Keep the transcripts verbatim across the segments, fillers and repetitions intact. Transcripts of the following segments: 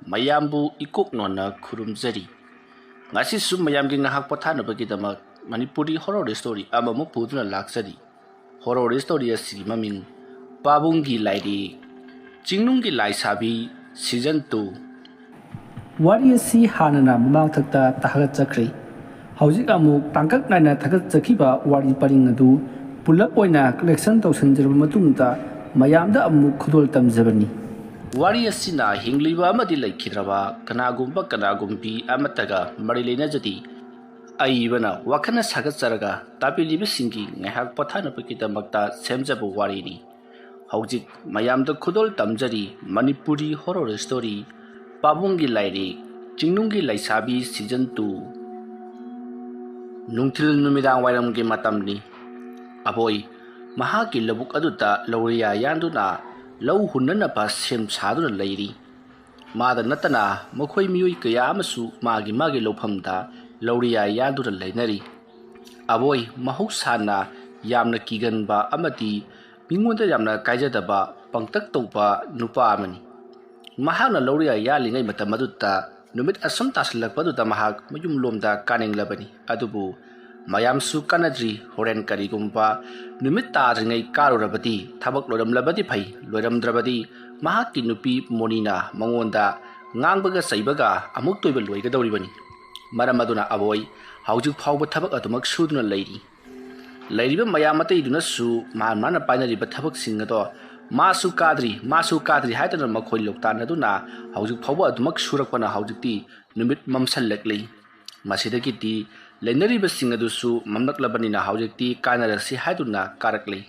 ꯃꯌꯥꯝꯕꯨ ꯏꯀꯣꯛ ꯅꯣꯟꯅ ꯈꯨꯔꯨꯝꯖꯔꯤ꯫ ꯉꯁꯤꯁꯨ ꯃꯌꯥꯝꯒꯤ ꯉꯥꯏꯍꯥꯛ ꯄꯣꯊꯥꯅꯕꯒꯤꯗꯃꯛ ꯃꯅꯤꯄꯨꯔꯤ ꯍꯣꯔꯣꯔ ꯁ꯭ꯇꯣꯔꯤ ꯑꯃꯃꯨꯛ ꯄꯨꯗꯨꯅ ꯂꯥꯛꯆꯔꯤ꯫ ꯍꯣꯔꯣꯔ ꯁ꯭ꯇꯣꯔꯤ ꯑꯁꯤꯒꯤ ꯃꯃꯤꯡ ꯄꯥꯕꯨꯡꯒꯤ ꯂꯥꯏꯔꯤꯛ, ꯆꯤꯡꯅꯨꯡꯒꯤ ꯂꯥꯏꯁꯥꯕꯤ, ꯁꯤꯖꯟ ꯇꯨ꯫ ꯋꯥꯔꯤ ꯑꯁꯤ ꯍꯥꯟꯅꯅ ꯃꯃꯥꯡꯊꯛꯇ ꯊꯥꯒꯠꯆꯈ꯭ꯔꯦ꯫ ꯍꯧꯖꯤꯛ ꯑꯃꯨꯛ ꯇꯥꯡꯀꯛ ꯅꯥꯏꯅ ꯊꯥꯒꯠꯆꯈꯤꯕ ꯋꯥꯔꯤ ꯄꯔꯤꯡ ꯑꯗꯨ ꯄꯨꯂꯞ ꯑꯣꯏꯅ ꯀꯂꯦꯛꯁꯟ ꯇꯧꯁꯤꯟꯖꯔꯕ ꯃꯇꯨꯡꯗ ꯃꯌꯥꯝꯗ ꯑꯃꯨꯛ ꯈꯨꯗꯣꯜ ꯇꯝꯖꯕꯅꯤ꯫ ꯋꯥꯔꯤ ꯑꯁꯤꯅ ꯍꯤꯡꯂꯤꯕ ꯑꯃꯗꯤ ꯂꯩꯈꯤꯗ꯭ꯔꯕ ꯀꯅꯥꯒꯨꯝꯕ ꯀꯅꯥꯒꯨꯝꯕꯤ ꯑꯃꯠꯇꯒ ꯃꯔꯤ ꯂꯩꯅꯖꯗꯦ꯫ ꯑꯏꯕꯅ ꯋꯥꯈꯜꯅ ꯁꯥꯒꯠꯆꯔꯒ ꯇꯥꯕꯤꯔꯤꯕꯁꯤꯡꯒꯤ ꯉꯥꯏꯍꯥꯛ ꯄꯣꯊꯥꯅꯕꯒꯤꯗꯃꯛꯇ ꯁꯦꯝꯖꯕ ꯋꯥꯔꯤꯅꯤ꯫ ꯍꯧꯖꯤꯛ ꯃꯌꯥꯝꯗ ꯈꯨꯗꯣꯜ ꯇꯝꯖꯔꯤ ꯃꯅꯤꯄꯨꯔꯤ ꯍꯣꯔꯣꯔ ꯁ꯭ꯇꯣꯔꯤ, ꯄꯥꯕꯨꯡꯒꯤ ꯂꯥꯏꯔꯤꯛ, ꯆꯤꯡꯅꯨꯡꯒꯤ ꯂꯩꯁꯥꯕꯤ, ꯁꯤꯖꯟ ꯇꯨ꯫ ꯅꯨꯡꯊꯤꯜ ꯅꯨꯃꯤꯗꯥꯡ ꯋꯥꯏꯔꯝꯒꯤ ꯃꯇꯝꯅꯤ꯫ ꯑꯕꯣꯏ ꯃꯍꯥꯛꯀꯤ ꯂꯧꯕꯨꯛ ꯑꯗꯨꯗ ꯂꯧꯔꯤꯌꯥ ꯌꯥꯟꯗꯨꯅ ꯂꯧ ꯍꯨꯟꯅꯅꯕ ꯁꯦꯝ ꯁꯥꯗꯨꯅ ꯂꯩꯔꯤ꯫ ꯃꯥꯗ ꯅꯠꯇꯅ ꯃꯈꯣꯏ ꯃꯤꯑꯣꯏ ꯀꯌꯥ ꯑꯃꯁꯨ ꯃꯥꯒꯤ ꯃꯥꯒꯤ ꯂꯧꯐꯝꯗ ꯂꯧꯔꯤꯌꯥ ꯌꯥꯟꯗꯨꯅ ꯂꯩꯅꯔꯤ꯫ ꯑꯕꯣꯏ ꯃꯍꯧꯁꯥꯅ ꯌꯥꯝꯅ ꯀꯤꯒꯟꯕ ꯑꯃꯗꯤ ꯃꯤꯉꯣꯟꯗ ꯌꯥꯝꯅ ꯀꯥꯏꯖꯗꯕ ꯄꯪꯇꯛ ꯇꯧꯕ ꯅꯨꯄꯥ ꯑꯃꯅꯤ꯫ ꯃꯍꯥꯛꯅ ꯂꯧꯔꯤꯌꯥ ꯌꯥꯜꯂꯤꯉꯩ ꯃꯇꯝ ꯑꯗꯨꯗ ꯅꯨꯃꯤꯠ ꯑꯁꯨꯝ ꯇꯥꯁꯤꯜꯂꯛꯄꯗꯨꯗ ꯃꯍꯥꯛ ꯃꯌꯨꯝꯂꯣꯝꯗ ꯀꯥꯅꯤꯡꯂꯕꯅꯤ꯫ ꯑꯗꯨꯕꯨ ꯃꯌꯥꯝꯁꯨ ꯀꯥꯟꯅꯗ꯭ꯔꯤ꯫ ꯍꯣꯔꯦꯟ ꯀꯔꯤꯒꯨꯝꯕ ꯅꯨꯃꯤꯠ ꯇꯥꯗ꯭ꯔꯤꯉꯩ ꯀꯥꯔꯨꯔꯕꯗꯤ ꯊꯕꯛ ꯂꯣꯏꯔꯝꯂꯕꯗꯤ ꯐꯩ, ꯂꯣꯏꯔꯝꯗ꯭ꯔꯕꯗꯤ ꯃꯍꯥꯛꯀꯤ ꯅꯨꯄꯤ ꯃꯣꯅꯤꯅ ꯃꯉꯣꯟꯗ ꯉꯥꯡꯕꯒ ꯆꯩꯕꯒ ꯑꯃꯨꯛꯇ ꯑꯣꯏꯕ ꯂꯣꯏꯒꯗꯧꯔꯤꯕꯅꯤ꯫ ꯃꯔꯝ ꯑꯗꯨꯅ ꯑꯕꯣꯏ ꯍꯧꯖꯤꯛ ꯐꯥꯎꯕ ꯊꯕꯛ ꯑꯗꯨꯃꯛ ꯁꯨꯗꯨꯅ ꯂꯩꯔꯤ꯫ ꯂꯩꯔꯤꯕ ꯃꯌꯥꯝ ꯑꯇꯩꯗꯨꯅꯁꯨ ꯃꯥ ꯃꯥꯅ ꯄꯥꯏꯅꯔꯤꯕ ꯊꯕꯛꯁꯤꯡ ꯑꯗꯣ ꯃꯥꯁꯨ ꯀꯥꯗ꯭ꯔꯤ, ꯃꯥꯁꯨ ꯀꯥꯗ꯭ꯔꯤ ꯍꯥꯏꯗꯨꯅ ꯃꯈꯣꯏ ꯂꯣꯛꯇꯥꯟꯅꯗꯨꯅ ꯍꯧꯖꯤꯛ ꯐꯥꯎꯕ ꯑꯗꯨꯃꯛ ꯁꯨꯔꯛꯄꯅ ꯍꯧꯖꯤꯛꯇꯤ ꯅꯨꯃꯤꯠ ꯃꯝꯁꯜꯂꯛꯂꯤ꯫ ꯃꯁꯤꯗꯒꯤꯗꯤ ꯂꯩꯅꯔꯤꯕꯁꯤꯡ ꯑꯗꯨꯁꯨ ꯃꯝꯂꯛꯂꯕꯅꯤꯅ ꯍꯧꯖꯤꯛꯇꯤ ꯀꯥꯟꯅꯔꯁꯤ ꯍꯥꯏꯗꯨꯅ ꯀꯥꯔꯛꯂꯤ꯫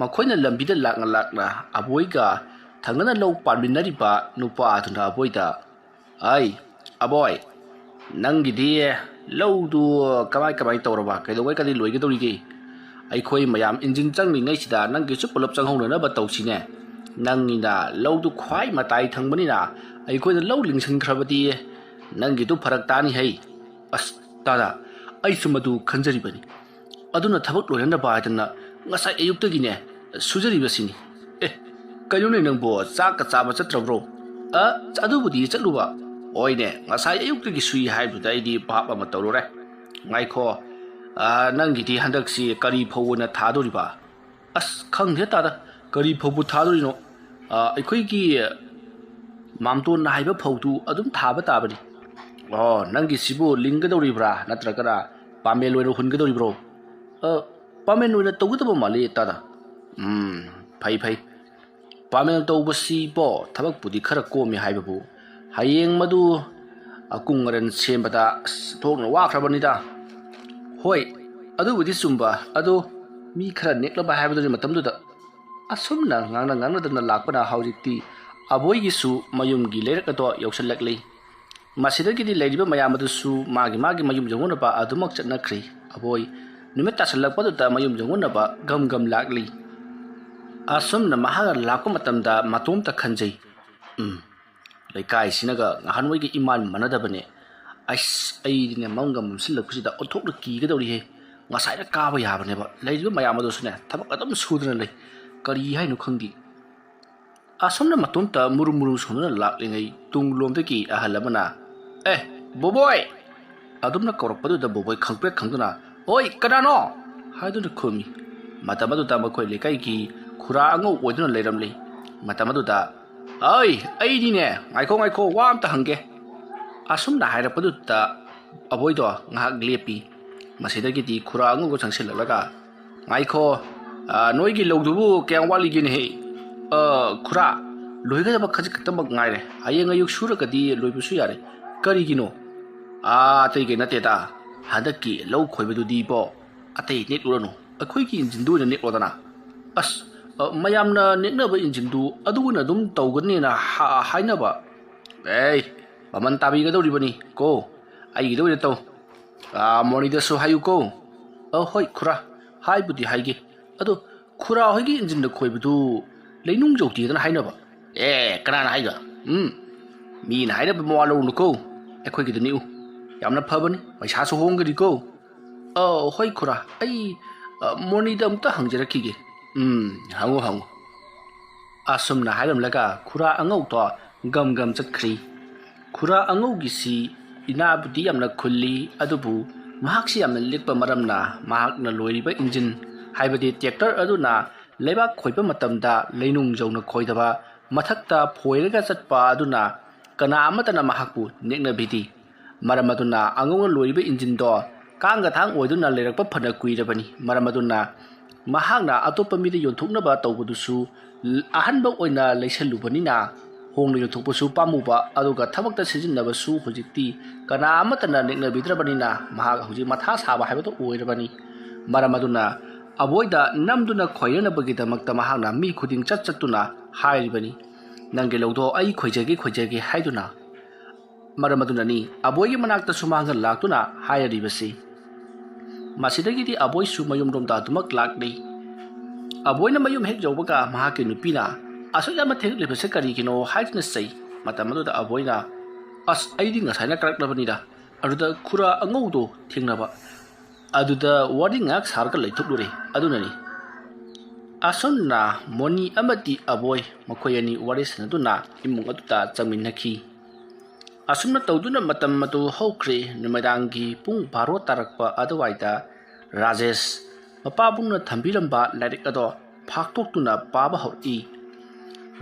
ꯃꯈꯣꯏꯅ ꯂꯝꯕꯤꯗ ꯂꯥꯛꯅ ꯂꯥꯛꯅ ꯑꯕꯣꯏꯒ ꯊꯪꯅꯅ ꯂꯧ ꯄꯥꯟꯃꯤꯟꯅꯔꯤꯕ ꯅꯨꯄꯥ ꯑꯗꯨꯅ ꯑꯕꯣꯏꯗ, "ꯑꯩ, ꯑꯕꯣꯏ, ꯅꯪꯒꯤꯗꯤ ꯂꯧꯗꯨ ꯀꯃꯥꯏ ꯀꯃꯥꯏ ꯇꯧꯔꯕ? ꯀꯩꯗꯧꯉꯩ ꯀꯗꯤ ꯂꯣꯏꯒꯗꯧꯔꯤꯒꯦ? ꯑꯩꯈꯣꯏ ꯃꯌꯥꯝ ꯏꯟꯖꯤꯟ ꯆꯪꯂꯤꯉꯩꯁꯤꯗ ꯅꯪꯒꯤꯁꯨ ꯄꯨꯂꯞ ꯆꯪꯍꯧꯅꯅꯕ ꯇꯧꯁꯤꯅꯦ꯫ ꯅꯪꯒꯤꯅ ꯂꯧꯗꯨ ꯈ꯭ꯋꯥꯏ ꯃꯇꯥꯏ ꯊꯪꯕꯅꯤꯅ ꯑꯩꯈꯣꯏꯅ ꯂꯧ ꯂꯤꯡꯁꯤꯟꯈ꯭ꯔꯕꯗꯤ ꯅꯪꯒꯤꯗꯨ ꯐꯔꯛ ꯇꯥꯅꯤ ꯍꯩ꯫ ꯑꯁ, ꯇꯥꯗ, ꯑꯩꯁꯨ ꯃꯗꯨ ꯈꯟꯖꯔꯤꯕꯅꯤ꯫ ꯑꯗꯨꯅ ꯊꯕꯛ ꯂꯣꯏꯅꯅꯕ ꯍꯥꯏꯗꯅ ꯉꯁꯥꯏ ꯑꯌꯨꯛꯇꯒꯤꯅꯦ ꯁꯨꯖꯔꯤꯕꯁꯤꯅꯤ꯫ ꯑꯦ, ꯀꯩꯅꯣꯅꯦ ꯅꯪꯕꯣ, ꯆꯥꯛꯀ ꯆꯥꯕ ꯆꯠꯇ꯭ꯔꯕ꯭ꯔꯣ?" ꯑ, ꯑꯗꯨꯕꯨꯗꯤ ꯆꯠꯂꯨꯕ꯫ ꯍꯣꯏꯅꯦ, ꯉꯁꯥꯏ ꯑꯌꯨꯛꯇꯒꯤ ꯁꯨꯏ ꯍꯥꯏꯕꯗꯨꯗ ꯑꯩꯗꯤ ꯚꯥꯞ ꯑꯃ ꯇꯧꯔꯨꯔꯦ꯫ ꯉꯥꯏꯈꯣ, ꯑ, ꯅꯪꯒꯤꯗꯤ ꯍꯟꯗꯛꯁꯤ ꯀꯔꯤ ꯐꯧ ꯑꯣꯏꯅ ꯊꯥꯗꯣꯔꯤꯕ? ꯑꯁ, ꯈꯪꯗꯦ ꯇꯥꯗ, ꯀꯔꯤ ꯐꯧꯕꯨ ꯊꯥꯗꯣꯔꯤꯅꯣ? ꯑ, ꯑꯩꯈꯣꯏꯒꯤ ꯃꯥꯝꯇꯣꯟꯅ ꯍꯥꯏꯕ ꯐꯧꯗꯨ ꯑꯗꯨꯝ ꯊꯥꯕ ꯇꯥꯕꯅꯤ꯫ ꯑꯣ, ꯅꯪꯒꯤꯁꯤꯕꯨ ꯂꯤꯡꯒꯗꯧꯔꯤꯕ꯭ꯔꯥ, ꯅꯠꯇ꯭ꯔꯒꯅ ꯄꯥꯃꯦꯟ ꯑꯣꯏꯅ ꯍꯨꯟꯒꯗꯧꯔꯤꯕ꯭ꯔꯣ? ꯑ, ꯄꯥꯃꯦꯟ ꯑꯣꯏꯅ ꯇꯧꯒꯗꯕ ꯃꯥꯜꯂꯤ ꯇꯥꯗ꯫ ꯎꯝ, ꯐꯩ, ꯐꯩ꯫ ꯄꯥꯃꯦꯟ ꯇꯧꯕꯁꯤꯕꯣ ꯊꯕꯛꯄꯨꯗꯤ ꯈꯔ ꯀꯣꯝꯃꯤ ꯍꯥꯏꯕꯕꯨ, ꯍꯌꯦꯡ ꯃꯗꯨ ꯑꯀꯨꯡ ꯑꯔꯟ ꯁꯦꯝꯕꯗ ꯑꯁ, ꯊꯣꯛꯅ ꯋꯥꯈ꯭ꯔꯕꯅꯤꯗ꯫ ꯍꯣꯏ, ꯑꯗꯨꯕꯨꯗꯤ ꯆꯨꯝꯕ, ꯑꯗꯣ ꯃꯤ ꯈꯔ ꯅꯦꯛꯂꯕ ꯍꯥꯏꯕꯗꯨꯒꯤ ꯃꯇꯝꯗꯨꯗ ꯑꯁꯨꯝꯅ ꯉꯥꯡꯅ ꯉꯥꯡꯅꯗꯅ ꯂꯥꯛꯄꯅ ꯍꯧꯖꯤꯛꯇꯤ ꯑꯕꯣꯏꯒꯤꯁꯨ ꯃꯌꯨꯝꯒꯤ ꯂꯩꯔꯛ ꯑꯗꯣ ꯌꯧꯁꯤꯜꯂꯛꯂꯤ꯫ ꯃꯁꯤꯗꯒꯤꯗꯤ ꯂꯩꯔꯤꯕ ꯃꯌꯥꯝ ꯑꯗꯨꯁꯨ ꯃꯥꯒꯤ ꯃꯥꯒꯤ ꯃꯌꯨꯝ ꯌꯧꯅꯅꯕ ꯑꯗꯨꯃꯛ ꯆꯠꯅꯈ꯭ꯔꯤ꯫ ꯑꯕꯣꯏ ꯅꯨꯃꯤꯠ ꯇꯥꯁꯤꯜꯂꯛꯄꯗꯨꯗ ꯃꯌꯨꯝ ꯌꯧꯅꯅꯕ ꯒꯝ ꯒꯝ ꯂꯥꯛꯂꯤ꯫ ꯑꯁꯨꯝꯅ ꯃꯍꯥꯛꯅ ꯂꯥꯛꯄ ꯃꯇꯝꯗ ꯃꯇꯣꯝꯇ ꯈꯟꯖꯩ, "ꯎꯝ, ꯂꯩꯀꯥꯏꯁꯤꯅꯒ ꯉꯍꯥꯟꯋꯥꯏꯒ ꯏꯃꯥꯟ ꯃꯥꯟꯅꯗꯕꯅꯦ꯫ ꯑꯩꯁ, ꯑꯩꯗꯤꯅꯦ ꯃꯝꯒ ꯃꯝꯁꯤꯜꯂꯛꯄꯁꯤꯗ ꯑꯣꯟꯊꯣꯛꯅ ꯀꯤꯒꯗꯧꯔꯤꯍꯦ꯫ ꯉꯁꯥꯏꯅ ꯀꯥꯕ ꯌꯥꯕꯅꯦꯕ꯫ ꯂꯩꯔꯤꯕ ꯃꯌꯥꯝ ꯑꯗꯨꯁꯨꯅꯦ ꯊꯕꯛ ꯑꯗꯨꯝ ꯁꯨꯗꯅ ꯂꯩ꯫ ꯀꯔꯤ ꯍꯥꯏꯅꯣ ꯈꯪꯗꯦ"꯫ ꯑꯁꯣꯝꯅ ꯃꯇꯣꯝꯇ ꯃꯨꯔꯨꯝ ꯃꯨꯔꯨꯝ ꯁꯣꯟꯗꯨꯅ ꯂꯥꯛꯂꯤꯉꯩ ꯇꯨꯡꯂꯣꯝꯗꯒꯤ ꯑꯍꯜ ꯑꯃꯅ, "ꯑꯦ, ꯕꯣꯕꯣꯏ!" ꯑꯗꯨꯝꯅ ꯀꯧꯔꯛꯄꯗꯨꯗ ꯕꯣꯕꯣꯏ ꯈꯪꯄ꯭ꯔꯦꯛ ꯈꯪꯗꯨꯅ, "ꯑꯣꯏ, ꯀꯅꯥꯅꯣ?" ꯍꯥꯏꯗꯨꯅ ꯈꯨꯝꯃꯤ꯫ ꯃꯇꯝ ꯑꯗꯨꯗ ꯃꯈꯣꯏ ꯂꯩꯀꯥꯏꯒꯤ ꯈꯨꯔꯥ ꯑꯉꯧ ꯑꯣꯏꯗꯨꯅ ꯂꯩꯔꯝꯂꯤ꯫ ꯃꯇꯝ ꯑꯗꯨꯗ, "ꯑꯩ, ꯑꯩꯗꯤꯅꯦ, ꯉꯥꯏꯈꯣ, ꯉꯥꯏꯈꯣ, ꯋꯥ ꯑꯝꯇ ꯍꯪꯒꯦ"꯫ ꯑꯁꯨꯝꯅ ꯍꯥꯏꯔꯛꯄꯗꯨꯗ ꯑꯕꯣꯏꯗꯣ ꯉꯥꯏꯍꯥꯛ ꯂꯦꯞꯄꯤ꯫ ꯃꯁꯤꯗꯒꯤꯗꯤ ꯈꯨꯔꯥ ꯑꯉꯧꯕ ꯆꯪꯁꯤꯜꯂꯛꯂꯒ, "ꯉꯥꯏꯈꯣ, ꯑ, ꯅꯣꯏꯒꯤ ꯂꯧꯗꯨꯕꯨ ꯀꯌꯥꯝ ꯋꯥꯠꯂꯤꯒꯦꯅꯦꯍꯦ?" "ꯑ, ꯈꯨꯔꯥ, ꯂꯣꯏꯒꯗꯕ ꯈꯖꯤꯛ ꯈꯛꯇꯃꯛ ꯉꯥꯏꯔꯦ꯫ ꯍꯌꯦꯡ ꯑꯌꯨꯛ ꯁꯨꯔꯒꯗꯤ ꯂꯣꯏꯕꯁꯨ ꯌꯥꯔꯦ"꯫ "ꯀꯔꯤꯒꯤꯅꯣ?" "ꯑꯥ, ꯑꯇꯩ ꯀꯩ ꯅꯠꯇꯦꯗ꯫ ꯍꯟꯗꯛꯀꯤ ꯂꯧ ꯈꯣꯏꯕꯗꯨꯗꯤꯕꯣ, ꯑꯇꯩ ꯅꯦꯛꯂꯨꯔꯅꯨ꯫ ꯑꯩꯈꯣꯏꯒꯤ ꯏꯟꯖꯤꯟꯗꯨ ꯑꯣꯏꯅ ꯅꯦꯛꯂꯣꯗꯅ"꯫ "ꯑꯁ, ꯑ, ꯃꯌꯥꯝꯅ ꯅꯦꯛꯅꯕ ꯏꯟꯖꯤꯟꯗꯨ ꯑꯗꯨ ꯑꯣꯏꯅ ꯑꯗꯨꯝ ꯇꯧꯒꯅꯤꯅ ꯍꯥ-, ꯍꯥꯏꯅꯕ"꯫ "ꯑꯦ, ꯃꯃꯜ ꯇꯥꯕꯤꯒꯗꯧꯔꯤꯕꯅꯤ ꯀꯣ꯫ ꯑꯩꯒꯤꯗ ꯑꯣꯏꯅ ꯇꯧ꯫ ꯑꯥ, ꯃꯣꯅꯤꯗꯁꯨ ꯍꯥꯏꯌꯨꯀꯣ"꯫ "ꯑ, ꯍꯣꯏ ꯈꯨꯔꯥ, ꯍꯥꯏꯕꯨꯗꯤ ꯍꯥꯏꯒꯦ꯫ ꯑꯗꯣ ꯈꯨꯔꯥ ꯍꯣꯏꯒꯤ ꯏꯟꯖꯤꯟꯗ ꯈꯣꯏꯕꯗꯨ ꯂꯩꯅꯨꯡ ꯌꯧꯗꯦꯗꯅ ꯍꯥꯏꯅꯕ"꯫ "ꯑꯦ, ꯀꯅꯥꯅ ꯍꯥꯏꯕ? ꯎꯝ, ꯃꯤꯅ ꯍꯥꯏꯅꯕ ꯃꯋꯥ ꯂꯧꯔꯨꯅꯨꯀꯣ꯫ ꯑꯩꯈꯣꯏꯒꯤꯗꯨ ꯅꯤꯛꯎ꯫ ꯌꯥꯝꯅ ꯐꯕꯅꯤ, ꯄꯩꯁꯥꯁꯨ ꯍꯣꯡꯒꯅꯤꯀꯣ"꯫ "ꯑ, ꯍꯣꯏ ꯈꯨꯔꯥ, ꯑꯩ, ꯑ, ꯃꯣꯅꯤꯗ ꯑꯃꯨꯛꯇ ꯍꯪꯖꯔꯛꯈꯤꯒꯦ"꯫ "ꯎꯝ, ꯍꯪꯉꯨ, ꯍꯪꯉꯨ"꯫ ꯑꯁꯨꯝꯅ ꯍꯥꯏꯔꯝꯂꯒ ꯈꯨꯔꯥ ꯑꯉꯧꯗꯣ ꯒꯝ ꯒꯝ ꯆꯠꯈ꯭ꯔꯤ꯫ ꯈꯨꯔꯥ ꯑꯉꯧꯒꯤꯁꯤ ꯏꯅꯥꯕꯨꯗꯤ ꯌꯥꯝꯅ ꯈꯨꯜꯂꯤ, ꯑꯗꯨꯕꯨ ꯃꯍꯥꯛꯁꯤ ꯌꯥꯝꯅ ꯂꯤꯛꯄ ꯃꯔꯝꯅ ꯃꯍꯥꯛꯅ ꯂꯣꯏꯔꯤꯕ ꯏꯟꯖꯤꯟ, ꯍꯥꯏꯕꯗꯤ ꯇ꯭ꯔꯦꯛꯇꯔ ꯑꯗꯨꯅ ꯂꯩꯕꯥꯛ ꯈꯣꯏꯕ ꯃꯇꯝꯗ ꯂꯩꯅꯨꯡ ꯌꯧꯅ ꯈꯣꯏꯗꯕ, ꯃꯊꯛꯇ ꯐꯣꯏꯔꯒ ꯆꯠꯄ ꯑꯗꯨꯅ ꯀꯅꯥ ꯑꯃꯠꯇꯅ ꯃꯍꯥꯛꯄꯨ ꯅꯦꯛꯅꯕꯤꯗꯦ꯫ ꯃꯔꯝ ꯑꯗꯨꯅ ꯑꯉꯧꯅ ꯂꯣꯏꯔꯤꯕ ꯏꯟꯖꯤꯟꯗꯣ ꯀꯥꯡꯒ ꯊꯥꯡ ꯑꯣꯏꯗꯨꯅ ꯂꯩꯔꯛꯄ ꯐꯅ ꯀꯨꯏꯔꯕꯅꯤ꯫ ꯃꯔꯝ ꯑꯗꯨꯅ ꯃꯍꯥꯛꯅ ꯑꯇꯣꯞꯄ ꯃꯤꯗ ꯌꯣꯟꯊꯣꯛꯅꯕ ꯇꯧꯕꯗꯨꯁꯨ ꯑꯍꯟꯕ ꯑꯣꯏꯅ ꯂꯩꯁꯜꯂꯨꯕꯅꯤꯅ ꯍꯣꯡꯅ ꯌꯣꯟꯊꯣꯛꯄꯁꯨ ꯄꯥꯝꯃꯨꯕ, ꯑꯗꯨꯒ ꯊꯕꯛꯇ ꯁꯤꯖꯤꯟꯅꯕꯁꯨ ꯍꯧꯖꯤꯛꯇꯤ ꯀꯅꯥ ꯑꯃꯠꯇꯅ ꯅꯦꯛꯅꯕꯤꯗ꯭ꯔꯕꯅꯤꯅ ꯃꯍꯥꯛ ꯍꯧꯖꯤꯛ ꯃꯊꯥ ꯁꯥꯕ ꯍꯥꯏꯕꯗꯨ ꯑꯣꯏꯔꯕꯅꯤ꯫ ꯃꯔꯝ ꯑꯗꯨꯅ ꯑꯕꯣꯏꯗ ꯅꯝꯗꯨꯅ ꯈꯣꯏꯅꯅꯕꯒꯤꯗꯃꯛꯇ ꯃꯍꯥꯛꯅ ꯃꯤ ꯈꯨꯗꯤꯡ ꯆꯠ ꯆꯠꯇꯨꯅ ꯍꯥꯏꯔꯤꯕꯅꯤ, "ꯅꯪꯒꯤ ꯂꯧꯗꯣ ꯑꯩ ꯈꯣꯏꯖꯒꯦ, ꯈꯣꯏꯖꯒꯦ" ꯍꯥꯏꯗꯨꯅ꯫ ꯃꯔꯝ ꯑꯗꯨꯅꯅꯤ ꯑꯕꯣꯏꯒꯤ ꯃꯅꯥꯛꯇꯁꯨ ꯃꯍꯥꯛꯅ ꯂꯥꯛꯇꯨꯅ ꯍꯥꯏꯔꯤꯕꯁꯤ꯫ ꯃꯁꯤꯗꯒꯤꯗꯤ ꯑꯕꯣꯏꯁꯨ ꯃꯌꯨꯝꯂꯣꯝꯗ ꯑꯗꯨꯃꯛ ꯂꯥꯛꯂꯤ꯫ ꯑꯕꯣꯏꯅ ꯃꯌꯨꯝ ꯍꯦꯛ ꯌꯧꯕꯒ ꯃꯍꯥꯛꯀꯤ ꯅꯨꯄꯤꯅ, "ꯑꯁꯨꯛ ꯌꯥꯝꯅ ꯊꯦꯡꯂꯤꯕꯁꯦ ꯀꯔꯤꯒꯤꯅꯣ?" ꯍꯥꯏꯗꯨꯅ ꯆꯩ꯫ ꯃꯇꯝ ꯑꯗꯨꯗ ꯑꯕꯣꯏꯅ, "ꯑꯁ, ꯑꯩꯗꯤ ꯉꯁꯥꯏꯅ ꯀꯥꯔꯛꯂꯕꯅꯤꯗ, ꯑꯗꯨꯗ ꯈꯨꯔꯥ ꯑꯉꯧꯗꯣ ꯊꯦꯡꯅꯕ, ꯑꯗꯨꯗ ꯋꯥꯔꯤ ꯉꯥꯏꯍꯥꯛ ꯁꯥꯔꯒ ꯂꯩꯊꯣꯛꯂꯨꯔꯦ, ꯑꯗꯨꯅꯅꯤ꯫ ꯑꯁꯨꯝꯅ ꯃꯣꯅꯤ ꯑꯃꯗꯤ ꯑꯕꯣꯏ ꯃꯈꯣꯏ ꯑꯅꯤ ꯋꯥꯔꯤ ꯁꯥꯟꯅꯗꯨꯅ ꯏꯃꯨꯡ ꯑꯗꯨꯗ ꯆꯪꯃꯤꯟꯅꯈꯤ꯫ ꯑꯁꯨꯝꯅ ꯇꯧꯗꯨꯅ ꯃꯇꯝ ꯑꯗꯨ ꯍꯧꯈ꯭ꯔꯦ꯫ ꯅꯨꯃꯤꯗꯥꯡꯒꯤ ꯄꯨꯡ ꯕꯥꯔꯣ ꯇꯥꯔꯛꯄ ꯑꯗꯨꯋꯥꯏꯗ ꯔꯥꯖꯦꯁ ꯃꯄꯥꯕꯨꯡꯅ ꯊꯝꯕꯤꯔꯝꯕ ꯂꯥꯏꯔꯤꯛ ꯑꯗꯣ ꯐꯥꯛꯇꯣꯛꯇꯨꯅ ꯄꯥꯕ ꯍꯧꯔꯛꯏ꯫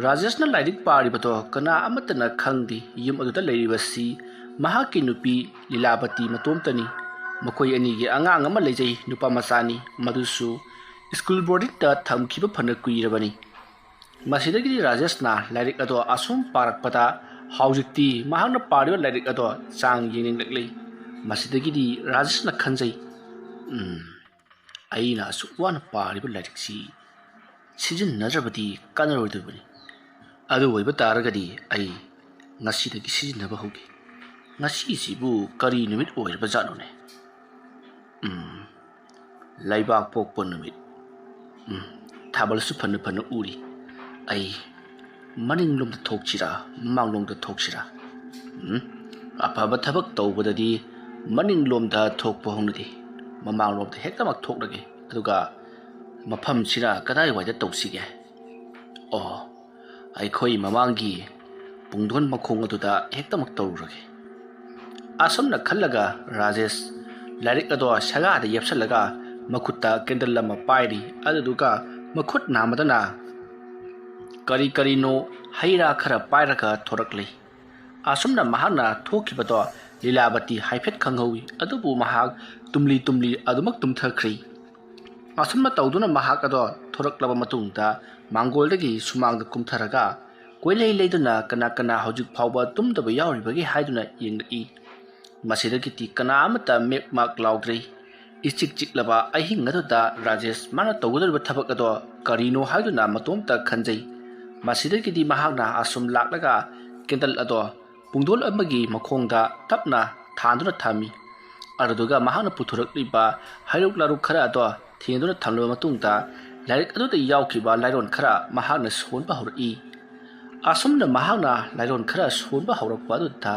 ꯔꯥꯖꯦꯁꯅ ꯂꯥꯏꯔꯤꯛ ꯄꯥꯔꯤꯕꯗꯣ ꯀꯅꯥ ꯑꯃꯠꯇꯅ ꯈꯪꯗꯦ꯫ ꯌꯨꯝ ꯑꯗꯨꯗ ꯂꯩꯔꯤꯕꯁꯤ ꯃꯍꯥꯛꯀꯤ ꯅꯨꯄꯤ ꯂꯤꯂꯥꯕꯇꯤ ꯃꯇꯣꯝꯇꯅꯤ꯫ ꯃꯈꯣꯏ ꯑꯅꯤꯒꯤ ꯑꯉꯥꯡ ꯑꯃ ꯂꯩꯖꯩ, ꯅꯨꯄꯥ ꯃꯆꯥꯅꯤ, ꯃꯗꯨꯁꯨ ꯁ꯭ꯀꯨꯜ ꯕꯣꯔꯗꯤꯡꯗ ꯊꯝꯈꯤꯕ ꯐꯅ ꯀꯨꯏꯔꯕꯅꯤ꯫ ꯃꯁꯤꯗꯒꯤꯗꯤ ꯔꯥꯖꯦꯁꯅ ꯂꯥꯏꯔꯤꯛ ꯑꯗꯣ ꯑꯁꯨꯝ ꯄꯥꯔꯛꯄꯗ ꯍꯧꯖꯤꯛꯇꯤ ꯃꯍꯥꯛꯅ ꯄꯥꯔꯤꯕ ꯂꯥꯏꯔꯤꯛ ꯑꯗꯣ ꯆꯥꯡ ꯌꯦꯡꯅꯤꯡꯂꯛꯂꯤ꯫ ꯃꯁꯤꯗꯒꯤꯗꯤ ꯔꯥꯖꯦꯁꯅ ꯈꯟꯖꯩ, "ꯎꯝ, ꯑꯩꯅ ꯑꯁꯨꯛ ꯋꯥꯅ ꯄꯥꯔꯤꯕ ꯂꯥꯏꯔꯤꯛꯁꯤ ꯁꯤꯖꯤꯟꯅꯗ꯭ꯔꯕꯗꯤ ꯀꯥꯟꯅꯔꯣꯏꯗꯕꯅꯤ꯫ ꯑꯗꯨ ꯑꯣꯏꯕ ꯇꯥꯔꯒꯗꯤ ꯑꯩ ꯉꯁꯤꯗꯒꯤ ꯁꯤꯖꯤꯟꯅꯕ ꯍꯧꯒꯦ꯫ ꯉꯁꯤꯁꯤꯕꯨ ꯀꯔꯤ ꯅꯨꯃꯤꯠ ꯑꯣꯏꯔꯕ ꯖꯥꯠꯅꯣꯅꯦ? ꯎꯝ, ꯂꯩꯕꯥꯛ ꯄꯣꯛꯄ ꯅꯨꯃꯤꯠ꯫ ꯎꯝ, ꯊꯥꯕꯜꯁꯨ ꯐꯅ ꯐꯅ ꯎꯔꯤ꯫ ꯑꯩ ꯃꯅꯤꯡꯂꯣꯝꯗ ꯊꯣꯛꯁꯤꯔꯥ, ꯃꯃꯥꯡꯂꯣꯝꯗ ꯊꯣꯛꯁꯤꯔꯥ? ꯎꯝ, ꯑꯐꯕ ꯊꯕꯛ ꯇꯧꯕꯗꯗꯤ ꯃꯅꯤꯡꯂꯣꯝꯗ ꯊꯣꯛꯄ ꯍꯧꯅꯗꯦ, ꯃꯃꯥꯡꯂꯣꯝꯗ ꯍꯦꯛꯇꯃꯛ ꯊꯣꯛꯂꯒꯦ꯫ ꯑꯗꯨꯒ ꯃꯐꯝꯁꯤꯅ ꯀꯗꯥꯏꯋꯥꯏꯗ ꯇꯧꯁꯤꯒꯦ? ꯑꯣ, ꯑꯩꯈꯣꯏ ꯃꯃꯥꯡꯒꯤ ꯄꯨꯡꯗꯣꯟ ꯃꯈꯣꯡ ꯑꯗꯨꯗ ꯍꯦꯛꯇꯃꯛ ꯇꯧꯔꯨꯔꯒꯦ꯫ ꯑꯁꯨꯝꯅ ꯈꯜꯂꯒ ꯔꯥꯖꯦꯁ ꯂꯥꯏꯔꯤꯛ ꯑꯗꯣ ꯁꯒꯥꯗ ꯌꯦꯞꯁꯜꯂꯒ ꯃꯈꯨꯠꯇ ꯀꯦꯟꯗꯜ ꯑꯃ ꯄꯥꯏꯔꯤ꯫ ꯑꯗꯨꯗꯨꯒ ꯃꯈꯨꯠ ꯅꯥꯝꯃꯗꯅ ꯀꯔꯤ ꯀꯔꯤꯅꯣ ꯍꯩ ꯔꯥ ꯈꯔ ꯄꯥꯏꯔꯒ ꯊꯣꯔꯛꯂꯤ꯫ ꯑꯁꯨꯝꯅ ꯃꯍꯥꯛꯅ ꯊꯣꯛꯈꯤꯕꯗꯣ ꯂꯤꯂꯥꯕꯇꯤ ꯍꯥꯏꯐꯦꯠ ꯈꯪꯍꯧꯏ, ꯑꯗꯨꯕꯨ ꯃꯍꯥꯛ ꯇꯨꯝꯂꯤ ꯇꯨꯝꯂꯤ ꯑꯗꯨꯃꯛ ꯇꯨꯝꯊꯈ꯭ꯔꯤ꯫ ꯑꯁꯨꯝꯅ ꯇꯧꯗꯨꯅ ꯃꯍꯥꯛ ꯑꯗꯣ ꯊꯣꯔꯛꯂꯕ ꯃꯇꯨꯡꯗ ꯃꯥꯡꯒꯣꯜꯗꯒꯤ ꯁꯨꯃꯥꯡꯗ ꯀꯨꯝꯊꯔꯒ ꯀꯣꯏꯂꯩ ꯂꯩꯗꯨꯅ ꯀꯅꯥ ꯀꯅꯥ ꯍꯧꯖꯤꯛ ꯐꯥꯎꯕ ꯇꯨꯝꯗꯕ ꯌꯥꯎꯔꯤꯕꯒꯦ ꯍꯥꯏꯗꯨꯅ ꯌꯦꯡꯂꯛꯏ꯫ ꯃꯁꯤꯗꯒꯤꯗꯤ ꯀꯅꯥ ꯑꯃꯠꯇ ꯃꯦꯛ ꯃꯥꯛ ꯂꯥꯎꯗ꯭ꯔꯤ꯫ ꯏꯆꯤꯛ ꯆꯤꯛꯂꯕ ꯑꯍꯤꯡ ꯑꯗꯨꯗ ꯔꯥꯖꯦꯁ ꯃꯥꯅ ꯇꯧꯒꯗꯧꯔꯤꯕ ꯊꯕꯛ ꯑꯗꯣ ꯀꯔꯤꯅꯣ ꯍꯥꯏꯗꯨꯅ ꯃꯇꯣꯝꯇ ꯈꯟꯖꯩ꯫ ꯃꯁꯤꯗꯒꯤꯗꯤ ꯃꯍꯥꯛꯅ ꯑꯁꯨꯝ ꯂꯥꯛꯂꯒ ꯀꯦꯟꯗꯜ ꯑꯗꯣ ꯄꯨꯡꯗꯣꯜ ꯑꯃꯒꯤ ꯃꯈꯣꯡꯗ ꯇꯞꯅ ꯊꯥꯟꯗꯨꯅ ꯊꯝꯃꯤ꯫ ꯑꯗꯨꯗꯨꯒ ꯃꯍꯥꯛꯅ ꯄꯨꯊꯣꯔꯛꯂꯤꯕ ꯍꯩꯔꯨꯛ ꯂꯥꯔꯨꯛ ꯈꯔ ꯑꯗꯣ ꯊꯦꯡꯗꯨꯅ ꯊꯝꯂꯕ ꯃꯇꯨꯡꯗ ꯂꯥꯏꯔꯤꯛ ꯑꯗꯨꯗ ꯌꯥꯎꯈꯤꯕ ꯂꯥꯏꯔꯣꯟ ꯈꯔ ꯃꯍꯥꯛꯅ ꯁꯣꯟꯕ ꯍꯧꯔꯛꯏ꯫ ꯑꯁꯨꯝꯅ ꯃꯍꯥꯛꯅ ꯂꯥꯏꯔꯣꯟ ꯈꯔ ꯁꯣꯟꯕ ꯍꯧꯔꯛꯄ ꯑꯗꯨꯗ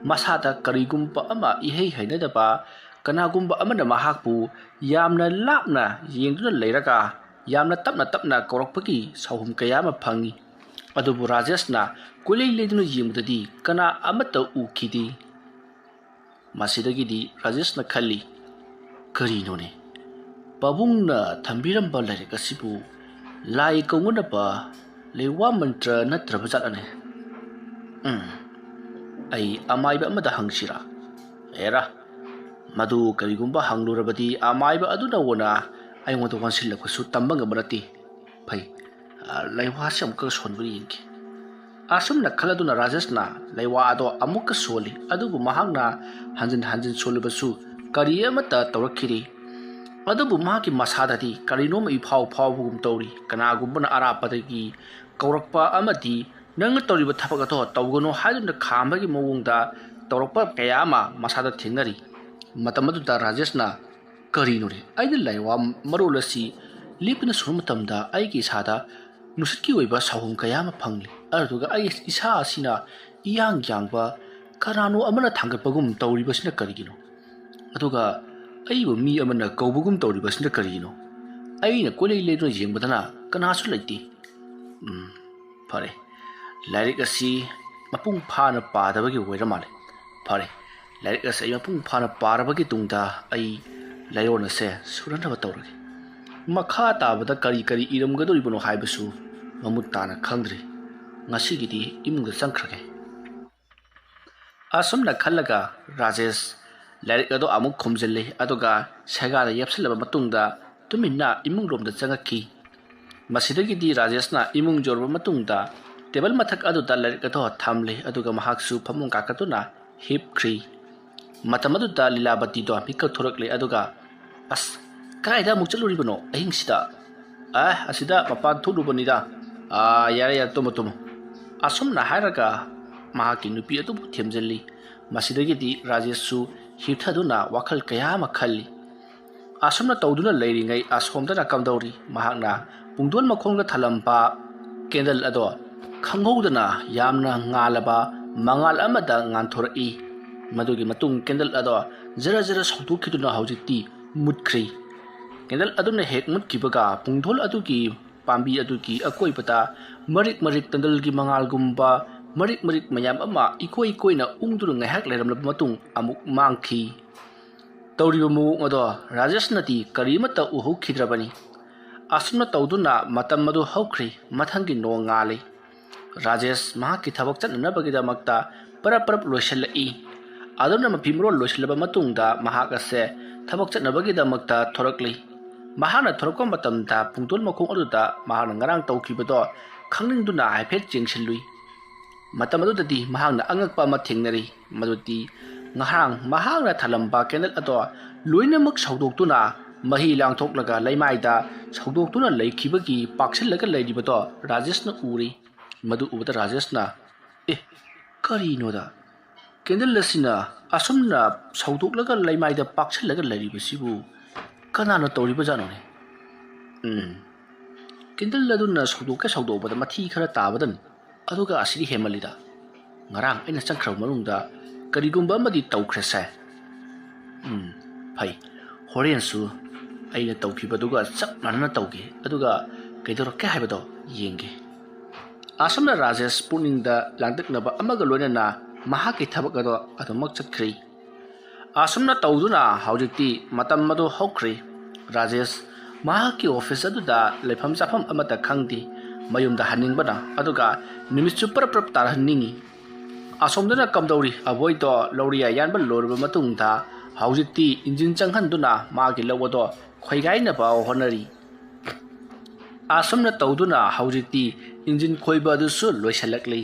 ꯃꯁꯥꯗ ꯀꯔꯤꯒꯨꯝꯕ ꯑꯃ ꯏꯍꯩ ꯍꯩꯅꯗꯕ, ꯀꯅꯥꯒꯨꯝꯕ ꯑꯃꯅ ꯃꯍꯥꯛꯄꯨ ꯌꯥꯝꯅ ꯂꯥꯞꯅ ꯌꯦꯡꯗꯨꯅ ꯂꯩꯔꯒ ꯌꯥꯝꯅ ꯇꯞꯅ ꯇꯞꯅ ꯀꯧꯔꯛꯄꯒꯤ ꯁꯥꯎꯍꯨꯝ ꯀꯌꯥ ꯑꯃ ꯐꯪꯏ꯫ ꯑꯗꯨꯕꯨ ꯔꯥꯖꯦꯁꯅ ꯀꯣꯏꯂꯩ ꯂꯩꯗꯨꯅ ꯌꯦꯡꯕꯗꯗꯤ ꯀꯅꯥ ꯑꯃꯠꯇ ꯎꯈꯤꯗꯦ꯫ ꯃꯁꯤꯗꯒꯤꯗꯤ ꯔꯥꯖꯦꯁꯅ ꯈꯜꯂꯤ, "ꯀꯔꯤꯅꯣꯅꯦ? ꯄꯥꯕꯨꯡꯅ ꯊꯝꯕꯤꯔꯝꯕ ꯂꯥꯏꯔꯤꯛ ꯑꯁꯤꯕꯨ ꯂꯥꯏ ꯀꯧꯅꯅꯕ ꯂꯩꯋꯥ ꯃꯟꯇ꯭ꯔ ꯅꯠꯇ꯭ꯔꯕ ꯖꯥꯠꯂꯅꯦ? ꯎꯝ, ꯑꯩ ꯑꯃꯥꯏꯕ ꯑꯃꯗ ꯍꯪꯁꯤꯔꯥ? ꯑꯦꯔꯥ, ꯃꯗꯨ ꯀꯔꯤꯒꯨꯝꯕ ꯍꯪꯂꯨꯔꯕꯗꯤ ꯑꯃꯥꯏꯕ ꯑꯗꯨꯅ ꯑꯣꯏꯅ ꯑꯩꯉꯣꯟꯗ ꯑꯣꯟꯁꯤꯜꯂꯛꯄꯁꯨ ꯇꯝꯕ ꯉꯝꯕ ꯅꯠꯇꯦ꯫ ꯐꯩ, ꯑ, ꯂꯩꯋꯥꯁꯤ ꯑꯃꯨꯛꯀ ꯁꯣꯟꯕ ꯌꯦꯡꯒꯦ꯫" ꯑꯁꯨꯝꯅ ꯈꯜꯂꯗꯨꯅ ꯔꯥꯖꯦꯁꯅ ꯂꯩꯋꯥ ꯑꯗꯣ ꯑꯃꯨꯛꯀ ꯁꯣꯜꯂꯤ꯫ ꯑꯗꯨꯕꯨ ꯃꯍꯥꯛꯅ ꯍꯟꯖꯤꯟ ꯍꯟꯖꯤꯟ ꯁꯣꯜꯂꯕꯁꯨ ꯀꯔꯤ ꯑꯃꯠꯇ ꯇꯧꯔꯛꯈꯤꯗꯦ꯫ ꯑꯗꯨꯕꯨ ꯃꯍꯥꯛꯀꯤ ꯃꯁꯥꯗꯗꯤ ꯀꯔꯤꯅꯣꯝꯃ ꯏꯐꯥꯎ ꯐꯥꯎꯕꯒꯨꯝ ꯇꯧꯔꯤ꯫ ꯀꯅꯥꯒꯨꯝꯕꯅ ꯑꯔꯥꯞꯄꯗꯒꯤ ꯀꯧꯔꯛꯄ ꯑꯃꯗꯤ ꯅꯪꯅ ꯇꯧꯔꯤꯕ ꯊꯕꯛ ꯑꯗꯣ ꯇꯧꯒꯅꯨ ꯍꯥꯏꯗꯨꯅ ꯈꯥꯝꯕꯒꯤ ꯃꯑꯣꯡꯗ ꯇꯧꯔꯛꯄ ꯀꯌꯥ ꯑꯃ ꯃꯁꯥꯗ ꯊꯦꯡꯅꯔꯤ꯫ ꯃꯇꯝ ꯑꯗꯨꯗ ꯔꯥꯖꯦꯁꯅ, "ꯀꯔꯤꯅꯣꯅꯦ? ꯑꯩꯅ ꯂꯥꯏꯋꯥ ꯃꯔꯣꯜ ꯑꯁꯤ ꯂꯦꯞꯇꯅ ꯁꯣꯟꯕ ꯃꯇꯝꯗ ꯑꯩꯒꯤ ꯏꯁꯥꯗ ꯅꯨꯡꯁꯤꯠꯀꯤ ꯑꯣꯏꯕ ꯁꯥꯎꯍꯨꯝ ꯀꯌꯥ ꯑꯃ ꯐꯪꯂꯤ꯫ ꯑꯗꯨꯗꯨꯒ ꯑꯩ ꯏꯁꯥ ꯑꯁꯤꯅ ꯏꯌꯥꯡ ꯌꯥꯡꯕ ꯀꯅꯥꯅꯣ ꯑꯃꯅ ꯊꯥꯡꯒꯠꯄꯒꯨꯝ ꯇꯧꯔꯤꯕꯁꯤꯅ ꯀꯔꯤꯒꯤꯅꯣ? ꯑꯗꯨꯒ ꯑꯩꯕꯨ ꯃꯤ ꯑꯃꯅ ꯀꯧꯕꯒꯨꯝ ꯇꯧꯔꯤꯕꯁꯤꯅ ꯀꯔꯤꯒꯤꯅꯣ? ꯑꯩꯅ ꯀꯣꯏꯂꯩ ꯂꯩꯗꯨꯅ ꯌꯦꯡꯕꯗꯅ ꯀꯅꯥꯁꯨ ꯂꯩꯇꯦ꯫ ꯎꯝ, ꯐꯔꯦ꯫ ꯂꯥꯏꯔꯤꯛ ꯑꯁꯤ ꯃꯄꯨꯡ ꯐꯥꯅ ꯄꯥꯗꯕꯒꯤ ꯑꯣꯏꯔ ꯃꯥꯜꯂꯦ꯫ ꯐꯔꯦ, ꯂꯥꯏꯔꯤꯛ ꯑꯁꯦ ꯑꯩ ꯃꯄꯨꯡ ꯐꯥꯅ ꯄꯥꯔꯕꯒꯤ ꯇꯨꯡꯗ ꯑꯩ ꯂꯥꯏꯑꯣꯟ ꯑꯁꯦ ꯁꯨꯅꯅꯕ ꯇꯧꯔꯒꯦ꯫ ꯃꯈꯥ ꯇꯥꯕꯗ ꯀꯔꯤ ꯀꯔꯤ ꯏꯔꯝꯒꯗꯧꯔꯤꯕꯅꯣ ꯍꯥꯏꯕꯁꯨ ꯃꯃꯨꯠ ꯇꯥꯅ ꯈꯪꯗ꯭ꯔꯤ꯫ ꯉꯁꯤꯒꯤꯗꯤ ꯏꯃꯨꯡꯗ ꯆꯪꯈ꯭ꯔꯒꯦ꯫ ꯑꯁꯨꯝꯅ ꯈꯜꯂꯒ ꯔꯥꯖꯦꯁ ꯂꯥꯏꯔꯤꯛ ꯑꯗꯨ ꯑꯃꯨꯛ ꯈꯨꯝꯖꯤꯜꯂꯤ, ꯑꯗꯨꯒ ꯁꯦꯒꯥꯗ ꯌꯦꯞꯁꯤꯜꯂꯕ ꯃꯇꯨꯡꯗ ꯇꯨꯃꯤꯟꯅ ꯏꯃꯨꯡ ꯂꯣꯝꯗ ꯆꯪꯉꯛꯈꯤ꯫ ꯃꯁꯤꯗꯒꯤꯗꯤ ꯔꯥꯖꯦꯁꯅ ꯏꯃꯨꯡ ꯌꯧꯔꯕ ꯃꯇꯨꯡꯗ ꯇꯦꯕꯜ ꯃꯊꯛ ꯑꯗꯨꯗ ꯂꯥꯏꯔꯤꯛ ꯑꯗꯨ ꯊꯝꯂꯦ, ꯑꯗꯨꯒ ꯃꯍꯥꯛꯁꯨ ꯐꯃꯨꯡ ꯀꯥꯈꯠꯇꯨꯅ ꯍꯤꯞꯈ꯭ꯔꯤ꯫ ꯃꯇꯝ ꯑꯗꯨꯗ ꯂꯤꯂꯥꯕꯇꯤꯗꯣ ꯃꯤꯀꯞ ꯊꯣꯔꯛꯂꯦ, ꯑꯗꯨꯒ, "ꯑꯁ, ꯀꯗꯥꯏꯗ ꯑꯃꯨꯛ ꯆꯠꯂꯨꯔꯤꯕꯅꯣ ꯑꯍꯤꯡꯁꯤꯗ?" "ꯑꯦ, ꯑꯁꯤꯗ ꯃꯄꯥꯟ ꯊꯣꯛꯂꯨꯕꯅꯤꯗ꯫ ꯑꯥ, ꯌꯥꯔꯦ, ꯌꯥꯔꯦ, ꯇꯨꯝꯃꯣ, ꯇꯨꯝꯃꯣ"꯫ ꯑꯁꯨꯝꯅ ꯍꯥꯏꯔꯒ ꯃꯍꯥꯛꯀꯤ ꯅꯨꯄꯤ ꯑꯗꯨꯕꯨ ꯊꯦꯝꯖꯤꯜꯂꯤ꯫ ꯃꯁꯤꯗꯒꯤꯗꯤ ꯔꯥꯖꯦꯁꯁꯨ ꯍꯤꯞꯊꯗꯨꯅ ꯋꯥꯈꯜ ꯀꯌꯥ ꯑꯃ ꯈꯜꯂꯤ꯫ ꯑꯁꯨꯝꯅ ꯇꯧꯗꯨꯅ ꯂꯩꯔꯤꯉꯩ ꯑꯁꯣꯝꯗꯅ ꯀꯝꯗꯧꯔꯤ? ꯃꯍꯥꯛꯅ ꯄꯨꯡꯗꯣꯟ ꯃꯈꯣꯡꯗ ꯊꯥꯜꯂꯝꯕ ꯀꯦꯟꯗꯜ ꯑꯗꯣ ꯈꯪꯍꯧꯗꯅ ꯌꯥꯝꯅ ꯉꯥꯜꯂꯕ ꯃꯉꯥꯜ ꯑꯃꯗ ꯉꯥꯟꯊꯣꯔꯛꯏ꯫ ꯃꯗꯨꯒꯤ ꯃꯇꯨꯡ ꯀꯦꯟꯗꯜ ꯑꯗꯣ ꯖꯔ ꯖꯔ ꯁꯧꯗꯣꯛꯈꯤꯗꯨꯅ ꯍꯧꯖꯤꯛꯇꯤ ꯃꯨꯠꯈ꯭ꯔꯦ꯫ ꯀꯦꯟꯗꯜ ꯑꯗꯨꯅ ꯍꯦꯛ ꯃꯨꯠꯈꯤꯕꯒ ꯄꯨꯡꯗꯣꯟ ꯑꯗꯨꯒꯤ ꯄꯥꯝꯕꯤ ꯑꯗꯨꯒꯤ ꯑꯀꯣꯏꯕꯗ ꯃꯔꯤꯛ ꯃꯔꯤꯛ ꯀꯦꯟꯗꯜꯒꯤ ꯃꯉꯥꯜꯒꯨꯝꯕ ꯃꯔꯤꯛ ꯃꯔꯤꯛ ꯃꯌꯥꯝ ꯑꯃ ꯏꯀꯣꯏ ꯀꯣꯏꯅ ꯎꯪꯗꯨꯅ ꯉꯥꯏꯍꯥꯛ ꯂꯩꯔꯝꯂꯕ ꯃꯇꯨꯡ ꯑꯃꯨꯛ ꯃꯥꯡꯈꯤ꯫ ꯇꯧꯔꯤꯕ ꯃꯑꯣꯡ ꯑꯗꯣ ꯔꯥꯖꯦꯁꯅꯗꯤ ꯀꯔꯤꯃꯠꯇ ꯎꯍꯧꯈꯤꯗ꯭ꯔꯕꯅꯤ꯫ ꯑꯁꯨꯝꯅ ꯇꯧꯗꯨꯅ ꯃꯇꯝ ꯑꯗꯨ ꯍꯧꯈ꯭ꯔꯦ꯫ ꯃꯊꯪꯒꯤ ꯅꯣꯡ ꯉꯥꯜꯂꯤ꯫ ꯔꯥꯖꯦꯁ ꯃꯍꯥꯛꯀꯤ ꯊꯕꯛ ꯆꯠꯅꯅꯕꯒꯤꯗꯃꯛꯇ ꯄꯔꯞ ꯄꯔꯞ ꯂꯣꯏꯁꯤꯜꯂꯛꯏ꯫ ꯑꯗꯨꯝꯅ ꯃꯐꯤ ꯃꯔꯣꯜ ꯂꯣꯏꯁꯤꯜꯂꯕ ꯃꯇꯨꯡꯗ ꯃꯍꯥꯛ ꯑꯁꯦ ꯊꯕꯛ ꯆꯠꯅꯕꯒꯤꯗꯃꯛꯇ ꯊꯣꯔꯛꯂꯤ꯫ ꯃꯍꯥꯛꯅ ꯊꯣꯔꯛꯄ ꯃꯇꯝꯗ ꯄꯨꯡꯗꯣꯟ ꯃꯈꯣꯡ ꯑꯗꯨꯗ ꯃꯍꯥꯛꯅ ꯉꯔꯥꯡ ꯇꯧꯈꯤꯕꯗꯣ ꯈꯪꯅꯤꯡꯗꯨꯅ ꯍꯥꯏꯐꯦꯠ ꯌꯦꯡꯁꯤꯜꯂꯨꯏ꯫ ꯃꯇꯝ ꯑꯗꯨꯗꯗꯤ ꯃꯍꯥꯛꯅ ꯑꯉꯛꯄ ꯑꯃ ꯊꯦꯡꯅꯔꯤ, ꯃꯗꯨꯗꯤ ꯉꯔꯥꯡ ꯃꯍꯥꯛꯅ ꯊꯥꯜꯂꯝꯕ ꯀꯦꯟꯗꯜ ꯑꯗꯣ ꯂꯣꯏꯅꯃꯛ ꯁꯧꯗꯣꯛꯇꯨꯅ, ꯃꯍꯤ ꯂꯥꯡꯊꯣꯛꯂꯒ ꯂꯩꯃꯥꯏꯗ ꯁꯧꯗꯣꯛꯇꯨꯅ ꯂꯩꯈꯤꯕꯒꯤ ꯄꯥꯛꯁꯤꯜꯂꯒ ꯂꯩꯔꯤꯕꯗꯣ ꯔꯥꯖꯦꯁꯅ ꯎꯔꯤ꯫ ꯃꯗꯨ ꯎꯕꯗ ꯔꯥꯖꯦꯁꯅ, "ꯑꯦ, ꯀꯔꯤꯅꯣꯗ? ꯀꯦꯟꯗꯜ ꯑꯁꯤꯅ ꯑꯁꯨꯝꯅ ꯁꯧꯗꯣꯛꯂꯒ ꯂꯩꯃꯥꯏꯗ ꯄꯥꯛꯁꯤꯜꯂꯒ ꯂꯩꯔꯤꯕꯁꯤꯕꯨ ꯀꯅꯥꯅ ꯇꯧꯔꯤꯕꯖꯥꯠꯅꯣꯅꯦ? ꯎꯝ, ꯀꯦꯟꯗꯜ ꯑꯗꯨꯅ ꯁꯧꯗꯣꯛꯀꯦ ꯁꯧꯗꯣꯛꯄꯗ ꯃꯊꯤ ꯈꯔ ꯇꯥꯕꯗꯅꯤ꯫ ꯑꯗꯨꯒ ꯑꯁꯤꯗꯤ ꯍꯦꯟꯃꯜꯂꯤꯗ꯫ ꯉꯔꯥꯡ ꯑꯩꯅ ꯆꯪꯈ꯭ꯔꯕ ꯃꯅꯨꯡꯗ ꯀꯔꯤꯒꯨꯝꯕ ꯑꯃꯗꯤ ꯇꯧꯈ꯭ꯔꯦꯁꯦ꯫ ꯎꯝ, ꯐꯩ꯫ ꯍꯣꯔꯦꯟꯁꯨ ꯑꯩꯅ ꯇꯧꯈꯤꯕꯗꯨꯒ ꯆꯞ ꯃꯥꯟꯅꯅ ꯇꯧꯒꯦ꯫ ꯑꯗꯨꯒ ꯀꯩꯗꯧꯔꯛꯀꯦ ꯍꯥꯏꯕꯗꯣ ꯌꯦꯡꯒꯦ"꯫ ꯑꯁꯨꯝꯅ ꯔꯥꯖꯦꯁ ꯄꯨꯛꯅꯤꯡꯗ ꯂꯥꯡꯇꯛꯅꯕ ꯑꯃꯒ ꯂꯣꯏꯅꯅ ꯃꯍꯥꯛꯀꯤ ꯊꯕꯛ ꯑꯗꯣ ꯑꯗꯨꯃꯛ ꯆꯠꯈ꯭ꯔꯤ꯫ ꯑꯁꯨꯝꯅ ꯇꯧꯗꯨꯅ ꯍꯧꯖꯤꯛꯇꯤ ꯃꯇꯝ ꯑꯗꯨ ꯍꯧꯈ꯭ꯔꯦ꯫ ꯔꯥꯖꯦꯁ ꯃꯍꯥꯛꯀꯤ ꯑꯣꯐꯤꯁ ꯑꯗꯨꯗ ꯂꯩꯐꯝ ꯆꯥꯐꯝ ꯑꯃꯠꯇ ꯈꯪꯗꯦ꯫ ꯃꯌꯨꯝꯗ ꯍꯟꯅꯤꯡꯕꯅ ꯑꯗꯨꯒ ꯅꯨꯃꯤꯠꯁꯨ ꯄꯔꯞ ꯄꯔꯞ ꯇꯥꯔꯍꯟꯅꯤꯡꯏ꯫ ꯑꯁꯣꯝꯗꯅ ꯀꯝꯗꯧꯔꯤ? ꯑꯕꯣꯏꯗꯣ ꯂꯧꯔꯤꯌꯥ ꯌꯥꯟꯕ ꯂꯣꯏꯔꯕ ꯃꯇꯨꯡꯗ ꯍꯧꯖꯤꯛꯇꯤ ꯏꯟꯖꯤꯟ ꯆꯪꯍꯟꯗꯨꯅ ꯃꯥꯒꯤ ꯂꯧ ꯑꯗꯣ ꯈꯣꯏꯒꯥꯏꯅꯕ ꯍꯣꯠꯅꯔꯤ꯫ ꯑꯁꯨꯝꯅ ꯇꯧꯗꯨꯅ ꯍꯧꯖꯤꯛꯇꯤ ꯏꯟꯖꯤꯟ ꯈꯣꯏꯕ ꯑꯗꯨꯁꯨ ꯂꯣꯏꯁꯤꯜꯂꯛꯂꯤ꯫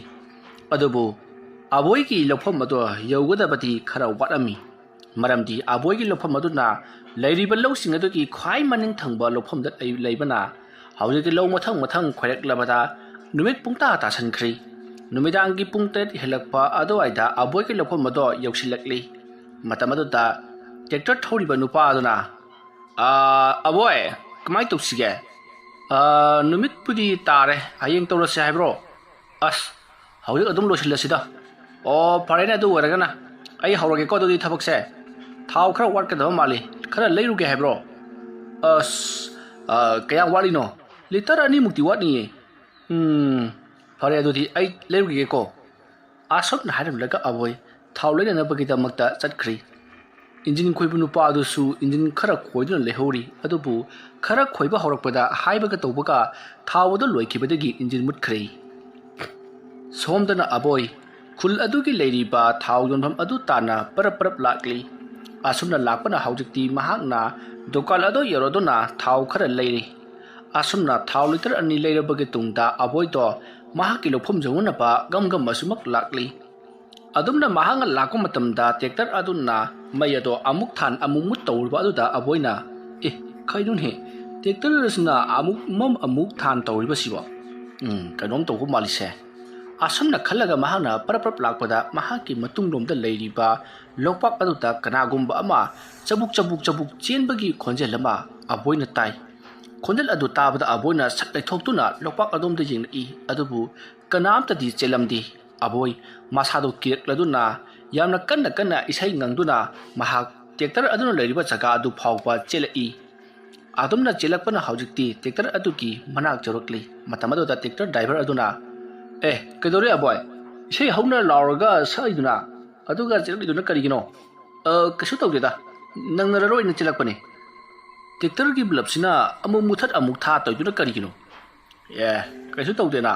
ꯑꯗꯨꯕꯨ ꯑꯕꯣꯏꯒꯤ ꯂꯧꯐꯝ ꯑꯗꯣ ꯌꯧꯒꯗꯕꯗꯤ ꯈꯔ ꯋꯥꯠꯂꯝꯃꯤ꯫ ꯃꯔꯝꯗꯤ ꯑꯕꯣꯏꯒꯤ ꯂꯧꯐꯝ ꯑꯗꯨꯅ ꯂꯩꯔꯤꯕ ꯂꯧꯁꯤꯡ ꯑꯗꯨꯒꯤ ꯈ꯭ꯋꯥꯏ ꯃꯅꯤꯡ ꯊꯪꯕ ꯂꯧꯐꯝꯗ ꯂꯩ-, ꯂꯩꯕꯅ ꯍꯧꯖꯤꯛꯇꯤ ꯂꯧ ꯃꯊꯪ ꯃꯊꯪ ꯈꯣꯏꯔꯛꯂꯕꯗ ꯅꯨꯃꯤꯠ ꯄꯨꯡꯇꯥ ꯇꯥꯁꯟꯈ꯭ꯔꯤ꯫ ꯅꯨꯃꯤꯗꯥꯡꯒꯤ ꯄꯨꯡ ꯇꯔꯦꯠ ꯍꯦꯜꯂꯛꯄ ꯑꯗꯨꯋꯥꯏꯗ ꯑꯕꯣꯏꯒꯤ ꯂꯧꯐꯝ ꯑꯗꯣ ꯌꯧꯁꯤꯜꯂꯛꯂꯤ꯫ ꯃꯇꯝ ꯑꯗꯨꯗ ꯇ꯭ꯔꯦꯛꯇꯔ ꯊꯧꯔꯤꯕ ꯅꯨꯄꯥ ꯑꯗꯨꯅ, "ꯑꯥ, ꯑꯕꯣꯏ, ꯀꯃꯥꯏꯅ ꯇꯧꯁꯤꯒꯦ? ꯑꯥ, ꯅꯨꯃꯤꯠꯄꯨꯗꯤ ꯇꯥꯔꯦ, ꯍꯌꯦꯡ ꯇꯧꯔꯁꯦ ꯍꯥꯏꯕ꯭ꯔꯣ? ꯑꯁ, ꯍꯧꯖꯤꯛ ꯑꯗꯨꯝ ꯂꯣꯏꯁꯤꯜꯂꯁꯤꯗ꯫ ꯑꯣ, ꯐꯔꯦꯅꯦ, ꯑꯗꯨ ꯑꯣꯏꯔꯒꯅ ꯑꯩ ꯍꯧꯔꯒꯦꯀꯣ ꯑꯗꯨꯗꯤ ꯊꯕꯛꯁꯦ꯫ ꯊꯥꯎ ꯈꯔ ꯋꯥꯠꯀꯗꯕ ꯃꯥꯜꯂꯤ, ꯈꯔ ꯂꯩꯔꯨꯒꯦ ꯍꯥꯏꯕ꯭ꯔꯣ?" "ꯑꯁ, ꯑꯥ, ꯀꯌꯥꯝ ꯋꯥꯠꯂꯤꯅꯣ? ꯂꯤꯇꯔ ꯑꯅꯤꯃꯨꯛꯇꯤ ꯋꯥꯠꯅꯤꯌꯦ꯫" "ꯎꯝ, ꯐꯔꯦ ꯑꯗꯨꯗꯤ ꯑꯩ ꯂꯩꯔꯨꯈꯤꯒꯦꯀꯣ꯫" ꯑꯁꯨꯝꯅ ꯍꯥꯏꯔꯝꯂꯒ ꯑꯕꯣꯏ ꯊꯥꯎ ꯂꯩꯅꯅꯕꯒꯤꯗꯃꯛꯇ ꯆꯠꯈ꯭ꯔꯤ꯫ ꯏꯟꯖꯤꯟ ꯈꯣꯏꯕ ꯅꯨꯄꯥ ꯑꯗꯨꯁꯨ ꯏꯟꯖꯤꯟ ꯈꯔ ꯈꯣꯏꯗꯨꯅ ꯂꯩꯍꯧꯔꯤ, ꯑꯗꯨꯕꯨ ꯈꯔ ꯈꯣꯏꯕ ꯍꯧꯔꯛꯄꯗ ꯍꯥꯏꯕꯒ ꯇꯧꯕꯒ ꯊꯥꯎ ꯑꯗꯨ ꯂꯣꯏꯈꯤꯕꯗꯒꯤ ꯏꯟꯖꯤꯟ ꯃꯨꯠꯈ꯭ꯔꯦ꯫ ꯁꯣꯝꯗꯅ ꯑꯕꯣꯏ ꯈꯨꯜ ꯑꯗꯨꯒꯤ ꯂꯩꯔꯤꯕ ꯊꯥꯎ ꯌꯣꯟꯐꯝ ꯑꯗꯨ ꯇꯥꯟꯅ ꯄꯔꯞ ꯄꯔꯞ ꯂꯥꯛꯂꯤ꯫ ꯑꯁꯨꯝꯅ ꯂꯥꯛꯄꯅ ꯍꯧꯖꯤꯛꯇꯤ ꯃꯍꯥꯛꯅ ꯗꯨꯀꯥꯟ ꯑꯗꯨ ꯌꯧꯔꯗꯨꯅ ꯊꯥꯎ ꯈꯔ ꯂꯩꯔꯤ꯫ ꯑꯁꯨꯝꯅ ꯊꯥꯎ ꯂꯤꯇꯔ ꯑꯅꯤ ꯂꯩꯔꯕꯒꯤ ꯇꯨꯡꯗ ꯑꯕꯣꯏꯗꯣ ꯃꯍꯥꯛꯀꯤ ꯂꯧꯐꯝ ꯌꯧꯅꯅꯕ ꯒꯝ ꯒꯝ ꯑꯁꯨꯃꯛ ꯂꯥꯛꯂꯤ꯫ ꯑꯗꯨꯝꯅ ꯃꯍꯥꯛꯅ ꯂꯥꯛꯄ ꯃꯇꯝꯗ ꯇ꯭ꯔꯦꯛꯇꯔ ꯑꯗꯨꯅ ꯃꯩ ꯑꯗꯣ ꯑꯃꯨꯛ ꯊꯥꯟ ꯑꯃꯨꯛ ꯃꯨꯠ ꯇꯧꯔꯤꯕ ꯑꯗꯨꯗ ꯑꯕꯣꯏꯅ, "ꯑꯦ, ꯀꯩꯅꯣꯅꯦ? ꯇ꯭ꯔꯦꯛꯇꯔ ꯑꯁꯤꯅ ꯑꯃꯨꯛ ꯃꯝ ꯑꯃꯨꯛ ꯊꯥꯟ ꯇꯧꯔꯤꯕꯁꯤꯕꯣ? ꯎꯝ, ꯀꯩꯅꯣꯝ ꯇꯧꯕ ꯃꯥꯜꯂꯤꯁꯦ꯫" ꯑꯁꯨꯝꯅ ꯈꯜꯂꯒ ꯃꯍꯥꯛꯅ ꯄꯔꯞ ꯄꯔꯞ ꯂꯥꯛꯄꯗ ꯃꯍꯥꯛꯀꯤ ꯃꯇꯨꯡꯂꯣꯝꯗ ꯂꯩꯔꯤꯕ ꯂꯣꯛꯄꯥꯛ ꯑꯗꯨꯗ ꯀꯅꯥꯒꯨꯝꯕ ꯑꯃ ꯆꯕꯨꯛ ꯆꯕꯨꯛ ꯆꯕꯨꯛ ꯆꯦꯟꯕꯒꯤ ꯈꯣꯟꯖꯦꯜ ꯑꯃ ꯑꯕꯣꯏꯅ ꯇꯥꯏ꯫ ꯈꯣꯟꯖꯦꯜ ꯑꯗꯨ ꯇꯥꯕꯗ ꯑꯕꯣꯏꯅ ꯁꯠ ꯂꯩꯊꯣꯛꯇꯨꯅ ꯂꯣꯛꯄꯥꯛ ꯑꯗꯣꯝꯗ ꯌꯦꯡꯂꯛꯏ, ꯑꯗꯨꯕꯨ ꯀꯅꯥꯝꯇꯗꯤ ꯆꯦꯜꯂꯝꯗꯦ꯫ ꯑꯕꯣꯏ ꯃꯁꯥꯗꯨ ꯀꯤꯔꯛꯂꯗꯨꯅ ꯌꯥꯝꯅ ꯀꯟꯅ ꯀꯟꯅ ꯏꯁꯩ ꯉꯪꯗꯨꯅ ꯃꯍꯥꯛ ꯇ꯭ꯔꯦꯛꯇꯔ ꯑꯗꯨꯅ ꯂꯩꯔꯤꯕ ꯖꯒꯥ ꯑꯗꯨ ꯐꯥꯎꯕ ꯆꯦꯜꯂꯛꯏ꯫ ꯑꯗꯨꯝꯅ ꯆꯦꯜꯂꯛꯄꯅ ꯍꯧꯖꯤꯛꯇꯤ ꯇ꯭ꯔꯦꯛꯇꯔ ꯑꯗꯨꯒꯤ ꯃꯅꯥꯛ ꯌꯧꯔꯛꯂꯤ꯫ ꯃꯇꯝ ꯑꯗꯨꯗ ꯇ꯭ꯔꯦꯛꯇꯔ ꯗ꯭ꯔꯥꯏꯚꯔ ꯑꯗꯨꯅ, ꯑꯦ, ꯀꯩꯗꯧꯔꯦ ꯑꯕꯣꯏ? ꯏꯁꯩ ꯍꯧꯅ ꯂꯥꯎꯔꯒ ꯁꯛꯏꯗꯨꯅ, ꯑꯗꯨꯒ ꯆꯦꯜꯂꯛꯏꯗꯨꯅ ꯀꯔꯤꯒꯤꯅꯣ? ꯑ, ꯀꯩꯁꯨ ꯇꯧꯗꯦꯗ, ꯅꯪꯅꯔꯔꯣꯏꯅ ꯆꯦꯜꯂꯛꯄꯅꯦ꯫ ꯇ꯭ꯔꯦꯛꯇꯔꯒꯤ ꯕꯜꯕꯁꯤꯅ ꯑꯃꯨꯛ ꯃꯨꯊꯠ ꯑꯃꯨꯛ ꯊꯥ ꯇꯧꯔꯤꯗꯨꯅ ꯀꯔꯤꯒꯤꯅꯣ? ꯑꯦ, ꯀꯩꯁꯨ ꯇꯧꯗꯦꯅ,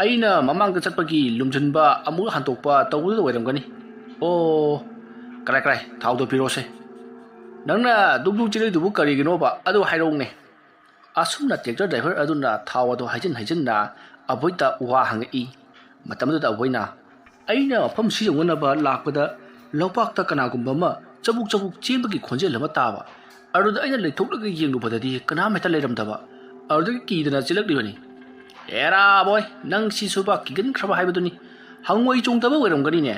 ꯑꯩꯅ ꯃꯃꯥꯡꯗ ꯆꯠꯄꯒꯤ ꯂꯨꯝꯁꯤꯟꯕ ꯑꯃꯨꯛ ꯍꯟꯗꯣꯛꯄ ꯇꯧꯕꯗꯨꯗ ꯑꯣꯏꯔꯝꯒꯅꯤ꯫ ꯑꯣ, ꯀꯔꯥꯏ ꯀꯔꯥꯏ, ꯊꯥꯎꯗꯣ ꯄꯤꯔꯛꯑꯣꯁꯦ꯫ ꯅꯪꯅ ꯗꯨꯛ ꯗꯨꯛ ꯆꯦꯜꯂꯛꯏꯗꯨꯕꯨ ꯀꯔꯤꯒꯤꯅꯣꯕ? ꯑꯗꯨ ꯍꯥꯏꯔꯛꯎꯅꯦ꯫ ꯑꯁꯨꯝꯅ ꯇ꯭ꯔꯦꯛꯇꯔ ꯗ꯭ꯔꯥꯏꯚꯔ ꯑꯗꯨꯅ ꯊꯥꯎ ꯑꯗꯨ ꯍꯩꯖꯤꯟ ꯍꯩꯖꯤꯟꯅ ꯑꯕꯣꯏꯗ ꯋꯥ ꯍꯪꯉꯛꯏ꯫ ꯃꯇꯝꯗꯨꯗ ꯑꯕꯣꯏꯅ, "ꯑꯩꯅ ꯃꯐꯝꯁꯤ ꯌꯧꯅꯅꯕ ꯂꯥꯛꯄꯗ ꯂꯧꯄꯥꯛꯇ ꯀꯅꯥꯒꯨꯝꯕ ꯑꯃ ꯆꯕꯨꯛ ꯆꯕꯨꯛ ꯆꯦꯟꯕꯒꯤ ꯈꯣꯟꯖꯦꯜ ꯑꯃ ꯇꯥꯕ꯫ ꯑꯗꯨꯗ ꯑꯩꯅ ꯂꯩꯊꯣꯛꯂꯒ ꯌꯦꯡꯂꯨꯕꯗꯗꯤ ꯀꯅꯥꯝ ꯍꯦꯛꯇ ꯂꯩꯔꯝꯗꯕ꯫ ꯑꯗꯨꯗꯒꯤ ꯀꯤꯗꯅ ꯆꯦꯜꯂꯛꯂꯤꯕꯅꯤ꯫" "ꯑꯦꯔꯥ ꯑꯕꯣꯏ, ꯅꯪ ꯁꯤꯁꯨꯕ ꯀꯤꯒꯟꯈ꯭ꯔꯕ ꯍꯥꯏꯕꯗꯨꯅꯤ꯫ ꯍꯪꯉꯣꯏ ꯆꯣꯡꯗꯕ ꯑꯣꯏꯔꯝꯒꯅꯤꯅꯦ?"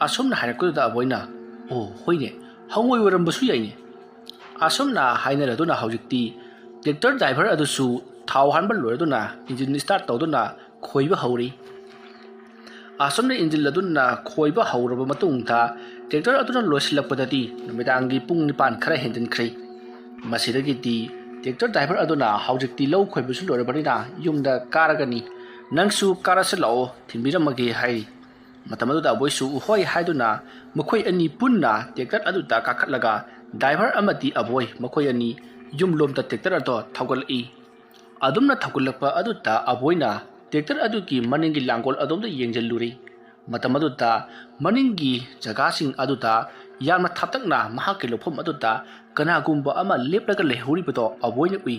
ꯑꯁꯨꯝꯅ ꯍꯥꯏꯔꯛꯄꯗꯨꯗ ꯑꯕꯣꯏꯅ, "ꯑꯣ ꯍꯣꯏꯅꯦ, ꯍꯪꯉꯣꯏ ꯑꯣꯏꯔꯝꯕꯁꯨ ꯌꯥꯏꯅꯦ꯫" ꯑꯁꯨꯝꯅ ꯍꯥꯏꯅꯔꯗꯨꯅ ꯍꯧꯖꯤꯛꯇꯤ ꯇ꯭ꯔꯦꯛꯇꯔ ꯗ꯭ꯔꯥꯏꯚꯔ ꯑꯗꯨꯁꯨ ꯊꯥꯎ ꯍꯥꯟꯕ ꯂꯣꯏꯔꯗꯨꯅ ꯏꯟꯖꯤꯟ ꯁ꯭ꯇꯥꯔꯠ ꯇꯧꯗꯨꯅ ꯈꯣꯏꯕ ꯍꯧꯔꯤ꯫ ꯑꯁꯨꯝꯅ ꯏꯟꯖꯤꯟ ꯑꯗꯨꯅ ꯈꯣꯏꯕ ꯍꯧꯔꯕ ꯃꯇꯨꯡꯗ ꯇ꯭ꯔꯦꯛꯇꯔ ꯑꯗꯨꯅ ꯂꯣꯏꯁꯤꯜꯂꯛꯄꯗꯗꯤ ꯅꯨꯃꯤꯗꯥꯡꯒꯤ ꯄꯨꯡ ꯅꯤꯄꯥꯟ ꯈꯔ ꯍꯦꯟꯖꯤꯟꯈ꯭ꯔꯦ꯫ ꯃꯁꯤꯗꯒꯤꯗꯤ ꯇ꯭ꯔꯦꯛꯇꯔ ꯗ꯭ꯔꯥꯏꯚꯔ ꯑꯗꯨꯅ ꯍꯧꯖꯤꯛꯇꯤ ꯂꯧ ꯈꯣꯏꯕꯁꯨ ꯂꯣꯏꯔꯕꯅꯤꯅ ꯌꯨꯝꯗ ꯀꯥꯔꯒꯅꯤ, ꯅꯪꯁꯨ ꯀꯥꯔꯁꯤ ꯂꯥꯛꯑꯣ, ꯊꯤꯟꯕꯤꯔꯝꯃꯒꯦ ꯍꯥꯏꯔꯤ꯫ ꯃꯇꯝ ꯑꯗꯨꯗ ꯑꯕꯣꯏꯁꯨ ꯍꯣꯏ ꯍꯥꯏꯗꯨꯅ ꯃꯈꯣꯏ ꯑꯅꯤ ꯄꯨꯟꯅ ꯇ꯭ꯔꯦꯛꯇꯔ ꯑꯗꯨꯗ ꯀꯥꯈꯠꯂꯒ ꯗ꯭ꯔꯥꯏꯚꯔ ꯑꯃꯗꯤ ꯑꯕꯣꯏ ꯃꯈꯣꯏ ꯑꯅꯤ ꯌꯨꯝꯂꯣꯝꯗ ꯇ꯭ꯔꯦꯛꯇꯔ ꯑꯗꯣ ꯊꯧꯒꯠꯂꯛꯏ꯫ ꯑꯗꯨꯝꯅ ꯊꯧꯒꯠꯂꯛꯄ ꯑꯗꯨꯗ ꯑꯕꯣꯏꯅ ꯇ꯭ꯔꯦꯛꯇꯔ ꯑꯗꯨꯒꯤ ꯃꯅꯤꯡꯒꯤ ꯂꯥꯡꯒꯣꯜ ꯑꯗꯣꯝꯗ ꯌꯦꯡꯁꯤꯜꯂꯨꯔꯦ꯫ ꯃꯇꯝ ꯑꯗꯨꯗ ꯃꯅꯤꯡꯒꯤ ꯖꯒꯥꯁꯤꯡ ꯑꯗꯨꯗ ꯌꯥꯝꯅ ꯊꯥꯞꯇꯛꯅ ꯃꯍꯥꯛꯀꯤ ꯂꯧꯐꯝ ꯑꯗꯨꯗ ꯀꯅꯥꯒꯨꯝꯕ ꯑꯃ ꯂꯦꯞꯂꯒ ꯂꯩꯍꯧꯔꯤꯕꯗꯣ ꯑꯕꯣꯏꯅ ꯎꯏ꯫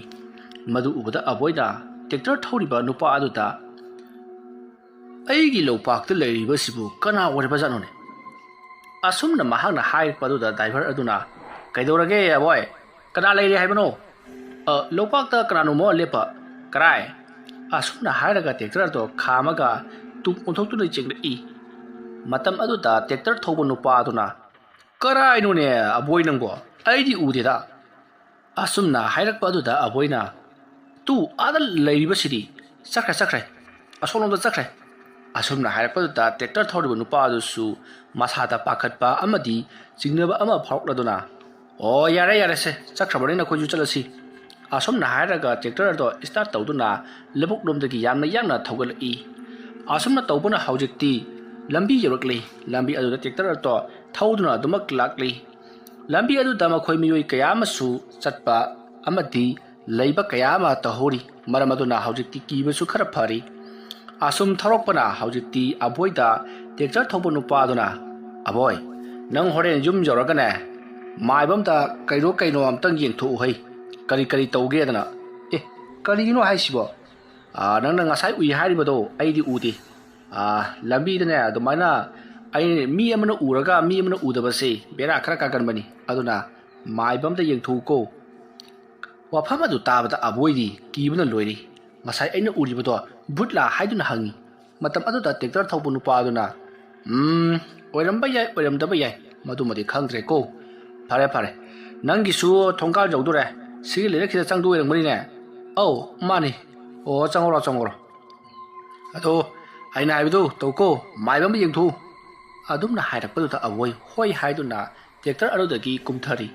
ꯃꯗꯨ ꯎꯕꯗ ꯑꯕꯣꯏꯅ ꯇ꯭ꯔꯦꯛꯇꯔ ꯊꯧꯔꯤꯕ ꯅꯨꯄꯥ ꯑꯗꯨꯗ, "ꯑꯩꯒꯤ ꯂꯧꯄꯥꯛꯇ ꯂꯩꯔꯤꯕꯁꯤꯕꯨ ꯀꯅꯥ ꯑꯣꯏꯔꯕꯖꯥꯠꯅꯣꯅꯦ?" ꯑꯁꯨꯝꯅ ꯃꯍꯥꯛꯅ ꯍꯥꯏꯔꯛꯄ ꯑꯗꯨꯗ ꯗ꯭ꯔꯥꯏꯚꯔ ꯑꯗꯨꯅ, "ꯀꯩꯗꯧꯔꯒꯦ ꯑꯕꯣꯏ? ꯀꯅꯥ ꯂꯩꯔꯦ ꯍꯥꯏꯕꯅꯣ?" "ꯑ, ꯂꯧꯄꯥꯛꯇ ꯀꯅꯥꯅꯣꯃ ꯂꯦꯞꯄ꯫" "ꯀꯔꯥꯏ?" ꯑꯁꯨꯝꯅ ꯍꯥꯏꯔꯒ ꯇ꯭ꯔꯦꯛꯇꯔ ꯑꯗꯨ ꯈꯥꯝꯃꯒ ꯇꯨꯡ ꯑꯣꯟꯊꯣꯛꯇꯨꯅ ꯆꯦꯡꯂꯛꯏ꯫ ꯃꯇꯝ ꯑꯗꯨꯗ ꯇ꯭ꯔꯦꯛꯇꯔ ꯊꯧꯕ ꯅꯨꯄꯥ ꯑꯗꯨꯅ, "ꯀꯔꯥꯏꯅꯣꯅꯦ ꯑꯕꯣꯏ ꯅꯪꯕꯣ? ꯑꯩꯗꯤ ꯎꯗꯦꯗ꯫" ꯑꯁꯨꯝꯅ ꯍꯥꯏꯔꯛꯄ ꯑꯗꯨꯗ ꯑꯕꯣꯏꯅ, "ꯇꯨ, ꯑꯥꯗ ꯂꯩꯔꯤꯕꯁꯤꯗꯤ ꯆꯠꯈ꯭ꯔꯦ, ꯆꯠꯈ꯭ꯔꯦ, ꯑꯁꯣꯝꯂꯣꯝꯗ ꯆꯠꯈ꯭ꯔꯦ꯫" ꯑꯁꯨꯝꯅ ꯍꯥꯏꯔꯛꯄꯗꯨꯗ ꯇ꯭ꯔꯦꯛꯇꯔ ꯊꯧꯔꯤꯕ ꯅꯨꯄꯥ ꯑꯗꯨꯁꯨ ꯃꯁꯥꯗ ꯄꯥꯈꯠꯄ ꯑꯃꯗꯤ ꯆꯤꯡꯅꯕ ꯑꯃ ꯐꯥꯎꯔꯛꯂꯗꯨꯅ, "ꯑꯣ, ꯌꯥꯔꯦ, ꯌꯥꯔꯦꯁꯦ, ꯆꯠꯈ꯭ꯔꯕꯅꯤꯅ ꯑꯩꯈꯣꯏꯁꯨ ꯆꯠꯂꯁꯤ꯫" ꯑꯁꯨꯝꯅ ꯍꯥꯏꯔꯒ ꯇ꯭ꯔꯦꯛꯇꯔ ꯑꯗꯣ ꯁ꯭ꯇꯥꯔꯠ ꯇꯧꯗꯨꯅ ꯂꯧꯕꯨꯛꯂꯣꯝꯗꯒꯤ ꯌꯥꯝꯅ ꯌꯥꯡꯅ ꯊꯧꯒꯠꯂꯛꯏ꯫ ꯑꯁꯨꯝꯅ ꯇꯧꯕꯅ ꯍꯧꯖꯤꯛꯇꯤ ꯂꯝꯕꯤ ꯌꯧꯔꯛꯂꯤ꯫ ꯂꯝꯕꯤ ꯑꯗꯨꯗ ꯇ꯭ꯔꯦꯛꯇꯔ ꯑꯗꯣ ꯊꯧꯗꯨꯅ ꯑꯗꯨꯃꯛ ꯂꯥꯛꯂꯤ꯫ ꯂꯝꯕꯤ ꯑꯗꯨꯗ ꯃꯈꯣꯏ ꯃꯤꯑꯣꯏ ꯀꯌꯥ ꯑꯃꯁꯨ ꯆꯠꯄ ꯑꯃꯗꯤ ꯂꯩꯕ ꯀꯌꯥ ꯑꯃ ꯇꯧꯍꯧꯔꯤ꯫ ꯃꯔꯝ ꯑꯗꯨꯅ ꯍꯧꯖꯤꯛꯇꯤ ꯀꯤꯕꯁꯨ ꯈꯔ ꯐꯔꯤ꯫ ꯑꯁꯨꯝ ꯊꯧꯔꯛꯄꯅ ꯍꯧꯖꯤꯛꯇꯤ ꯑꯕꯣꯏꯗ ꯇ꯭ꯔꯦꯛꯇꯔ ꯊꯧꯕ ꯅꯨꯄꯥ ꯑꯗꯨꯅ, "ꯑꯕꯣꯏ, ꯅꯪ ꯍꯣꯔꯦꯟ ꯌꯨꯝ ꯌꯧꯔꯒꯅꯦ, ꯃꯥꯏꯕ ꯑꯝꯇ ꯀꯩꯅꯣ ꯀꯩꯅꯣ ꯑꯝꯇꯪ ꯌꯦꯡꯊꯣꯛꯎ ꯍꯩ꯫ ꯀꯔꯤ ꯀꯔꯤ ꯇꯧꯒꯦꯗꯅ?" "ꯑꯦ, ꯀꯔꯤꯒꯤꯅꯣ ꯍꯥꯏꯁꯤꯕꯣ? ꯑꯥ, ꯅꯪꯅ ꯉꯁꯥꯏ ꯎꯏ ꯍꯥꯏꯔꯤꯕꯗꯣ ꯑꯩꯗꯤ ꯎꯗꯦ꯫ ꯑꯥ, ꯂꯝꯕꯤꯗꯅꯦ ꯑꯗꯨꯃꯥꯏꯅ ꯑꯩ, ꯃꯤ ꯑꯃꯅ ꯎꯔꯒ ꯃꯤ ꯑꯃꯅ ꯎꯗꯕꯁꯦ ꯕꯦꯔꯥ ꯈꯔ ꯀꯥꯒꯟꯕꯅꯤ꯫ ꯑꯗꯨꯅ ꯃꯥꯏꯕ ꯑꯝꯇ ꯌꯦꯡꯊꯣꯛꯎꯀꯣ꯫" ꯋꯥꯐꯝ ꯑꯗꯨ ꯇꯥꯕꯗ ꯑꯕꯣꯏꯗꯤ ꯀꯤꯕꯅ ꯂꯣꯏꯔꯤ꯫ "ꯉꯁꯥꯏ ꯑꯩꯅ ꯎꯔꯤꯕꯗꯣ ꯚꯨꯠꯂꯥ?" ꯍꯥꯏꯗꯨꯅ ꯍꯪꯉꯤ꯫ ꯃꯇꯝ ꯑꯗꯨꯗ ꯇ꯭ꯔꯦꯛꯇꯔ ꯊꯧꯕ ꯅꯨꯄꯥ ꯑꯗꯨꯅ, "ꯎꯝ, ꯑꯣꯏꯔꯝꯕ ꯌꯥꯏ, ꯑꯣꯏꯔꯝꯗꯕ ꯌꯥꯏ, ꯃꯗꯨꯃꯗꯤ ꯈꯪꯗ꯭ꯔꯦꯀꯣ꯫ ꯐꯔꯦ, ꯐꯔꯦ, ꯅꯪꯒꯤꯁꯨ ꯊꯣꯡꯒꯥꯜ ꯌꯧꯗꯣꯔꯦ꯫ ꯁꯤꯒꯤ ꯂꯩꯔꯛꯁꯤꯗ ꯆꯪꯗꯣꯏ ꯑꯣꯏꯔꯝꯒꯅꯤꯅꯦ?" "ꯑꯧ, ꯃꯥꯅꯤ꯫ ꯑꯣ, ꯆꯪꯉꯧꯔꯣ, ꯆꯪꯉꯧꯔꯣ꯫ ꯑꯗꯣ ꯑꯩꯅ ꯍꯥꯏꯕꯗꯨ ꯇꯧꯀꯣ, ꯃꯥꯏꯕ ꯑꯃ ꯌꯦꯡꯊꯣꯛꯎ꯫" ꯑꯗꯨꯝꯅ ꯍꯥꯏꯔꯛꯄꯗꯨꯗ ꯑꯕꯣꯏ ꯍꯣꯏ ꯍꯥꯏꯗꯨꯅ ꯇ꯭ꯔꯦꯛꯇꯔ ꯑꯗꯨꯗꯒꯤ ꯀꯨꯝꯊꯔꯤ꯫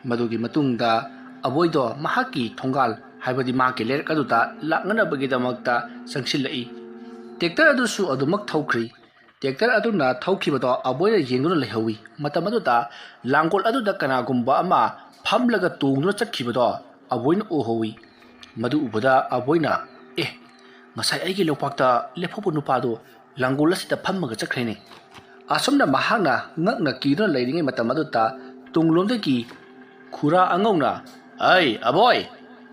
ꯃꯗꯨꯒꯤ ꯃꯇꯨꯡꯗ ꯑꯕꯣꯏꯗꯣ ꯃꯍꯥꯛꯀꯤ ꯊꯣꯡꯒꯥꯜ, ꯍꯥꯏꯕꯗꯤ ꯃꯍꯥꯛꯀꯤ ꯂꯩꯔꯛ ꯑꯗꯨꯗ ꯂꯥꯛꯅꯅꯕꯒꯤꯗꯃꯛꯇ ꯆꯪꯁꯤꯜꯂꯛꯏ꯫ ꯇ꯭ꯔꯦꯛꯇꯔ ꯑꯗꯨꯁꯨ ꯑꯗꯨꯃꯛ ꯊꯧꯈ꯭ꯔꯤ꯫ ꯇ꯭ꯔꯦꯛꯇꯔ ꯑꯗꯨꯅ ꯊꯧꯈꯤꯕꯗꯣ ꯑꯕꯣꯏꯅ ꯌꯦꯡꯗꯨꯅ ꯂꯩꯍꯧꯏ꯫ ꯃꯇꯝ ꯑꯗꯨꯗ ꯂꯥꯡꯒꯣꯜ ꯑꯗꯨꯗ ꯀꯅꯥꯒꯨꯝꯕ ꯑꯃ ꯐꯝꯂꯒ ꯇꯣꯡꯗꯨꯅ ꯆꯠꯈꯤꯕꯗꯣ ꯑꯕꯣꯏꯅ ꯎꯍꯧꯏ꯫ ꯃꯗꯨ ꯎꯕꯗ ꯑꯕꯣꯏꯅ, "ꯑꯦ, ꯉꯁꯥꯏ ꯑꯩꯒꯤ ꯂꯧꯄꯥꯛꯇ ꯂꯦꯞꯍꯧꯕ ꯅꯨꯄꯥꯗꯨ ꯂꯥꯡꯒꯣꯜ ꯑꯁꯤꯗ ꯐꯝꯃꯒ ꯆꯠꯈ꯭ꯔꯦꯅꯦ꯫" ꯑꯁꯨꯝꯅ ꯃꯍꯥꯛꯅ ꯉꯛꯅ ꯀꯤꯗꯨꯅ ꯂꯩꯔꯤꯉꯩ ꯃꯇꯝ ꯑꯗꯨꯗ ꯇꯨꯡꯂꯣꯝꯗꯒꯤ ꯈꯨꯔꯥ ꯑꯉꯧꯅ, "ꯑꯩ ꯑꯕꯣꯏ!"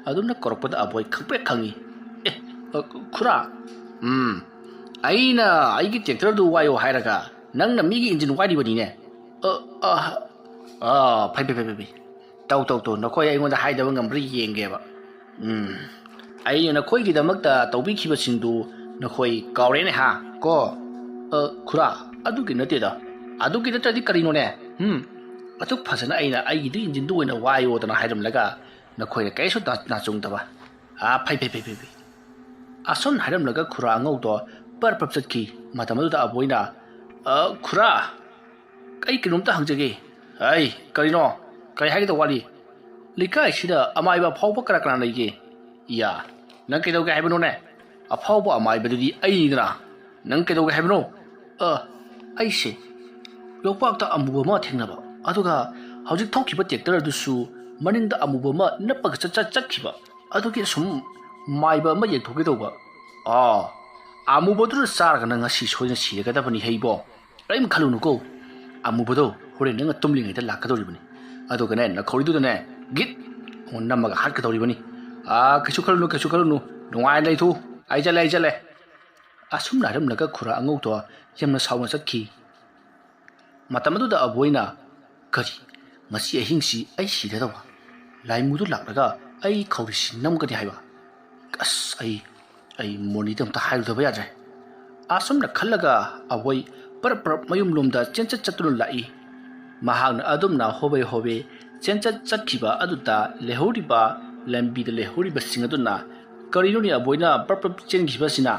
ꯑꯗꯨꯝꯅ ꯀꯧꯔꯛꯄꯗ ꯑꯕꯣꯏ ꯈꯪꯄ꯭ꯔꯦꯛ ꯈꯪꯉꯤ꯫ "ꯑꯦ, ꯑ, ꯈꯨꯔꯥ, ꯎꯝ, ꯑꯩꯅ ꯑꯩꯒꯤ ꯇ꯭ꯔꯦꯛꯇꯔꯗꯨ ꯋꯥꯏꯌꯣ ꯍꯥꯏꯔꯒ ꯅꯪꯅ ꯃꯤꯒꯤ ꯏꯟꯖꯤꯟ ꯋꯥꯏꯔꯤꯕꯅꯤꯅꯦ꯫ ꯑ, ꯑ, ꯑ, ꯐꯩ, ꯐꯩ, ꯐꯩ, ꯐꯩ, ꯐꯩ꯫ ꯇꯧ, ꯇꯧ, ꯇꯧ, ꯅꯈꯣꯏ ꯑꯩꯉꯣꯟꯗ ꯍꯥꯏꯗꯕ ꯉꯝꯕ꯭ꯔꯥ ꯌꯦꯡꯒꯦꯕ꯫ ꯎꯝ, ꯑꯩꯅ ꯅꯈꯣꯏꯒꯤꯗꯃꯛꯇ ꯇꯧꯕꯤꯈꯤꯕꯁꯤꯡꯗꯨ ꯅꯈꯣꯏ ꯀꯥꯎꯔꯦꯅꯦ, ꯍꯥ? ꯀꯣ?" "ꯑ, ꯈꯨꯔꯥ, ꯑꯗꯨꯒꯤ ꯅꯠꯇꯦꯗ꯫ ꯑꯗꯨꯒꯤ ꯅꯠꯇ꯭ꯔꯗꯤ ꯀꯔꯤꯅꯣꯅꯦ? ꯎꯝ, ꯑꯗꯨꯛ ꯐꯖꯅ ꯑꯩꯅ ꯑꯩꯒꯤꯗꯨ ꯏꯟꯖꯤꯟꯗꯨ ꯑꯣꯏꯅ ꯋꯥꯏꯌꯣꯗꯅ ꯍꯥꯏꯔꯝꯂꯒ ꯅꯈꯣꯏꯅ ꯀꯔꯤꯁꯨ ꯅꯥ-, ꯅꯥꯆꯨꯡꯗꯕ꯫ ꯑꯥ, ꯐꯩ, ꯐꯩ, ꯐꯩ, ꯐꯩ, ꯐꯩ꯫" ꯑꯁꯨꯝ ꯍꯥꯏꯔꯝꯂꯒ ꯈꯨꯔꯥ ꯑꯉꯧꯗꯣ ꯄꯔꯞ ꯄꯔꯞ ꯆꯠꯈꯤ꯫ ꯃꯇꯝ ꯑꯗꯨꯗ ꯑꯕꯣꯏꯅ, "ꯑ, ꯈꯨꯔꯥ, ꯑꯩ ꯀꯩꯅꯣꯝꯇ ꯍꯪꯖꯒꯦ꯫" "ꯑꯩ, ꯀꯔꯤꯅꯣ? ꯀꯔꯤ ꯍꯥꯏꯒꯗꯕ ꯋꯥꯠꯂꯤ? ꯂꯩꯀꯥꯏꯁꯤꯗ ꯑꯃꯥꯏꯕ ꯑꯐꯥꯎꯕ ꯀꯅꯥ ꯀꯅꯥ ꯂꯩꯒꯦ?" "ꯏꯌꯥ, ꯅꯪ ꯀꯩꯗꯧꯒꯦ ꯍꯥꯏꯕꯅꯣꯅꯦ? ꯑꯐꯥꯎꯕ ꯑꯃꯥꯏꯕꯗꯨꯗꯤ ꯑꯩꯅꯤꯗꯅ꯫" "ꯅꯪ ꯀꯩꯗꯧꯒꯦ ꯍꯥꯏꯕꯅꯣ?" "ꯑ, ꯑꯩꯁꯦ ꯂꯣꯛꯄꯥꯛꯇ ꯑꯃꯨꯕ ꯑꯃ ꯊꯦꯡꯅꯕ, ꯑꯗꯨꯒ ꯍꯧꯖꯤꯛ ꯊꯧꯈꯤꯕ ꯇ꯭ꯔꯦꯛꯇꯔ ꯑꯗꯨꯁꯨ ꯃꯅꯤꯡꯗ ꯑꯃꯨꯕ ꯑꯃ ꯅꯞꯄꯒ ꯆꯠ-, ꯆꯠ-, ꯆꯠꯈꯤꯕ, ꯑꯗꯨꯒꯤ ꯁꯨꯝ ꯃꯥꯏꯕ ꯑꯃ ꯌꯦꯡꯊꯣꯛꯀꯦ ꯇꯧꯕ꯫" "ꯑꯥ, ꯑꯃꯨꯕꯗꯨꯅ ꯆꯥꯔꯒ ꯅꯪ ꯉꯁꯤ ꯁꯣꯏꯗꯅ ꯁꯤꯔꯒꯗꯕꯅꯤ ꯍꯩꯕꯣ꯫ ꯀꯔꯤꯝ ꯈꯜꯂꯨꯅꯨꯀꯣ, ꯑꯃꯨꯕꯗꯣ ꯍꯣꯔꯦꯟ ꯅꯪꯅ ꯇꯨꯝꯂꯤꯉꯩꯗ ꯂꯥꯛꯀꯗꯧꯔꯤꯕꯅꯤ꯫ ꯑꯗꯨꯒꯅꯦ, ꯅꯈꯧꯔꯤꯗꯨꯗꯅꯦ ꯒꯤꯠ ꯑꯃꯨꯛ ꯅꯝꯃꯒ ꯍꯥꯠꯀꯗꯧꯔꯤꯕꯅꯤ꯫ ꯑꯥ, ꯀꯩꯁꯨ ꯈꯜꯂꯨꯅꯨ, ꯀꯩꯁꯨ ꯈꯜꯂꯨꯅꯨ, ꯅꯨꯡꯉꯥꯏꯅ ꯂꯩꯊꯣꯛꯎ꯫ ꯑꯩ ꯆꯠꯂꯦ, ꯑꯩ ꯆꯠꯂꯦ꯫" ꯑꯁꯨꯝꯅ ꯍꯥꯏꯔꯝꯂꯒ ꯈꯨꯔꯥ ꯑꯉꯧꯗꯣ ꯌꯥꯝꯅ ꯁꯥꯎꯅ ꯆꯠꯈꯤ꯫ ꯃꯇꯝ ꯑꯗꯨꯗ ꯑꯕꯣꯏꯅ, "ꯀꯔꯤ, ꯉꯁꯤ ꯑꯍꯤꯡꯁꯤ ꯑꯩ ꯁꯤꯔꯗꯧꯕ? ꯂꯥꯏꯃꯨꯗꯨ ꯂꯥꯛꯂꯒ ꯑꯩ ꯈꯧꯔꯤꯁꯤ ꯅꯝꯒꯅꯤ ꯍꯥꯏꯕ? ꯑꯁ, ꯑꯩ, ꯑꯩ ꯃꯣꯅꯤꯗ ꯑꯝꯇ ꯍꯥꯏꯔꯨꯗꯕ ꯌꯥꯗ꯭ꯔꯦ꯫" ꯑꯁꯨꯝꯅ ꯈꯜꯂꯒ ꯑꯕꯣꯏ ꯄꯔꯞ ꯄꯔꯞ ꯃꯌꯨꯝꯂꯣꯝꯗ ꯆꯦꯟꯆꯠ ꯆꯠꯇꯨꯅ ꯂꯥꯛꯏ꯫ ꯃꯍꯥꯛꯅ ꯑꯗꯨꯝꯅ ꯍꯣꯕꯦ ꯍꯣꯕꯦ ꯆꯦꯟꯆꯠ ꯆꯠꯈꯤꯕ ꯑꯗꯨꯗ ꯂꯩꯍꯧꯔꯤꯕ, ꯂꯝꯕꯤꯗ ꯂꯩꯍꯧꯔꯤꯕꯁꯤꯡ ꯑꯗꯨꯅ, "ꯀꯔꯤꯅꯣꯅꯦ ꯑꯕꯣꯏꯅ ꯄꯔꯞ ꯄꯔꯞ ꯆꯦꯟꯈꯤꯕꯁꯤꯅ?"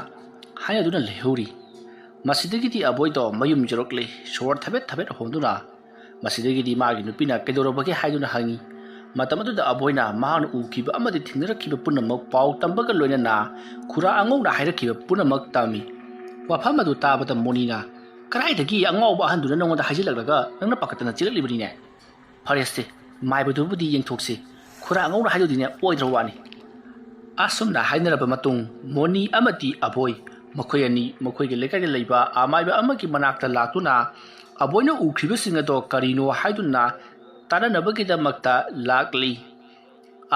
ꯍꯥꯏꯅꯗꯨꯅ ꯂꯩꯍꯧꯔꯤ꯫ ꯃꯁꯤꯗꯒꯤꯗꯤ ꯑꯕꯣꯏꯗꯣ ꯃꯌꯨꯝ ꯌꯧꯔꯛꯂꯦ, ꯁꯣꯔ ꯊꯕꯦꯠ ꯊꯕꯦꯠ ꯍꯣꯟꯗꯨꯅ꯫ ꯃꯁꯤꯗꯒꯤꯗꯤ ꯃꯥꯒꯤ ꯅꯨꯄꯤꯅ ꯀꯩꯗꯧꯔꯕꯒꯦ ꯍꯥꯏꯗꯨꯅ ꯍꯪꯉꯤ꯫ ꯃꯇꯝ ꯑꯗꯨꯗ ꯑꯕꯣꯏꯅ ꯃꯍꯥꯛꯅ ꯎꯈꯤꯕ ꯑꯃꯗꯤ ꯊꯦꯡꯅꯔꯛꯈꯤꯕ ꯄꯨꯝꯅꯃꯛ ꯄꯥꯎ ꯇꯝꯕꯒ ꯂꯣꯏꯅꯅ ꯈꯨꯔꯥ ꯑꯉꯧꯅ ꯍꯥꯏꯔꯛꯈꯤꯕ ꯄꯨꯝꯅꯃꯛ ꯇꯝꯃꯤ꯫ ꯋꯥꯐꯝ ꯑꯗꯨ ꯇꯥꯕꯗ ꯃꯣꯅꯤꯅ, "ꯀꯗꯥꯏꯗꯒꯤ ꯑꯉꯥꯎꯕ ꯑꯍꯟꯗꯨꯅ ꯅꯉꯣꯟꯗ ꯍꯥꯏꯖꯤꯜꯂꯛꯂꯒ ꯅꯪꯅ ꯄꯥꯈꯠꯇꯅ ꯆꯦꯜꯂꯛꯂꯤꯕꯅꯤꯅꯦ?" "ꯐꯔꯦꯁꯦ, ꯃꯥꯏꯕꯗꯨꯕꯨꯗꯤ ꯌꯦꯡꯊꯣꯛꯁꯤ, ꯈꯨꯔꯥ ꯑꯉꯧꯅ ꯍꯥꯏꯗꯨꯗꯤꯅꯦ ꯑꯣꯏꯗ꯭ꯔ ꯋꯥꯅꯤ꯫" ꯑꯁꯨꯝꯅ ꯍꯥꯏꯅꯔꯕ ꯃꯇꯨꯡ ꯃꯣꯅꯤ ꯑꯃꯗꯤ ꯑꯕꯣꯏ, ꯃꯈꯣꯏ ꯑꯅꯤ ꯃꯈꯣꯏꯒꯤ ꯂꯩꯀꯥꯏꯗ ꯂꯩꯕ ꯑꯃꯥꯏꯕ ꯑꯃꯒꯤ ꯃꯅꯥꯛꯇ ꯂꯥꯛꯇꯨꯅ ꯑꯕꯣꯏꯅ ꯎꯈ꯭ꯔꯤꯕꯁꯤꯡ ꯑꯗꯣ ꯀꯔꯤꯅꯣ ꯍꯥꯏꯗꯨꯅ ꯇꯥꯟꯅꯅꯕꯒꯤꯗꯃꯛꯇ ꯂꯥꯛꯂꯤ꯫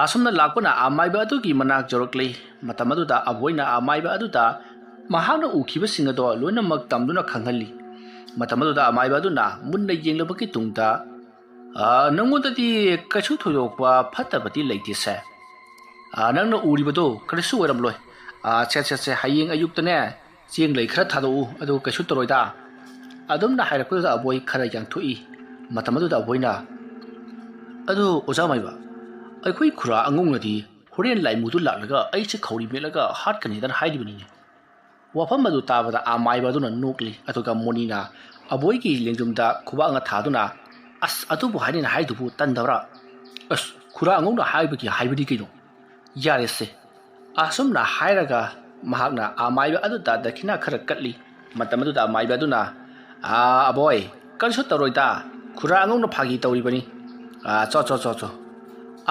ꯑꯁꯨꯝꯅ ꯂꯥꯛꯄꯅ ꯑꯃꯥꯏꯕ ꯑꯗꯨꯒꯤ ꯃꯅꯥꯛ ꯌꯧꯔꯛꯂꯤ꯫ ꯃꯇꯝ ꯑꯗꯨꯗ ꯑꯕꯣꯏꯅ ꯑꯃꯥꯏꯕ ꯑꯗꯨꯗ ꯃꯍꯥꯛꯅ ꯎꯈꯤꯕꯁꯤꯡ ꯑꯗꯣ ꯂꯣꯏꯅꯃꯛ ꯇꯝꯗꯨꯅ ꯈꯪꯍꯜꯂꯤ꯫ ꯃꯇꯝ ꯑꯗꯨꯗ ꯑꯃꯥꯏꯕ ꯑꯗꯨꯅ ꯃꯨꯟꯅ ꯌꯦꯡꯂꯕꯒꯤ ꯇꯨꯡꯗ, "ꯑ, ꯅꯪꯉꯣꯟꯗꯗꯤ ꯀꯩꯁꯨ ꯊꯣꯏꯗꯣꯛꯄ ꯐꯠꯇꯕꯗꯤ ꯂꯩꯇꯦꯁꯦ꯫ ꯑ, ꯅꯪꯅ ꯎꯔꯤꯕꯗꯣ ꯀꯔꯤꯁꯨ ꯑꯣꯏꯔꯝꯂꯣꯏ꯫ ꯑ, ꯁꯦ, ꯁꯦ, ꯁꯦ, ꯍꯌꯦꯡ ꯑꯌꯨꯛꯇꯅꯦ ꯆꯦꯡ ꯂꯩ ꯈꯔ ꯊꯥꯗꯣꯛꯎ, ꯑꯗꯨꯒ ꯀꯩꯁꯨ ꯇꯧꯔꯣꯏꯗ꯫" ꯑꯗꯨꯝꯅ ꯍꯥꯏꯔꯛꯄꯗꯨꯗ ꯑꯕꯣꯏ ꯈꯔ ꯌꯥꯡꯊꯣꯛꯏ꯫ ꯃꯇꯝ ꯑꯗꯨꯗ ꯑꯕꯣꯏꯅ, "ꯑꯗꯨ ꯑꯣꯖꯥ ꯃꯥꯏꯕ, ꯑꯩꯈꯣꯏ ꯈꯨꯔꯥ ꯑꯉꯧꯅꯗꯤ ꯍꯣꯔꯦꯟ ꯂꯥꯏꯃꯨꯗꯨ ꯂꯥꯛꯂꯒ ꯑꯩꯁꯦ ꯈꯧꯔꯤ ꯃꯦꯠꯂꯒ ꯍꯥꯠꯀꯅꯤꯗꯅ ꯍꯥꯏꯔꯤꯕꯅꯤꯅꯦ꯫" ꯋꯥꯐꯝ ꯑꯗꯨ ꯇꯥꯕꯗ ꯑꯃꯥꯏꯕ ꯑꯗꯨꯅ ꯅꯣꯛꯂꯤ, ꯑꯗꯨꯒ ꯃꯣꯅꯤꯅ ꯑꯕꯣꯏꯒꯤ ꯂꯦꯡꯖꯨꯝꯗ ꯈꯨꯕꯥꯛꯅ ꯊꯥꯗꯨꯅ, "ꯑꯁ, ꯑꯗꯨꯕꯨ ꯍꯥꯏꯅꯤꯅ ꯍꯥꯏꯗꯨꯕꯨ ꯇꯟꯗꯕ꯭ꯔꯥ? ꯑꯁ, ꯈꯨꯔꯥ ꯑꯉꯧꯅ ꯍꯥꯏꯕꯒꯤ ꯍꯥꯏꯕꯗꯤ ꯀꯩꯅꯣ? ꯌꯥꯔꯦꯁꯦ꯫" ꯑꯁꯨꯝꯅ ꯍꯥꯏꯔꯒ ꯃꯍꯥꯛꯅ ꯑꯃꯥꯏꯕ ꯑꯗꯨꯗ ꯗꯈꯤꯅꯥ ꯈꯔ ꯀꯠꯂꯤ꯫ ꯃꯇꯝ ꯑꯗꯨꯗ ꯑꯃꯥꯏꯕ ꯑꯗꯨꯅ, "ꯑꯥ, ꯑꯕꯣꯏ, ꯀꯔꯤꯁꯨ ꯇꯧꯔꯣꯏꯗ, ꯈꯨꯔꯥ ꯑꯉꯧꯅ ꯐꯥꯒꯤ ꯇꯧꯔꯤꯕꯅꯤ꯫ ꯑꯥ, ꯆꯣ, ꯆꯣ, ꯆꯣ, ꯆꯣ꯫"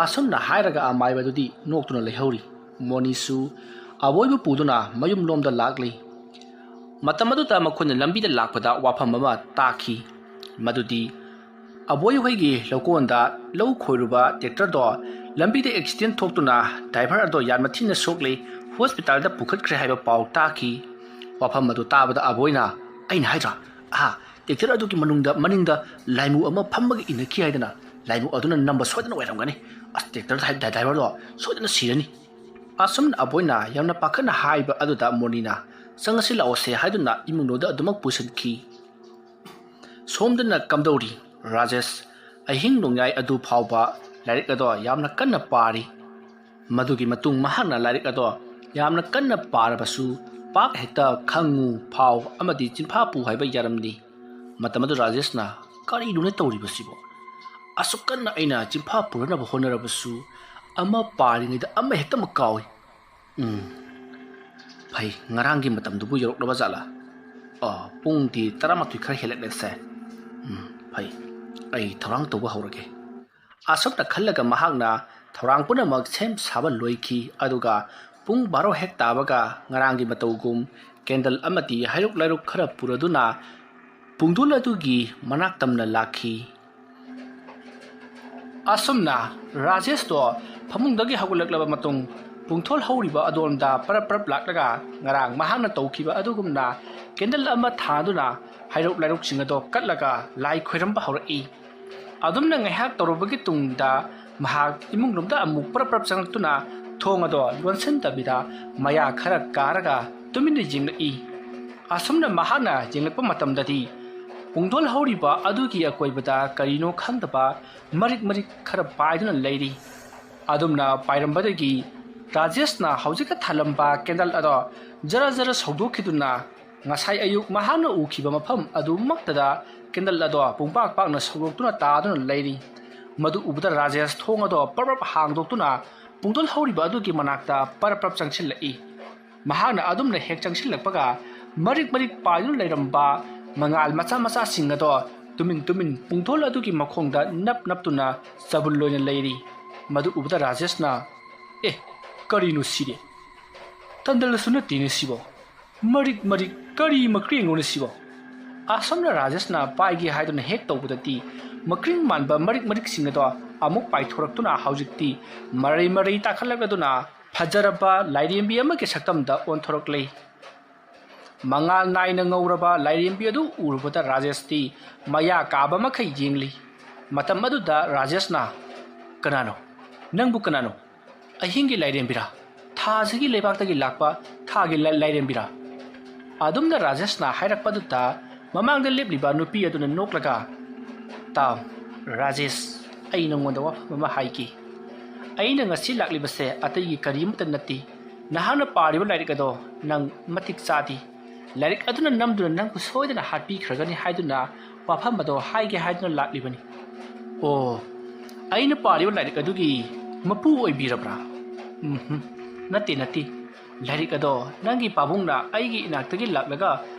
ꯑꯁꯨꯝꯅ ꯍꯥꯏꯔꯒ ꯑꯃꯥꯏꯕ ꯑꯗꯨꯗꯤ ꯅꯣꯛꯇꯨꯅ ꯂꯩꯍꯧꯔꯤ꯫ ꯃꯣꯅꯤꯁꯨ ꯑꯕꯣꯏꯕꯨ ꯄꯨꯗꯨꯅ ꯃꯌꯨꯝꯂꯣꯝꯗ ꯂꯥꯛꯂꯤ꯫ ꯃꯇꯝ ꯑꯗꯨꯗ ꯃꯈꯣꯏꯅ ꯂꯝꯕꯤꯗ ꯂꯥꯛꯄꯗ ꯋꯥꯐꯝ ꯑꯃ ꯇꯥꯈꯤ, ꯃꯗꯨꯗꯤ ꯑꯕꯣꯏ ꯍꯣꯏꯒꯤ ꯂꯧꯀꯣꯟꯗ ꯂꯧ ꯈꯣꯏꯔꯨꯕ ꯇ꯭ꯔꯦꯛꯇꯔꯗꯣ ꯂꯝꯕꯤꯗ ꯑꯦꯛꯁꯤꯗꯦꯟ ꯊꯣꯛꯇꯨꯅ ꯗ꯭ꯔꯥꯏꯚꯔ ꯑꯗꯣ ꯌꯥꯝꯅ ꯊꯤꯅ ꯁꯣꯛꯂꯦ, ꯍꯣꯁꯄꯤꯇꯥꯜꯗ ꯄꯨꯈꯠꯈ꯭ꯔꯦ ꯍꯥꯏꯕ ꯄꯥꯎ ꯇꯥꯈꯤ꯫ ꯋꯥꯐꯝ ꯑꯗꯨ ꯇꯥꯕꯗ ꯑꯕꯣꯏꯅ, "ꯑꯩꯅ ꯍꯥꯏꯗ꯭ꯔꯥ, ꯑꯍꯥ, ꯇ꯭ꯔꯦꯛꯇꯔ ꯑꯗꯨꯒꯤ ꯃꯅꯨꯡꯗ, ꯃꯅꯤꯡꯗ ꯂꯥꯏꯃꯨ ꯑꯃ ꯐꯝꯃꯒ ꯏꯟꯅꯈꯤ ꯍꯥꯏꯗꯅ, ꯂꯥꯏꯃꯨ ꯑꯗꯨꯅ ꯅꯝꯕ ꯁꯣꯏꯗꯅ ꯑꯣꯏꯔꯝꯒꯅꯤ꯫ ꯑꯁ, ꯇ꯭ꯔꯦꯛꯇꯔ ꯗ꯭ꯔꯥꯏ-, ꯗ꯭ꯔꯥꯏꯚꯔꯗꯣ ꯁꯣꯏꯗꯅ ꯁꯤꯔꯅꯤ꯫" ꯑꯁꯨꯝꯅ ꯑꯕꯣꯏꯅ ꯌꯥꯝꯅ ꯄꯥꯈꯠꯅ ꯍꯥꯏꯕ ꯑꯗꯨꯗ ꯃꯣꯅꯤꯅ, "ꯆꯪꯉꯁꯤ ꯂꯥꯛꯑꯣꯁꯦ" ꯍꯥꯏꯗꯨꯅ ꯏꯃꯨꯡꯗꯨꯗ ꯑꯗꯨꯃꯛ ꯄꯨꯁꯤꯟꯈꯤ꯫ ꯁꯣꯝꯗꯅ ꯀꯝꯗꯧꯔꯤ? ꯔꯥꯖꯦꯁ ꯑꯍꯤꯡ ꯅꯣꯡꯌꯥꯏ ꯑꯗꯨ ꯐꯥꯎꯕ ꯂꯥꯏꯔꯤꯛ ꯑꯗꯣ ꯌꯥꯝꯅ ꯀꯟꯅ ꯄꯥꯔꯤ꯫ ꯃꯗꯨꯒꯤ ꯃꯇꯨꯡ ꯃꯍꯥꯛꯅ ꯂꯥꯏꯔꯤꯛ ꯑꯗꯣ ꯌꯥꯝꯅ ꯀꯟꯅ ꯄꯥꯔꯕꯁꯨ ꯄꯥꯛ ꯍꯦꯛꯇ ꯈꯪꯉꯨ, ꯐꯥꯎ ꯑꯃꯗꯤ ꯆꯤꯟꯐꯥ ꯄꯨ ꯍꯥꯏꯕ ꯌꯥꯔꯝꯗꯦ꯫ ꯃꯇꯝ ꯑꯗꯨ ꯔꯥꯖꯦꯁꯅ, "ꯀꯔꯤꯅꯣꯅꯦ ꯇꯧꯔꯤꯕꯁꯤꯕꯣ? ꯑꯁꯨꯛ ꯀꯟꯅ ꯑꯩꯅ ꯆꯤꯟꯐꯥ ꯄꯨꯔꯅꯕ ꯍꯣꯠꯅꯔꯕꯁꯨ ꯑꯃ ꯄꯥꯔꯤꯉꯩꯗ ꯑꯃ ꯍꯦꯛꯇꯃꯛ ꯀꯥꯎꯏ꯫ ꯎꯝ, ꯐꯩ, ꯉꯔꯥꯡꯒꯤ ꯃꯇꯝꯗꯨꯕꯨ ꯌꯧꯔꯛꯂꯕ ꯖꯥꯠꯂꯥ? ꯑꯣ, ꯄꯨꯡꯗꯤ ꯇꯔꯥꯃꯥꯊꯣꯏ ꯈꯔ ꯍꯦꯜꯂꯛꯂꯦꯁꯦ꯫ ꯎꯝ, ꯐꯩ, ꯑꯩ ꯊꯧꯔꯥꯡ ꯇꯧꯕ ꯍꯧꯔꯒꯦ꯫" ꯑꯁꯨꯝꯅ ꯈꯜꯂꯒ ꯃꯍꯥꯛꯅ ꯊꯧꯔꯥꯡ ꯄꯨꯝꯅꯃꯛ ꯁꯦꯝ ꯁꯥꯕ ꯂꯣꯏꯈꯤ꯫ ꯑꯗꯨꯒ ꯄꯨꯡ ꯕꯥꯔꯣ ꯍꯦꯛ ꯇꯥꯕꯒ ꯉꯔꯥꯡꯒꯤ ꯃꯇꯧꯒꯨꯝ ꯀꯦꯟꯗꯜ ꯑꯃꯗꯤ ꯍꯩꯔꯨꯛ ꯂꯩꯔꯨꯛ ꯈꯔ ꯄꯨꯔꯗꯨꯅ ꯄꯨꯡꯗꯣꯟ ꯑꯗꯨꯒꯤ ꯃꯅꯥꯛ ꯇꯝꯅ ꯂꯥꯛꯈꯤ꯫ ꯑꯁꯨꯝꯅ ꯔꯥꯖꯦꯁꯇꯣ ꯐꯃꯨꯡꯗꯒꯤ ꯍꯧꯒꯠꯂꯛꯂꯕ ꯃꯇꯨꯡ, ꯄꯨꯡꯊꯣꯜ ꯍꯧꯔꯤꯕ ꯑꯗꯣꯝꯗ ꯄꯔꯞ ꯄꯔꯞ ꯂꯥꯛꯂꯒ ꯉꯔꯥꯡ ꯃꯍꯥꯛꯅ ꯇꯧꯈꯤꯕ ꯑꯗꯨꯒꯨꯝꯅ ꯀꯦꯟꯗꯜ ꯑꯃ ꯊꯥꯗꯨꯅ ꯍꯩꯔꯨꯛ ꯂꯩꯔꯨꯛꯁꯤꯡ ꯑꯗꯣ ꯀꯠꯂꯒ ꯂꯥꯏ ꯈꯣꯏꯔꯝꯕ ꯍꯧꯔꯛꯏ꯫ ꯑꯗꯨꯝꯅ ꯉꯥꯏꯍꯥꯛ ꯇꯧꯔꯨꯕꯒꯤ ꯇꯨꯡꯗ ꯃꯍꯥꯛ ꯏꯃꯨꯡꯂꯣꯝꯗ ꯑꯃꯨꯛ ꯄꯔꯞ ꯄꯔꯞ ꯆꯪꯂꯛꯇꯨꯅ ꯊꯣꯡ ꯑꯗꯣ ꯂꯣꯟꯁꯤꯟꯗꯕꯤꯗ ꯃꯌꯥ ꯈꯔ ꯀꯥꯔꯒ ꯇꯨꯃꯤꯟꯅ ꯌꯦꯡꯂꯛꯏ꯫ ꯑꯁꯨꯝꯅ ꯃꯍꯥꯛꯅ ꯌꯦꯡꯂꯛꯄ ꯃꯇꯝꯗꯗꯤ ꯄꯨꯡꯗꯣꯜ ꯍꯧꯔꯤꯕ ꯑꯗꯨꯒꯤ ꯑꯀꯣꯏꯕꯗ ꯀꯔꯤꯅꯣ ꯈꯪꯗꯕ ꯃꯔꯤꯛ ꯃꯔꯤꯛ ꯈꯔ ꯄꯥꯏꯗꯨꯅ ꯂꯩꯔꯤ꯫ ꯑꯗꯨꯝꯅ ꯄꯥꯏꯔꯝꯕꯗꯒꯤ ꯔꯥꯖꯦꯁꯅ ꯍꯧꯖꯤꯛꯇ ꯊꯥꯜꯂꯝꯕ ꯀꯦꯟꯗꯜ ꯑꯗꯣ ꯖꯔ ꯖꯔ ꯁꯧꯗꯣꯛꯈꯤꯗꯨꯅ ꯉꯁꯥꯏ ꯑꯌꯨꯛ ꯃꯍꯥꯛꯅ ꯎꯈꯤꯕ ꯃꯐꯝ ꯑꯗꯨꯃꯛꯇꯗ ꯀꯦꯟꯗꯜ ꯑꯗꯣ ꯄꯨꯡꯄꯥꯛ ꯄꯥꯛꯅ ꯁꯧꯗꯣꯛꯇꯨꯅ ꯇꯥꯗꯨꯅ ꯂꯩꯔꯤ꯫ ꯃꯗꯨ ꯎꯕꯗ ꯔꯥꯖꯦꯁ ꯊꯣꯡ ꯑꯗꯣ ꯄꯔꯞ ꯄꯔꯞ ꯍꯥꯡꯗꯣꯛꯇꯨꯅ ꯄꯨꯡꯗꯣꯜ ꯍꯧꯔꯤꯕ ꯑꯗꯨꯒꯤ ꯃꯅꯥꯛꯇ ꯄꯔꯞ ꯄꯔꯞ ꯆꯪꯁꯤꯜꯂꯛꯏ꯫ ꯃꯍꯥꯛꯅ ꯑꯗꯨꯝꯅ ꯍꯦꯛ ꯆꯪꯁꯤꯜꯂꯛꯄꯒ ꯃꯔꯤꯛ ꯃꯔꯤꯛ ꯄꯥꯏꯗꯨꯅ ꯂꯩꯔꯝꯕ ꯃꯉꯥꯜ ꯃꯆꯥ ꯃꯆꯥꯁꯤꯡ ꯑꯗꯣ ꯇꯨꯃꯤꯟ ꯇꯨꯃꯤꯟ ꯄꯨꯡꯊꯣꯜ ꯑꯗꯨꯒꯤ ꯃꯈꯣꯡꯗ ꯅꯞ ꯅꯞꯇꯨꯅ ꯆꯕꯨꯜ ꯑꯣꯏꯅ ꯂꯩꯔꯤ꯫ ꯃꯗꯨ ꯎꯕꯗ ꯔꯥꯖꯦꯁꯅ, "ꯑꯦ, ꯀꯔꯤꯅꯣ ꯁꯤꯗꯤ? ꯇꯟꯗꯜꯁꯨ ꯅꯠꯇꯦꯅꯦ ꯁꯤꯕꯣ꯫ ꯃꯔꯤꯛ ꯃꯔꯤꯛ ꯀꯔꯤ ꯃꯀ꯭ꯔꯦꯡꯅꯣꯅꯦ ꯁꯤꯕꯣ?" ꯑꯁꯣꯝꯅ ꯔꯥꯖꯦꯁꯅ ꯄꯥꯏꯒꯦ ꯍꯥꯏꯗꯨꯅ ꯍꯦꯛ ꯇꯧꯕꯗꯗꯤ ꯃꯀ꯭ꯔꯦꯡ ꯃꯥꯟꯕ ꯃꯔꯤꯛ ꯃꯔꯤꯛꯁꯤꯡ ꯑꯗꯣ ꯑꯃꯨꯛ ꯄꯥꯏꯊꯣꯔꯛꯇꯨꯅ ꯍꯧꯖꯤꯛꯇꯤ ꯃꯔꯩ ꯃꯔꯩ ꯇꯥꯈꯠꯂꯛꯂꯗꯨꯅ ꯐꯖꯔꯕ ꯂꯥꯏꯔꯦꯝꯕꯤ ꯑꯃꯒꯤ ꯁꯛꯇꯝꯗ ꯑꯣꯟꯊꯣꯔꯛꯂꯦ꯫ ꯃꯉꯥꯜ ꯅꯥꯏꯅ ꯉꯧꯔꯕ ꯂꯥꯏꯔꯦꯝꯕꯤ ꯑꯗꯨ ꯎꯔꯨꯕꯗ ꯔꯥꯖꯦꯁꯇꯤ ꯃꯌꯥ ꯀꯥꯕ ꯃꯈꯩ ꯌꯦꯡꯂꯤ꯫ ꯃꯇꯝ ꯑꯗꯨꯗ ꯔꯥꯖꯦꯁꯅ, "ꯀꯅꯥꯅꯣ? ꯅꯪꯕꯨ ꯀꯅꯥꯅꯣ? ꯑꯍꯤꯡꯒꯤ ꯂꯥꯏꯔꯦꯝꯕꯤꯔꯥ? ꯊꯥꯁꯤꯒꯤ ꯂꯩꯕꯥꯛꯇꯒꯤ ꯂꯥꯛꯄ ꯊꯥꯒꯤ ꯂꯥꯏ-, ꯂꯥꯏꯔꯦꯝꯕꯤꯔꯥ?" ꯑꯗꯨꯝꯅ ꯔꯥꯖꯦꯁꯅ ꯍꯥꯏꯔꯛꯄꯗꯨꯗ ꯃꯃꯥꯡꯗ ꯂꯦꯞꯂꯤꯕ ꯅꯨꯄꯤ ꯑꯗꯨꯅ ꯅꯣꯛꯂꯒ, "ꯇꯥꯎ, ꯔꯥꯖꯦꯁ, ꯑꯩ ꯅꯉꯣꯟꯗ ꯋꯥꯐꯝ ꯑꯃ ꯍꯥꯏꯒꯦ꯫ ꯑꯩꯅ ꯉꯁꯤ ꯂꯥꯛꯂꯤꯕꯁꯦ ꯑꯇꯩꯒꯤ ꯀꯔꯤꯃꯇ ꯅꯠꯇꯦ꯫ ꯅꯍꯥꯛꯅ ꯄꯥꯔꯤꯕ ꯂꯥꯏꯔꯤꯛ ꯑꯗꯣ ꯅꯪ ꯃꯇꯤꯛ ꯆꯥꯗꯦ꯫ ꯂꯥꯏꯔꯤꯛ ꯑꯗꯨꯅ ꯅꯝꯗꯨꯅ ꯅꯪꯕꯨ ꯁꯣꯏꯗꯅ ꯍꯥꯠꯄꯤꯈ꯭ꯔꯒꯅꯤ ꯍꯥꯏꯗꯨꯅ ꯋꯥꯐꯝ ꯑꯗꯣ ꯍꯥꯏꯒꯦ ꯍꯥꯏꯗꯨꯅ ꯂꯥꯛꯂꯤꯕꯅꯤ꯫" "ꯑꯣ, ꯑꯩꯅ ꯄꯥꯔꯤꯕ ꯂꯥꯏꯔꯤꯛ ꯑꯗꯨꯒꯤ ꯃꯄꯨ ꯑꯣꯏꯕꯤꯔꯕ꯭ꯔꯥ?" "ꯎꯝꯍꯨꯝ, ꯅꯠꯇꯦ, ꯅꯠꯇꯦ꯫ ꯂꯥꯏꯔꯤꯛ ꯑꯗꯣ ꯅꯪꯒꯤ ꯄꯥꯕꯨꯡꯅ ꯑꯩꯒꯤ ꯏꯅꯥꯛꯇꯒꯤ ꯂꯥꯛꯂꯒ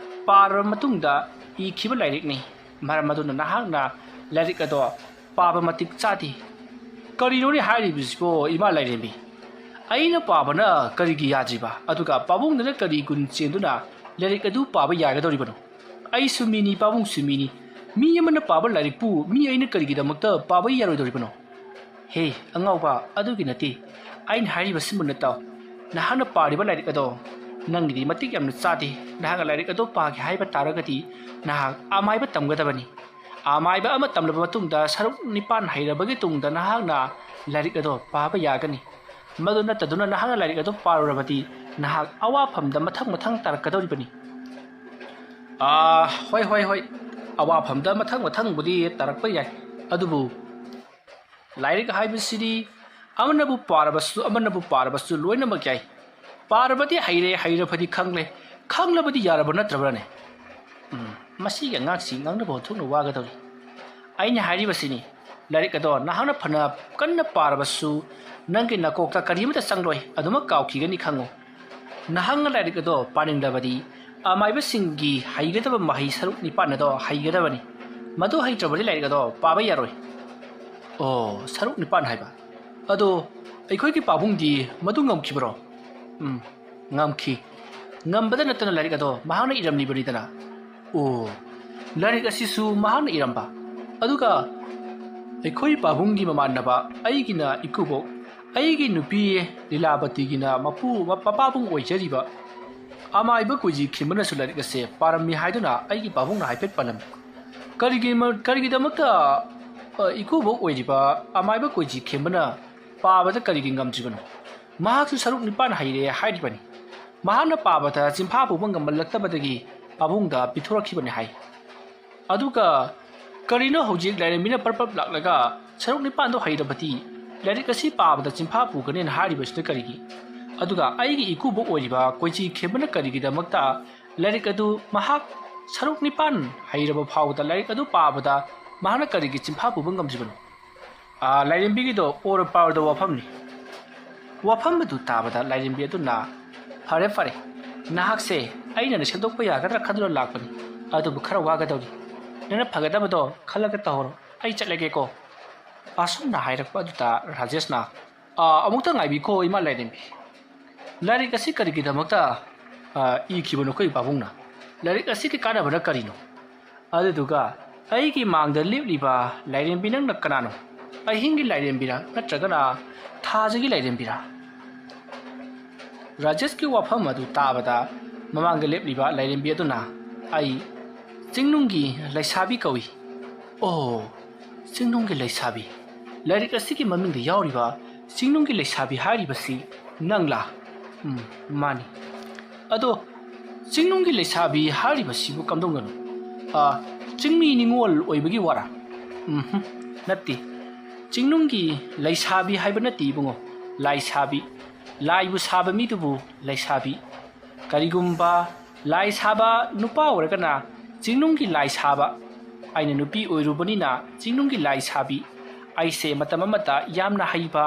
ꯄꯥꯔꯕ ꯃꯇꯨꯡꯗ ꯏꯈꯤꯕ ꯂꯥꯏꯔꯤꯛꯅꯤ꯫ ꯃꯔꯝ ꯑꯗꯨꯅ ꯅꯍꯥꯛꯅ ꯂꯥꯏꯔꯤꯛ ꯑꯗꯣ ꯄꯥꯕ ꯃꯇꯤꯛ ꯆꯥꯗꯦ꯫" "ꯀꯔꯤꯅꯣꯅꯦ ꯍꯥꯏꯔꯤꯕꯁꯤꯕꯣ, ꯏꯃꯥ ꯂꯥꯏꯔꯦꯝꯕꯤ? ꯑꯩꯅ ꯄꯥꯕꯅ ꯀꯔꯤꯒꯤ ꯌꯥꯗ꯭ꯔꯤꯕ? ꯑꯗꯨꯒ ꯄꯥꯕꯨꯡꯗꯨꯅ ꯀꯔꯤ ꯒꯨꯟ ꯆꯦꯟꯗꯨꯅ ꯂꯥꯏꯔꯤꯛ ꯑꯗꯨ ꯄꯥꯕ ꯌꯥꯒꯗꯧꯔꯤꯕꯅꯣ? ꯑꯩꯁꯨ ꯃꯤꯅꯤ, ꯄꯥꯕꯨꯡꯁꯨ ꯃꯤꯅꯤ꯫ ꯃꯤ ꯑꯃꯅ ꯄꯥꯕ ꯂꯥꯏꯔꯤꯛꯄꯨ ꯃꯤ ꯑꯩꯅ ꯀꯔꯤꯒꯤꯗꯃꯛꯇ ꯄꯥꯕ ꯌꯥꯔꯣꯏꯗꯧꯔꯤꯕꯅꯣ?" "ꯍꯦ, ꯑꯉꯥꯎꯕ, ꯑꯗꯨꯒꯤ ꯅꯠꯇꯦ꯫ ꯑꯩꯅ ꯍꯥꯏꯔꯤꯕꯁꯤ ꯃꯨꯟꯅ ꯇꯥꯎ꯫ ꯅꯍꯥꯛꯅ ꯄꯥꯔꯤꯕ ꯂꯥꯏꯔꯤꯛ ꯑꯗꯣ ꯅꯪꯒꯤꯗꯤ ꯃꯇꯤꯛ ꯌꯥꯝꯅ ꯆꯥꯗꯦ꯫ ꯅꯍꯥꯛꯅ ꯂꯥꯏꯔꯤꯛ ꯑꯗꯣ ꯄꯥꯒꯦ ꯍꯥꯏꯕ ꯇꯥꯔꯒꯗꯤ ꯅꯍꯥꯛ ꯑꯃꯥꯏꯕ ꯇꯝꯒꯗꯕꯅꯤ꯫ ꯑꯃꯥꯏꯕ ꯑꯃ ꯇꯝꯂꯕ ꯃꯇꯨꯡꯗ ꯁꯔꯨꯛ ꯅꯤꯄꯥꯟ ꯍꯩꯔꯕꯒꯤ ꯇꯨꯡꯗ ꯅꯍꯥꯛꯅ ꯂꯥꯏꯔꯤꯛ ꯑꯗꯣ ꯄꯥꯕ ꯌꯥꯒꯅꯤ꯫ ꯃꯗꯨ ꯅꯠꯇꯗꯨꯅ ꯅꯍꯥꯛꯅ ꯂꯥꯏꯔꯤꯛ ꯑꯗꯨ ꯄꯥꯔꯨꯔꯕꯗꯤ ꯅꯍꯥꯛ ꯑꯋꯥꯐꯝꯗ ꯃꯊꯪ ꯃꯊꯪ ꯇꯥꯔꯛꯀꯗꯧꯔꯤꯕꯅꯤ꯫" "ꯑꯥ, ꯍꯣꯏ, ꯍꯣꯏ, ꯍꯣꯏ꯫ ꯑꯋꯥꯐꯝꯗ ꯃꯊꯪ ꯃꯊꯪꯕꯨꯗꯤ ꯇꯥꯔꯛꯄ ꯌꯥꯏ꯫ ꯑꯗꯨꯕꯨ ꯂꯥꯏꯔꯤꯛ ꯍꯥꯏꯕꯁꯤꯗꯤ ꯑꯃꯅꯕꯨ ꯄꯥꯔꯕꯁꯨ, ꯑꯃꯅꯕꯨ ꯄꯥꯔꯕꯁꯨ ꯂꯣꯏꯅꯃꯛ ꯌꯥꯏ꯫ ꯄꯥꯔꯕꯗꯤ ꯍꯩꯔꯦ, ꯍꯩꯔꯕꯗꯤ ꯈꯪꯂꯦ, ꯈꯪꯂꯕꯗꯤ ꯌꯥꯔꯕ ꯅꯠꯇ꯭ꯔꯕ꯭ꯔꯅꯦ?" ꯎꯝ, ꯃꯁꯤꯒꯤ ꯑꯉꯥꯡꯁꯤ ꯉꯥꯡꯅꯕ ꯑꯣꯟꯊꯣꯛꯅ ꯋꯥꯒꯗꯧꯔꯤ꯫ ꯑꯩꯅ ꯍꯥꯏꯔꯤꯕꯁꯤꯅꯤ, ꯂꯥꯏꯔꯤꯛ ꯑꯗꯣ ꯅꯍꯥꯛꯅ ꯐꯅ ꯀꯟꯅ ꯄꯥꯔꯕꯁꯨ ꯅꯪꯒꯤ ꯅꯀꯣꯛꯇ ꯀꯔꯤꯃꯠꯇ ꯆꯪꯂꯣꯏ, ꯑꯗꯨꯃꯛ ꯀꯥꯎꯈꯤꯒꯅꯤ ꯈꯪꯉꯨ꯫ ꯅꯍꯥꯛꯅ ꯂꯥꯏꯔꯤꯛ ꯑꯗꯣ ꯄꯥꯅꯤꯡꯂꯕꯗꯤ ꯑꯃꯥꯏꯕꯁꯤꯡꯒꯤ ꯍꯩꯒꯗꯕ ꯃꯍꯩ ꯁꯔꯨꯛ ꯅꯤꯄꯥꯟ ꯑꯗꯣ ꯍꯩꯒꯗꯕꯅꯤ꯫ ꯃꯗꯨ ꯍꯩꯇ꯭ꯔꯕꯗꯤ ꯂꯥꯏꯔꯤꯛ ꯑꯗꯣ ꯄꯥꯕ ꯌꯥꯔꯣꯏ꯫ ꯑꯣ, ꯁꯔꯨꯛ ꯅꯤꯄꯥꯟ ꯍꯥꯏꯕ꯫ ꯑꯗꯣ ꯑꯩꯈꯣꯏꯒꯤ ꯄꯥꯕꯨꯡꯗꯤ ꯃꯗꯨ ꯉꯝꯈꯤꯕ꯭ꯔꯣ? ꯎꯝ, ꯉꯝꯈꯤ꯫ ꯉꯝꯕꯗ ꯅꯠꯇꯅ ꯂꯥꯏꯔꯤꯛ ꯑꯗꯣ ꯃꯍꯥꯛꯅ ꯏꯔꯝꯂꯤꯕꯅꯤꯗꯅ꯫ ꯑꯣ, ꯂꯥꯏꯔꯤꯛ ꯑꯁꯤꯁꯨ ꯃꯍꯥꯛꯅ ꯏꯔꯝꯕ꯫ ꯑꯗꯨꯒ ꯑꯩꯈꯣꯏ ꯄꯥꯕꯨꯡꯒꯤ ꯃꯃꯥꯟꯅꯕ ꯑꯩꯒꯤꯅ ꯏꯀꯨꯕꯣꯛ, ꯑꯩꯒꯤ ꯅꯨꯄꯤ ꯂꯤꯂꯥꯕꯇꯤꯒꯤꯅ ꯃꯄꯨ, ꯃꯄꯥꯕꯨꯡ ꯑꯣꯏꯖꯔꯤꯕ ꯑꯃꯥꯏꯕ ꯀꯣꯏꯖꯤ ꯈꯦꯝꯕꯅꯁꯨ ꯂꯥꯏꯔꯤꯛ ꯑꯁꯦ ꯄꯥꯔꯝꯃꯤ ꯍꯥꯏꯗꯨꯅ ꯑꯩꯒꯤ ꯄꯥꯕꯨꯡꯅ ꯍꯥꯏꯐꯦꯠ ꯄꯜꯂꯝꯃꯤ꯫ ꯀꯔꯤꯒꯤ ꯃ-, ꯀꯔꯤꯒꯤꯗꯃꯛꯇ, ꯑ, ꯏꯀꯨꯕꯣꯛ ꯑꯣꯏꯔꯤꯕ ꯑꯃꯥꯏꯕ ꯀꯣꯏꯖꯤ ꯈꯦꯝꯕꯅ ꯄꯥꯕꯗ ꯀꯔꯤꯒꯤ ꯉꯝꯗ꯭ꯔꯤꯕꯅꯣ? ꯃꯍꯥꯛꯁꯨ ꯁꯔꯨꯛ ꯅꯤꯄꯥꯟ ꯍꯩꯔꯦ ꯍꯥꯏꯔꯤꯕꯅꯤ꯫ ꯃꯍꯥꯛꯅ ꯄꯥꯕꯗ ꯆꯤꯟꯐꯥ ꯄꯨꯕ ꯉꯝꯃꯜꯂꯛꯇꯕꯗꯒꯤ ꯄꯥꯕꯨꯡꯗ ꯄꯤꯊꯣꯔꯛꯈꯤꯕꯅꯤ ꯍꯥꯏ꯫ ꯑꯗꯨꯒ ꯀꯔꯤꯅꯣ ꯍꯧꯖꯤꯛ ꯂꯥꯏꯔꯦꯝꯕꯤꯅ ꯄꯔꯞ ꯄꯔꯞ ꯂꯥꯛꯂꯒ ꯁꯔꯨꯛ ꯅꯤꯄꯥꯟꯗꯣ ꯍꯩꯔꯕꯗꯤ ꯂꯥꯏꯔꯤꯛ ꯑꯁꯤ ꯄꯥꯕꯗ ꯆꯤꯟꯐꯥ ꯄꯨꯒꯅꯦꯅ ꯍꯥꯏꯔꯤꯕꯁꯤꯅ ꯀꯔꯤꯒꯤ? ꯑꯗꯨꯒ ꯑꯩꯒꯤ ꯏꯀꯨꯕꯣꯛ ꯑꯣꯏꯔꯤꯕ ꯀꯣꯏꯖꯤ ꯈꯦꯝꯕꯅ ꯀꯔꯤꯒꯤꯗꯃꯛꯇ ꯂꯥꯏꯔꯤꯛ ꯑꯗꯨ ꯃꯍꯥꯛ ꯁꯔꯨꯛ ꯅꯤꯄꯥꯟ ꯍꯩꯔꯕ ꯐꯥꯎꯕꯗ ꯂꯥꯏꯔꯤꯛ ꯑꯗꯨ ꯄꯥꯕꯗ ꯃꯍꯥꯛꯅ ꯀꯔꯤꯒꯤ ꯆꯤꯟꯐꯥ ꯄꯨꯕ ꯉꯝꯗ꯭ꯔꯤꯕꯅꯣ? ꯑꯥ, ꯂꯥꯏꯔꯦꯝꯕꯤꯒꯤꯗꯣ ꯑꯣꯔ ꯄꯥꯎꯔꯗ ꯋꯥꯐꯝꯅꯤ꯫ ꯋꯥꯐꯝ ꯑꯗꯨ ꯇꯥꯕꯗ ꯂꯥꯏꯔꯦꯝꯕꯤ ꯑꯗꯨꯅ, "ꯐꯔꯦ, ꯐꯔꯦ, ꯅꯍꯥꯛꯁꯦ ꯑꯩꯅ ꯁꯦꯝꯗꯣꯛꯄ ꯌꯥꯒꯗ꯭ꯔꯥ ꯈꯟꯗꯨꯅ ꯂꯥꯛꯄꯅꯤ, ꯑꯗꯨꯕꯨ ꯈꯔ ꯋꯥꯒꯗꯧꯔꯤ꯫ ꯅꯪꯅ ꯐꯒꯗꯕꯗꯣ ꯈꯜꯂꯒ ꯇꯧꯍꯧꯔꯣ, ꯑꯩ ꯆꯠꯂꯒꯦꯀꯣ"꯫ ꯑꯁꯨꯝꯅ ꯍꯥꯏꯔꯛꯄ ꯑꯗꯨꯗ ꯔꯥꯖꯦꯁꯅ, "ꯑꯥ, ꯑꯃꯨꯛꯇ ꯉꯥꯏꯕꯤꯈꯣ, ꯏꯃꯥ ꯂꯥꯏꯔꯦꯝꯕꯤ꯫ ꯂꯥꯏꯔꯤꯛ ꯑꯁꯤ ꯀꯔꯤꯒꯤꯗꯃꯛꯇ, ꯑꯥ, ꯏꯈꯤꯕꯅꯣ ꯑꯩꯈꯣꯏ ꯄꯥꯕꯨꯡꯅ? ꯂꯥꯏꯔꯤꯛ ꯑꯁꯤꯒꯤ ꯀꯥꯟꯅꯕꯅ ꯀꯔꯤꯅꯣ? ꯑꯗꯨꯗꯨꯒ ꯑꯩꯒꯤ ꯃꯥꯡꯗ ꯂꯦꯞꯂꯤꯕ ꯂꯥꯏꯔꯦꯝꯕꯤ ꯅꯪꯅ ꯀꯅꯥꯅꯣ? ꯑꯍꯤꯡꯒꯤ ꯂꯥꯏꯔꯦꯝꯕꯤꯔꯥ ꯅꯠꯇ꯭ꯔꯒꯅ ꯊꯥꯖꯒꯤ ꯂꯥꯏꯔꯦꯝꯕꯤꯔꯥ?" ꯔꯥꯖꯦꯁꯀꯤ ꯋꯥꯐꯝ ꯑꯗꯨ ꯇꯥꯕꯗ ꯃꯃꯥꯡꯗ ꯂꯦꯞꯂꯤꯕ ꯂꯥꯏꯔꯦꯝꯕꯤ ꯑꯗꯨꯅ, "ꯑꯩ ꯆꯤꯡꯅꯨꯡꯒꯤ ꯂꯩꯁꯥꯕꯤ ꯀꯧꯏ"꯫ "ꯑꯣ, ꯆꯤꯡꯅꯨꯡꯒꯤ ꯂꯩꯁꯥꯕꯤ꯫ ꯂꯥꯏꯔꯤꯛ ꯑꯁꯤꯒꯤ ꯃꯃꯤꯡꯗ ꯌꯥꯎꯔꯤꯕ ꯆꯤꯡꯅꯨꯡꯒꯤ ꯂꯩꯁꯥꯕꯤ ꯍꯥꯏꯔꯤꯕꯁꯤ ꯅꯪꯂꯥ?" "ꯎꯝ, ꯃꯥꯅꯤ"꯫ "ꯑꯗꯣ ꯆꯤꯡꯅꯨꯡꯒꯤ ꯂꯩꯁꯥꯕꯤ ꯍꯥꯏꯔꯤꯕꯁꯤꯕꯨ ꯀꯝꯗꯧꯅꯅꯣ? ꯑꯥ, ꯆꯤꯡꯃꯤ ꯅꯤꯉꯣꯜ ꯑꯣꯏꯕꯒꯤ ꯋꯥꯔꯥ?" "ꯎꯝꯍꯨꯝ, ꯅꯠꯇꯦ꯫ ꯆꯤꯡꯅꯨꯡꯒꯤ ꯂꯩꯁꯥꯕꯤ ꯍꯥꯏꯕ ꯅꯠꯇꯦ ꯏꯕꯨꯡꯉꯣ, ꯂꯥꯏꯁꯥꯕꯤ꯫ ꯂꯥꯏꯕꯨ ꯁꯥꯕ ꯃꯤꯗꯨꯕꯨ ꯂꯩꯁꯥꯕꯤ꯫ ꯀꯔꯤꯒꯨꯝꯕ ꯂꯥꯏ ꯁꯥꯕ ꯅꯨꯄꯥ ꯑꯣꯏꯔꯒꯅ ꯆꯤꯡꯅꯨꯡꯒꯤ ꯂꯥꯏ ꯁꯥꯕ, ꯑꯩꯅ ꯅꯨꯄꯤ ꯑꯣꯏꯔꯨꯕꯅꯤꯅ ꯆꯤꯡꯅꯨꯡꯒꯤ ꯂꯥꯏ ꯁꯥꯕꯤ, ꯑꯩꯁꯦ ꯃꯇꯝ ꯑꯃꯗ ꯌꯥꯝꯅ ꯍꯩꯕ,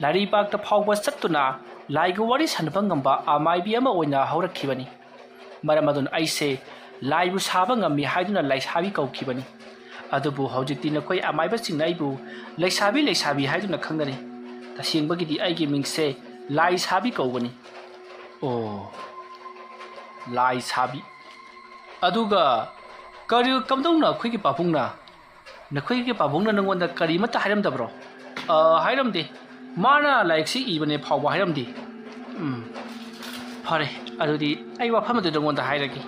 ꯂꯥꯏꯔꯩꯕꯥꯛꯇ ꯐꯥꯎꯕ ꯆꯠꯇꯨꯅ ꯂꯥꯏꯒ ꯋꯥꯔꯤ ꯁꯥꯟꯅꯕ ꯉꯝꯕ ꯑꯃꯥꯏꯕꯤ ꯑꯃ ꯑꯣꯏꯅ ꯍꯧꯔꯛꯈꯤꯕꯅꯤ꯫ ꯃꯔꯝ ꯑꯗꯨꯅ ꯑꯩꯁꯦ ꯂꯥꯏꯕꯨ ꯁꯥꯕ ꯉꯝꯃꯤ ꯍꯥꯏꯗꯨꯅ ꯂꯥꯏꯁꯥꯕꯤ ꯀꯧꯈꯤꯕꯅꯤ꯫ ꯑꯗꯨꯕꯨ ꯍꯧꯖꯤꯛꯇꯤ ꯅꯈꯣꯏ ꯑꯃꯥꯏꯕꯁꯤꯡꯅ ꯑꯩꯕꯨ ꯂꯩꯁꯥꯕꯤ, ꯂꯩꯁꯥꯕꯤ ꯍꯥꯏꯗꯨꯅ ꯈꯪꯅꯔꯦ꯫ ꯇꯁꯦꯡꯕꯒꯤꯗꯤ ꯑꯩꯒꯤ ꯃꯤꯡꯁꯦ ꯂꯥꯏꯁꯥꯕꯤ ꯀꯧꯕꯅꯤ꯫ ꯑꯣ, ꯂꯥꯏꯁꯥꯕꯤ꯫ ꯑꯗꯨꯒ ꯀꯔꯤ, ꯀꯝꯗꯧꯅ ꯑꯩꯈꯣꯏꯒꯤ ꯄꯥꯕꯨꯡꯅ, ꯅꯈꯣꯏꯒꯤ ꯄꯥꯕꯨꯡꯅ ꯅꯪꯉꯣꯟꯗ ꯀꯔꯤꯃꯠꯇ ꯍꯥꯏꯔꯝꯗꯕ꯭ꯔꯣ? ꯑ, ꯍꯥꯏꯔꯝꯗꯦ꯫ ꯃꯥꯅ ꯂꯥꯏꯔꯤꯛꯁꯤ ꯏꯕꯅꯦ ꯐꯥꯎꯕ ꯍꯥꯏꯔꯝꯗꯦ꯫ ꯎꯝ, ꯐꯔꯦ, ꯑꯗꯨꯗꯤ ꯑꯩ ꯋꯥꯐꯝ ꯑꯗꯨ ꯅꯪꯉꯣꯟꯗ ꯍꯥꯏꯔꯒꯦ꯫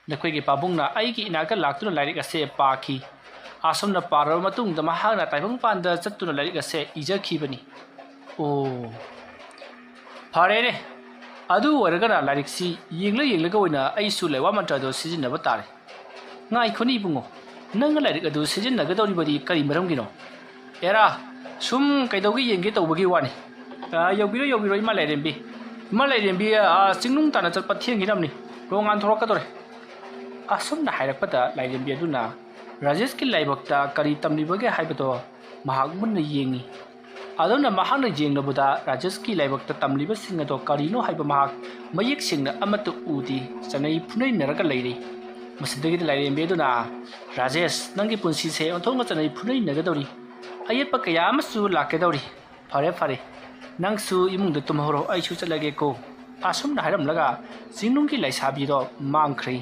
ꯅꯈꯣꯏꯒꯤ ꯄꯥꯕꯨꯡꯅ ꯑꯩꯒꯤ ꯏꯅꯥꯛꯇ ꯂꯥꯛꯇꯨꯅ ꯂꯥꯏꯔꯤꯛ ꯑꯁꯦ ꯄꯥꯈꯤ꯫ ꯑꯁꯨꯝꯅ ꯄꯥꯔꯕ ꯃꯇꯨꯡꯗ ꯃꯍꯥꯛꯅ ꯇꯥꯏꯕꯪꯄꯥꯟꯗ ꯆꯠꯇꯨꯅ ꯂꯥꯏꯔꯤꯛ ꯑꯁꯦ ꯏꯖꯈꯤꯕꯅꯤ꯫ ꯑꯣ, ꯐꯔꯦꯅꯦ꯫ ꯑꯗꯨ ꯑꯣꯏꯔꯒꯅ ꯂꯥꯏꯔꯤꯛꯁꯤ ꯌꯦꯡꯂ ꯌꯦꯡꯂꯒ ꯑꯣꯏꯅ ꯑꯩꯁꯨ ꯂꯩꯋꯥ ꯃꯟꯇ꯭ꯔꯗꯣ ꯁꯤꯖꯤꯟꯅꯕ ꯇꯥꯔꯦ꯫ ꯉꯥꯏꯈꯣꯅꯦ ꯏꯕꯨꯡꯉꯣ, ꯅꯪꯅ ꯂꯥꯏꯔꯤꯛ ꯑꯗꯨ ꯁꯤꯖꯤꯟꯅꯒꯗꯧꯔꯤꯕꯗꯤ ꯀꯔꯤ ꯃꯔꯝꯒꯤꯅꯣ? ꯑꯦꯔꯥ, ꯁꯨꯝ ꯀꯩꯗꯧꯒꯦ ꯌꯦꯡꯒꯦ ꯇꯧꯕꯒꯤ ꯋꯥꯅꯤ꯫ ꯑ, ꯌꯧꯕꯤꯔꯣ, ꯌꯧꯕꯤꯔꯣ, ꯏꯃꯥ ꯂꯥꯏꯔꯦꯝꯕꯤ꯫ ꯏꯃꯥ ꯂꯥꯏꯔꯦꯝꯕꯤ, ꯑ, ꯆꯤꯡꯅꯨꯡ ꯇꯥꯟꯅ ꯆꯠꯄ ꯊꯦꯡꯈꯤꯅꯕꯅꯤ꯫ ꯅꯣꯡ ꯉꯥꯟꯊꯣꯔꯛꯀꯗꯧꯔꯦ꯫ ꯑꯁꯨꯝꯅ ꯍꯥꯏꯔꯛꯄꯗ ꯂꯥꯏꯔꯦꯝꯕꯤ ꯑꯗꯨꯅ ꯔꯥꯖꯦꯁꯀꯤ ꯂꯥꯏꯕꯛꯇ ꯀꯔꯤ ꯇꯝꯂꯤꯕꯒꯦ ꯍꯥꯏꯕꯗꯣ ꯃꯍꯥꯛ ꯃꯨꯟꯅ ꯌꯦꯡꯉꯤ꯫ ꯑꯗꯨꯅ ꯃꯍꯥꯛꯅ ꯌꯦꯡꯂꯨꯕꯗ ꯔꯥꯖꯦꯁꯀꯤ ꯂꯥꯏꯕꯛꯇ ꯇꯝꯂꯤꯕꯁꯤꯡ ꯑꯗꯣ ꯀꯔꯤꯅꯣ ꯍꯥꯏꯕ ꯃꯍꯥꯛ ꯃꯌꯦꯛ ꯁꯦꯡꯅ ꯑꯃꯠꯇ ꯎꯗꯦ꯫ ꯆꯠꯅꯩ ꯐꯨꯅꯩꯅꯔꯒ ꯂꯩꯔꯤ꯫ ꯃꯁꯤꯗꯒꯤꯗꯤ ꯂꯥꯏꯔꯦꯝꯕꯤ ꯑꯗꯨꯅ, "ꯔꯥꯖꯦꯁ, ꯅꯪꯒꯤ ꯄꯨꯟꯁꯤꯁꯦ ꯑꯣꯟꯊꯣꯛꯅ ꯆꯠꯅꯩ ꯐꯨꯅꯩꯅꯒꯗꯧꯔꯤ꯫ ꯑꯌꯦꯠꯄ ꯀꯌꯥ ꯑꯃꯁꯨ ꯂꯥꯛꯀꯗꯧꯔꯤ꯫ ꯐꯔꯦ, ꯐꯔꯦ, ꯅꯪꯁꯨ ꯏꯃꯨꯡꯗ ꯇꯨꯝꯍꯧꯔꯣ, ꯑꯩꯁꯨ ꯆꯠꯂꯒꯦꯀꯣ"꯫ ꯑꯁꯨꯝꯅ ꯍꯥꯏꯔꯝꯂꯒ ꯆꯤꯡꯅꯨꯡꯒꯤ ꯂꯥꯏꯁꯥꯕꯤꯗꯣ ꯃꯥꯡꯈ꯭ꯔꯦ꯫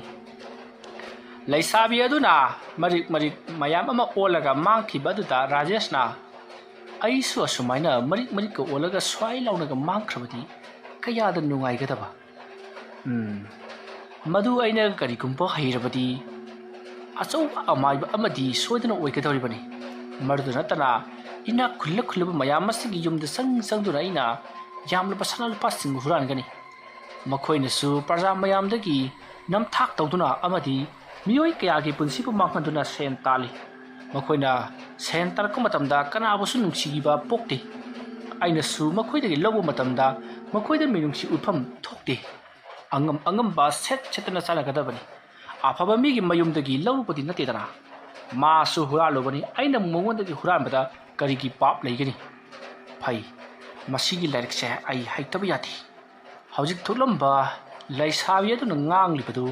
ꯂꯩꯁꯥꯕꯤ ꯑꯗꯨꯅ ꯃꯔꯤꯛ ꯃꯔꯤꯛ ꯃꯌꯥꯝ ꯑꯃ ꯑꯣꯜꯂꯒ ꯃꯥꯡꯈꯤꯕ ꯑꯗꯨꯗ ꯔꯥꯖꯦꯁꯅ, "ꯑꯩꯁꯨ ꯑꯁꯨꯃꯥꯏꯅ ꯃꯔꯤꯛ ꯃꯔꯤꯛꯀ ꯑꯣꯜꯂꯒ ꯁ꯭ꯋꯥꯏ ꯂꯥꯎꯅꯒ ꯃꯥꯡꯈ꯭ꯔꯕꯗꯤ ꯀꯌꯥꯗ ꯅꯨꯡꯉꯥꯏꯒꯗꯕ꯫ ꯎꯝ, ꯃꯗꯨ ꯑꯩꯅ ꯀꯔꯤꯒꯨꯝꯕ ꯍꯩꯔꯕꯗꯤ ꯑꯆꯧꯕ ꯑꯃꯥꯏꯕ ꯑꯃꯗꯤ ꯁꯣꯏꯗꯅ ꯑꯣꯏꯒꯗꯧꯔꯤꯕꯅꯤ꯫ ꯃꯗꯨꯗ ꯅꯠꯇꯅ ꯏꯅꯥꯛ ꯈꯨꯜꯂ ꯈꯨꯜꯂꯕ ꯃꯌꯥꯝ ꯑꯁꯤꯒꯤ ꯌꯨꯝꯗ ꯆꯪ ꯆꯪꯗꯨꯅ ꯑꯩꯅ ꯌꯥꯝꯂꯕ ꯁꯅꯥ ꯂꯨꯄꯥꯁꯤꯡ ꯍꯨꯔꯥꯟꯒꯅꯤ꯫ ꯃꯈꯣꯏꯅꯁꯨ ꯄ꯭ꯔꯖꯥ ꯃꯌꯥꯝꯗꯒꯤ ꯅꯝꯊꯥꯛ ꯇꯧꯗꯨꯅ ꯑꯃꯗꯤ ꯃꯤꯑꯣꯏ ꯀꯌꯥꯒꯤ ꯄꯨꯟꯁꯤꯕꯨ ꯃꯥꯡꯍꯟꯗꯨꯅ ꯁꯦꯟ ꯇꯥꯜꯂꯤ꯫ ꯃꯈꯣꯏꯅ ꯁꯦꯟ ꯇꯥꯔꯛꯄ ꯃꯇꯝꯗ ꯀꯅꯥꯕꯨꯁꯨ ꯅꯨꯡꯁꯤꯕ ꯄꯣꯛꯇꯦ꯫ ꯑꯩꯅꯁꯨ ꯃꯈꯣꯏꯗꯒꯤ ꯂꯧꯕ ꯃꯇꯝꯗ ꯃꯈꯣꯏꯗ ꯃꯤꯅꯨꯡꯁꯤ ꯎꯠꯐꯝ ꯊꯣꯛꯇꯦ꯫ ꯑꯉꯝ ꯑꯉꯝꯕ ꯁꯦꯠ ꯁꯦꯠꯇꯅ ꯆꯥꯅꯒꯗꯕꯅꯤ꯫ ꯑꯐꯕ ꯃꯤꯒꯤ ꯃꯌꯨꯝꯗꯒꯤ ꯂꯧꯔꯨꯕꯗꯤ ꯅꯠꯇꯦꯗꯅ꯫ ꯃꯥꯁꯨ ꯍꯨꯔꯥꯜꯂꯨꯕꯅꯤ, ꯑꯩꯅ ꯃꯉꯣꯟꯗꯒꯤ ꯍꯨꯔꯥꯟꯕꯗ ꯀꯔꯤꯒꯤ ꯄꯥꯞ ꯂꯩꯒꯅꯤ? ꯐꯩ, ꯃꯁꯤꯒꯤ ꯂꯥꯏꯔꯤꯛꯁꯦ ꯑꯩ ꯍꯩꯇꯕ ꯌꯥꯗꯦ꯫ ꯍꯧꯖꯤꯛ ꯊꯣꯛꯂꯝꯕ ꯂꯩꯁꯥꯕꯤ ꯑꯗꯨꯅ ꯉꯥꯡꯂꯤꯕꯗꯨ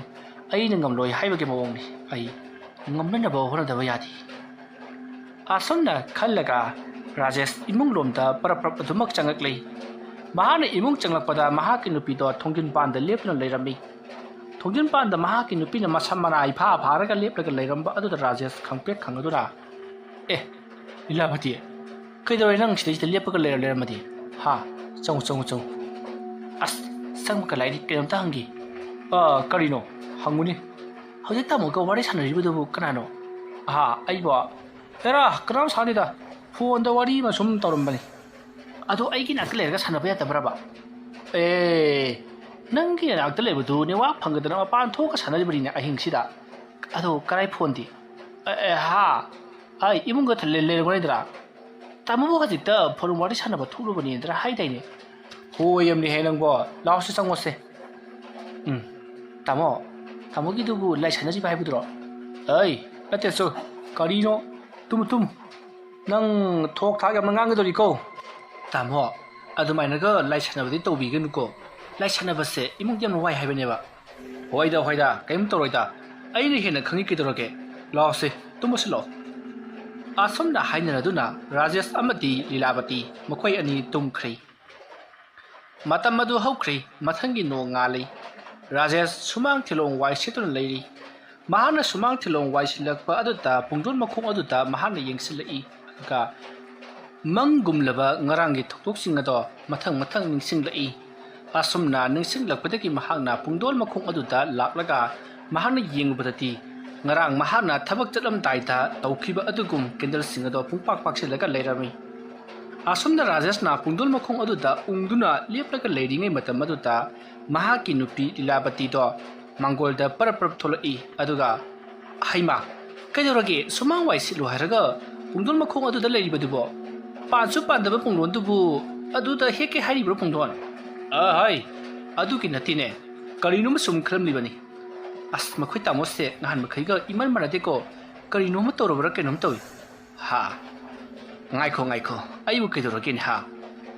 ꯑꯩꯅ ꯉꯝꯂꯣꯏ ꯍꯥꯏꯕꯒꯤ ꯃꯑꯣꯡꯅꯤ꯫ ꯑꯩ ꯉꯝꯅꯅꯕ ꯍꯣꯠꯅꯗꯕ ꯌꯥꯗꯦ꯫ ꯑꯁꯨꯝꯅ ꯈꯜꯂꯒ ꯔꯥꯖꯦꯁ ꯏꯃꯨꯡꯂꯣꯝꯗ ꯄꯔꯞ ꯄꯔꯞ ꯑꯗꯨꯃꯛ ꯆꯪꯂꯛꯂꯤ꯫ ꯃꯍꯥꯛꯅ ꯏꯃꯨꯡ ꯆꯪꯂꯛꯄꯗ ꯃꯍꯥꯛꯀꯤ ꯅꯨꯄꯤꯗꯣ ꯊꯣꯡꯖꯤꯟ ꯄꯥꯟꯗ ꯂꯦꯞꯇꯨꯅ ꯂꯩꯔꯝꯃꯤ꯫ ꯊꯣꯡꯖꯤꯟ ꯄꯥꯟꯗ ꯃꯍꯥꯛꯀꯤ ꯅꯨꯄꯤꯅ ꯃꯁꯝ ꯃꯅꯥ ꯏꯐꯥ ꯐꯥꯔꯒ ꯂꯦꯞꯂꯒ ꯂꯩꯔꯝꯕ ꯑꯗꯨꯗ ꯔꯥꯖꯦꯁ ꯈꯪꯄ꯭ꯔꯦꯛ ꯈꯪꯉꯗꯨꯅ, "ꯑꯦ, ꯂꯤꯂꯥꯕꯇꯤ, ꯀꯩꯗꯧꯔꯦ ꯅꯪ ꯁꯤꯗꯩꯁꯤꯗ ꯂꯦꯞꯄꯒ ꯂꯩꯔ ꯂꯩꯔꯝꯃꯗꯤ? ꯍꯥ? ꯆꯪꯉꯨ, ꯆꯪꯉꯨ, ꯆꯪꯉꯨ꯫ ꯑꯁ, ꯆꯪꯕ ꯀꯂꯥꯏꯗꯤ ꯀꯩꯅꯣꯝꯇ ꯍꯪꯒꯦ꯫ ꯑꯥ, ꯀꯔꯤꯅꯣ? ꯍꯪꯉꯨꯅꯦ꯫ ꯍꯧꯖꯤꯛ ꯇꯥꯃꯣꯒ ꯋꯥꯔꯤ ꯁꯥꯟꯅꯔꯤꯕꯗꯨꯕꯨ ꯀꯅꯥꯅꯣ?" "ꯑꯍꯥ, ꯑꯩꯕꯣ? ꯑꯦꯔꯥ, ꯀꯅꯥꯝ ꯁꯥꯟꯅꯗꯦꯗ꯫ ꯐꯣꯟꯗ ꯋꯥꯔꯤ ꯑꯃ ꯁꯨꯝ ꯇꯧꯔꯝꯕꯅꯤ꯫ ꯑꯗꯣ ꯑꯩꯒꯤ ꯅꯥꯛꯇ ꯂꯩꯔꯒ ꯁꯥꯟꯅꯕ ꯌꯥꯗꯕ꯭ꯔꯕ?" "ꯑꯦ, ꯅꯪꯒꯤ ꯅꯥꯛꯇ ꯂꯩꯕꯗꯨ ꯅꯦꯠꯋꯥꯛ ꯐꯪꯒꯗꯅ ꯃꯄꯥꯟ ꯊꯣꯛꯑꯒ ꯁꯥꯟꯅꯔꯤꯕꯅꯤꯅꯦ ꯑꯍꯤꯡꯁꯤꯗ꯫ ꯑꯗꯣ ꯀꯔꯥꯏ ꯐꯣꯟꯗꯤ?" "ꯑꯦ, ꯑꯦ, ꯍꯥ? ꯑꯩ ꯏꯃꯨꯡꯗ ꯊ-, ꯂꯩ-, ꯂꯩꯔꯝꯒꯅꯤꯗ꯭ꯔꯥ? ꯇꯥꯃꯣꯕꯨ ꯍꯧꯖꯤꯛꯇ ꯐꯣꯟ ꯋꯥꯔꯤ ꯁꯥꯟꯅꯕ ꯊꯣꯛꯂꯨꯕꯅꯤꯗ꯭ꯔꯥ ꯍꯥꯏꯗꯥꯏꯅꯦ?" "ꯍꯣꯏ, ꯌꯥꯝꯅꯤ ꯍꯦ ꯅꯪꯕꯣ꯫ ꯂꯥꯛꯑꯣꯁꯦ, ꯆꯪꯉꯣꯁꯦ꯫" "ꯎꯝ, ꯇꯥꯃꯣ, ꯇꯥꯃꯣꯒꯤꯗꯨꯕꯨ ꯂꯥꯏ ꯁꯥꯟꯅꯔꯤꯕ ꯍꯥꯏꯕꯗꯨꯔꯣ?" "ꯑꯩ, ꯅꯠꯇꯦ ꯆꯣ, ꯀꯔꯤꯅꯣ? Tamu, Tamu. ꯅꯪ ꯊꯣꯛ ꯊꯥꯛ ꯌꯥꯝꯅ ꯉꯥꯡꯒꯗꯧꯔꯤꯀꯣ꯫" "ꯇꯥꯃꯣ, ꯑꯗꯨꯃꯥꯏꯅꯒ ꯂꯥꯏ ꯁꯥꯟꯅꯕꯗꯤ ꯇꯧꯕꯤꯒꯅꯨꯀꯣ꯫ ꯂꯥꯏ ꯁꯥꯟꯅꯕꯁꯦ ꯏꯃꯨꯡꯗ ꯌꯥꯝꯅ ꯋꯥꯏ ꯍꯥꯏꯕꯅꯦꯕ꯫" "ꯍꯣꯏꯗ, ꯍꯣꯏꯗ, ꯀꯩꯝ ꯇꯧꯔꯣꯏꯗ꯫ ꯑꯩꯅ ꯍꯦꯟꯅ ꯈꯪꯉꯤ ꯀꯩꯗꯧꯔꯒꯦ꯫ ꯂꯥꯛꯑꯣꯁꯦ, ꯇꯨꯝꯃꯁꯤ ꯂꯥꯛꯑꯣ꯫" ꯑꯁꯨꯝꯅ ꯍꯥꯏꯅꯔꯗꯨꯅ ꯔꯥꯖꯦꯁ ꯑꯃꯗꯤ ꯂꯤꯂꯥꯕꯇꯤ ꯃꯈꯣꯏ ꯑꯅꯤ ꯇꯨꯝꯈ꯭ꯔꯦ꯫ ꯃꯇꯝ ꯑꯗꯨ ꯍꯧꯈ꯭ꯔꯦ꯫ ꯃꯊꯪꯒꯤ ꯅꯣꯡ ꯉꯥꯜꯂꯤ꯫ ꯔꯥꯖꯦꯁ ꯁꯨꯃꯥꯡ ꯊꯤꯂꯣꯡ ꯋꯥꯏ ꯁꯤꯠꯇꯨꯅ ꯂꯩꯔꯤ꯫ ꯃꯍꯥꯛꯅ ꯁꯨꯃꯥꯡ ꯊꯤꯂꯣꯡ ꯋꯥꯏ ꯁꯤꯠꯂꯛꯄ ꯑꯗꯨꯗ ꯄꯨꯡꯗꯣꯟ ꯃꯈꯣꯡ ꯑꯗꯨꯗ ꯃꯍꯥꯛꯅ ꯌꯦꯡꯁꯤꯜꯂꯛꯏ꯫ ꯑꯗꯨꯒ ꯃꯪꯒꯨꯝꯂꯕ ꯉꯔꯥꯡꯒꯤ ꯊꯧꯗꯣꯛꯁꯤꯡ ꯑꯗꯣ ꯃꯊꯪ ꯃꯊꯪ ꯅꯤꯡꯁꯤꯡꯂꯛꯏ꯫ ꯑꯁꯨꯝꯅ ꯅꯤꯡꯁꯤꯡꯂꯛꯄꯗꯒꯤ ꯃꯍꯥꯛꯅ ꯄꯨꯡꯗꯣꯟ ꯃꯈꯣꯡ ꯑꯗꯨꯗ ꯂꯥꯛꯂꯒ ꯃꯍꯥꯛꯅ ꯌꯦꯡꯂꯨꯕꯗꯗꯤ ꯉꯔꯥꯡ ꯃꯍꯥꯛꯅ ꯊꯕꯛ ꯆꯠꯂꯝꯗꯥꯏꯗ ꯇꯧꯈꯤꯕ ꯑꯗꯨꯒꯨꯝ ꯀꯦꯟꯗꯜꯁꯤꯡ ꯑꯗꯣ ꯄꯨꯡꯄꯥꯛ ꯄꯥꯛꯁꯤꯜꯂꯒ ꯂꯩꯔꯝꯃꯤ꯫ ꯑꯁꯨꯝꯅ ꯔꯥꯖꯦꯁꯅ ꯄꯨꯡꯗꯣꯟ ꯃꯈꯣꯡ ꯑꯗꯨꯗ ꯎꯪꯗꯨꯅ ꯂꯦꯞꯂꯒ ꯂꯩꯔꯤꯉꯩ ꯃꯇꯝ ꯑꯗꯨꯗ ꯃꯍꯥꯛꯀꯤ ꯅꯨꯄꯤ ꯂꯤꯂꯥꯕꯇꯤꯗꯣ ꯃꯥꯡꯒꯣꯜꯗ ꯄꯔꯞ ꯄꯔꯞ ꯊꯣꯛꯂꯛꯏ꯫ ꯑꯗꯨꯒ, "ꯍꯩꯃꯥ, ꯀꯩꯗꯧꯔꯒꯦ? ꯁꯨꯃꯥꯡ ꯋꯥꯏ ꯁꯤꯠꯂꯨ ꯍꯥꯏꯔꯒ ꯄꯨꯡꯗꯣꯟ ꯃꯈꯣꯡ ꯑꯗꯨꯗ ꯂꯩꯔꯤꯕꯗꯨꯕꯣ? ꯄꯥꯟꯁꯨ ꯄꯥꯟꯗꯕ ꯄꯨꯡꯗꯣꯟꯗꯨꯕꯨ ꯑꯗꯨꯗ ꯍꯦꯛꯀꯦ ꯍꯥꯏꯔꯤꯕ꯭ꯔꯣ ꯄꯨꯡꯗꯣꯟ?" "ꯑ, ꯍꯩ, ꯑꯗꯨꯒꯤ ꯅꯠꯇꯦꯅꯦ꯫ ꯀꯔꯤꯅꯣꯃ ꯁꯨꯝ ꯈꯜꯂꯝꯂꯤꯕꯅꯤ꯫ ꯑꯁ, ꯃꯈꯣꯏ ꯇꯥꯃꯣꯁꯦ ꯅꯍꯥꯟ ꯃꯈꯩꯒ ꯏꯃꯥꯟ ꯃꯥꯟꯅꯗꯦꯀꯣ꯫ ꯀꯔꯤꯅꯣꯃ ꯇꯧꯔꯕ꯭ꯔꯥ ꯀꯩꯅꯣꯝ ꯇꯧꯏ꯫ ꯍꯥ?" ꯉꯥꯏꯈꯣ, ꯉꯥꯏꯈꯣ꯫ ꯑꯩꯕꯨ ꯀꯩꯗꯧꯔꯒꯦꯅꯦ, ꯍꯥ?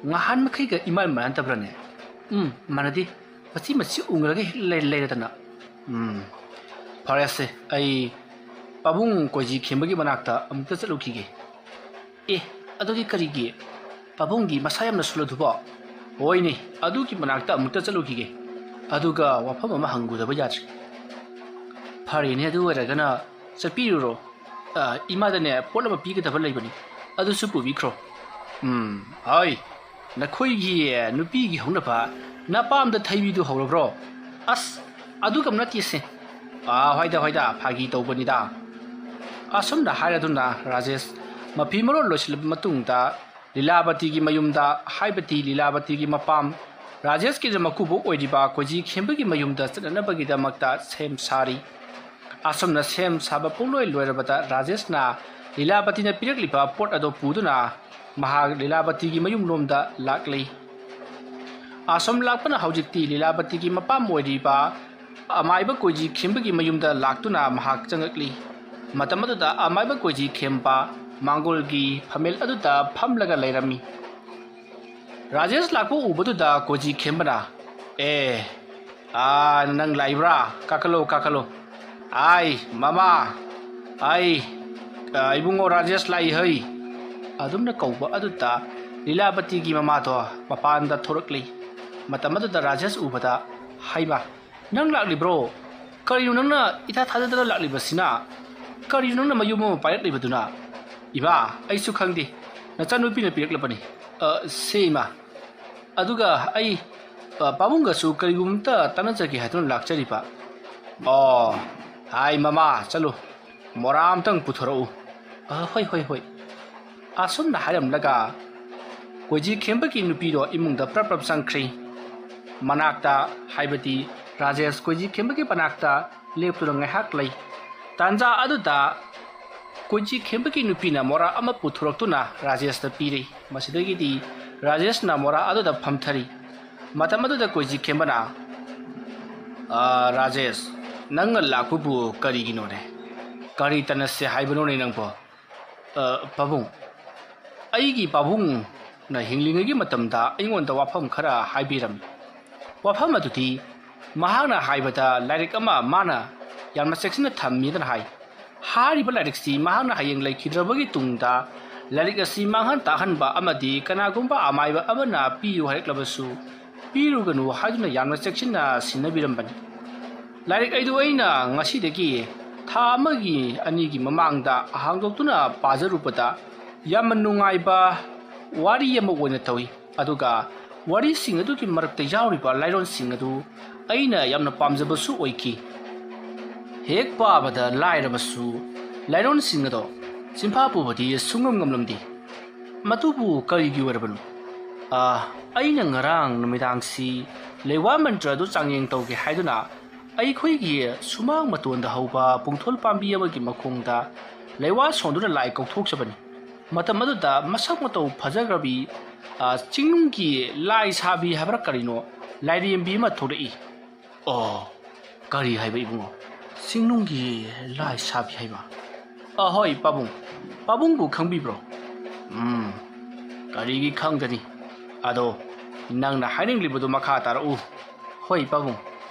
ꯉꯍꯥꯟ ꯃꯈꯩꯒ ꯏꯃꯥꯟ ꯃꯥꯟꯅꯗꯕ꯭ꯔꯥꯅꯦ? ꯎꯝ, ꯃꯥꯟꯅꯗꯦ꯫ ꯃꯆꯤ ꯃꯆꯤ ꯎꯅꯔꯒ ꯍꯦꯛ ꯂꯩ-, ꯂꯩꯔꯗꯅ꯫ ꯎꯝ, ꯐꯔꯦꯁꯦ, ꯑꯩ ꯄꯥꯕꯨꯡ ꯀꯣꯏꯖꯤ ꯈꯦꯝꯕꯒꯤ ꯃꯅꯥꯛꯇ ꯑꯃꯨꯛꯇ ꯆꯠꯂꯨꯈꯤꯒꯦ꯫ ꯑꯦ, ꯑꯗꯨꯗꯤ ꯀꯔꯤꯒꯤ? ꯄꯥꯕꯨꯡꯒꯤ ꯃꯁꯥ ꯌꯥꯝꯅ ꯁꯣꯜꯂꯗꯨꯕꯣ? ꯍꯣꯏꯅꯦ, ꯑꯗꯨꯒꯤ ꯃꯅꯥꯛꯇ ꯑꯃꯨꯛꯇ ꯆꯠꯂꯨꯈꯤꯒꯦ꯫ ꯑꯗꯨꯒ ꯋꯥꯐꯝ ꯑꯃ ꯍꯪꯒꯨꯗꯕ ꯌꯥꯗ꯭ꯔꯦ꯫ ꯐꯔꯦꯅꯦ, ꯑꯗꯨ ꯑꯣꯏꯔꯒꯅ ꯆꯠꯄꯤꯔꯨꯔꯣ꯫ ꯑ, ꯏꯃꯥꯗꯅꯦ, ꯄꯣꯠ ꯑꯃ ꯄꯤꯒꯗꯕ ꯂꯩꯕꯅꯤ, ꯑꯗꯨꯁꯨ ꯄꯨꯕꯤꯈ꯭ꯔꯣ꯫ ꯎꯝ, ꯍꯣꯏ, ꯅꯈꯣꯏꯒꯤ ꯅꯨꯄꯤꯒꯤ ꯍꯧꯅꯕ ꯅꯄꯥꯝꯗ ꯊꯩꯕꯤꯗꯨ ꯍꯧꯔꯕ꯭ꯔꯣ? ꯑꯁ, ꯑꯗꯨꯒ ꯅꯠꯇꯦꯁꯦ꯫ ꯑꯥ, ꯍꯣꯏꯗ, ꯍꯣꯏꯗ, ꯐꯥꯒꯤ ꯇꯧꯕꯅꯤꯗ꯫ ꯑꯁꯨꯝꯅ ꯍꯥꯏꯔꯗꯨꯅ ꯔꯥꯖꯦꯁ ꯃꯐꯤ ꯃꯔꯣꯜ ꯂꯣꯏꯁꯤꯜꯂꯕ ꯃꯇꯨꯡꯗ ꯂꯤꯂꯥꯕꯇꯤꯒꯤ ꯃꯌꯨꯝꯗ, ꯍꯥꯏꯕꯗꯤ ꯂꯤꯂꯥꯕꯇꯤꯒꯤ ꯃꯄꯥꯝ ꯔꯥꯖꯦꯁꯀꯤ ꯃꯀꯨꯕꯣꯛ ꯑꯣꯏꯔꯤꯕ ꯀꯣꯏꯖꯤ ꯈꯦꯝꯕꯒꯤ ꯃꯌꯨꯝꯗ ꯆꯠꯅꯅꯕꯒꯤꯗꯃꯛꯇ ꯁꯦꯝ ꯁꯥꯔꯤ꯫ ꯑꯁꯨꯝꯅ ꯁꯦꯝ ꯁꯥꯕ ꯄꯨꯡꯂꯣꯏ ꯂꯣꯏꯔꯕꯗ ꯔꯥꯖꯦꯁꯅ ꯂꯤꯂꯥꯕꯇꯤꯅ ꯄꯤꯔꯛꯂꯤꯕ ꯄꯣꯠ ꯑꯗꯨ ꯄꯨꯗꯨꯅ ꯃꯍꯥꯛ ꯂꯤꯂꯥꯕꯇꯤꯒꯤ ꯃꯌꯨꯝꯂꯣꯝꯗ ꯂꯥꯛꯂꯤ꯫ ꯑꯁꯨꯝ ꯂꯥꯛꯄꯅ ꯍꯧꯖꯤꯛꯇꯤ ꯂꯤꯂꯥꯕꯇꯤꯒꯤ ꯃꯄꯥꯝ ꯑꯣꯏꯔꯤꯕ ꯑꯃꯥꯏꯕ ꯀꯣꯏꯖꯤ ꯈꯦꯝꯕꯒꯤ ꯃꯌꯨꯝꯗ ꯂꯥꯛꯇꯨꯅ ꯃꯍꯥꯛ ꯆꯪꯉꯛꯂꯤ꯫ ꯃꯇꯝ ꯑꯗꯨꯗ ꯑꯃꯥꯏꯕ ꯀꯣꯏꯖꯤ ꯈꯦꯝꯕ ꯃꯥꯡꯒꯣꯜꯒꯤ ꯐꯝꯃꯦꯜ ꯑꯗꯨꯗ ꯐꯝꯂꯒ ꯂꯩꯔꯝꯃꯤ꯫ ꯔꯥꯖꯦꯁ ꯂꯥꯛꯄ ꯎꯕꯗꯨꯗ ꯀꯣꯏꯖꯤ ꯈꯦꯝꯕꯅ, "ꯑꯦ, ꯑꯥ, ꯅꯪ ꯂꯥꯛꯏꯕ꯭ꯔꯥ? ꯀꯥꯈꯠꯂꯣ, ꯀꯥꯈꯠꯂꯣ꯫ ꯑꯥꯏ, ꯃꯃꯥ, ꯑꯥꯏ, ꯑ, ꯏꯕꯨꯡꯉꯣ ꯔꯥꯖꯦꯁ ꯂꯥꯛꯏ ꯍꯩ!" ꯑꯗꯨꯝꯅ ꯀꯧꯕ ꯑꯗꯨꯗ ꯂꯤꯂꯥꯕꯇꯤꯒꯤ ꯃꯃꯥꯗꯣ ꯃꯄꯥꯟꯗ ꯊꯣꯔꯛꯂꯤ꯫ ꯃꯇꯝ ꯑꯗꯨꯗ ꯔꯥꯖꯦꯁ ꯎꯕꯗ, "ꯍꯩꯃꯥ, ꯅꯪ ꯂꯥꯛꯂꯤꯕ꯭ꯔꯣ? ꯀꯔꯤꯅꯣ ꯅꯪꯅ ꯏꯊꯥ ꯊꯥꯖꯗꯅ ꯂꯥꯛꯂꯤꯕꯁꯤꯅ? ꯀꯔꯤꯅꯣ ꯅꯪꯅ ꯃꯌꯨꯝ ꯑꯃ ꯄꯥꯏꯔꯛꯂꯤꯕꯗꯨꯅ?" "ꯏꯃꯥ, ꯑꯩꯁꯨ ꯈꯪꯗꯦ, ꯅꯆꯥꯅꯨꯄꯤꯅ ꯄꯤꯔꯛꯂꯕꯅꯤ꯫" "ꯑ, ꯁꯦ ꯏꯃꯥ, ꯑꯗꯨꯒ ꯑꯩ, ꯑ, ꯄꯥꯕꯨꯡꯒꯁꯨ ꯀꯔꯤꯒꯨꯝꯕ ꯑꯃꯇ ꯇꯥꯟꯅꯖꯒꯦ ꯍꯥꯏꯗꯨꯅ ꯂꯥꯛꯆꯔꯤꯕ꯫" "ꯑꯣ, ꯍꯥꯏ ꯃꯃꯥ, ꯆꯠꯂꯨ, ꯃꯣꯔꯥ ꯑꯝꯇꯪ ꯄꯨꯊꯣꯔꯛꯎ꯫" "ꯑ, ꯍꯣꯏ, ꯍꯣꯏ, ꯍꯣꯏ꯫" ꯑꯁꯨꯝꯅ ꯍꯥꯏꯔꯝꯂꯒ ꯀꯣꯏꯖꯤ ꯈꯦꯝꯕꯒꯤ ꯅꯨꯄꯤꯗꯣ ꯏꯃꯨꯡꯗ ꯄ꯭ꯔꯞ ꯄ꯭ꯔꯞ ꯆꯪꯈ꯭ꯔꯤ꯫ ꯃꯅꯥꯛꯇ, ꯍꯥꯏꯕꯗꯤ ꯔꯥꯖꯦꯁ ꯀꯣꯏꯖꯤ ꯈꯦꯝꯕꯒꯤ ꯃꯅꯥꯛꯇ ꯂꯦꯞꯇꯨꯅ ꯉꯥꯏꯍꯥꯛ ꯂꯩ꯫ ꯇꯥꯟꯖꯥ ꯑꯗꯨꯗ ꯀꯣꯏꯖꯤ ꯈꯦꯝꯕꯒꯤ ꯅꯨꯄꯤꯅ ꯃꯣꯔꯥ ꯑꯃ ꯄꯨꯊꯣꯔꯛꯇꯨꯅ ꯔꯥꯖꯦꯁꯇ ꯄꯤꯔꯤ꯫ ꯃꯁꯤꯗꯒꯤꯗꯤ ꯔꯥꯖꯦꯁꯅ ꯃꯣꯔꯥ ꯑꯗꯨꯗ ꯐꯝꯊꯔꯤ꯫ ꯃꯇꯝ ꯑꯗꯨꯗ ꯀꯣꯏꯖꯤ ꯈꯦꯝꯕꯅ, "ꯑ, ꯔꯥꯖꯦꯁ, ꯅꯪꯅ ꯂꯥꯛꯄꯕꯨ ꯀꯔꯤꯒꯤꯅꯣꯅꯦ? ꯀꯔꯤ ꯇꯅꯁꯦ ꯍꯥꯏꯕꯅꯣꯅꯦ ꯅꯪꯕꯣ?" "ꯑ, ꯄꯥꯕꯨꯡ, ꯑꯩꯒꯤ ꯄꯥꯕꯨꯡꯅ ꯍꯤꯡꯂꯤꯉꯩꯒꯤ ꯃꯇꯝꯗ ꯑꯩꯉꯣꯟꯗ ꯋꯥꯐꯝ ꯈꯔ ꯍꯥꯏꯕꯤꯔꯝꯃꯤ꯫ ꯋꯥꯐꯝ ꯑꯗꯨꯗꯤ ꯃꯍꯥꯛꯅ ꯍꯥꯏꯕꯗ ꯂꯥꯏꯔꯤꯛ ꯑꯃ ꯃꯥꯅ ꯌꯥꯝꯅ ꯆꯦꯛꯁꯤꯟꯅ ꯊꯝꯃꯤꯗꯅ ꯍꯥꯏ꯫ ꯍꯥꯏꯔꯤꯕ ꯂꯥꯏꯔꯤꯛꯁꯤ ꯃꯍꯥꯛꯅ ꯍꯌꯦꯡ ꯂꯩꯈꯤꯗ꯭ꯔꯕꯒꯤ ꯇꯨꯡꯗ ꯂꯥꯏꯔꯤꯛ ꯑꯁꯤ ꯃꯥꯡꯍꯟ ꯇꯥꯛꯍꯟꯕ ꯑꯃꯗꯤ ꯀꯅꯥꯒꯨꯝꯕ ꯑꯃꯥꯏꯕ ꯑꯃꯅ ꯄꯤꯌꯨ ꯍꯥꯏꯔꯛꯂꯕꯁꯨ ꯄꯤꯔꯨꯒꯅꯨ ꯍꯥꯏꯗꯨꯅ ꯌꯥꯝꯅ ꯆꯦꯛꯁꯤꯟꯅ ꯁꯤꯟꯅꯕꯤꯔꯝꯕꯅꯤ꯫ ꯂꯥꯏꯔꯤꯛ ꯑꯩꯗꯨ ꯑꯩꯅ ꯉꯁꯤꯗꯒꯤ ꯊꯥ ꯑꯃꯒꯤ ꯑꯅꯤꯒꯤ ꯃꯃꯥꯡꯗ ꯍꯥꯡꯗꯣꯛꯇꯨꯅ ꯄꯥꯖꯔꯨꯕꯗ ꯌꯥꯝꯅ ꯅꯨꯡꯉꯥꯏꯕ ꯋꯥꯔꯤ ꯑꯃ ꯑꯣꯏꯅ ꯇꯧꯏ꯫ ꯑꯗꯨꯒ ꯋꯥꯔꯤꯁꯤꯡ ꯑꯗꯨꯒꯤ ꯃꯔꯛꯇ ꯌꯥꯎꯔꯤꯕ ꯂꯥꯏꯔꯣꯟꯁꯤꯡ ꯑꯗꯨ ꯑꯩꯅ ꯌꯥꯝꯅ ꯄꯥꯝꯖꯕꯁꯨ ꯑꯣꯏꯈꯤ꯫ ꯍꯦꯛ ꯄꯥꯕꯗ ꯂꯥꯏꯔꯕꯁꯨ ꯂꯥꯏꯔꯣꯟꯁꯤꯡ ꯑꯗꯣ ꯆꯤꯟꯐꯥ ꯄꯨꯕꯗꯤ ꯁꯨꯡꯉꯝ ꯉꯝꯂꯝꯗꯦ꯫ ꯃꯗꯨꯕꯨ ꯀꯔꯤꯒꯤ ꯑꯣꯏꯔꯕꯅꯣ? ꯑꯥ, ꯑꯩꯅ ꯉꯔꯥꯡ ꯅꯨꯃꯤꯗꯥꯡꯁꯤ ꯂꯩꯋꯥ ꯃꯟꯇ꯭ꯔ ꯑꯗꯨ ꯆꯥꯡꯌꯦꯡ ꯇꯧꯒꯦ ꯍꯥꯏꯗꯨꯅ ꯑꯩꯈꯣꯏꯒꯤ ꯁꯨꯃꯥꯡ ꯃꯇꯣꯟꯗ ꯍꯧꯕ ꯄꯨꯡꯊꯣꯜ ꯄꯥꯝꯕꯤ ꯑꯃꯒꯤ ꯃꯈꯣꯡꯗ ꯂꯩꯋꯥ ꯁꯣꯟꯗꯨꯅ ꯂꯥꯏ ꯀꯧꯊꯣꯛꯆꯕꯅꯤ꯫ ꯃꯇꯝ ꯑꯗꯨꯗ ꯃꯁꯛ ꯃꯇꯧ ꯐꯖꯈ꯭ꯔꯕꯤ, ꯑ, ꯆꯤꯡꯅꯨꯡꯒꯤ ꯂꯥꯏ ꯁꯥꯕꯤ ꯍꯥꯏꯕ꯭ꯔꯥ ꯀꯔꯤꯅꯣ, ꯂꯥꯏꯔꯦꯝꯕꯤ ꯑꯃ ꯊꯣꯛꯂꯛꯏ꯫ ꯑꯣ, ꯀꯔꯤ ꯍꯥꯏꯕ ꯏꯕꯨꯡꯉꯣ? ꯆꯤꯡꯅꯨꯡꯒꯤ ꯂꯥꯏ ꯁꯥꯕꯤ ꯍꯥꯏꯕ? ꯑꯍꯣꯏ ꯄꯥꯕꯨꯡ, ꯄꯥꯕꯨꯡꯕꯨ ꯈꯪꯕꯤꯕ꯭ꯔꯣ? ꯎꯝ, ꯀꯔꯤꯒꯤ ꯈꯪꯒꯅꯤ? ꯑꯗꯣ ꯅꯪꯅ ꯍꯥꯏꯅꯤꯡꯂꯤꯕꯗꯨ ꯃꯈꯥ ꯇꯥꯔꯛꯎ꯫ ꯍꯣꯏ ꯄꯥꯕꯨꯡ,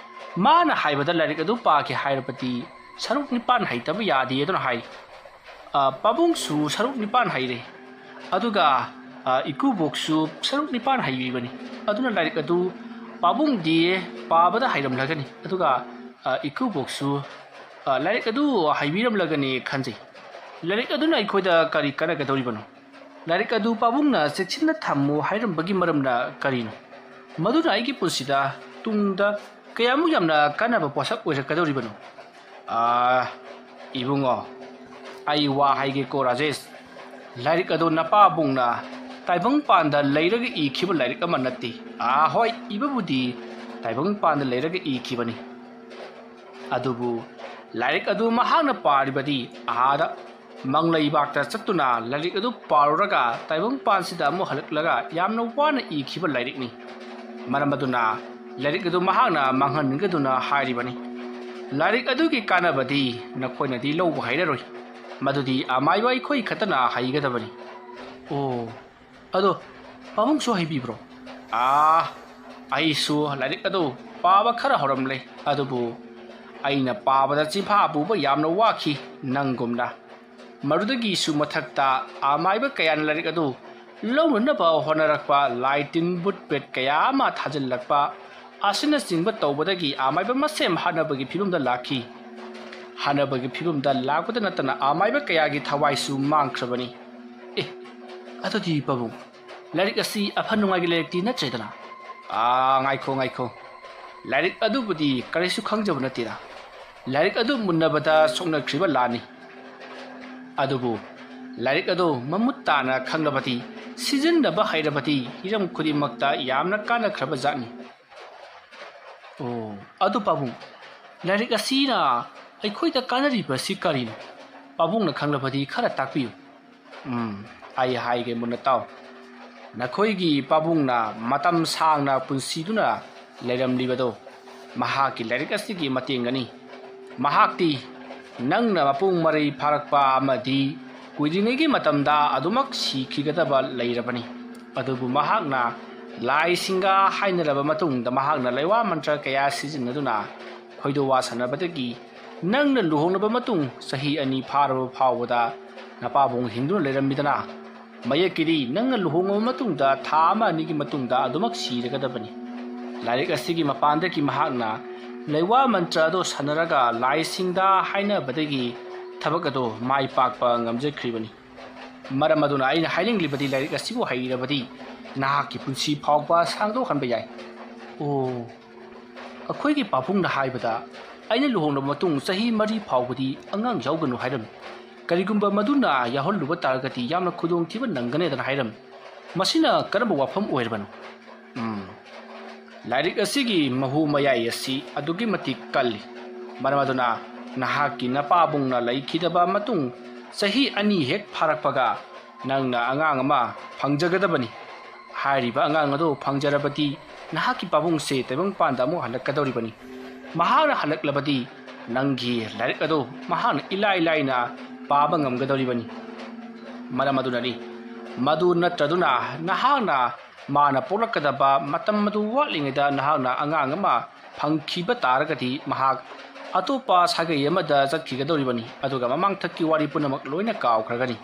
ꯃꯥꯅ ꯍꯥꯏꯕꯗ ꯂꯥꯏꯔꯤꯛ ꯑꯗꯨ ꯄꯥꯒꯦ ꯍꯥꯏꯔꯕꯗꯤ ꯁꯔꯨꯛ ꯅꯤꯄꯥꯟ ꯍꯩꯇꯕ ꯌꯥꯗꯦ ꯑꯗꯨꯅ ꯍꯥꯏ꯫ ꯑ, ꯄꯥꯕꯨꯡꯁꯨ ꯁꯔꯨꯛ ꯅꯤꯄꯥꯟ ꯍꯩꯔꯦ꯫ ꯑꯗꯨꯒ, ꯑ, ꯏꯀꯨꯕꯣꯛꯁꯨ ꯁꯔꯨꯛ ꯅꯤꯄꯥꯟ ꯍꯩꯕꯤꯕꯅꯤ꯫ ꯑꯗꯨꯅ ꯂꯥꯏꯔꯤꯛ ꯑꯗꯨ ꯄꯥꯕꯨꯡꯗꯤ ꯄꯥꯕꯗ ꯍꯩꯔꯝꯂꯒꯅꯤ꯫ ꯑꯗꯨꯒ, ꯑ, ꯏꯀꯨꯕꯣꯛꯁꯨ, ꯑ, ꯂꯥꯏꯔꯤꯛ ꯑꯗꯨ ꯍꯩꯕꯤꯔꯝꯂꯒꯅꯤ ꯈꯟꯖꯩ꯫ ꯂꯥꯏꯔꯤꯛ ꯑꯗꯨꯅ ꯑꯩꯈꯣꯏꯗ ꯀꯔꯤ ꯀꯥꯟꯅꯒꯗꯧꯔꯤꯕꯅꯣ? ꯂꯥꯏꯔꯤꯛ ꯑꯗꯨ ꯄꯥꯕꯨꯡꯅ ꯆꯦꯛꯁꯤꯟꯅ ꯊꯝꯃꯨ ꯍꯥꯏꯔꯝꯕꯒꯤ ꯃꯔꯝꯅ ꯀꯔꯤꯅꯣ? ꯃꯗꯨꯅ ꯑꯩꯒꯤ ꯄꯨꯟꯁꯤꯗ ꯇꯨꯡꯗ ꯀꯌꯥꯃꯨꯛ ꯌꯥꯝꯅ ꯀꯥꯟꯅꯕ ꯄꯣꯠꯁꯛ ꯑꯣꯏꯔꯛꯀꯗꯧꯔꯤꯕꯅꯣ? ꯑꯥ, ꯏꯕꯨꯡꯉꯣ, ꯑꯩ ꯋꯥ ꯍꯥꯏꯒꯦꯀꯣ ꯔꯥꯖꯦꯁ꯫ ꯂꯥꯏꯔꯤꯛ ꯑꯗꯨ ꯅꯄꯥꯕꯨꯡꯅ ꯇꯥꯏꯕꯪꯄꯥꯟꯗ ꯂꯩꯔꯒ ꯏꯈꯤꯕ ꯂꯥꯏꯔꯤꯛ ꯑꯃ ꯅꯠꯇꯦ꯫ ꯑꯥ, ꯍꯣꯏ, ꯏꯕꯕꯨꯗꯤ ꯇꯥꯏꯕꯪꯄꯥꯟꯗ ꯂꯩꯔꯒ ꯏꯈꯤꯕꯅꯤ꯫ ꯑꯗꯨꯕꯨ ꯂꯥꯏꯔꯤꯛ ꯑꯗꯨ ꯃꯍꯥꯛꯅ ꯄꯥꯔꯤꯕꯗꯤ ꯑꯥꯗ ꯃꯪꯂꯩꯕꯥꯛꯇ ꯆꯠꯇꯨꯅ ꯂꯥꯏꯔꯤꯛ ꯑꯗꯨ ꯄꯥꯔꯨꯔꯒ ꯇꯥꯏꯕꯪꯄꯥꯟꯁꯤꯗ ꯑꯃꯨꯛ ꯍꯜꯂꯛꯂꯒ ꯌꯥꯝꯅ ꯋꯥꯅ ꯏꯈꯤꯕ ꯂꯥꯏꯔꯤꯛꯅꯤ꯫ ꯃꯔꯝ ꯑꯗꯨꯅ ꯂꯥꯏꯔꯤꯛ ꯑꯗꯨ ꯃꯍꯥꯛꯅ ꯃꯥꯡꯍꯟꯅꯤꯡꯒꯗꯨꯅ ꯍꯥꯏꯔꯤꯕꯅꯤ꯫ ꯂꯥꯏꯔꯤꯛ ꯑꯗꯨꯒꯤ ꯀꯥꯟꯅꯕꯗꯤ ꯅꯈꯣꯏꯅꯗꯤ ꯂꯧꯕ ꯍꯩꯔꯔꯣꯏ꯫ ꯃꯗꯨꯗꯤ ꯑꯃꯥꯏꯕ ꯑꯩꯈꯣꯏ ꯈꯛꯇꯅ ꯍꯩꯒꯗꯕꯅꯤ꯫ ꯑꯣ, ꯑꯗꯣ ꯄꯥꯕꯨꯡꯁꯨ ꯍꯩꯕꯤꯕ꯭ꯔꯣ? ꯑꯥ, ꯑꯩꯁꯨ ꯂꯥꯏꯔꯤꯛ ꯑꯗꯨ ꯄꯥꯕ ꯈꯔ ꯍꯧꯔꯝꯂꯦ, ꯑꯗꯨꯕꯨ ꯑꯩꯅ ꯄꯥꯕꯗ ꯆꯤꯟꯐꯥ ꯄꯨꯕ ꯌꯥꯝꯅ ꯋꯥꯈꯤ꯫ ꯅꯪꯒꯨꯝꯅ ꯃꯗꯨꯗꯒꯤꯁꯨ ꯃꯊꯛꯇ ꯑꯃꯥꯏꯕ ꯀꯌꯥꯅ ꯂꯥꯏꯔꯤꯛ ꯑꯗꯨ ꯂꯧꯅꯅꯕ ꯍꯣꯠꯅꯔꯛꯄ, ꯂꯥꯏ ꯇꯤꯟ ꯕꯨꯠ ꯄꯦꯠ ꯀꯌꯥ ꯑꯃ ꯊꯥꯖꯤꯜꯂꯛꯄ ꯑꯁꯤꯅꯆꯤꯡꯕ ꯇꯧꯕꯗꯒꯤ ꯑꯃꯥꯏꯕ ꯃꯁꯦꯝ ꯍꯥꯠꯅꯕꯒꯤ ꯐꯤꯕꯝꯗ ꯂꯥꯛꯈꯤ꯫ ꯍꯥꯠꯅꯕꯒꯤ ꯐꯤꯕꯝꯗ ꯂꯥꯛꯄꯗ ꯅꯠꯇꯅ ꯑꯃꯥꯏꯕ ꯀꯌꯥꯒꯤ ꯊꯋꯥꯏꯁꯨ ꯃꯥꯡꯈ꯭ꯔꯕꯅꯤ꯫ ꯑꯦ, ꯑꯗꯨꯗꯤ ꯄꯥꯕꯨꯡ, ꯂꯥꯏꯔꯤꯛ ꯑꯁꯤ ꯑꯐ ꯅꯨꯡꯉꯥꯏꯒꯤ ꯂꯥꯏꯔꯤꯛꯇꯤ ꯅꯠꯇ꯭ꯔꯦꯗꯅ? ꯑꯥ, ꯉꯥꯏꯈꯣ, ꯉꯥꯏꯈꯣ꯫ ꯂꯥꯏꯔꯤꯛ ꯑꯗꯨꯕꯨꯗꯤ ꯀꯔꯤꯁꯨ ꯈꯪꯖꯕ ꯅꯠꯇꯦꯗ꯫ ꯂꯥꯏꯔꯤꯛ ꯑꯗꯨ ꯃꯨꯟꯅꯕꯗ ꯁꯣꯛꯅꯈ꯭ꯔꯤꯕ ꯂꯥꯟꯅꯤ꯫ ꯑꯗꯨꯕꯨ ꯂꯥꯏꯔꯤꯛ ꯑꯗꯨ ꯃꯃꯨꯠ ꯇꯥꯅ ꯈꯪꯂꯕꯗꯤ, ꯁꯤꯖꯤꯟꯅꯕ ꯍꯩꯔꯕꯗꯤ ꯍꯤꯔꯝ ꯈꯨꯗꯤꯡꯃꯛꯇ ꯌꯥꯝꯅ ꯀꯥꯟꯅꯈ꯭ꯔꯕ ꯖꯥꯠꯅꯤ꯫ ꯑꯣ, ꯑꯗꯨ ꯄꯥꯕꯨꯡ, ꯂꯥꯏꯔꯤꯛ ꯑꯁꯤꯅ ꯑꯩꯈꯣꯏꯗ ꯀꯥꯟꯅꯔꯤꯕꯁꯤ ꯀꯔꯤꯅꯣ? ꯄꯥꯕꯨꯡꯅ ꯈꯪꯂꯕꯗꯤ ꯈꯔ ꯇꯥꯛꯄꯤꯌꯨ꯫ ꯎꯝ, ꯑꯩ ꯍꯥꯏꯒꯦ, ꯃꯨꯟꯅ ꯇꯥꯎ꯫ ꯅꯈꯣꯏꯒꯤ ꯄꯥꯕꯨꯡꯅ ꯃꯇꯝ ꯁꯥꯡꯅ ꯄꯨꯟꯁꯤꯗꯨꯅ ꯂꯩꯔꯝꯂꯤꯕꯗꯣ ꯃꯍꯥꯛꯀꯤ ꯂꯥꯏꯔꯤꯛ ꯑꯁꯤꯒꯤ ꯃꯇꯦꯡꯅꯅꯤ꯫ ꯃꯍꯥꯛꯇꯤ ꯅꯪꯅ ꯃꯄꯨꯡ ꯃꯔꯩ ꯐꯥꯔꯛꯄ ꯑꯃꯗꯤ ꯀꯨꯏꯗ꯭ꯔꯤꯉꯩꯒꯤ ꯃꯇꯝꯗ ꯑꯗꯨꯃꯛ ꯁꯤꯈꯤꯒꯗꯕ ꯂꯩꯔꯕꯅꯤ꯫ ꯑꯗꯨꯕꯨ ꯃꯍꯥꯛꯅ ꯂꯥꯏꯁꯤꯡꯒ ꯍꯥꯏꯅꯔꯕ ꯃꯇꯨꯡꯗ ꯃꯍꯥꯛꯅ ꯂꯩꯋꯥ ꯃꯟꯇ꯭ꯔ ꯀꯌꯥ ꯁꯤꯖꯤꯟꯅꯗꯨꯅ ꯈꯣꯏꯗꯣ ꯋꯥ ꯁꯥꯟꯅꯕꯗꯒꯤ ꯅꯪꯅ ꯂꯨꯍꯣꯡꯂꯕ ꯃꯇꯨꯡ ꯆꯍꯤ ꯑꯅꯤ ꯐꯥꯔꯕ ꯐꯥꯎꯕꯗ ꯅꯄꯥꯕꯨꯡ ꯍꯤꯡꯗꯨꯅ ꯂꯩꯔꯝꯃꯤꯗꯅ꯫ ꯃꯌꯦꯛꯀꯤꯗꯤ ꯅꯪꯅ ꯂꯨꯍꯣꯡꯂꯕ ꯃꯇꯨꯡꯗ ꯊꯥ ꯑꯃ ꯑꯅꯤꯒꯤ ꯃꯇꯨꯡꯗ ꯑꯗꯨꯃꯛ ꯁꯤꯔꯒꯗꯕꯅꯤ꯫ ꯂꯥꯏꯔꯤꯛ ꯑꯁꯤꯒꯤ ꯃꯄꯥꯟꯗꯒꯤ ꯃꯍꯥꯛꯅ ꯂꯩꯋꯥ ꯃꯟꯇ꯭ꯔ ꯑꯗꯨ ꯁꯥꯟꯅꯔꯒ ꯂꯥꯏꯁꯤꯡꯗ ꯍꯥꯏꯅꯕꯗꯒꯤ ꯊꯕꯛ ꯑꯗꯨ ꯃꯥꯏ ꯄꯥꯛꯄ ꯉꯝꯖꯈ꯭ꯔꯤꯕꯅꯤ꯫ ꯃꯔꯝ ꯑꯗꯨꯅ ꯑꯩꯅ ꯍꯥꯏꯅꯤꯡꯂꯤꯕꯗꯤ, ꯂꯥꯏꯔꯤꯛ ꯑꯁꯤꯕꯨ ꯍꯩꯔꯕꯗꯤ ꯅꯍꯥꯛꯀꯤ ꯄꯨꯟꯁꯤ ꯐꯥꯎꯕ ꯁꯥꯡꯗꯣꯛꯍꯟꯕ ꯌꯥꯏ꯫ ꯑꯣ, ꯑꯩꯈꯣꯏꯒꯤ ꯄꯥꯕꯨꯡꯅ ꯍꯥꯏꯕꯗ, ꯑꯩꯅ ꯂꯨꯍꯣꯡꯂꯕ ꯃꯇꯨꯡ ꯆꯍꯤ ꯃꯔꯤ ꯐꯥꯎꯕꯗꯤ ꯑꯉꯥꯡ ꯌꯥꯎꯒꯅꯨ ꯍꯥꯏꯔꯝꯃꯤ꯫ ꯀꯔꯤꯒꯨꯝꯕ ꯃꯗꯨꯅ ꯌꯥꯎꯍꯜꯂꯨꯕ ꯇꯥꯔꯒꯗꯤ ꯌꯥꯝꯅ ꯈꯨꯗꯣꯡꯊꯤꯕ ꯅꯪꯒꯅꯦꯗꯅ ꯍꯥꯏꯔꯝꯃꯤ꯫ ꯃꯁꯤꯅ ꯀꯔꯝꯕ ꯋꯥꯐꯝ ꯑꯣꯏꯔꯕꯅꯣ? ꯎꯝ, ꯂꯥꯏꯔꯤꯛ ꯑꯁꯤꯒꯤ ꯃꯍꯨ ꯃꯌꯥꯏ ꯑꯁꯤ ꯑꯗꯨꯛꯀꯤ ꯃꯇꯤꯛ ꯀꯜꯂꯤ꯫ ꯃꯔꯝ ꯑꯗꯨꯅ ꯅꯍꯥꯛꯀꯤ ꯅꯄꯥꯕꯨꯡꯅ ꯂꯩꯈꯤꯗꯕ ꯃꯇꯨꯡ ꯆꯍꯤ ꯑꯅꯤ ꯍꯦꯛ ꯐꯥꯔꯛꯄꯒ ꯅꯪꯅ ꯑꯉꯥꯡ ꯑꯃ ꯐꯪꯖꯒꯗꯕꯅꯤ꯫ ꯍꯥꯏꯔꯤꯕ ꯑꯉꯥꯡ ꯑꯗꯨ ꯐꯪꯖꯔꯕꯗꯤ ꯅꯍꯥꯛꯀꯤ ꯄꯥꯕꯨꯡꯁꯦ ꯇꯥꯏꯕꯪꯄꯥꯟꯗ ꯑꯃꯨꯛ ꯍꯜꯂꯛꯀꯗꯧꯔꯤꯕꯅꯤ꯫ ꯃꯍꯥꯛꯅ ꯍꯜꯂꯛꯂꯕꯗꯤ ꯅꯪꯒꯤ ꯂꯥꯏꯔꯤꯛ ꯑꯗꯨ ꯃꯍꯥꯛꯅ ꯏꯂꯥꯏ ꯂꯥꯏꯅ ꯄꯥꯕ ꯉꯝꯒꯗꯧꯔꯤꯕꯅꯤ꯫ ꯃꯔꯝ ꯑꯗꯨꯅꯅꯤ ꯃꯗꯨ ꯅꯠꯇ꯭ꯔꯗꯨꯅ ꯅꯍꯥꯛꯅ ꯃꯥꯅ ꯄꯣꯛꯂꯛꯀꯗꯕ ꯃꯇꯝ ꯑꯗꯨ ꯋꯥꯠꯂꯤꯉꯩꯗ ꯅꯍꯥꯛꯅ ꯑꯉꯥꯡ ꯑꯃ ꯐꯪꯈꯤꯕ ꯇꯥꯔꯒꯗꯤ ꯃꯍꯥꯛ ꯑꯇꯣꯞꯄ ꯁꯥꯒꯩ ꯑꯃꯗ ꯆꯠꯈꯤꯒꯗꯧꯔꯤꯕꯅꯤ, ꯑꯗꯨꯒ ꯃꯃꯥꯡꯊꯛꯀꯤ ꯋꯥꯔꯤ ꯄꯨꯝꯅꯃꯛ ꯂꯣꯏꯅ ꯀꯥꯎꯈ꯭ꯔꯒꯅꯤ꯫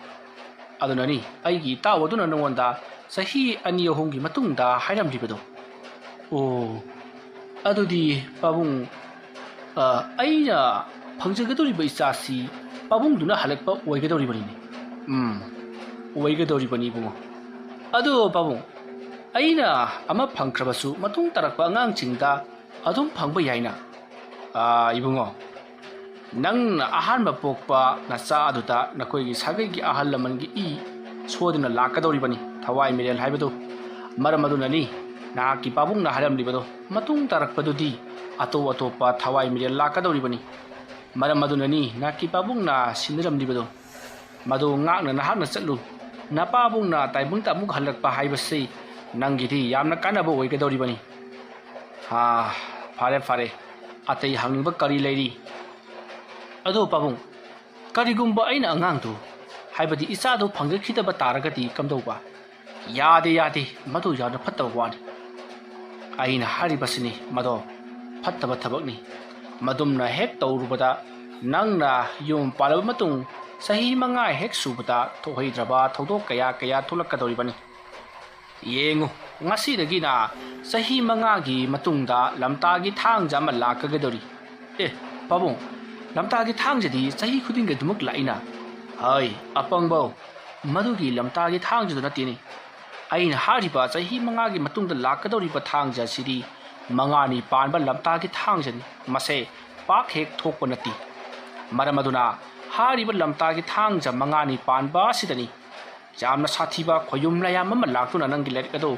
ꯑꯗꯨꯅꯅꯤ ꯑꯩꯒꯤ ꯏꯇꯥꯎ ꯑꯗꯨꯅ ꯅꯉꯣꯟꯗ ꯆꯍꯤ ꯑꯅꯤ ꯑꯍꯨꯝꯒꯤ ꯃꯇꯨꯡꯗ ꯍꯥꯏꯔꯝꯂꯤꯕꯗꯨ꯫ ꯑꯣ, ꯑꯗꯨꯗꯤ ꯄꯥꯕꯨꯡ, ꯑ, ꯑꯩꯅ ꯐꯪꯖꯒꯗꯧꯔꯤꯕ ꯏꯆꯥꯁꯤ ꯄꯥꯕꯨꯡꯗꯨꯅ ꯍꯜꯂꯛꯄ ꯑꯣꯏꯒꯗꯧꯔꯤꯕꯅꯤꯅꯦ꯫ ꯎꯝ, ꯑꯣꯏꯒꯗꯧꯔꯤꯕꯅꯤ ꯏꯕꯨꯡꯉꯣ꯫ ꯑꯗꯣ ꯄꯥꯕꯨꯡ, ꯑꯩꯅ ꯑꯃ ꯐꯪꯈ꯭ꯔꯕꯁꯨ ꯃꯇꯨꯡ ꯇꯥꯔꯛꯄ ꯑꯉꯥꯡꯁꯤꯡꯗ ꯑꯗꯨꯝ ꯐꯪꯕ ꯌꯥꯏꯅ꯫ ꯑ, ꯏꯕꯨꯡꯉꯣ, ꯅꯪꯅ ꯑꯍꯥꯟꯕ ꯄꯣꯛꯄ ꯅꯆꯥ ꯑꯗꯨꯗ ꯅꯈꯣꯏꯒꯤ ꯁꯥꯒꯩꯒꯤ ꯑꯍꯜ ꯂꯃꯟꯒꯤ ꯏ ꯁꯣꯏꯗꯅ ꯂꯥꯛꯀꯗꯧꯔꯤꯕꯅꯤ, ꯊꯋꯥꯏ ꯃꯤꯔꯦꯜ ꯍꯥꯏꯕꯗꯨ꯫ ꯃꯔꯝ ꯑꯗꯨꯅꯅꯤ ꯅꯍꯥꯛꯀꯤ ꯄꯥꯕꯨꯡꯅ ꯍꯥꯏꯔꯝꯂꯤꯕꯗꯨ꯫ ꯃꯇꯨꯡ ꯇꯥꯔꯛꯄꯗꯨꯗꯤ ꯑꯇꯣꯞ ꯑꯇꯣꯞꯄ ꯊꯋꯥꯏ ꯃꯤꯔꯦꯜ ꯂꯥꯛꯀꯗꯧꯔꯤꯕꯅꯤ꯫ ꯃꯔꯝ ꯑꯗꯨꯅꯅꯤ ꯅꯍꯥꯛꯀꯤ ꯄꯥꯕꯨꯡꯅ ꯁꯤꯟꯅꯔꯝꯂꯤꯕꯗꯨ꯫ ꯃꯗꯨ ꯉꯥꯛꯅ ꯅꯍꯥꯛꯅ ꯆꯠꯂꯨ꯫ ꯅꯄꯥꯕꯨꯡꯅ ꯇꯥꯏꯕꯪꯗ ꯑꯃꯨꯛ ꯍꯜꯂꯛꯄ ꯍꯥꯏꯕꯁꯤ ꯅꯪꯒꯤꯗꯤ ꯌꯥꯝꯅ ꯀꯥꯟꯅꯕ ꯑꯣꯏꯒꯗꯧꯔꯤꯕꯅꯤ꯫ ꯑꯥ, ꯐꯔꯦ, ꯐꯔꯦ꯫ ꯑꯇꯩ ꯍꯪꯅꯤꯡꯕ ꯀꯔꯤ ꯂꯩꯔꯤ? ꯑꯗꯣ ꯄꯥꯕꯨꯡ, ꯀꯔꯤꯒꯨꯝꯕ ꯑꯩꯅ ꯑꯉꯥꯡꯗꯨ, ꯍꯥꯏꯕꯗꯤ ꯏꯆꯥꯗꯨ ꯐꯪꯖꯈꯤꯗꯕ ꯇꯥꯔꯒꯗꯤ ꯀꯝꯗꯧꯕ? ꯌꯥꯗꯦ, ꯌꯥꯗꯦ, ꯃꯗꯨ ꯌꯥꯝꯅ ꯐꯠꯇꯕ ꯋꯥꯅꯤ꯫ ꯑꯩꯅ ꯍꯥꯏꯔꯤꯕꯁꯤꯅꯤ, ꯃꯗꯣ ꯐꯠꯇꯕ ꯊꯕꯛꯅꯤ꯫ ꯃꯗꯨꯝꯅ ꯍꯦꯛ ꯇꯧꯔꯨꯕꯗ ꯅꯪꯅ ꯌꯨꯝ ꯄꯥꯜꯂꯕ ꯃꯇꯨꯡ ꯆꯍꯤ ꯃꯉꯥ ꯍꯦꯛ ꯁꯨꯕꯗ ꯊꯣꯛꯍꯩꯗ꯭ꯔꯕ ꯊꯧꯗꯣꯛ ꯀꯌꯥ ꯀꯌꯥ ꯊꯣꯛꯂꯛꯀꯗꯧꯔꯤꯕꯅꯤ꯫ ꯌꯦꯡꯉꯨ, ꯉꯁꯤꯗꯒꯤꯅ ꯆꯍꯤ ꯃꯉꯥꯒꯤ ꯃꯇꯨꯡꯗ ꯂꯝꯇꯥꯒꯤ ꯊꯥꯡꯖ ꯑꯃ ꯂꯥꯛꯀꯗꯧꯔꯤ꯫ ꯑꯦ, ꯄꯥꯕꯨꯡ, ꯂꯝꯇꯥꯒꯤ ꯊꯥꯡꯖꯗꯤ ꯆꯍꯤ ꯈꯨꯗꯤꯡꯒꯤ ꯑꯗꯨꯃꯛ ꯂꯥꯛꯏꯅ꯫ ꯍꯩ, ꯑꯄꯪꯕꯧ, ꯃꯗꯨꯒꯤ ꯂꯝꯇꯥꯒꯤ ꯊꯥꯡꯖꯗꯨ ꯅꯠꯇꯦꯅꯦ꯫ ꯑꯩꯅ ꯍꯥꯏꯔꯤꯕ ꯆꯍꯤ ꯃꯉꯥꯒꯤ ꯃꯇꯨꯡꯗ ꯂꯥꯛꯀꯗꯧꯔꯤꯕ ꯊꯥꯡꯖ ꯑꯁꯤꯗꯤ ꯃꯉꯥꯅꯤ ꯄꯥꯟꯕ ꯂꯝꯇꯥꯒꯤ ꯊꯥꯡꯖꯅꯤ꯫ ꯃꯁꯦ ꯄꯥꯛ ꯍꯦꯛ ꯊꯣꯛꯄ ꯅꯠꯇꯦ꯫ ꯃꯔꯝ ꯑꯗꯨꯅ ꯍꯥꯏꯔꯤꯕ ꯂꯝꯇꯥꯒꯤ ꯊꯥꯡꯖ ꯃꯉꯥꯅꯤ ꯄꯥꯟꯕ ꯑꯁꯤꯗꯅꯤ ꯌꯥꯝꯅ ꯁꯥꯊꯤꯕ ꯈꯣꯌꯨꯝ ꯂꯥꯌꯥꯝ ꯑꯃ ꯂꯥꯛꯇꯨꯅ ꯅꯪꯒꯤ ꯂꯥꯏꯔꯤꯛ ꯑꯗꯨ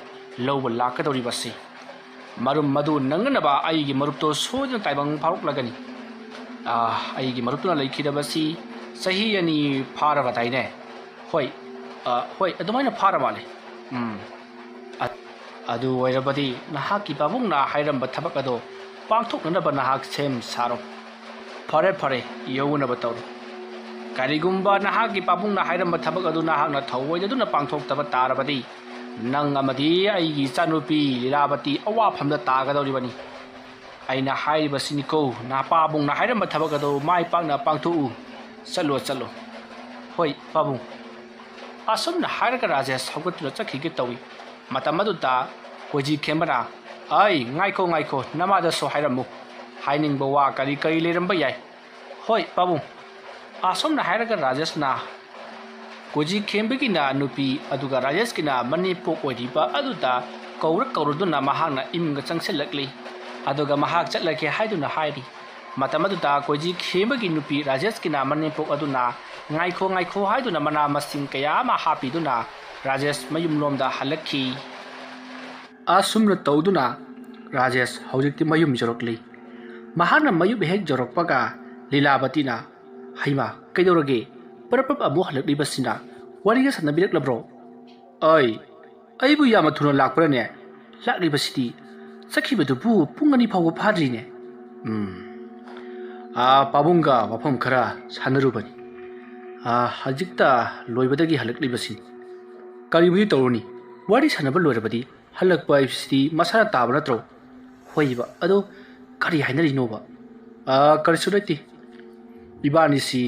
ꯂꯧꯕ ꯂꯥꯛꯀꯗꯧꯔꯤꯕꯁꯤ꯫ ꯃꯔꯨꯝ ꯃꯗꯨ ꯅꯪꯅꯅꯕ ꯑꯩꯒꯤ ꯃꯔꯨꯞꯇꯨ ꯁꯣꯏꯗꯅ ꯇꯥꯏꯕꯪ ꯐꯥꯎꯔꯛꯂꯒꯅꯤ꯫ ꯑꯥ, ꯑꯩꯒꯤ ꯃꯔꯨꯞꯇꯨꯅ ꯂꯩꯈꯤꯗꯕꯁꯤ ꯆꯍꯤ ꯑꯅꯤ ꯐꯥꯔꯕꯗꯥꯏꯅꯦ? ꯍꯣꯏ, ꯑꯥ, ꯍꯣꯏ, ꯑꯗꯨꯃꯥꯏꯅ ꯐꯥꯔ ꯃꯥꯜꯂꯦ꯫ ꯎꯝ꯫ ꯑ-, ꯑꯗꯨ ꯑꯣꯏꯔꯕꯗꯤ ꯅꯍꯥꯛꯀꯤ ꯄꯥꯕꯨꯡꯅ ꯍꯥꯏꯔꯝꯕ ꯊꯕꯛ ꯑꯗꯣ ꯄꯥꯡꯊꯣꯛꯅꯅꯕ ꯅꯍꯥꯛ ꯁꯦꯝ ꯁꯥꯔꯣ꯫ ꯐꯔꯦ, ꯐꯔꯦ, ꯌꯧꯅꯕ ꯇꯧꯔꯣ꯫ ꯀꯔꯤꯒꯨꯝꯕ ꯅꯍꯥꯛꯀꯤ ꯄꯥꯕꯨꯡꯅ ꯍꯥꯏꯔꯝꯕ ꯊꯕꯛ ꯑꯗꯨ ꯅꯍꯥꯛꯅ ꯊꯧꯑꯣꯏꯗꯗꯨꯅ ꯄꯥꯡꯊꯣꯛꯇꯕ ꯇꯥꯔꯕꯗꯤ, ꯅꯪ ꯑꯃꯗꯤ ꯑꯩꯒꯤ ꯏꯆꯥꯅꯨꯄꯤ ꯂꯤꯂꯥꯕꯇꯤ ꯑꯋꯥꯐꯝꯗ ꯇꯥꯒꯗꯧꯔꯤꯕꯅꯤ꯫ ꯑꯩꯅ ꯍꯥꯏꯔꯤꯕꯁꯤꯅꯤꯀꯣ, ꯅꯄꯥꯕꯨꯡꯅ ꯍꯥꯏꯔꯝꯕ ꯊꯕꯛ ꯑꯗꯨ ꯃꯥꯏ ꯄꯥꯛꯅ ꯄꯥꯡꯊꯣꯛꯎ꯫ ꯆꯠꯂꯣ, ꯆꯠꯂꯣ꯫ ꯍꯣꯏ, ꯄꯥꯕꯨꯡ꯫ ꯑꯁꯨꯝꯅ ꯍꯥꯏꯔꯒ ꯔꯥꯖꯦꯁ ꯍꯧꯒꯠꯇꯨꯅ ꯆꯠꯈꯤꯒꯦ ꯇꯧꯏ꯫ ꯃꯇꯝ ꯑꯗꯨꯗ ꯀꯣꯏꯖꯤ ꯈꯦꯝꯕꯅ, "ꯑꯩ, ꯉꯥꯏꯈꯣ, ꯉꯥꯏꯈꯣ, ꯅꯃꯥꯗꯁꯨ ꯍꯥꯏꯔꯝꯃꯨ꯫ ꯍꯥꯏꯅꯤꯡꯕ ꯋꯥ ꯀꯔꯤ ꯀꯔꯤ ꯂꯩꯔꯝꯕ ꯌꯥꯏ?" "ꯍꯣꯏ, ꯄꯥꯕꯨꯡ꯫" ꯑꯁꯨꯝꯅ ꯍꯥꯏꯔꯒ ꯔꯥꯖꯦꯁꯅ ꯀꯣꯏꯖꯤ ꯈꯦꯝꯕꯒꯤꯅ ꯅꯨꯄꯤ ꯑꯗꯨꯒ ꯔꯥꯖꯦꯁꯀꯤꯅ ꯃꯅꯦꯝꯄꯣꯛ ꯑꯣꯏꯔꯤꯕ ꯑꯗꯨꯗ ꯀꯧꯔ ꯀꯧꯔꯗꯨꯅ ꯃꯍꯥꯛꯅ ꯏꯃꯨꯡꯗ ꯆꯪꯁꯤꯜꯂꯛꯂꯤ꯫ ꯑꯗꯨꯒ ꯃꯍꯥꯛ ꯆꯠꯂꯒꯦ ꯍꯥꯏꯗꯨꯅ ꯍꯥꯏꯔꯤ꯫ ꯃꯇꯝ ꯑꯗꯨꯗ ꯀꯣꯏꯖꯤ ꯈꯦꯝꯕꯒꯤ ꯅꯨꯄꯤ ꯔꯥꯖꯦꯁꯀꯤꯅ ꯃꯅꯦꯝꯄꯣꯛ ꯑꯗꯨꯅ "ꯉꯥꯏꯈꯣ, ꯉꯥꯏꯈꯣ" ꯍꯥꯏꯗꯨꯅ ꯃꯅꯥ ꯃꯁꯤꯡ ꯀꯌꯥ ꯑꯃ ꯍꯥꯞꯄꯤꯗꯨꯅ ꯔꯥꯖꯦꯁ ꯃꯌꯨꯝꯂꯣꯝꯗ ꯍꯜꯂꯛꯈꯤ꯫ ꯑꯁꯨꯝꯅ ꯇꯧꯗꯨꯅ ꯔꯥꯖꯦꯁ ꯍꯧꯖꯤꯛꯇꯤ ꯃꯌꯨꯝ ꯌꯧꯔꯛꯂꯤ꯫ ꯃꯍꯥꯛꯅ ꯃꯌꯨꯝ ꯍꯦꯛ ꯌꯧꯔꯛꯄꯒ ꯂꯤꯂꯥꯕꯇꯤꯅ, "ꯍꯩꯃꯥ, ꯀꯩꯗꯧꯔꯒꯦ? ꯄꯔꯞ ꯄꯔꯞ ꯑꯃꯨꯛ ꯍꯜꯂꯛꯂꯤꯕꯁꯤꯅ? ꯋꯥꯔꯤꯒ ꯁꯥꯟꯅꯕꯤꯔꯛꯂꯕ꯭ꯔꯣ?" "ꯑꯩ, ꯑꯩꯕꯨ ꯌꯥꯝꯅ ꯊꯨꯅ ꯂꯥꯛꯄ꯭ꯔꯅꯦ? ꯂꯥꯛꯂꯤꯕꯁꯤꯗꯤ ꯆꯠꯈꯤꯕꯗꯨꯕꯨ ꯄꯨꯡ ꯑꯅꯤ ꯐꯥꯎꯕ ꯐꯥꯗ꯭ꯔꯤꯅꯦ꯫ ꯎꯝ, ꯑꯥ, ꯄꯥꯕꯨꯡꯒ ꯋꯥꯐꯝ ꯈꯔ ꯁꯥꯟꯅꯔꯨꯕꯅꯤ꯫ ꯑꯥ, ꯍꯧꯖꯤꯛꯇ ꯂꯣꯏꯕꯗꯒꯤ ꯍꯜꯂꯛꯂꯤꯕꯁꯤꯅꯤ꯫ ꯀꯔꯤꯕꯨꯗꯤ ꯇꯧꯔꯨꯅꯤ, ꯋꯥꯔꯤ ꯁꯥꯟꯅꯕ ꯂꯣꯏꯔꯕꯗꯤ ꯍꯜꯂꯛꯄ ꯍꯥꯏꯕꯁꯤꯗꯤ ꯃꯁꯥꯅ ꯇꯥꯕ ꯅꯠꯇ꯭ꯔꯣ?" "ꯍꯣꯏꯕ, ꯑꯗꯣ ꯀꯔꯤ ꯍꯥꯏꯅꯔꯤꯅꯣꯕ?" "ꯑꯥ, ꯀꯔꯤꯁꯨ ꯂꯩꯇꯦ꯫ ꯏꯕꯥꯅꯤꯁꯤ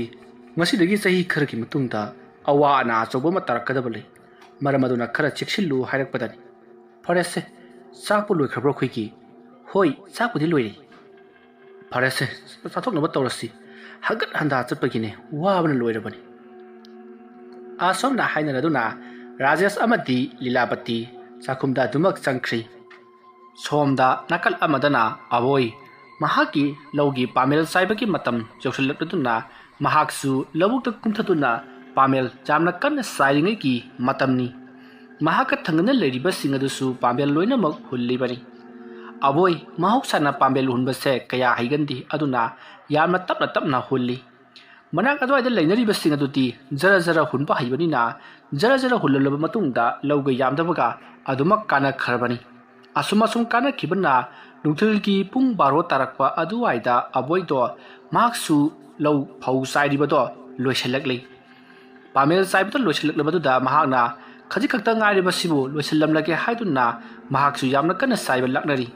ꯉꯁꯤꯗꯒꯤ ꯆꯍꯤ ꯈꯔꯒꯤ ꯃꯇꯨꯡꯗ ꯑꯋꯥ ꯑꯅꯥ ꯑꯆꯧꯕ ꯑꯃ ꯇꯥꯔꯛꯀꯗꯕ ꯂꯩ꯫ ꯃꯔꯝ ꯑꯗꯨꯅ ꯈꯔ ꯆꯦꯛꯁꯤꯜꯂꯨ ꯍꯥꯏꯔꯛꯄꯗꯅꯤ꯫ ꯐꯔꯦꯁꯦ, ꯆꯥꯛꯄꯨ ꯂꯣꯏꯈ꯭ꯔꯕ꯭ꯔꯣ ꯑꯩꯈꯣꯏꯒꯤ?" "ꯍꯣꯏ, ꯆꯥꯛꯄꯨꯗꯤ ꯂꯣꯏꯔꯦ꯫" "ꯐꯔꯦꯁꯦ, ꯆꯥꯊꯣꯛꯅꯕ ꯇꯧꯔꯁꯤ꯫ ꯍꯪꯒꯠ ꯍꯟꯗꯥ ꯆꯠꯄꯒꯤꯅꯦ, ꯋꯥꯕꯅ ꯂꯣꯏꯔꯕꯅꯤ꯫" ꯑꯁꯨꯝꯅ ꯍꯥꯏꯅꯔꯗꯨꯅ ꯔꯥꯖꯦꯁ ꯑꯃꯗꯤ ꯂꯤꯂꯥꯕꯇꯤ ꯆꯥꯛꯈꯨꯝꯗ ꯑꯗꯨꯃꯛ ꯆꯪꯈ꯭ꯔꯤ꯫ ꯁꯣꯝꯗ ꯅꯥꯀꯜ ꯑꯃꯗꯅ ꯑꯕꯣꯏ ꯃꯍꯥꯛꯀꯤ ꯂꯧꯒꯤ ꯄꯥꯃꯦꯜ ꯆꯥꯏꯕꯒꯤ ꯃꯇꯝ ꯌꯧꯁꯤꯜꯂꯛꯂꯗꯨꯅ ꯃꯍꯥꯛꯁꯨ ꯂꯧꯕꯨꯛꯇ ꯀꯨꯝꯊꯗꯨꯅ ꯄꯥꯃꯦꯜ ꯌꯥꯝꯅ ꯀꯟꯅ ꯆꯥꯏꯔꯤꯉꯩꯒꯤ ꯃꯇꯝꯅꯤ꯫ ꯃꯍꯥꯛꯀ ꯊꯪꯅꯅ ꯂꯩꯔꯤꯕꯁꯤꯡ ꯑꯗꯨꯁꯨ ꯄꯥꯃꯦꯜ ꯂꯣꯏꯅꯃꯛ ꯍꯨꯜꯂꯤꯕꯅꯤ꯫ ꯑꯕꯣꯏ ꯃꯍꯧꯁꯥꯅ ꯄꯥꯃꯦꯜ ꯍꯨꯟꯕꯁꯦ ꯀꯌꯥ ꯍꯩꯒꯟꯗꯦ, ꯑꯗꯨꯅ ꯌꯥꯝꯅ ꯇꯞꯅ ꯇꯞꯅ ꯍꯨꯜꯂꯤ꯫ ꯃꯅꯥꯛ ꯑꯗꯨꯋꯥꯏꯗ ꯂꯩꯅꯔꯤꯕꯁꯤꯡ ꯑꯗꯨꯗꯤ ꯖꯔ ꯖꯔ ꯍꯨꯟꯕ ꯍꯩꯕꯅꯤꯅ ꯖꯔ ꯖꯔ ꯍꯨꯜꯂꯜꯂꯕ ꯃꯇꯨꯡꯗ ꯂꯧꯒ ꯌꯥꯝꯗꯕꯒ ꯑꯗꯨꯃꯛ ꯀꯥꯟꯅꯈ꯭ꯔꯕꯅꯤ꯫ ꯑꯁꯨꯝ ꯑꯁꯨꯝ ꯀꯥꯟꯅꯈꯤꯕꯅ ꯅꯨꯡꯊꯤꯜꯒꯤ ꯄꯨꯡ ꯕꯥꯔꯣ ꯇꯥꯔꯛꯄ ꯑꯗꯨꯋꯥꯏꯗ ꯑꯕꯣꯏꯗꯣ ꯃꯍꯥꯛꯁꯨ ꯂꯧ ꯐꯧ ꯆꯥꯏꯔꯤꯕꯗꯣ ꯂꯣꯏꯁꯤꯜꯂꯛꯂꯤ꯫ ꯄꯥꯃꯦꯜ ꯆꯥꯏꯕꯗ ꯂꯣꯏꯁꯤꯜꯂꯛꯂꯕꯗꯨꯗ ꯃꯍꯥꯛꯅ "ꯈꯖꯤꯛ ꯈꯛꯇ ꯉꯥꯏꯔꯤꯕꯁꯤꯕꯨ ꯂꯣꯏꯁꯤꯜꯂꯝꯂꯒꯦ" ꯍꯥꯏꯗꯨꯅ ꯃꯍꯥꯛꯁꯨ ꯌꯥꯝꯅ ꯀꯟꯅ ꯆꯥꯏꯕ ꯂꯥꯛꯅꯔꯤ꯫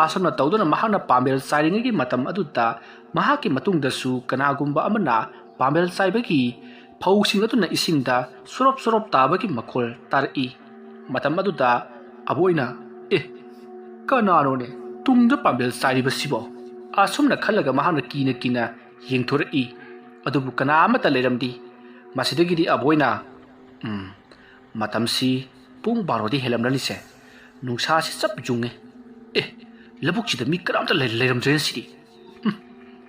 ꯑꯁꯨꯝꯅ ꯇꯧꯗꯨꯅ ꯃꯍꯥꯛꯅ ꯄꯥꯃꯦꯜ ꯆꯥꯏꯔꯤꯉꯩꯒꯤ ꯃꯇꯝ ꯑꯗꯨꯗ ꯃꯍꯥꯛꯀꯤ ꯃꯇꯨꯡꯗꯁꯨ ꯀꯅꯥꯒꯨꯝꯕ ꯑꯃꯅ ꯄꯥꯃꯦꯜ ꯆꯥꯏꯕꯒꯤ ꯐꯧꯁꯤꯡ ꯑꯗꯨꯅ ꯏꯁꯤꯡꯗ ꯁꯨꯔꯞ ꯁꯨꯔꯞ ꯇꯥꯕꯒꯤ ꯃꯈꯣꯜ ꯇꯥꯔꯛꯏ꯫ ꯃꯇꯝ ꯑꯗꯨꯗ ꯑꯕꯣꯏꯅ, "ꯑꯦ, ꯀꯅꯥꯅꯣꯅꯦ ꯇꯨꯡꯗ ꯄꯥꯃꯦꯜ ꯆꯥꯏꯔꯤꯕꯁꯤꯕꯣ?" ꯑꯁꯨꯝꯅ ꯈꯜꯂꯒ ꯃꯍꯥꯛꯅ ꯀꯤꯅ ꯀꯤꯅ ꯌꯦꯡꯊꯣꯔꯛꯏ꯫ ꯑꯗꯨꯕꯨ ꯀꯅꯥ ꯑꯃꯠꯇ ꯂꯩꯔꯝꯗꯦ꯫ ꯃꯁꯤꯗꯒꯤꯗꯤ ꯑꯕꯣꯏꯅ, "ꯎꯝ, ꯃꯇꯝꯁꯤ ꯄꯨꯡ ꯕꯥꯔꯣꯗꯤ ꯍꯦꯜꯂꯝꯂꯅꯤꯁꯦ꯫ ꯅꯨꯡꯁꯥꯁꯤ ꯆꯞ ꯌꯨꯡꯉꯦ꯫ ꯑꯦ, ꯂꯧꯕꯨꯛꯁꯤꯗ ꯃꯤ ꯀꯅꯥꯝꯇ ꯂꯩ-, ꯂꯩꯔꯝꯗ꯭ꯔꯦꯅ ꯁꯤꯗꯤ꯫ ꯎꯝ,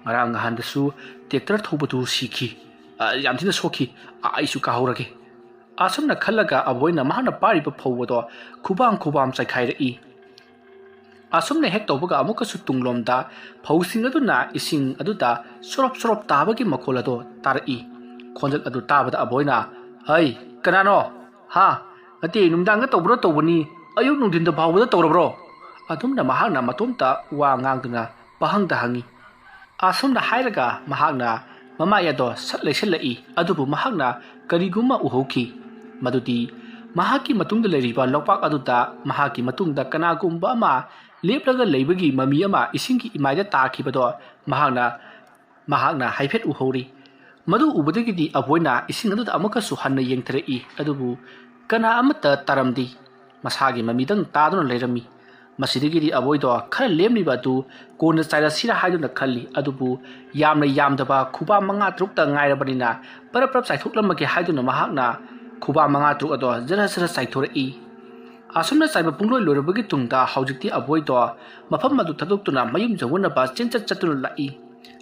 ꯉꯔꯥꯡ ꯅꯍꯥꯟꯗꯁꯨ ꯇ꯭ꯔꯦꯛꯇꯔ ꯊꯧꯕꯗꯨ ꯁꯤꯈꯤ꯫ ꯑ, ꯌꯥꯝ ꯊꯤꯅ ꯁꯣꯛꯈꯤ꯫ ꯑ, ꯑꯩꯁꯨ ꯀꯥꯍꯧꯔꯒꯦ"꯫ ꯑꯁꯨꯝꯅ ꯈꯜꯂꯒ ꯑꯕꯣꯏꯅ ꯃꯍꯥꯛꯅ ꯄꯥꯏꯔꯤꯕ ꯐꯧ ꯑꯗꯣ ꯈꯨꯕꯥꯝ ꯈꯨꯕꯥꯝ ꯆꯥꯏꯈꯥꯏꯔꯛꯏ꯫ ꯑꯁꯨꯝꯅ ꯍꯦꯛ ꯇꯧꯕꯒ ꯑꯃꯨꯛꯀꯁꯨ ꯇꯨꯡꯂꯣꯝꯗ ꯐꯧꯁꯤꯡ ꯑꯗꯨꯅ ꯏꯁꯤꯡ ꯑꯗꯨꯗ ꯁꯣꯔꯣꯞ ꯁꯣꯔꯣꯞ ꯇꯥꯕꯒꯤ ꯃꯈꯣꯜ ꯑꯗꯣ ꯇꯥꯔꯛꯏ꯫ ꯈꯣꯟꯖꯦꯜ ꯑꯗꯨ ꯇꯥꯕꯗ ꯑꯕꯣꯏꯅ, "ꯍꯩ, ꯀꯅꯥꯅꯣ? ꯍꯥ? ꯅꯠꯇꯦ, ꯅꯨꯡꯗꯥꯡꯗ ꯇꯧꯕ꯭ꯔꯣ ꯇꯧꯕꯅꯤ, ꯑꯌꯨꯛ ꯅꯨꯡꯊꯤꯟꯗ ꯐꯥꯎꯕꯗ ꯇꯧꯔꯕ꯭ꯔꯣ?" ꯑꯗꯨꯝꯅ ꯃꯍꯥꯛꯅ ꯃꯇꯣꯝꯇ ꯋꯥ ꯉꯥꯡꯗꯨꯅ ꯄꯥꯍꯪꯗ ꯍꯪꯉꯤ꯫ ꯑꯁꯨꯝꯅ ꯍꯥꯏꯔꯒ ꯃꯍꯥꯛꯅ ꯃꯃꯥꯏ ꯑꯗꯣ ꯁꯠ ꯂꯩꯁꯤꯜꯂꯛꯏ꯫ ꯑꯗꯨꯕꯨ ꯃꯍꯥꯛꯅ ꯀꯔꯤꯒꯨꯝꯕ ꯎꯍꯧꯈꯤ꯫ ꯃꯗꯨꯗꯤ ꯃꯍꯥꯛꯀꯤ ꯃꯇꯨꯡꯗ ꯂꯩꯔꯤꯕ ꯂꯣꯛꯄꯥꯛ ꯑꯗꯨꯗ ꯃꯍꯥꯛꯀꯤ ꯃꯇꯨꯡꯗ ꯀꯅꯥꯒꯨꯝꯕ ꯑꯃ ꯂꯦꯞꯂꯒ ꯂꯩꯕꯒꯤ ꯃꯃꯤ ꯑꯃ ꯏꯁꯤꯡꯒꯤ ꯏꯃꯥꯏꯗ ꯇꯥꯈꯤꯕꯗꯣ ꯃꯍꯥꯛꯅ, ꯃꯍꯥꯛꯅ ꯍꯥꯏꯐꯦꯠ ꯎꯍꯧꯔꯤ꯫ ꯃꯗꯨ ꯎꯕꯗꯒꯤꯗꯤ ꯑꯕꯣꯏꯅ ꯏꯁꯤꯡ ꯑꯗꯨꯗ ꯑꯃꯨꯛꯀꯁꯨ ꯍꯟꯅ ꯌꯦꯡꯊꯔꯛꯏ꯫ ꯑꯗꯨꯕꯨ ꯀꯅꯥ ꯑꯃꯠꯇ ꯇꯥꯔꯝꯗꯦ꯫ ꯃꯁꯥꯒꯤ ꯃꯃꯤꯗꯪ ꯇꯥꯗꯨꯅ ꯂꯩꯔꯝꯃꯤ꯫ ꯃꯁꯤꯗꯒꯤꯗꯤ ꯑꯕꯣꯏꯗꯣ ꯈꯔ ꯂꯦꯝꯂꯤꯕ ꯑꯗꯨ ꯀꯣꯟꯅ ꯆꯥꯏꯔꯁꯤꯔ ꯍꯥꯏꯗꯨꯅ ꯈꯜꯂꯤ꯫ ꯑꯗꯨꯕꯨ ꯌꯥꯝꯅ ꯌꯥꯝꯗꯕ ꯈꯨꯕꯥꯝ ꯃꯉꯥ ꯇꯔꯨꯛꯇ ꯉꯥꯏꯔꯕꯅꯤꯅ ꯄꯔꯞ ꯄꯔꯞ ꯆꯥꯏꯊꯣꯛꯂꯝꯃꯒꯦ ꯍꯥꯏꯗꯨꯅ ꯃꯍꯥꯛꯅ ꯈꯨꯕꯥꯝ ꯃꯉꯥ ꯇꯔꯨꯛ ꯑꯗꯣ ꯖꯔ ꯖꯔ ꯆꯥꯏꯊꯣꯔꯛꯏ꯫ ꯑꯁꯨꯝꯅ ꯆꯥꯏꯕ ꯄꯨꯡꯂꯣꯏ ꯂꯣꯏꯔꯕꯒꯤ ꯇꯨꯡꯗ ꯍꯧꯖꯤꯛꯇꯤ ꯑꯕꯣꯏꯗꯣ ꯃꯐꯝ ꯑꯗꯨ ꯊꯥꯗꯣꯛꯇꯨꯅ ꯃꯌꯨꯝ ꯌꯧꯅꯅꯕ ꯆꯦꯟꯆꯠ ꯆꯠꯇꯨꯅ ꯂꯥꯛꯏ꯫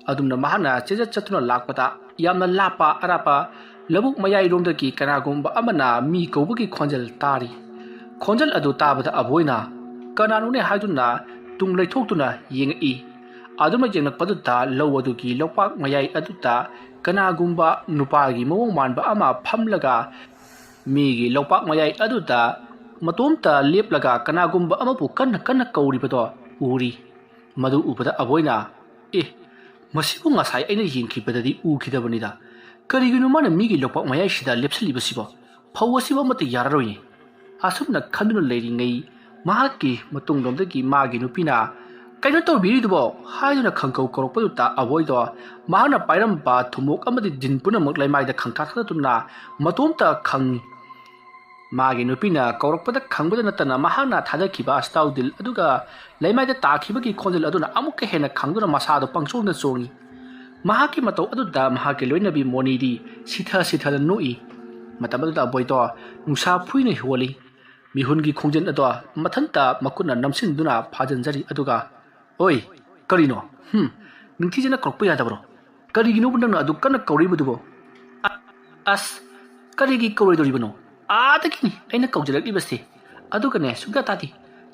ꯑꯗꯨꯝꯅ ꯃꯍꯥꯛꯅ ꯆꯦꯟꯆꯠ ꯆꯠꯇꯨꯅ ꯂꯥꯛꯄꯗ ꯌꯥꯝꯅ ꯂꯥꯞꯄ ꯑꯔꯥꯞꯄ ꯂꯧꯕꯨꯛ ꯃꯌꯥꯏꯔꯣꯝꯗꯒꯤ ꯀꯅꯥꯒꯨꯝꯕ ꯑꯃꯅ ꯃꯤ ꯀꯧꯕꯒꯤ ꯈꯣꯟꯖꯦꯜ ꯇꯥꯔꯤ꯫ ꯈꯣꯟꯖꯦꯜ ꯑꯗꯨ ꯇꯥꯕꯗ ꯑꯕꯣꯏꯅ ꯀꯅꯥꯅꯣꯅꯦ ꯍꯥꯏꯗꯨꯅ ꯇꯨꯡ ꯂꯩꯊꯣꯛꯇꯨꯅ ꯌꯦꯡꯉꯛꯏ꯫ ꯑꯗꯨꯃꯛ ꯌꯦꯡꯂꯛꯄꯗꯨꯗ ꯂꯧ ꯑꯗꯨꯒꯤ ꯂꯣꯛꯄꯥꯛ ꯃꯌꯥꯏ ꯑꯗꯨꯗ ꯀꯅꯥꯒꯨꯝꯕ ꯅꯨꯄꯥꯒꯤ ꯃꯑꯣꯡ ꯃꯥꯟꯕ ꯑꯃ ꯐꯝꯂꯒ ꯃꯤꯒꯤ ꯂꯣꯛꯄꯥꯛ ꯃꯌꯥꯏ ꯑꯗꯨꯗ ꯃꯇꯣꯝꯇ ꯂꯦꯞꯂꯒ ꯀꯅꯥꯒꯨꯝꯕ ꯑꯃꯕꯨ ꯀꯟꯅ ꯀꯟꯅ ꯀꯧꯔꯤꯕꯗꯣ ꯎꯔꯤ꯫ ꯃꯗꯨ ꯎꯕꯗ ꯑꯕꯣꯏꯅ, "ꯑꯦ, ꯃꯁꯤꯕꯨ ꯉꯁꯥꯏ ꯑꯩꯅ ꯌꯦꯡꯈꯤꯕꯗꯗꯤ ꯎꯈꯤꯗꯕꯅꯤꯗ꯫ "ꯀꯔꯤꯒꯤꯅꯣ ꯃꯥꯅ ꯃꯤꯒꯤ ꯂꯣꯛꯄꯥꯛ ꯃꯌꯥꯏꯁꯤꯗ ꯂꯦꯞꯁꯤꯜꯂꯤꯕꯁꯤꯕꯣ? ꯐꯧ ꯑꯁꯤꯕꯨ ꯑꯃꯠꯇ ꯌꯥꯔꯔꯣꯏꯅꯦ"꯫ ꯑꯁꯨꯝꯅ ꯈꯟꯗꯨꯅ ꯂꯩꯔꯤꯉꯩ, ꯃꯍꯥꯛꯀꯤ ꯃꯇꯨꯡꯂꯣꯝꯗꯒꯤ ꯃꯥꯒꯤ ꯅꯨꯄꯤꯅ, "ꯀꯩꯅꯣ ꯇꯧꯕꯤꯔꯤꯗꯨꯕꯣ?" ꯍꯥꯏꯗꯨꯅ ꯈꯪꯀꯧ ꯀꯧꯔꯛꯄꯗꯨꯗ ꯑꯕꯣꯏꯗꯣ ꯃꯍꯥꯛꯅ ꯄꯥꯏꯔꯝꯕ ꯊꯨꯝꯃꯣꯛ ꯑꯃꯗꯤ ꯗꯤꯟ ꯄꯨꯝꯅꯃꯛ ꯂꯩꯃꯥꯏꯗ ꯈꯪꯊꯥ ꯊꯥꯗꯗꯨꯅ ꯃꯇꯣꯝꯇ ꯈꯪꯉꯤ꯫ ꯃꯥꯒꯤ ꯅꯨꯄꯤꯅ ꯀꯧꯔꯛꯄꯗ ꯈꯪꯕꯗ ꯅꯠꯇꯅ ꯃꯍꯥꯛꯅ ꯊꯥꯗꯈꯤꯕ ꯑꯁꯇꯥꯎ ꯗꯤꯜ ꯑꯗꯨꯒ ꯂꯩꯃꯥꯏꯗ ꯇꯥꯈꯤꯕꯒꯤ ꯈꯣꯟꯖꯦꯜ ꯑꯗꯨꯅ ꯑꯃꯨꯛꯀ ꯍꯦꯟꯅ ꯈꯪꯗꯨꯅ ꯃꯁꯥꯗꯣ ꯄꯪꯆꯣꯡꯗ ꯆꯣꯡꯉꯤ꯫ ꯃꯍꯥꯛꯀꯤ ꯃꯇꯧ ꯑꯗꯨꯗ ꯃꯍꯥꯛꯀꯤ ꯂꯣꯏꯅꯕꯤ ꯃꯣꯅꯤꯗꯤ ꯁꯤꯊ ꯁꯤꯊꯗ ꯅꯣꯛꯏ꯫ ꯃꯇꯝ ꯑꯗꯨꯗ ꯑꯕꯣꯏꯗꯣ ꯅꯨꯡꯁꯥ ꯐꯨꯏꯅ ꯍꯣꯜꯂꯤ꯫ ꯃꯤꯍꯨꯟꯒꯤ ꯈꯣꯡꯖꯦꯜ ꯑꯗꯣ ꯃꯊꯟꯇ ꯃꯈꯨꯠꯅ ꯅꯝꯁꯤꯟꯗꯨꯅ ꯐꯥꯖꯤꯟꯖꯔꯤ꯫ ꯑꯗꯨꯒ, "ꯑꯣꯏ, ꯀꯔꯤꯅꯣ? ꯍꯨꯝ, ꯅꯤꯡꯊꯤꯖꯅ ꯀꯧꯔꯛꯄ ꯌꯥꯗꯕ꯭ꯔꯣ? ꯀꯔꯤꯒꯤꯅꯣꯕ ꯅꯪꯅ ꯑꯗꯨ ꯀꯟꯅ ꯀꯧꯔꯤꯕꯗꯨꯕꯣ?" "ꯑ-, ꯑꯁ, ꯀꯔꯤꯒꯤ ꯀꯧꯔꯣꯏꯗꯧꯔꯤꯕꯅꯣ? ꯑꯥꯗꯒꯤꯅꯤ ꯑꯩꯅ ꯀꯧꯖꯔꯛꯂꯤꯕꯁꯦ꯫ ꯑꯗꯨꯒꯅꯦ, ꯁꯨꯡꯇꯥ ꯇꯥꯗꯦ꯫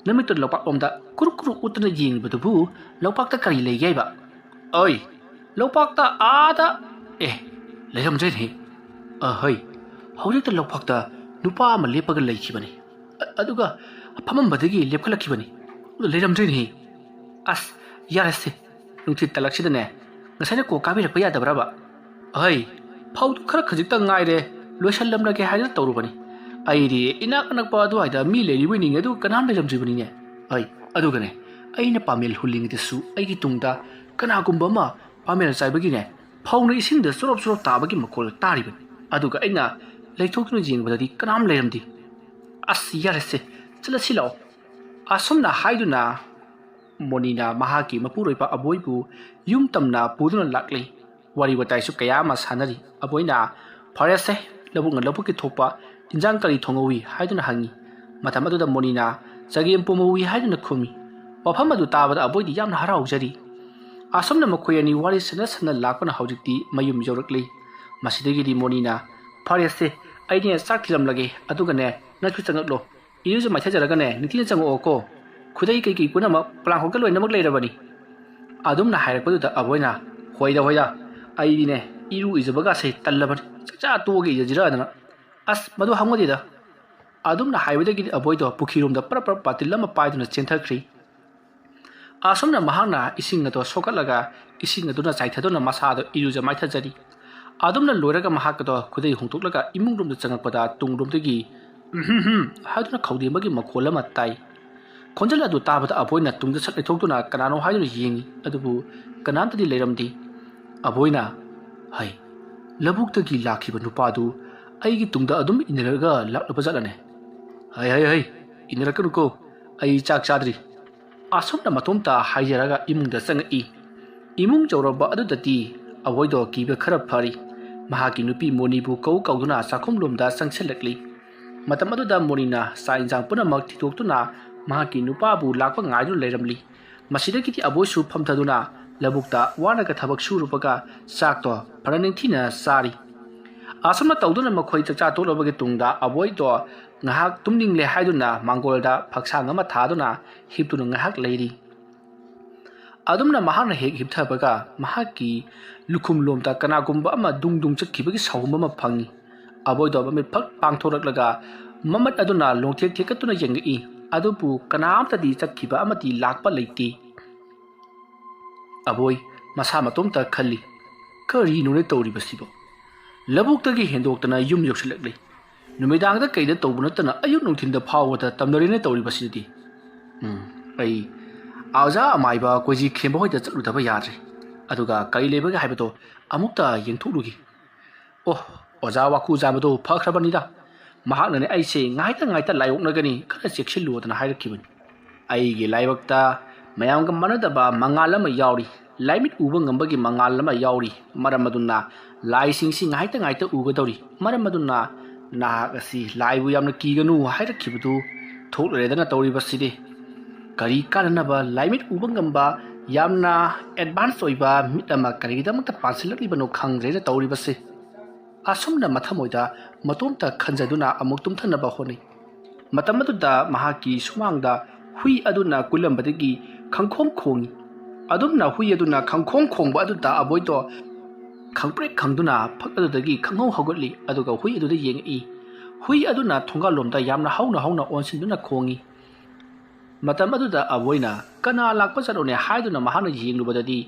ꯅꯃꯤꯠꯇꯨ ꯂꯣꯛꯄꯥꯛꯂꯣꯝꯗ ꯀꯨꯔꯨꯛ ꯀꯨꯔꯨꯛ ꯎꯠꯇꯨꯅ ꯌꯦꯡꯂꯤꯕꯗꯨꯕꯨ ꯂꯣꯛꯄꯥꯛꯇ ꯀꯔꯤ ꯂꯩꯒꯦ ꯍꯥꯏꯕ?" "ꯑꯣꯏ, ꯂꯣꯛꯄꯥꯛꯇ ꯑꯥꯗ, ꯑꯦ, ꯂꯩꯔꯝꯗ꯭ꯔꯦꯅꯦ꯫ ꯑꯍꯩ, ꯍꯧꯖꯤꯛꯇ ꯂꯣꯛꯄꯥꯛꯇ ꯅꯨꯄꯥ ꯑꯃ ꯂꯦꯞꯄꯒ ꯂꯩꯈꯤꯕꯅꯤ꯫ ꯑ-, ꯑꯗꯨꯒ ꯐꯝꯃꯝꯕꯗꯒꯤ ꯂꯦꯞꯈꯠꯂꯛꯈꯤꯕꯅꯤ꯫ ꯂꯩꯔꯝꯗ꯭ꯔꯦꯅꯦ꯫ ꯑꯁ, ꯌꯥꯔꯦꯁꯦ, ꯅꯨꯡꯊꯤꯜ ꯇꯥꯂꯛꯁꯤꯗꯅꯦ, ꯉꯁꯥꯏꯅ ꯀꯣꯛ ꯀꯥꯕꯤꯔꯛꯄ ꯌꯥꯗꯕ꯭ꯔꯕ? ꯑꯍꯩ, ꯐꯧꯗꯨ ꯈꯔ ꯈꯖꯤꯛꯇ ꯉꯥꯏꯔꯦ, ꯂꯣꯏꯁꯜꯂꯝꯂꯒꯦ ꯍꯥꯏꯗꯨꯅ ꯇꯧꯔꯨꯕꯅꯤ꯫ ꯑꯩꯗꯤ ꯏꯅꯥꯛ ꯑꯅꯛꯄ ꯑꯗꯨꯋꯥꯏꯗ ꯃꯤ ꯂꯩꯔꯤꯕꯣꯏ ꯅꯤꯡꯉꯦ, ꯑꯗꯨꯒ ꯀꯅꯥꯝ ꯂꯩꯔꯝꯗ꯭ꯔꯤꯕꯅꯤꯅꯦ꯫ ꯑꯩ, ꯑꯗꯨꯒꯅꯦ, ꯑꯩꯅ ꯄꯥꯃꯦꯜ ꯍꯨꯜꯂꯤꯉꯩꯗꯁꯨ ꯑꯩꯒꯤ ꯇꯨꯡꯗ ꯀꯅꯥꯒꯨꯝꯕ ꯑꯃ ꯄꯥꯃꯦꯜ ꯆꯥꯏꯕꯒꯤꯅꯦ, ꯐꯧꯅ ꯏꯁꯤꯡꯗ ꯆꯨꯔꯞ ꯆꯨꯔꯞ ꯇꯥꯕꯒꯤ ꯃꯈꯣꯜ ꯇꯥꯔꯤꯕꯅꯤ꯫ ꯑꯗꯨꯒ ꯑꯩꯅ ꯂꯩꯊꯣꯛꯇꯨꯅ ꯌꯦꯡꯕꯗꯗꯤ ꯀꯅꯥꯝ ꯂꯩꯔꯝꯗꯦ꯫ ꯑꯁ, ꯌꯥꯔꯦꯁꯦ, ꯆꯠꯂꯁꯤ ꯂꯥꯛꯑꯣ꯫" ꯑꯁꯨꯝꯅ ꯍꯥꯏꯗꯨꯅ ꯃꯣꯅꯤꯅ ꯃꯍꯥꯛꯀꯤ ꯃꯄꯨꯔꯣꯏꯕ ꯑꯕꯣꯏꯕꯨ ꯌꯨꯝ ꯇꯝꯅ ꯄꯨꯗꯨꯅ ꯂꯥꯛꯂꯤ꯫ ꯋꯥꯔꯤ ꯋꯥꯇꯥꯏꯁꯨ ꯀꯌꯥ ꯑꯃ ꯁꯥꯟꯅꯔꯤ꯫ ꯑꯕꯣꯏꯅ, "ꯐꯔꯦꯁꯦ, ꯂꯧꯕꯨꯛꯅ ꯂꯧꯕꯨꯛꯀꯤ ꯊꯣꯛꯄ ꯏꯟꯖꯥꯡ ꯀꯔꯤ ꯊꯣꯡꯍꯧꯏ?" ꯍꯥꯏꯗꯨꯅ ꯍꯪꯉꯤ꯫ ꯃꯇꯝ ꯑꯗꯨꯗ ꯃꯣꯅꯤꯅ, "ꯆꯒꯦꯝ ꯄꯣꯝꯍꯧꯏ" ꯍꯥꯏꯗꯨꯅ ꯈꯨꯝꯃꯤ꯫ ꯋꯥꯐꯝ ꯑꯗꯨ ꯇꯥꯕꯗ ꯑꯕꯣꯏꯗꯤ ꯌꯥꯝꯅ ꯍꯔꯥꯎꯖꯔꯤ꯫ ꯑꯁꯨꯝꯅ ꯃꯈꯣꯏ ꯑꯅꯤ ꯋꯥꯔꯤ ꯁꯥꯟꯅ ꯁꯥꯟꯅ ꯂꯥꯛꯄꯅ ꯍꯧꯖꯤꯛꯇꯤ ꯃꯌꯨꯝ ꯌꯧꯔꯛꯂꯤ꯫ ꯃꯁꯤꯗꯒꯤꯗꯤ ꯃꯣꯅꯤꯅ, "ꯐꯔꯦꯁꯦ, ꯑꯩꯅꯦ ꯆꯥꯛ ꯊꯤꯔꯝꯂꯒꯦ, ꯑꯗꯨꯒꯅꯦ ꯅꯪꯁꯨ ꯆꯪꯉꯛꯂꯣ꯫ ꯏꯔꯨꯖ ꯃꯥꯏꯊꯖꯔꯒꯅꯦ ꯅꯤꯡꯊꯤꯅ ꯆꯪꯉꯛꯑꯣꯀꯣ꯫ ꯈꯨꯗꯩ ꯀꯩꯀꯩ ꯄꯨꯝꯅꯃꯛ ꯄꯣꯂꯥꯡꯈꯣꯛꯇ ꯂꯣꯏꯅꯃꯛ ꯂꯩꯔꯕꯅꯤ꯫" ꯑꯗꯨꯝꯅ ꯍꯥꯏꯔꯛꯄꯗꯨꯗ ꯑꯕꯣꯏꯅ, "ꯍꯣꯏꯗ, ꯍꯣꯏꯗ, ꯑꯩꯗꯤꯅꯦ ꯏꯔꯨ ꯏꯖꯕꯒꯥꯁꯦ ꯇꯜꯂꯕꯅꯤ, ꯆꯥꯛꯆꯥ ꯇꯣꯛꯑꯒ ꯏꯖꯁꯤꯔꯗꯅ꯫ ꯑꯁ, ꯃꯗꯨ ꯍꯪꯉꯨꯗꯦꯗ꯫" ꯑꯗꯨꯝꯅ ꯍꯥꯏꯕꯗꯒꯤꯗꯤ ꯑꯕꯣꯏꯗꯣ ꯄꯨꯈ꯭ꯔꯤꯔꯣꯝꯗ ꯄꯔꯞ ꯄꯔꯞ ꯕꯥꯇꯤꯜ ꯑꯃ ꯄꯥꯏꯗꯨꯅ ꯆꯦꯟꯊꯈ꯭ꯔꯤ꯫ ꯑꯁꯨꯝꯅ ꯃꯍꯥꯛꯅ ꯏꯁꯤꯡ ꯑꯗꯣ ꯁꯣꯛꯀꯠꯂꯒ ꯏꯁꯤꯡ ꯑꯗꯨꯅ ꯆꯥꯏꯊꯗꯨꯅ ꯃꯁꯥꯗꯣ ꯏꯔꯨꯖ ꯃꯥꯏꯊꯖꯔꯤ꯫ ꯑꯗꯨꯝꯅ ꯂꯣꯏꯔꯒ ꯃꯍꯥꯛ ꯑꯗꯣ ꯈꯨꯗꯩ ꯍꯣꯡꯗꯣꯛꯂꯒ ꯏꯃꯨꯡ ꯔꯣꯝꯗ ꯆꯪꯉꯛꯄꯗ ꯇꯨꯡꯂꯣꯝꯗꯒꯤ "ꯎꯝ ꯍꯝ ꯍꯝ" ꯍꯥꯏꯗꯨꯅ ꯈꯧꯗꯦꯡꯕꯒꯤ ꯃꯈꯣꯜ ꯑꯃ ꯇꯥꯏ꯫ ꯈꯣꯟꯖꯦꯜ ꯑꯗꯨ ꯇꯥꯕꯗ ꯑꯕꯣꯏꯅ ꯇꯨꯡꯗ ꯁꯠ ꯂꯩꯊꯣꯛꯇꯨꯅ ꯀꯅꯥꯅꯣ ꯍꯥꯏꯗꯨꯅ ꯌꯦꯡꯉꯤ, ꯑꯗꯨꯕꯨ ꯀꯅꯥꯝꯇꯗꯤ ꯂꯩꯔꯝꯗꯦ꯫ ꯑꯕꯣꯏꯅ, "ꯍꯩ, ꯂꯧꯕꯨꯛꯇꯒꯤ ꯂꯥꯛꯈꯤꯕ ꯅꯨꯄꯥꯗꯨ ꯑꯩꯒꯤ ꯇꯨꯡꯗ ꯑꯗꯨꯝ ꯏꯟꯅꯔꯒ ꯂꯥꯛꯂꯕ ꯖꯥꯠꯂꯅꯦ? ꯍꯩ, ꯍꯩ, ꯍꯩ, ꯏꯟꯅꯔꯛꯀꯅꯨꯀꯣ, ꯑꯩ ꯆꯥꯛ ꯆꯥꯗ꯭ꯔꯤ꯫" ꯑꯁꯨꯝꯅ ꯃꯇꯣꯝꯇ ꯍꯥꯏꯖꯔꯒ ꯏꯃꯨꯡꯗ ꯆꯪꯉꯛꯏ꯫ ꯏꯃꯨꯡ ꯌꯧꯔꯕ ꯑꯗꯨꯗꯗꯤ ꯑꯕꯣꯏꯗꯣ ꯀꯤꯕ ꯈꯔ ꯐꯔꯤ꯫ ꯃꯍꯥꯛꯀꯤ ꯅꯨꯄꯤ ꯃꯣꯅꯤꯕꯨ ꯀꯧ ꯀꯧꯗꯨꯅ ꯆꯥꯛꯈꯨꯝꯂꯣꯝꯗ ꯆꯪꯁꯤꯜꯂꯛꯂꯤ꯫ ꯃꯇꯝ ꯑꯗꯨꯗ ꯃꯣꯅꯤꯅ ꯆꯥꯛ ꯏꯟꯁꯥꯡ ꯄꯨꯝꯅꯃꯛ ꯊꯤꯗꯣꯛꯇꯨꯅ ꯃꯍꯥꯛꯀꯤ ꯅꯨꯄꯥꯕꯨ ꯂꯥꯛꯄ ꯉꯥꯏꯗꯨꯅ ꯂꯩꯔꯝꯂꯤ꯫ ꯃꯁꯤꯗꯒꯤꯗꯤ ꯑꯕꯣꯏꯁꯨ ꯐꯝꯊꯗꯨꯅ ꯂꯧꯕꯨꯛꯇ ꯋꯥꯅꯒ ꯊꯕꯛ ꯁꯨꯔꯨꯕꯒ ꯆꯥꯛꯇꯣ ꯐꯅ ꯅꯤꯡꯊꯤꯅ ꯆꯥꯔꯤ꯫ ꯑꯁꯨꯝꯅ ꯇꯧꯗꯨꯅ ꯃꯈꯣꯏ ꯆꯥꯛꯆꯥ ꯇꯣꯛꯂꯕꯒꯤ ꯇꯨꯡꯗ ꯑꯕꯣꯏꯗꯣ ꯉꯥꯏꯍꯥꯛ ꯇꯨꯝꯅꯤꯡꯂꯦ ꯍꯥꯏꯗꯨꯅ ꯃꯥꯡꯒꯣꯜꯗ ꯐꯛꯁꯥꯡ ꯑꯃ ꯊꯥꯗꯨꯅ ꯍꯤꯞꯇꯨꯅ ꯉꯥꯏꯍꯥꯛ ꯂꯩꯔꯤ꯫ ꯑꯗꯨꯝꯅ ꯃꯍꯥꯛꯅ ꯍꯦꯛ ꯍꯤꯞꯊꯕꯒ ꯃꯍꯥꯛꯀꯤ ꯂꯨꯈꯨꯝꯂꯣꯝꯗ ꯀꯅꯥꯒꯨꯝꯕ ꯑꯃ ꯗꯨꯡ ꯗꯨꯡ ꯆꯠꯈꯤꯕꯒꯤ ꯁꯥꯎꯍꯨꯝ ꯑꯃ ꯐꯪꯏ꯫ ꯑꯕꯣꯏꯗꯣ ꯃꯃꯤꯠ ꯐꯛ ꯄꯥꯡꯊꯣꯔꯛꯂꯒ ꯃꯃꯠ ꯑꯗꯨꯅ ꯂꯣꯡꯊꯦꯛ ꯊꯦꯛꯀꯠꯇꯨꯅ ꯌꯦꯡꯉꯛꯏ꯫ ꯑꯗꯨꯕꯨ ꯀꯅꯥꯝꯇꯗꯤ ꯆꯠꯈꯤꯕ ꯑꯃꯗꯤ ꯂꯥꯛꯄ ꯂꯩꯇꯦ꯫ ꯑꯕꯣꯏ ꯃꯁꯥ ꯃꯇꯣꯝꯇ ꯈꯜꯂꯤ, "ꯀꯔꯤꯅꯣꯅꯦ ꯇꯧꯔꯤꯕꯁꯤꯕꯣ? ꯂꯧꯕꯨꯛꯇꯒꯤ ꯍꯦꯟꯗꯣꯛꯇꯅ ꯌꯨꯝ ꯌꯧꯁꯤꯜꯂꯛꯂꯤ꯫ ꯅꯨꯃꯤꯗꯥꯡꯗ ꯀꯩꯗ ꯇꯧꯕ ꯅꯠꯇꯅ ꯑꯌꯨꯛ ꯅꯨꯡꯊꯤꯟꯗ ꯐꯥꯎꯕꯗ ꯇꯝꯅꯔꯦꯅꯦ ꯇꯧꯔꯤꯕꯁꯤꯗꯤ꯫ ꯎꯝ, ꯑꯩ ꯑꯣꯖꯥ ꯑꯃꯥꯏꯕ ꯀꯣꯏꯖꯤ ꯈꯦꯝꯕ ꯍꯣꯏꯗ ꯆꯠꯂꯨꯗꯕ ꯌꯥꯗ꯭ꯔꯦ꯫ ꯑꯗꯨꯒ ꯀꯔꯤ ꯂꯩꯕꯒꯦ ꯍꯥꯏꯕꯗꯣ ꯑꯃꯨꯛꯇ ꯌꯦꯡꯊꯣꯛꯂꯨꯒꯦ꯫ ꯑꯣ, ꯑꯣꯖꯥ ꯋꯥꯀꯨ ꯖꯥꯝꯕꯗꯣ ꯐꯈ꯭ꯔꯕꯅꯤꯗ꯫ ꯃꯍꯥꯛꯅꯅꯦ ꯑꯩꯁꯦ ꯉꯥꯏꯇ ꯉꯥꯏꯇ ꯂꯥꯏꯑꯣꯛꯅꯒꯅꯤ, ꯈꯔ ꯆꯦꯛꯁꯤꯜꯂꯨꯗꯅ ꯍꯥꯏꯔꯛꯈꯤꯕꯅꯤ꯫ ꯑꯩꯒꯤ ꯂꯥꯏꯕꯛꯇ ꯃꯌꯥꯝꯒ ꯃꯥꯟꯅꯗꯕ ꯃꯉꯥꯜ ꯑꯃ ꯌꯥꯎꯔꯤ꯫ ꯂꯥꯏꯃꯤꯠ ꯎꯕ ꯉꯝꯕꯒꯤ ꯃꯉꯥꯜ ꯑꯃ ꯌꯥꯎꯔꯤ꯫ ꯃꯔꯝ ꯑꯗꯨꯅ ꯂꯥꯏꯁꯤꯡꯁꯤ ꯉꯥꯏꯇ ꯉꯥꯏꯇ ꯎꯒꯗꯧꯔꯤ꯫ ꯃꯔꯝ ꯑꯗꯨꯅ ꯅꯍꯥꯛ ꯑꯁꯤ ꯂꯥꯏꯕꯨ ꯌꯥꯝꯅ ꯀꯤꯒꯅꯨ ꯍꯥꯏꯔꯛꯈꯤꯕꯗꯨ ꯊꯣꯛꯂꯔꯦꯗꯅ ꯇꯧꯔꯤꯕꯁꯤꯗꯤ꯫ ꯀꯔꯤ ꯀꯥꯟꯅꯅꯕ ꯂꯥꯏꯃꯤꯠ ꯎꯕ ꯉꯝꯕ ꯌꯥꯝꯅ ꯑꯦꯗꯚꯥꯟꯁ ꯑꯣꯏꯕ ꯃꯤꯠ ꯑꯃ ꯀꯔꯤꯒꯤꯗꯃꯛꯇ ꯄꯥꯟꯁꯤꯜꯂꯛꯂꯤꯕꯅꯣ ꯈꯪꯗ꯭ꯔꯦꯅ ꯇꯧꯔꯤꯕꯁꯦ꯫ ꯑꯁꯨꯝꯅ ꯃꯊꯃꯣꯏꯗ ꯃꯇꯣꯝꯇ ꯈꯟꯖꯗꯨꯅ ꯑꯃꯨꯛ ꯇꯨꯝꯊꯅꯕ ꯍꯣꯠꯅꯩ꯫ ꯃꯇꯝ ꯑꯗꯨꯗ ꯃꯍꯥꯛꯀꯤ ꯁꯨꯃꯥꯡꯗ ꯍꯨꯏ ꯑꯗꯨꯅ ꯀꯨꯜꯂꯝꯕꯗꯒꯤ ꯈꯪꯈꯣꯡ ꯈꯣꯡꯏ꯫ ꯑꯗꯨꯝꯅ ꯍꯨꯏ ꯑꯗꯨꯅ ꯈꯪꯈꯣꯡ ꯈꯣꯡꯕ ꯑꯗꯨꯗ ꯑꯕꯣꯏꯗꯣ ꯈꯪꯄ꯭ꯔꯦꯛ ꯈꯪꯗꯨꯅ ꯐꯛ ꯑꯗꯨꯗꯒꯤ ꯈꯪꯍꯧ ꯍꯧꯒꯠꯂꯤ, ꯑꯗꯨꯒ ꯍꯨꯏ ꯑꯗꯨꯗ ꯌꯦꯡꯉꯛꯏ꯫ ꯍꯨꯏ ꯑꯗꯨꯅ ꯊꯣꯡꯒꯥꯜꯂꯣꯝꯗ ꯌꯥꯝꯅ ꯍꯧꯅ ꯍꯧꯅ ꯑꯣꯟꯁꯤꯟꯗꯨꯅ ꯈꯣꯡꯏ꯫ ꯃꯇꯝ ꯑꯗꯨꯗ ꯑꯕꯣꯏꯅ "ꯀꯅꯥ ꯂꯥꯛꯄ ꯆꯠꯂꯣꯅꯦ?" ꯍꯥꯏꯗꯨꯅ ꯃꯍꯥꯛꯅ ꯌꯦꯡꯂꯨꯕꯗꯗꯤ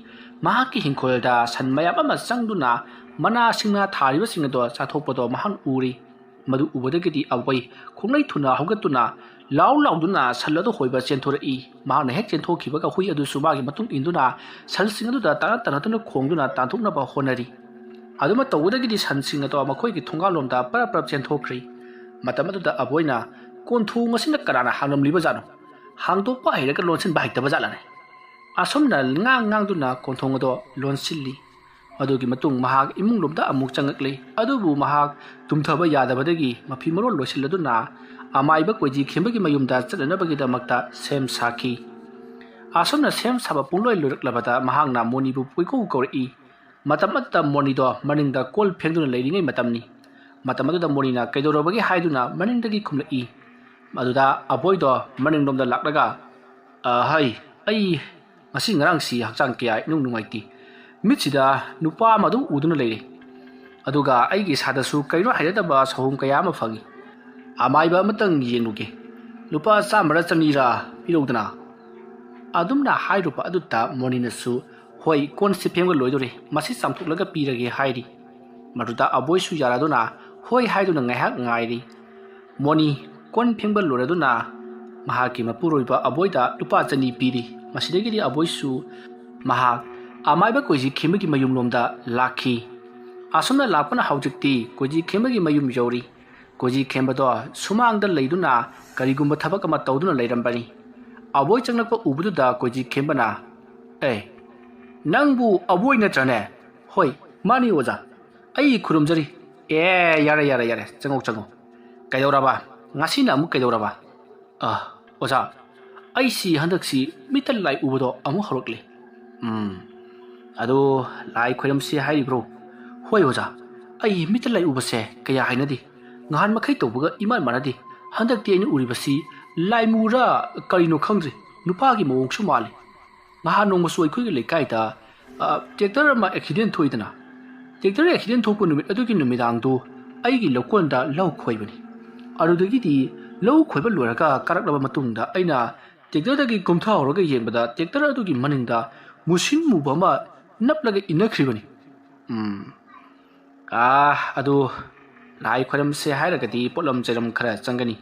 ꯃꯍꯥꯛꯀꯤ ꯍꯤꯡꯈꯣꯜꯗ ꯁꯟ ꯃꯌꯥꯝ ꯑꯃ ꯆꯪꯗꯨꯅ ꯃꯅꯥ ꯁꯤꯡꯅꯥ ꯊꯥꯔꯤꯕꯁꯤꯡ ꯑꯗꯣ ꯆꯥꯊꯣꯛꯄꯗꯣ ꯃꯍꯥꯛ ꯎꯔꯤ꯫ ꯃꯗꯨ ꯎꯕꯗꯒꯤꯗꯤ ꯑꯕꯣꯏ ꯈꯣꯡꯂꯩ ꯊꯨꯅ ꯍꯧꯒꯠꯇꯨꯅ ꯂꯥꯎ ꯂꯥꯎꯗꯨꯅ ꯁꯟ ꯑꯗꯨ ꯍꯣꯏꯕ ꯆꯦꯟꯊꯣꯔꯛꯏ꯫ ꯃꯍꯥꯛꯅ ꯍꯦꯛ ꯆꯦꯟꯊꯣꯛꯈꯤꯕꯒ ꯍꯨꯏ ꯑꯗꯨꯁꯨ ꯃꯥꯒꯤ ꯃꯇꯨꯡ ꯏꯟꯗꯨꯅ ꯁꯟꯁꯤꯡ ꯑꯗꯨꯗ ꯇꯥꯟꯅ ꯇꯥꯟꯅꯗꯨꯅ ꯈꯣꯡꯗꯨꯅ ꯇꯥꯟꯊꯣꯛꯅꯕ ꯍꯣꯠꯅꯔꯤ꯫ ꯑꯗꯨꯃ ꯇꯧꯕꯗꯒꯤꯗꯤ ꯁꯟꯁꯤꯡ ꯑꯗꯣ ꯃꯈꯣꯏꯒꯤ ꯊꯣꯡꯒꯥꯜꯂꯣꯝꯗ ꯄꯔꯞ ꯄꯔꯞ ꯆꯦꯟꯊꯣꯛꯈ꯭ꯔꯤ꯫ ꯃꯇꯝ ꯑꯗꯨꯗ ꯑꯕꯣꯏꯅ, "ꯀꯣꯟꯊꯣꯡ ꯑꯁꯤꯅ ꯀꯅꯥꯅ ꯍꯥꯡꯂꯝꯂꯤꯕꯖꯥꯠꯅꯣ? ꯍꯥꯡꯗꯣꯛꯄ ꯍꯩꯔꯒ ꯂꯣꯟꯁꯤꯟꯕ ꯍꯩꯇꯕ ꯖꯥꯠꯂꯅꯦ?" ꯑꯁꯨꯝꯅ ꯉꯥꯡ ꯉꯥꯡꯗꯨꯅ ꯀꯣꯟꯊꯣꯡ ꯑꯗꯣ ꯂꯣꯟꯁꯤꯜꯂꯤ꯫ ꯃꯗꯨꯒꯤ ꯃꯇꯨꯡ ꯃꯍꯥꯛ ꯏꯃꯨꯡ ꯂꯣꯝꯗ ꯑꯃꯨꯛ ꯆꯪꯉꯛꯂꯤ꯫ ꯑꯗꯨꯕꯨ ꯃꯍꯥꯛ ꯇꯨꯝꯊꯕ ꯌꯥꯗꯕꯗꯒꯤ ꯃꯐꯤ ꯃꯔꯣꯜ ꯂꯣꯏꯁꯤꯜꯂꯗꯨꯅ ꯑꯃꯥꯏꯕ ꯀꯣꯏꯖꯤ ꯈꯦꯝꯕꯒꯤ ꯃꯌꯨꯝꯗ ꯆꯠꯅꯅꯕꯒꯤꯗꯃꯛꯇ ꯁꯦꯝ ꯁꯥꯈꯤ꯫ ꯑꯁꯨꯝꯅ ꯁꯦꯝ ꯁꯥꯕ ꯄꯨꯡꯂꯣꯏ ꯂꯣꯏꯔꯛꯂꯕꯗ ꯃꯍꯥꯛꯅ ꯃꯣꯅꯤꯕꯨ ꯀꯣꯏꯀꯧ ꯀꯧꯔꯛꯏ꯫ ꯃꯇꯝ ꯑꯗꯨꯗ ꯃꯣꯅꯤꯗꯣ ꯃꯅꯤꯡꯗ ꯀꯣꯜ ꯐꯦꯡꯗꯨꯅ ꯂꯩꯔꯤꯉꯩ ꯃꯇꯝꯅꯤ꯫ ꯃꯇꯝ ꯑꯗꯨꯗ ꯃꯣꯅꯤꯅ ꯀꯩꯗꯧꯔꯕꯒꯦ ꯍꯥꯏꯗꯨꯅ ꯃꯅꯤꯡꯗꯒꯤ ꯈꯨꯝꯂꯛꯏ꯫ ꯑꯗꯨꯗ ꯑꯕꯣꯏꯗꯣ ꯃꯅꯤꯡꯂꯣꯝꯗ ꯂꯥꯛꯂꯒ, "ꯑ, ꯍꯩ, ꯑꯩ ꯉꯁꯤ ꯉꯔꯥꯡꯁꯤ ꯍꯛꯆꯥꯡ ꯀꯌꯥ ꯏꯅꯨꯡ ꯅꯨꯡꯉꯥꯏꯇꯦ꯫ ꯃꯤꯠꯁꯤꯗ ꯅꯨꯄꯥ ꯑꯃ ꯑꯗꯨꯝ ꯎꯗꯨꯅ ꯂꯩꯔꯦ꯫ ꯑꯗꯨꯒ ꯑꯩꯒꯤ ꯏꯁꯥꯗꯁꯨ ꯀꯩꯅꯣ ꯍꯩꯅꯗꯕ ꯁꯥꯍꯨꯝ ꯀꯌꯥ ꯑꯃ ꯐꯪꯉꯤ꯫ ꯑꯃꯥꯏꯕ ꯑꯃꯇꯪ ꯌꯦꯡꯂꯨꯒꯦ꯫ ꯂꯨꯄꯥ ꯆꯥꯝꯃꯔ ꯆꯅꯤꯔ ꯄꯤꯔꯧꯗꯅ?" ꯑꯗꯨꯝꯅ ꯍꯥꯏꯔꯨꯕ ꯑꯗꯨꯗ ꯃꯣꯅꯤꯅꯁꯨ, "ꯍꯣꯏ, ꯀꯣꯟꯁꯦ ꯐꯦꯡꯕ ꯂꯣꯏꯗꯣꯔꯦ, ꯃꯁꯤ ꯆꯥꯝꯊꯣꯛꯂꯒ ꯄꯤꯔꯒꯦ" ꯍꯥꯏꯔꯤ꯫ ꯃꯗꯨꯗ ꯑꯕꯣꯏꯁꯨ ꯌꯥꯔꯗꯨꯅ ꯍꯣꯏ ꯍꯥꯏꯗꯨꯅ ꯉꯥꯏꯍꯥꯛ ꯉꯥꯏꯔꯤ꯫ ꯃꯣꯅꯤ ꯀꯣꯟ ꯐꯦꯡꯕ ꯂꯣꯏꯔꯗꯨꯅ ꯃꯍꯥꯛꯀꯤ ꯃꯄꯨꯔꯣꯏꯕ ꯑꯕꯣꯏꯗ ꯂꯨꯄꯥ ꯆꯅꯤ ꯄꯤꯔꯤ꯫ ꯃꯁꯤꯗꯒꯤꯗꯤ ꯑꯕꯣꯏꯁꯨ ꯃꯍꯥꯛ ꯑꯃꯥꯏꯕ ꯀꯣꯏꯖꯤ ꯈꯦꯝꯕꯒꯤ ꯃꯌꯨꯝꯂꯣꯝꯗ ꯂꯥꯛꯈꯤ꯫ ꯑꯁꯨꯝꯅ ꯂꯥꯛꯄꯅ ꯍꯧꯖꯤꯛꯇꯤ ꯀꯣꯏꯖꯤ ꯈꯦꯝꯕꯒꯤ ꯃꯌꯨꯝ ꯌꯧꯔꯤ꯫ ꯀꯣꯏꯖꯤ ꯈꯦꯝꯕꯗꯣ ꯁꯨꯃꯥꯡꯗ ꯂꯩꯗꯨꯅ ꯀꯔꯤꯒꯨꯝꯕ ꯊꯕꯛ ꯑꯃ ꯇꯧꯗꯨꯅ ꯂꯩꯔꯝꯕꯅꯤ꯫ ꯑꯕꯣꯏ ꯆꯪꯂꯛꯄ ꯎꯕꯗꯨꯗ ꯀꯣꯏꯖꯤ ꯈꯦꯝꯕꯅ, "ꯑꯦ, ꯅꯪꯕꯨ ꯑꯕꯣꯏ ꯅꯠꯇ꯭ꯔꯅꯦ?" "ꯍꯣꯏ, ꯃꯥꯅꯤ ꯑꯣꯖꯥ꯫ ꯑꯩ ꯈꯨꯔꯨꯝꯖꯔꯤ꯫" "ꯑꯦ, ꯌꯥꯔꯦ, ꯌꯥꯔꯦ, ꯌꯥꯔꯦ, ꯆꯪꯉꯣ, ꯆꯪꯉꯣ꯫ ꯀꯩꯗꯧꯔꯕ? ꯉꯁꯤꯅ ꯑꯃꯨꯛ ꯀꯩꯗꯧꯔꯕ?" "ꯑ, ꯑꯣꯖꯥ, ꯑꯩꯁꯤ ꯍꯟꯗꯛꯁꯤ ꯃꯤꯠꯇ ꯂꯥꯏ ꯎꯕꯗꯣ ꯑꯃꯨꯛ ꯍꯧꯔꯛꯂꯦ꯫" "ꯎꯝ, ꯑꯗꯣ ꯂꯥꯏ ꯈꯣꯏꯔꯝꯁꯤ ꯍꯥꯏꯔꯤꯕ꯭ꯔꯣ?" "ꯍꯣꯏ ꯑꯣꯖꯥ, ꯑꯩ ꯃꯤꯠꯇ ꯂꯥꯏ ꯎꯕꯁꯦ ꯀꯌꯥ ꯍꯩꯅꯗꯦ꯫ ꯉꯍꯥꯟ ꯃꯈꯩ ꯇꯧꯕꯒ ꯏꯃꯥꯟ ꯃꯥꯟꯅꯗꯦ꯫ ꯍꯟꯗꯛꯇꯤ ꯑꯩꯅ ꯎꯔꯤꯕꯁꯤ ꯂꯥꯏꯃꯨꯔꯥ ꯀꯔꯤꯅꯣ ꯈꯪꯗ꯭ꯔꯦ, ꯅꯨꯄꯥꯒꯤ ꯃꯑꯣꯡꯁꯨ ꯃꯥꯜꯂꯤ꯫ ꯉꯍꯥꯟ ꯅꯣꯡꯃꯁꯨ ꯑꯩꯈꯣꯏꯒꯤ ꯂꯩꯀꯥꯏꯗ, ꯑ, ꯇ꯭ꯔꯦꯛꯇꯔ ꯑꯃ ꯑꯦꯛꯁꯤꯗꯦꯟ ꯊꯣꯛꯏꯗꯅ, ꯇ꯭ꯔꯦꯛꯇꯔ ꯑꯦꯛꯁꯤꯗꯦꯟ ꯊꯣꯛꯄ ꯅꯨꯃꯤꯠ ꯑꯗꯨꯒꯤ ꯅꯨꯃꯤꯗꯥꯡꯗꯨ ꯑꯩꯒꯤ ꯂꯧꯀꯣꯟꯗ ꯂꯧ ꯈꯣꯏꯕꯅꯤ꯫ ꯑꯗꯨꯗꯒꯤꯗꯤ ꯂꯧ ꯈꯣꯏꯕ ꯂꯣꯏꯔꯒ ꯀꯥꯔꯛꯂꯕ ꯃꯇꯨꯡꯗ ꯑꯩꯅ ꯇ꯭ꯔꯦꯛꯇꯔꯗꯒꯤ ꯀꯨꯝꯊꯍꯧꯔꯒ ꯌꯦꯡꯕꯗ ꯇ꯭ꯔꯦꯛꯇꯔ ꯑꯗꯨꯒꯤ ꯃꯅꯤꯡꯗ ꯃꯨꯁꯤꯟ ꯃꯨꯕ ꯑꯃ ꯅꯞꯂꯒ ꯏꯟꯅꯈ꯭ꯔꯤꯕꯅꯤ꯫" "ꯎꯝ, ꯑꯥ, ꯑꯗꯨ ꯂꯥꯏ ꯈꯣꯏꯔꯝꯁꯦ ꯍꯥꯏꯔꯒꯗꯤ ꯄꯣꯠꯂꯝ ꯆꯩꯔꯝ ꯈꯔ ꯆꯪꯒꯅꯤ꯫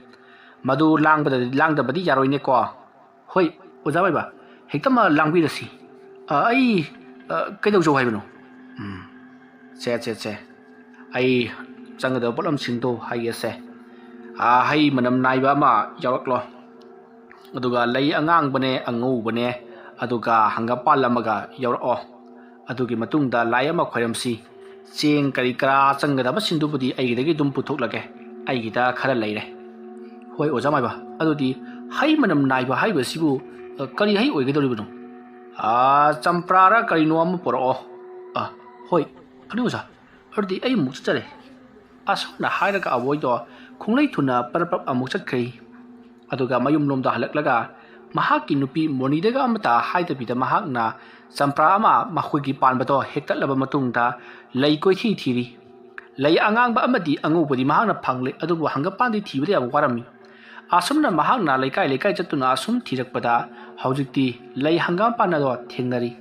ꯃꯗꯨ ꯂꯥꯡꯕꯗ-, ꯂꯥꯡꯗꯕꯗꯤ ꯌꯥꯔꯣꯏꯅꯦꯀꯣ꯫ ꯍꯣꯏ, ꯑꯣꯖꯥ ꯃꯥꯏꯕ, ꯍꯦꯛꯇꯃꯛ ꯂꯥꯡꯕꯤꯔꯁꯤ꯫ ꯑ, ꯑꯩ, ꯑ, ꯀꯩꯗꯧꯖꯧ ꯍꯥꯏꯕꯅꯣ? ꯎꯝ, ꯁꯦ, ꯁꯦ, ꯁꯦ꯫ ꯑꯩ ꯆꯪꯒꯗꯕ ꯄꯣꯠꯂꯝꯁꯤꯡꯗꯣ ꯍꯥꯏꯒꯦꯁꯦ꯫ ꯑ, ꯍꯩ ꯃꯅꯝ ꯅꯥꯏꯕ ꯑꯃ ꯌꯥꯎꯔꯛꯂꯣ꯫ ꯑꯗꯨꯒ ꯂꯩ ꯑꯉꯥꯡꯕꯅꯦ, ꯑꯉꯧꯕꯅꯦ, ꯑꯗꯨꯒ ꯍꯪꯒꯥꯝꯄꯥꯜ ꯑꯃꯒ ꯌꯥꯎꯔꯛꯑꯣ꯫ ꯑꯗꯨꯒꯤ ꯃꯇꯨꯡꯗ ꯂꯥꯏ ꯑꯃ ꯈꯣꯏꯔꯝꯁꯤ꯫ ꯆꯦꯡ ꯀꯔꯤ ꯀꯔꯥ ꯆꯪꯒꯗꯕꯁꯤꯡꯗꯨꯕꯨꯗꯤ ꯑꯩꯒꯤꯗꯒꯤ ꯑꯗꯨꯝ ꯄꯨꯊꯣꯛꯂꯒꯦ꯫ ꯑꯩꯒꯤꯗ ꯈꯔ ꯂꯩꯔꯦ꯫ ꯍꯣꯏ, ꯑꯣꯖꯥ ꯃꯥꯏꯕ, ꯑꯗꯨꯗꯤ ꯍꯩ ꯃꯅꯝ ꯅꯥꯏꯕ ꯍꯥꯏꯕꯁꯤꯕꯨ, ꯑ, ꯀꯔꯤ ꯍꯩ ꯑꯣꯏꯒꯗꯧꯔꯤꯕꯅꯣ? ꯑ, ꯆꯝꯄ꯭ꯔꯥꯔ ꯀꯔꯤꯅꯣ ꯑꯃ ꯄꯨꯔꯛꯑꯣ꯫ ꯑ, ꯍꯣꯏ, ꯐꯅꯤ ꯑꯣꯖꯥ, ꯑꯗꯨꯗꯤ ꯑꯩ ꯑꯃꯨꯛ ꯆꯠꯆꯔꯦ꯫ ꯑꯁꯨꯝꯅ ꯍꯥꯏꯔꯒ ꯑꯕꯣꯏꯗꯣ ꯈꯣꯡꯂꯩ ꯊꯨꯅ ꯄꯔꯞ ꯄꯔꯞ ꯑꯃꯨꯛ ꯆꯠꯈ꯭ꯔꯦ꯫ ꯑꯗꯨꯒ ꯃꯌꯨꯝꯂꯣꯝꯗ ꯍꯜꯂꯛꯂꯒ ꯃꯍꯥꯛꯀꯤ ꯅꯨꯄꯤ ꯃꯣꯅꯤꯗꯒ ꯑꯃꯇ ꯍꯥꯏꯗꯕꯤꯗ ꯃꯍꯥꯛꯅ ꯆꯝꯄ꯭ꯔꯥ ꯑꯃ ꯃꯈꯣꯏꯒꯤ ꯄꯥꯟꯕꯗꯣ ꯍꯦꯛꯇꯠꯂꯕ ꯃꯇꯨꯡꯗ ꯂꯩ ꯀꯣꯏꯊꯤ ꯊꯤꯔꯤ꯫ ꯂꯩ ꯑꯉꯥꯡꯕ ꯑꯃꯗꯤ ꯑꯉꯧꯕꯗꯤ ꯃꯍꯥꯛꯅ ꯐꯪꯂꯦ, ꯑꯗꯨꯕꯨ ꯍꯪꯒꯄꯥꯟꯗꯤ ꯊꯤꯕꯗ ꯌꯥꯝ ꯋꯥꯔꯝꯃꯤ꯫ ꯑꯁꯨꯝꯅ ꯃꯍꯥꯛꯅ ꯂꯩꯀꯥꯏ ꯂꯩꯀꯥꯏ ꯆꯠꯇꯨꯅ ꯑꯁꯨꯝ ꯊꯤꯔꯛꯄꯗ ꯍꯧꯖꯤꯛꯇꯤ ꯂꯩ ꯍꯪꯒꯥꯝꯄꯥꯟ ꯑꯗꯣ ꯊꯦꯡꯅꯔꯤ꯫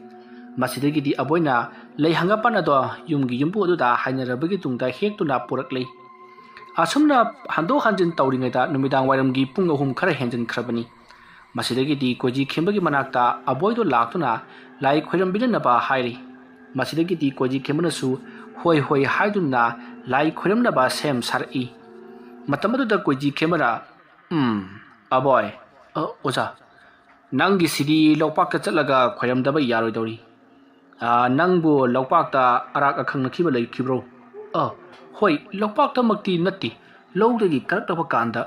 ꯃꯁꯤꯗꯒꯤꯗꯤ ꯑꯕꯣꯏꯅ ꯂꯩ ꯍꯪꯒꯥꯝꯄꯥꯟ ꯑꯗꯣ ꯌꯨꯝꯒꯤ ꯌꯨꯝꯕꯨ ꯑꯗꯨꯗ ꯍꯥꯏꯅꯔꯕꯒꯤ ꯇꯨꯡꯗ ꯍꯦꯛꯇꯨꯅ ꯄꯨꯔꯛꯂꯤ꯫ ꯑꯁꯨꯝꯅ ꯍꯟꯗꯣꯛ ꯍꯟꯖꯤꯟ ꯇꯧꯔꯤꯉꯩꯗ ꯅꯨꯃꯤꯗꯥꯡ ꯋꯥꯏꯔꯝꯒꯤ ꯄꯨꯡ ꯑꯍꯨꯝ ꯈꯔ ꯍꯦꯟꯖꯤꯟꯈ꯭ꯔꯕꯅꯤ꯫ ꯃꯁꯤꯗꯒꯤꯗꯤ ꯀꯣꯏꯖꯤ ꯈꯦꯝꯕꯒꯤ ꯃꯅꯥꯛꯇ ꯑꯕꯣꯏꯗꯣ ꯂꯥꯛꯇꯨꯅ ꯂꯥꯏ ꯈꯣꯏꯔꯝꯕꯤꯅꯅꯕ ꯍꯥꯏꯔꯤ꯫ ꯃꯁꯤꯗꯒꯤꯗꯤ ꯀꯣꯏꯖꯤ ꯈꯦꯝꯕꯅꯁꯨ ꯍꯣꯏ ꯍꯣꯏ ꯍꯥꯏꯗꯨꯅ ꯂꯥꯏ ꯈꯣꯏꯔꯝꯅꯕ ꯁꯦꯝ ꯁꯥꯔꯛꯏ꯫ ꯃꯇꯝ ꯑꯗꯨꯗ ꯀꯣꯏꯖꯤ ꯈꯦꯝꯕꯅ, "ꯎꯝ, ꯑꯕꯣꯏ, ꯑ, ꯑꯣꯖꯥ, ꯅꯪꯒꯤꯁꯤꯗꯤ ꯂꯣꯛꯄꯥꯛꯇ ꯆꯠꯂꯒ ꯈꯣꯏꯔꯝꯗꯕ ꯌꯥꯔꯣꯏꯗꯧꯔꯤ꯫ ꯑ, ꯅꯪꯕꯨ ꯂꯣꯛꯄꯥꯛꯇ ꯑꯔꯥꯛ ꯑꯈꯪꯅꯈꯤꯕ ꯂꯩꯈꯤꯕ꯭ꯔꯣ?" "ꯑ, ꯍꯣꯏ, ꯂꯣꯛꯄꯥꯛꯇꯃꯛꯇꯤ ꯅꯠꯇꯦ꯫ ꯂꯧꯗꯒꯤ ꯀꯥꯔꯛꯂꯕ ꯀꯥꯟꯗ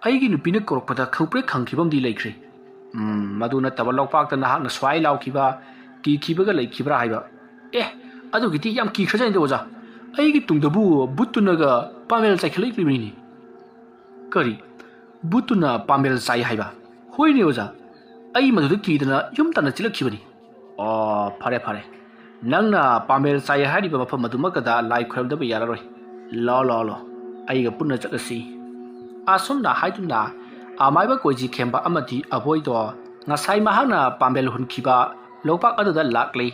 ꯑꯩꯒꯤ ꯅꯨꯄꯤꯅ ꯀꯧꯔꯛꯄꯗ ꯈꯪꯄ꯭ꯔꯦꯛ ꯈꯪꯈꯤꯕ ꯑꯃꯗꯤ ꯂꯩꯈ꯭ꯔꯦ꯫ ꯎꯝ, ꯃꯗꯨ ꯅꯠꯇꯕ ꯂꯣꯛꯄꯥꯛꯇ ꯅꯍꯥꯛꯅ ꯁ꯭ꯋꯥꯏ ꯂꯥꯎꯈꯤꯕ, ꯀꯤꯈꯤꯕꯒ ꯂꯩꯈꯤꯕ꯭ꯔꯥ ꯍꯥꯏꯕ?" "ꯑꯦ, ꯑꯗꯨꯒꯤꯗꯤ ꯌꯥꯝ ꯀꯤꯈ꯭ꯔꯖꯥꯠꯅꯤꯗ ꯑꯣꯖꯥ꯫ ꯑꯩꯒꯤ ꯇꯨꯡꯗꯕꯨ ꯕꯨꯠꯇꯨꯅꯒ ꯄꯥꯃꯦꯜ ꯆꯥꯏꯈꯠꯂꯛꯂꯤꯕꯅꯤꯅꯦ꯫" "ꯀꯔꯤ? ꯕꯨꯠꯇꯨꯅ ꯄꯥꯃꯦꯜ ꯆꯥꯏ ꯍꯥꯏꯕ?" "ꯍꯣꯏꯅꯦ ꯑꯣꯖꯥ, ꯑꯩ ꯃꯗꯨꯗ ꯀꯤꯗꯅ ꯌꯨꯝ ꯇꯥꯟꯅ ꯆꯦꯜꯂꯛꯈꯤꯕꯅꯤ꯫" "ꯑꯣ, ꯐꯔꯦ ꯐꯔꯦ, ꯅꯪꯅ ꯄꯥꯃꯦꯜ ꯆꯥꯏ ꯍꯥꯏꯔꯤꯕ ꯃꯐꯝ ꯑꯗꯨꯃꯛꯇꯗ ꯂꯥꯏ ꯈꯣꯏꯔꯝꯗꯕ ꯌꯥꯔꯔꯣꯏ꯫ ꯂꯥꯛꯑꯣ, ꯂꯥꯛꯑꯣ, ꯂꯥꯛꯑꯣ, ꯑꯩꯒ ꯄꯨꯟꯅ ꯆꯠꯂꯁꯤ꯫" ꯑꯁꯨꯝꯅ ꯍꯥꯏꯗꯨꯅ ꯑꯃꯥꯏꯕ ꯀꯣꯏꯖꯤ ꯈꯦꯝꯕ ꯑꯃꯗꯤ ꯑꯕꯣꯏꯗꯣ ꯉꯁꯥꯏ ꯃꯍꯥꯛꯅ ꯄꯥꯃꯦꯜ ꯍꯨꯟꯈꯤꯕ ꯂꯣꯛꯄꯥꯛ ꯑꯗꯨꯗ ꯂꯥꯛꯂꯤ꯫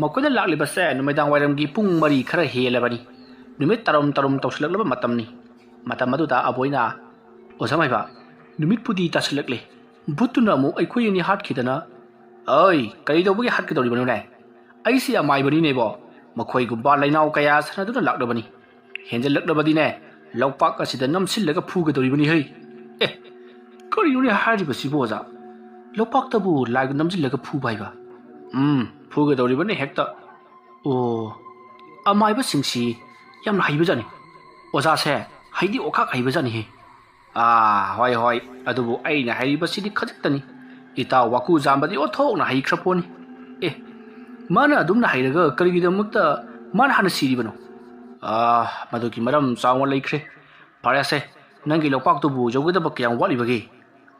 ꯃꯈꯣꯏꯅ ꯂꯥꯛꯂꯤꯕꯁꯦ ꯅꯨꯃꯤꯗꯥꯡ ꯋꯥꯏꯔꯝꯒꯤ ꯄꯨꯡ ꯃꯔꯤ ꯈꯔ ꯍꯦꯜꯂꯕꯅꯤ꯫ ꯅꯨꯃꯤꯠ ꯇꯔꯨꯝ ꯇꯔꯨꯝ ꯇꯧꯁꯤꯜꯂꯛꯂꯕ ꯃꯇꯝꯅꯤ꯫ ꯃꯇꯝ ꯑꯗꯨꯗ ꯑꯕꯣꯏꯅ, "ꯑꯣꯖꯥ ꯃꯥꯏꯕ, ꯅꯨꯃꯤꯠꯄꯨꯗꯤ ꯇꯥꯁꯤꯜꯂꯛꯂꯦ, ꯚꯨꯠꯇꯨꯅ ꯑꯃꯨꯛ ꯑꯩꯈꯣꯏ ꯑꯅꯤ ꯍꯥꯠꯈꯤꯗꯅ"꯫ "ꯑꯩ, ꯀꯔꯤ ꯇꯧꯕꯒꯤ ꯍꯥꯠꯀꯗꯧꯔꯤꯕꯅꯣꯅꯦ? ꯑꯩꯁꯤ ꯑꯃꯥꯏꯕꯅꯤꯅꯦꯕꯣ, ꯃꯈꯣꯏꯒꯨꯝꯕ ꯂꯩꯅꯥꯎ ꯀꯌꯥ ꯁꯥꯟꯅꯗꯨꯅ ꯂꯥꯛꯂꯕꯅꯤ꯫ ꯍꯦꯟꯖꯜꯂꯛꯂꯕꯗꯤꯅꯦ, ꯂꯧꯄꯥꯛ ꯑꯁꯤꯗ ꯅꯝꯁꯤꯜꯂꯒ ꯐꯨꯒꯗꯧꯔꯤꯕꯅꯤ ꯍꯩ꯫ ꯑꯦ, ꯀꯔꯤꯅꯣꯅꯦ ꯍꯥꯏꯔꯤꯕꯁꯤꯕꯨ ꯑꯣꯖꯥ? ꯂꯧꯄꯥꯛꯇꯕꯨ ꯂꯥꯏꯒ ꯅꯝꯁꯤꯜꯂꯒ ꯐꯨꯕ ꯍꯥꯏꯕ?" "ꯎꯝ, ꯐꯨꯒꯗꯧꯔꯤꯕꯅꯤ ꯍꯦꯛꯇ"꯫ "ꯑꯣ, ꯑꯃꯥꯏꯕꯁꯤꯡꯁꯤ ꯌꯥꯝꯅ ꯍꯩꯕꯖꯥꯠꯅꯤ꯫ ꯑꯣꯖꯥꯁꯦ ꯍꯩꯗꯤ ꯑꯣꯈꯥꯛ ꯍꯩꯕꯖꯥꯠꯅꯤꯍꯦ"꯫ "ꯑꯥ, ꯍꯣꯏ, ꯍꯣꯏ, ꯑꯗꯨꯕꯨ ꯑꯩꯅ ꯍꯩꯔꯤꯕꯁꯤꯗꯤ ꯈꯖꯤꯛꯇꯅꯤ꯫ ꯏꯇꯥꯎ ꯋꯥꯀꯨ ꯖꯥꯝꯕꯗꯤ ꯑꯣꯟꯊꯣꯛꯅ ꯍꯩꯈ꯭ꯔ ꯄꯣꯠꯅꯤ꯫ ꯑꯦ, ꯃꯥꯅ ꯑꯗꯨꯝꯅ ꯍꯩꯔꯒ ꯀꯔꯤꯒꯤꯗꯃꯛꯇ ꯃꯥꯅ ꯍꯥꯟꯅ ꯁꯤꯔꯤꯕꯅꯣ?" "ꯑꯥ, ꯃꯗꯨꯒꯤ ꯃꯔꯝ ꯆꯥꯎꯅ ꯂꯩꯈ꯭ꯔꯦ꯫ ꯐꯔꯦꯁꯦ, ꯅꯪꯒꯤ ꯂꯧꯄꯥꯛꯇꯨꯕꯨ ꯌꯧꯒꯗꯕ ꯀꯌꯥꯝ ꯋꯥꯠꯂꯤꯕꯒꯦ?"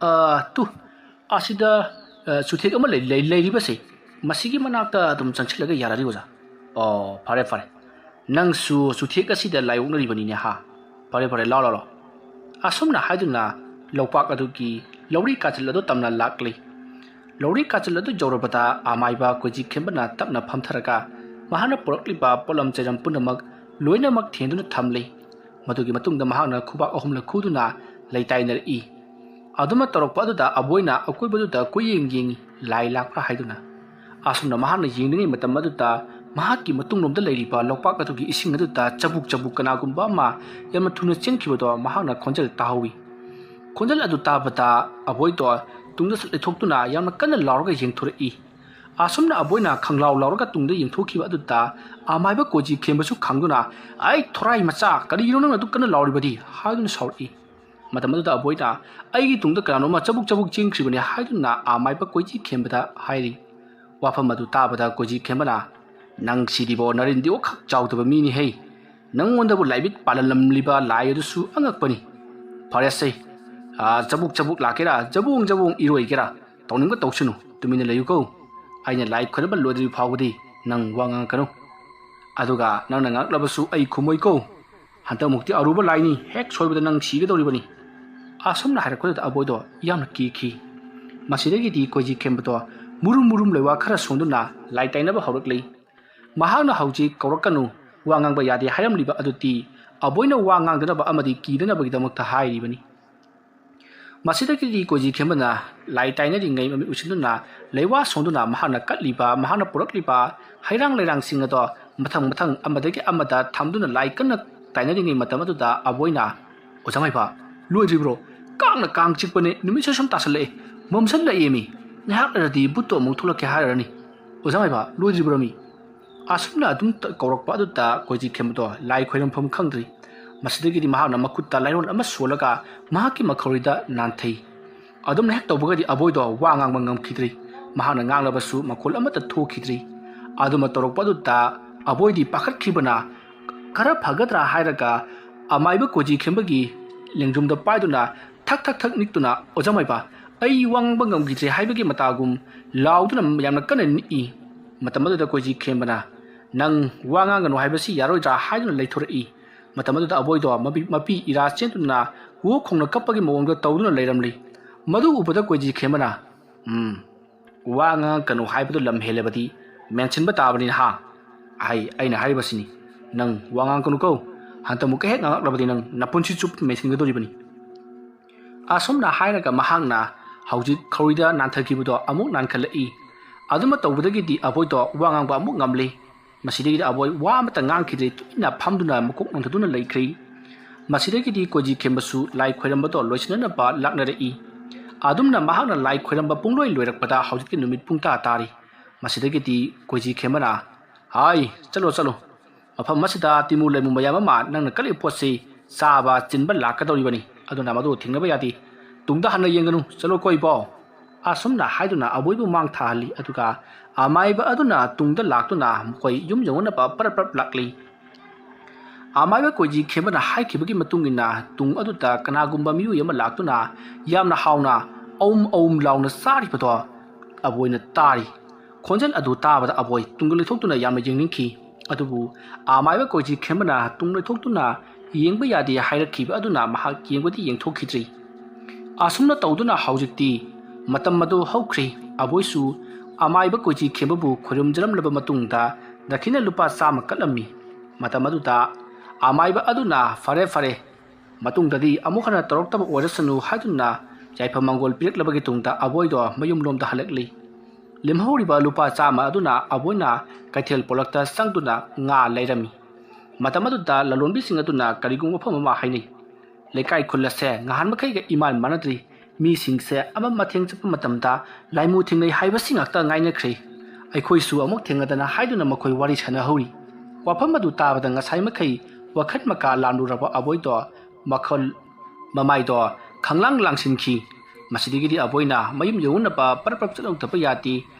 "ꯑꯥ, ꯇꯨ, ꯑꯁꯤꯗ, ꯑ, ꯆꯨꯊꯦꯛ ꯑꯃ ꯂꯩ-, ꯂꯩ-, ꯂꯩꯔꯤꯕꯁꯦ, ꯃꯁꯤꯒꯤ ꯃꯅꯥꯛꯇ ꯑꯗꯨꯝ ꯆꯪꯁꯤꯜꯂꯒ ꯌꯥꯔꯅꯤ ꯑꯣꯖꯥ"꯫ "ꯑꯣ, ꯐꯔꯦ, ꯐꯔꯦ꯫ ꯅꯪꯁꯨ ꯆꯨꯊꯦꯛ ꯑꯁꯤꯗ ꯂꯥꯏꯑꯣꯛꯅꯔꯤꯕꯅꯤꯅꯦ ꯍꯥ? ꯐꯔꯦ, ꯐꯔꯦ, ꯂꯥꯎ, ꯂꯥꯎ, ꯂꯥꯎ"꯫ ꯑꯁꯨꯝꯅ ꯍꯥꯏꯗꯨꯅ ꯂꯧꯄꯥꯛ ꯑꯗꯨꯒꯤ ꯂꯧꯔꯤ ꯀꯥꯆꯤꯜ ꯑꯗꯨ ꯇꯝꯅ ꯂꯥꯛꯂꯤ꯫ ꯂꯧꯔꯤ ꯀꯥꯆꯤꯜ ꯑꯗꯨ ꯌꯧꯔꯕꯗ ꯑꯃꯥꯏꯕ ꯀꯣꯏꯖꯤ ꯈꯦꯝꯕꯅ ꯇꯞꯅ ꯐꯝꯊꯔꯒ ꯃꯍꯥꯛꯅ ꯄꯨꯔꯛꯂꯤꯕ ꯄꯣꯠꯂꯝ ꯆꯩꯔꯝ ꯄꯨꯝꯅꯃꯛ ꯂꯣꯏꯅꯃꯛ ꯊꯦꯡꯗꯨꯅ ꯊꯝꯂꯤ꯫ ꯃꯗꯨꯒꯤ ꯃꯇꯨꯡꯗ ꯃꯍꯥꯛꯅ ꯈꯨꯕꯥꯛ ꯑꯍꯨꯝꯂꯛ ꯈꯨꯗꯨꯅ ꯂꯩꯇꯥꯏꯅꯔꯛꯏ꯫ ꯑꯗꯨꯃꯛ ꯇꯧꯔꯛꯄ ꯑꯗꯨꯗ ꯑꯕꯣꯏꯅ ꯑꯀꯣꯏꯕꯗꯨꯗ ꯀꯣꯏꯌꯦꯡ ꯌꯦꯡꯉꯤ, ꯂꯥꯏ ꯂꯥꯛꯄ꯭ꯔꯥ ꯍꯥꯏꯗꯨꯅ꯫ ꯑꯁꯨꯝꯅ ꯃꯍꯥꯛꯅ ꯌꯦꯡꯂꯤꯉꯩ ꯃꯇꯝ ꯑꯗꯨꯗ ꯃꯍꯥꯛꯀꯤ ꯃꯇꯨꯡꯂꯣꯝꯗ ꯂꯩꯔꯤꯕ ꯂꯧꯄꯥꯛ ꯑꯗꯨꯒꯤ ꯏꯁꯤꯡ ꯑꯗꯨꯗ ꯆꯕꯨꯛ ꯆꯕꯨꯛ ꯀꯅꯥꯒꯨꯝꯕ ꯑꯃ ꯌꯥꯝꯅ ꯊꯨꯅ ꯆꯦꯟꯈꯤꯕꯗꯣ ꯃꯍꯥꯛꯅ ꯈꯣꯟꯖꯦꯜ ꯇꯥꯍꯧꯏ꯫ ꯈꯣꯟꯖꯦꯜ ꯑꯗꯨ ꯇꯥꯕꯗ ꯑꯕꯣꯏꯗꯣ ꯇꯨꯡꯗ ꯁꯠ ꯂꯩꯊꯣꯛꯇꯨꯅ ꯌꯥꯝꯅ ꯀꯟꯅ ꯂꯥꯎꯔꯒ ꯌꯦꯡꯊꯣꯔꯛꯏ꯫ ꯑꯁꯨꯝꯅ ꯑꯕꯣꯏꯅ ꯈꯪꯂꯥꯎ ꯂꯥꯎꯔꯒ ꯇꯨꯡꯗ ꯌꯦꯡꯊꯣꯛꯈꯤꯕ ꯑꯗꯨꯗ ꯑꯃꯥꯏꯕ ꯀꯣꯏꯖꯤ ꯈꯦꯝꯕꯁꯨ ꯈꯪꯗꯨꯅ, "ꯑꯩ ꯊꯣꯔꯥꯏ ꯃꯆꯥ, ꯀꯔꯤꯒꯤꯅꯣ ꯅꯪꯅ ꯑꯗꯨꯛ ꯀꯟꯅ ꯂꯥꯎꯔꯤꯕꯗꯤ?" ꯍꯥꯏꯗꯨꯅ ꯁꯥꯎꯔꯛꯏ꯫ ꯃꯇꯝ ꯑꯗꯨꯗ ꯑꯕꯣꯏꯅ, "ꯑꯩꯒꯤ ꯇꯨꯡꯗ ꯀꯅꯥꯅꯣꯝꯃ ꯆꯕꯨꯛ ꯆꯕꯨꯛ ꯆꯦꯟꯈ꯭ꯔꯤꯕꯅꯤ" ꯍꯥꯏꯗꯨꯅ ꯑꯃꯥꯏꯕ ꯀꯣꯏꯖꯤ ꯈꯦꯝꯕꯗ ꯍꯥꯏꯔꯤ꯫ ꯋꯥꯐꯝ ꯑꯗꯨ ꯇꯥꯕꯗ ꯀꯣꯏꯖꯤ ꯈꯦꯝꯕꯅ, "ꯅꯪ ꯁꯤꯗꯤꯕꯣ ꯅꯔꯤꯟꯗꯤ ꯑꯣꯈꯛ ꯆꯥꯎꯗꯕ ꯃꯤꯅꯤ ꯍꯩ꯫ ꯅꯪꯉꯣꯟꯗꯕꯨ ꯂꯥꯏꯕꯤꯠ ꯄꯥꯜꯍꯜꯂꯝꯂꯤꯕ ꯂꯥꯏ ꯑꯗꯨꯁꯨ ꯑꯉꯛꯄꯅꯤ꯫ ꯐꯔꯦꯁꯦ, ꯑꯥ, ꯆꯕꯨꯛ ꯆꯕꯨꯛ ꯂꯥꯛꯀꯦꯔꯥ, ꯖꯕꯣꯡ ꯖꯕꯣꯡ ꯏꯔꯣꯏꯒꯦꯔꯥ, ꯇꯧꯅꯤꯡꯕ ꯇꯧꯁꯅꯨ, ꯇꯨꯃꯤꯟꯅ ꯂꯩꯌꯨꯀꯣ꯫ ꯑꯩꯅ ꯂꯥꯏ ꯈꯣꯏꯔꯝꯕ ꯂꯣꯏꯗ꯭ꯔꯤꯕ ꯐꯥꯎꯕꯗꯤ ꯅꯪ ꯋꯥ ꯉꯥꯡꯉꯛꯀꯅꯨ꯫ ꯑꯗꯨꯒ ꯅꯪꯅ ꯉꯥꯡꯂꯕꯁꯨ ꯑꯩ ꯈꯨꯝꯃꯣꯏꯀꯣ꯫ ꯍꯟꯗꯛꯃꯨꯛꯇꯤ ꯑꯔꯨꯕ ꯂꯥꯏꯅꯤ, ꯍꯦꯛ ꯁꯣꯏꯕꯗ ꯅꯪ ꯁꯤꯒꯗꯧꯔꯤꯕꯅꯤ"꯫ ꯑꯁꯨꯝꯅ ꯍꯥꯏꯔꯛꯄꯗꯨꯗ ꯑꯕꯣꯏꯗꯣ ꯌꯥꯝꯅ ꯀꯤꯈꯤ꯫ ꯃꯁꯤꯗꯒꯤꯗꯤ ꯀꯣꯏꯖꯤ ꯈꯦꯝꯕꯗꯣ ꯃꯨꯔꯨꯝ ꯃꯨꯔꯨꯝ ꯂꯩꯋꯥ ꯈꯔ ꯁꯣꯟꯗꯨꯅ ꯂꯥꯏ ꯇꯥꯏꯅꯕ ꯍꯧꯔꯛꯂꯤ꯫ ꯃꯍꯥꯛꯅ ꯍꯧꯖꯤꯛ ꯀꯧꯔꯛꯀꯅꯨ, ꯋꯥ ꯉꯥꯡꯕ ꯌꯥꯗꯦ ꯍꯥꯏꯔꯝꯂꯤꯕ ꯑꯗꯨꯗꯤ ꯑꯕꯣꯏꯅ ꯋꯥ ꯉꯥꯡꯗꯅꯕ ꯑꯃꯗꯤ ꯀꯤꯗꯅꯕꯒꯤꯗꯃꯛꯇ ꯍꯥꯏꯔꯤꯕꯅꯤ꯫ ꯃꯁꯤꯗꯒꯤꯗꯤ ꯀꯣꯏꯖꯤ ꯈꯦꯝꯕꯅ ꯂꯥꯏ ꯇꯥꯏꯅꯔꯤꯉꯩ ꯃꯃꯤꯠ ꯎꯏꯁꯤꯟꯗꯨꯅ ꯂꯩꯋꯥ ꯁꯣꯟꯗꯨꯅ ꯃꯍꯥꯛꯅ ꯀꯠꯂꯤꯕ, ꯃꯍꯥꯛꯅ ꯄꯨꯔꯛꯂꯤꯕ ꯍꯩꯔꯥꯡ ꯂꯩꯔꯥꯡꯁꯤꯡ ꯑꯗꯣ ꯃꯊꯪ ꯃꯊꯪ ꯑꯃꯗꯒꯤ ꯑꯃꯗ ꯊꯝꯗꯨꯅ ꯂꯥꯏ ꯀꯟꯅ ꯇꯥꯏꯅꯔꯤꯉꯩ ꯃꯇꯝ ꯑꯗꯨꯗ ꯑꯕꯣꯏꯅ, "ꯑꯣꯖꯥ ꯃꯥꯏꯕ, ꯂꯣꯏꯗ꯭ꯔꯤꯕ꯭ꯔꯣ? ꯀꯥꯡꯅ ꯀꯥꯡ ꯆꯤꯛꯄꯅꯦ, ꯅꯨꯃꯤꯠꯁꯨ ꯁꯨꯝ ꯇꯥꯁꯜꯂꯛꯑꯦ, ꯃꯝꯁꯜꯂꯛꯑꯦ ꯃꯤ꯫ ꯉꯥꯏꯍꯥꯛ ꯂꯩꯔꯗꯤ ꯚꯨꯠꯇꯣ ꯑꯃꯨꯛ ꯊꯣꯛꯂꯛꯀꯦ ꯍꯥꯏꯔꯅꯤ꯫ ꯑꯣꯖꯥ ꯃꯥꯏꯕ, ꯂꯣꯏꯗ꯭ꯔꯤꯕ꯭ꯔꯣ ꯃꯤ?" ꯑꯁꯨꯝꯅ ꯑꯗꯨꯝ ꯇ-, ꯀꯧꯔꯛꯄ ꯑꯗꯨꯗ ꯀꯣꯏꯖꯤ ꯈꯦꯝꯕꯗꯣ ꯂꯥꯏ ꯈꯣꯏꯔꯝꯐꯝ ꯈꯪꯗ꯭ꯔꯤ꯫ ꯃꯁꯤꯗꯒꯤꯗꯤ ꯃꯍꯥꯛꯅ ꯃꯈꯨꯠꯇ ꯂꯥꯏꯔꯣꯟ ꯑꯃ ꯁꯣꯜꯂꯒ ꯃꯍꯥꯛꯀꯤ ꯃꯈꯧꯔꯤꯗ ꯅꯥꯟꯊꯩ꯫ ꯑꯗꯨꯝꯅ ꯍꯦꯛ ꯇꯧꯕꯒꯗꯤ ꯑꯕꯣꯏꯗꯣ ꯋꯥ ꯉꯥꯡꯕ ꯉꯝꯈꯤꯗ꯭ꯔꯤ꯫ ꯃꯍꯥꯛꯅ ꯉꯥꯡꯂꯕꯁꯨ ꯃꯈꯣꯜ ꯑꯃꯠꯇ ꯊꯣꯛꯈꯤꯗ꯭ꯔꯤ꯫ ꯑꯗꯨꯃ ꯇꯧꯔꯛꯄ ꯑꯗꯨꯗ ꯑꯕꯣꯏꯗꯤ ꯄꯥꯈꯠꯈꯤꯕꯅ ꯈꯔ ꯐꯒꯗ꯭ꯔꯥ ꯍꯥꯏꯔꯒ ꯑꯃꯥꯏꯕ ꯀꯣꯏꯖꯤ ꯈꯦꯝꯕꯒꯤ ꯂꯦꯡꯖꯨꯝꯗ ꯄꯥꯏꯗꯨꯅ ꯊꯛ ꯊꯛ ꯊꯛ ꯅꯤꯛꯇꯨꯅ, "ꯑꯣꯖꯥ ꯃꯥꯏꯕ, ꯑꯩ ꯋꯥ ꯉꯥꯡꯕ ꯉꯝꯈꯤꯗ꯭ꯔꯦ" ꯍꯥꯏꯕꯒꯤ ꯃꯇꯥꯒꯨꯝ ꯂꯥꯎꯗꯨꯅ ꯌꯥꯝꯅ ꯀꯟꯅ ꯅꯤꯛꯏ꯫ ꯃꯇꯝ ꯑꯗꯨꯗ ꯀꯣꯏꯖꯤ ꯈꯦꯝꯕꯅ, "ꯅꯪ ꯋꯥ ꯉꯥꯡꯒꯅꯨ ꯍꯥꯏꯕꯁꯤ ꯌꯥꯔꯣꯏꯗ꯭ꯔꯥ?" ꯍꯥꯏꯗꯨꯅ ꯂꯩꯊꯣꯔꯛꯏ꯫ ꯃꯇꯝ ꯑꯗꯨꯗ ꯑꯕꯣꯏꯗꯣ ꯃꯄꯤ, ꯃꯄꯤ ꯏꯔꯥ ꯆꯦꯟꯗꯨꯅ ꯋꯣ ꯈꯣꯡꯅ ꯀꯞꯄꯒꯤ ꯃꯑꯣꯡꯗ ꯇꯧꯗꯨꯅ ꯂꯩꯔꯝꯂꯤ꯫ ꯃꯗꯨ ꯎꯕꯗ ꯀꯣꯏꯖꯤ ꯈꯦꯝꯕꯅ, "ꯎꯝ, ꯋꯥ ꯉꯥꯡꯉꯛꯀꯅꯨ ꯍꯥꯏꯕꯗꯨ ꯂꯝ ꯍꯦꯜꯂꯕꯗꯤ ꯃꯦꯟꯁꯤꯟꯕ ꯇꯥꯕꯅꯤ ꯅꯍꯥ꯫ ꯑꯩ, ꯑꯩꯅ ꯍꯥꯏꯔꯤꯕꯁꯤꯅꯤ, ꯅꯪ ꯋꯥ ꯉꯥꯡꯉꯛꯀꯅꯨꯀꯣ꯫ ꯍꯟꯇꯃꯨꯛꯀ ꯍꯦꯛ ꯉꯥꯡꯉꯛꯂꯕꯗꯤ ꯅꯪ ꯅꯄꯨꯟꯁꯤ ꯆꯨꯞꯄ ꯃꯦꯟꯁꯤꯟꯒꯗꯧꯔꯤꯕꯅꯤ꯫" ꯑꯁꯨꯝꯅ ꯍꯥꯏꯔꯒ ꯃꯍꯥꯛꯅ ꯍꯧꯖꯤꯛ ꯈꯧꯔꯤꯗ ꯅꯥꯟꯊꯈꯤꯕꯗꯣ ꯑꯃꯨꯛ ꯅꯥꯟꯈꯠꯂꯛꯏ꯫ ꯑꯗꯨꯃ ꯇꯧꯕꯗꯒꯤꯗꯤ ꯑꯕꯣꯏꯗꯣ ꯋꯥ ꯉꯥꯡꯕ ꯑꯃꯨꯛ ꯉꯝꯂꯤ꯫ ꯃꯁꯤꯗꯒꯤꯗꯤ ꯑꯕꯣꯏ ꯋꯥ ꯑꯃꯠꯇ ꯉꯥꯡꯈꯤꯗ꯭ꯔꯦ, ꯇꯨꯃꯤꯟꯅ ꯐꯝꯗꯨꯅ ꯃꯀꯣꯛ ꯅꯣꯟꯊꯗꯨꯅ ꯂꯩꯈ꯭ꯔꯤ꯫ ꯃꯁꯤꯗꯒꯤꯗꯤ ꯀꯣꯏꯖꯤ ꯈꯦꯝꯕꯁꯨ ꯂꯥꯏ ꯈꯣꯏꯔꯝꯕꯗꯣ ꯂꯣꯏꯁꯤꯟꯅꯅꯕ ꯂꯥꯛꯅꯔꯛꯏ꯫ ꯑꯗꯨꯝꯅ ꯃꯍꯥꯛꯅ ꯂꯥꯏ ꯈꯣꯏꯔꯝꯕ ꯄꯨꯡꯂꯣꯏ ꯂꯣꯏꯔꯛꯄꯗ ꯍꯧꯖꯤꯛꯇꯤ ꯅꯨꯃꯤꯠ ꯄꯨꯡ ꯇꯔꯥ ꯇꯥꯔꯤ꯫ ꯃꯁꯤꯗꯒꯤꯗꯤ ꯀꯣꯏꯖꯤ ꯈꯦꯝꯕꯅ, "ꯍꯥꯏ, ꯆꯠꯂꯣ, ꯆꯠꯂꯣ꯫ ꯃꯐꯝ ꯑꯁꯤꯗ ꯇꯤꯃꯨ ꯂꯩꯃꯨ ꯃꯌꯥꯝ ꯑꯃ ꯅꯪꯅ ꯀꯠꯂꯤꯕ ꯄꯣꯠꯁꯤ ꯆꯥꯕ ꯆꯤꯟꯕ ꯂꯥꯛꯀꯗꯧꯔꯤꯕꯅꯤ꯫ ꯑꯗꯨꯅ ꯃꯗꯨ ꯊꯦꯡꯅꯕ ꯌꯥꯗꯦ꯫ ꯇꯨꯡꯗ ꯍꯟꯅ ꯌꯦꯡꯒꯅꯨ, ꯆꯠꯂꯣ ꯀꯣꯏꯕꯣ꯫" ꯑꯁꯨꯝꯅ ꯍꯥꯏꯗꯨꯅ ꯑꯕꯣꯏꯕꯨ ꯃꯥꯡ ꯊꯥꯍꯜꯂꯤ꯫ ꯑꯗꯨꯒ ꯑꯃꯥꯏꯕ ꯑꯗꯨꯅ ꯇꯨꯡꯗ ꯂꯥꯛꯇꯨꯅ ꯃꯈꯣꯏ ꯌꯨꯝ ꯌꯧꯅꯅꯕ ꯄꯔꯞ ꯄꯔꯞ ꯂꯥꯛꯂꯤ꯫ ꯑꯃꯥꯏꯕ ꯀꯣꯏꯖꯤ ꯈꯦꯝꯕꯅ ꯍꯥꯏꯈꯤꯕꯒꯤ ꯃꯇꯨꯡ ꯏꯟꯅ ꯇꯨꯡ ꯑꯗꯨꯗ ꯀꯅꯥꯒꯨꯝꯕ ꯃꯤꯑꯣꯏ ꯑꯃ ꯂꯥꯛꯇꯨꯅ ꯌꯥꯝꯅ ꯍꯥꯎꯅ ꯑꯧꯝ ꯑꯧꯝ ꯂꯥꯎꯅ ꯆꯥꯔꯤꯕꯗꯣ ꯑꯕꯣꯏꯅ ꯇꯥꯔꯤ꯫ ꯈꯣꯟꯖꯦꯜ ꯑꯗꯨ ꯇꯥꯕꯗ ꯑꯕꯣꯏ ꯇꯨꯡꯗ ꯂꯩꯊꯣꯛꯇꯨꯅ ꯌꯥꯝꯅ ꯌꯦꯡꯅꯤꯡꯈꯤ꯫ ꯑꯗꯨꯕꯨ ꯑꯃꯥꯏꯕ ꯀꯣꯏꯖꯤ ꯈꯦꯝꯕꯅ ꯇꯨꯡ ꯂꯩꯊꯣꯛꯇꯨꯅ ꯌꯦꯡꯕ ꯌꯥꯗꯦ ꯍꯥꯏꯔꯛꯈꯤꯕ ꯑꯗꯨꯅ ꯃꯍꯥꯛ ꯌꯦꯡꯕꯗꯤ ꯌꯦꯡꯊꯣꯛꯈꯤꯗ꯭ꯔꯤ꯫ ꯑꯁꯨꯝꯅ ꯇꯧꯗꯨꯅ ꯍꯧꯖꯤꯛꯇꯤ ꯃꯇꯝ ꯑꯗꯨ ꯍꯧꯈ꯭ꯔꯦ꯫ ꯑꯕꯣꯏꯁꯨ ꯑꯃꯥꯏꯕ ꯀꯣꯏꯖꯤ ꯈꯦꯝꯕꯕꯨ ꯈꯣꯏꯔꯨꯝꯖꯔꯝꯂꯕ ꯃꯇꯨꯡꯗ ꯗꯈꯤꯅ ꯂꯨꯄꯥ ꯆꯥꯝꯃ ꯀꯠꯂꯝꯃꯤ꯫ ꯃꯇꯝ ꯑꯗꯨꯗ ꯑꯃꯥꯏꯕ ꯑꯗꯨꯅ "ꯐꯔꯦ, ꯐꯔꯦ, ꯃꯇꯨꯡꯗꯗꯤ ꯑꯃꯨꯛ ꯍꯟꯅ ꯇꯧꯔꯛꯇꯕ ꯑꯣꯏꯔꯁꯅꯨ" ꯍꯥꯏꯗꯨꯅ ꯌꯥꯏꯐ ꯃꯪꯒꯣꯜ ꯄꯤꯔꯛꯂꯕꯒꯤ ꯇꯨꯡꯗ ꯑꯕꯣꯏꯗꯣ ꯃꯌꯨꯝꯂꯣꯝꯗ ꯍꯜꯂꯛꯂꯤ꯫ ꯂꯦꯝꯍꯧꯔꯤꯕ ꯂꯨꯄꯥ ꯆꯥꯝꯃ ꯑꯗꯨꯅ ꯑꯕꯣꯏꯅ ꯀꯩꯊꯦꯜ ꯄꯣꯂꯛꯇ ꯆꯪꯗꯨꯅ ꯉꯥ ꯂꯩꯔꯝꯃꯤ꯫ ꯃꯇꯝ ꯑꯗꯨꯗ ꯂꯂꯣꯟꯕꯤꯁꯤꯡ ꯑꯗꯨꯅ ꯀꯔꯤꯒꯨꯝꯕ ꯋꯥꯐꯝ ꯑꯃ ꯍꯥꯏꯅꯩ꯫ "ꯂꯩꯀꯥꯏ ꯈꯨꯜ ꯑꯁꯦ ꯉꯍꯥꯟ ꯃꯈꯩꯒ ꯏꯃꯥꯟ ꯃꯥꯟꯅꯗ꯭ꯔꯤ꯫ ꯃꯤꯁꯤꯡꯁꯦ ꯑꯃ ꯃꯊꯦꯡ ꯆꯠꯄ ꯃꯇꯝꯗ ꯂꯥꯏꯃꯨ ꯊꯦꯡꯅꯩ ꯍꯥꯏꯕꯁꯤ ꯉꯥꯛꯇ ꯉꯥꯏꯅꯈ꯭ꯔꯦ꯫ ꯑꯩꯈꯣꯏꯁꯨ ꯑꯃꯨꯛ ꯊꯦꯡꯅꯗꯅ" ꯍꯥꯏꯗꯨꯅ ꯃꯈꯣꯏ ꯋꯥꯔꯤ ꯁꯥꯟꯅꯍꯧꯔꯤ꯫ ꯋꯥꯐꯝ ꯑꯗꯨ ꯇꯥꯕꯗ ꯉꯁꯥꯏ ꯃꯈꯩ ꯋꯥꯈꯜ ꯃꯀꯥ ꯂꯥꯟꯂꯨꯔꯕ ꯑꯕꯣꯏꯗꯣ ꯃꯈꯜ ꯃꯃꯥꯏꯗꯣ ꯈꯪꯂꯥꯡ ꯂꯥꯡꯁꯤꯟꯈꯤ꯫ ꯃꯁꯤꯗꯒꯤꯗꯤ ꯑꯕꯣꯏꯅ ꯃꯌꯨꯝ ꯌꯧꯅꯕ ꯄꯔꯞ ꯄꯔꯞ ꯆꯠꯍꯧꯗꯕ ꯌꯥꯗꯦ꯫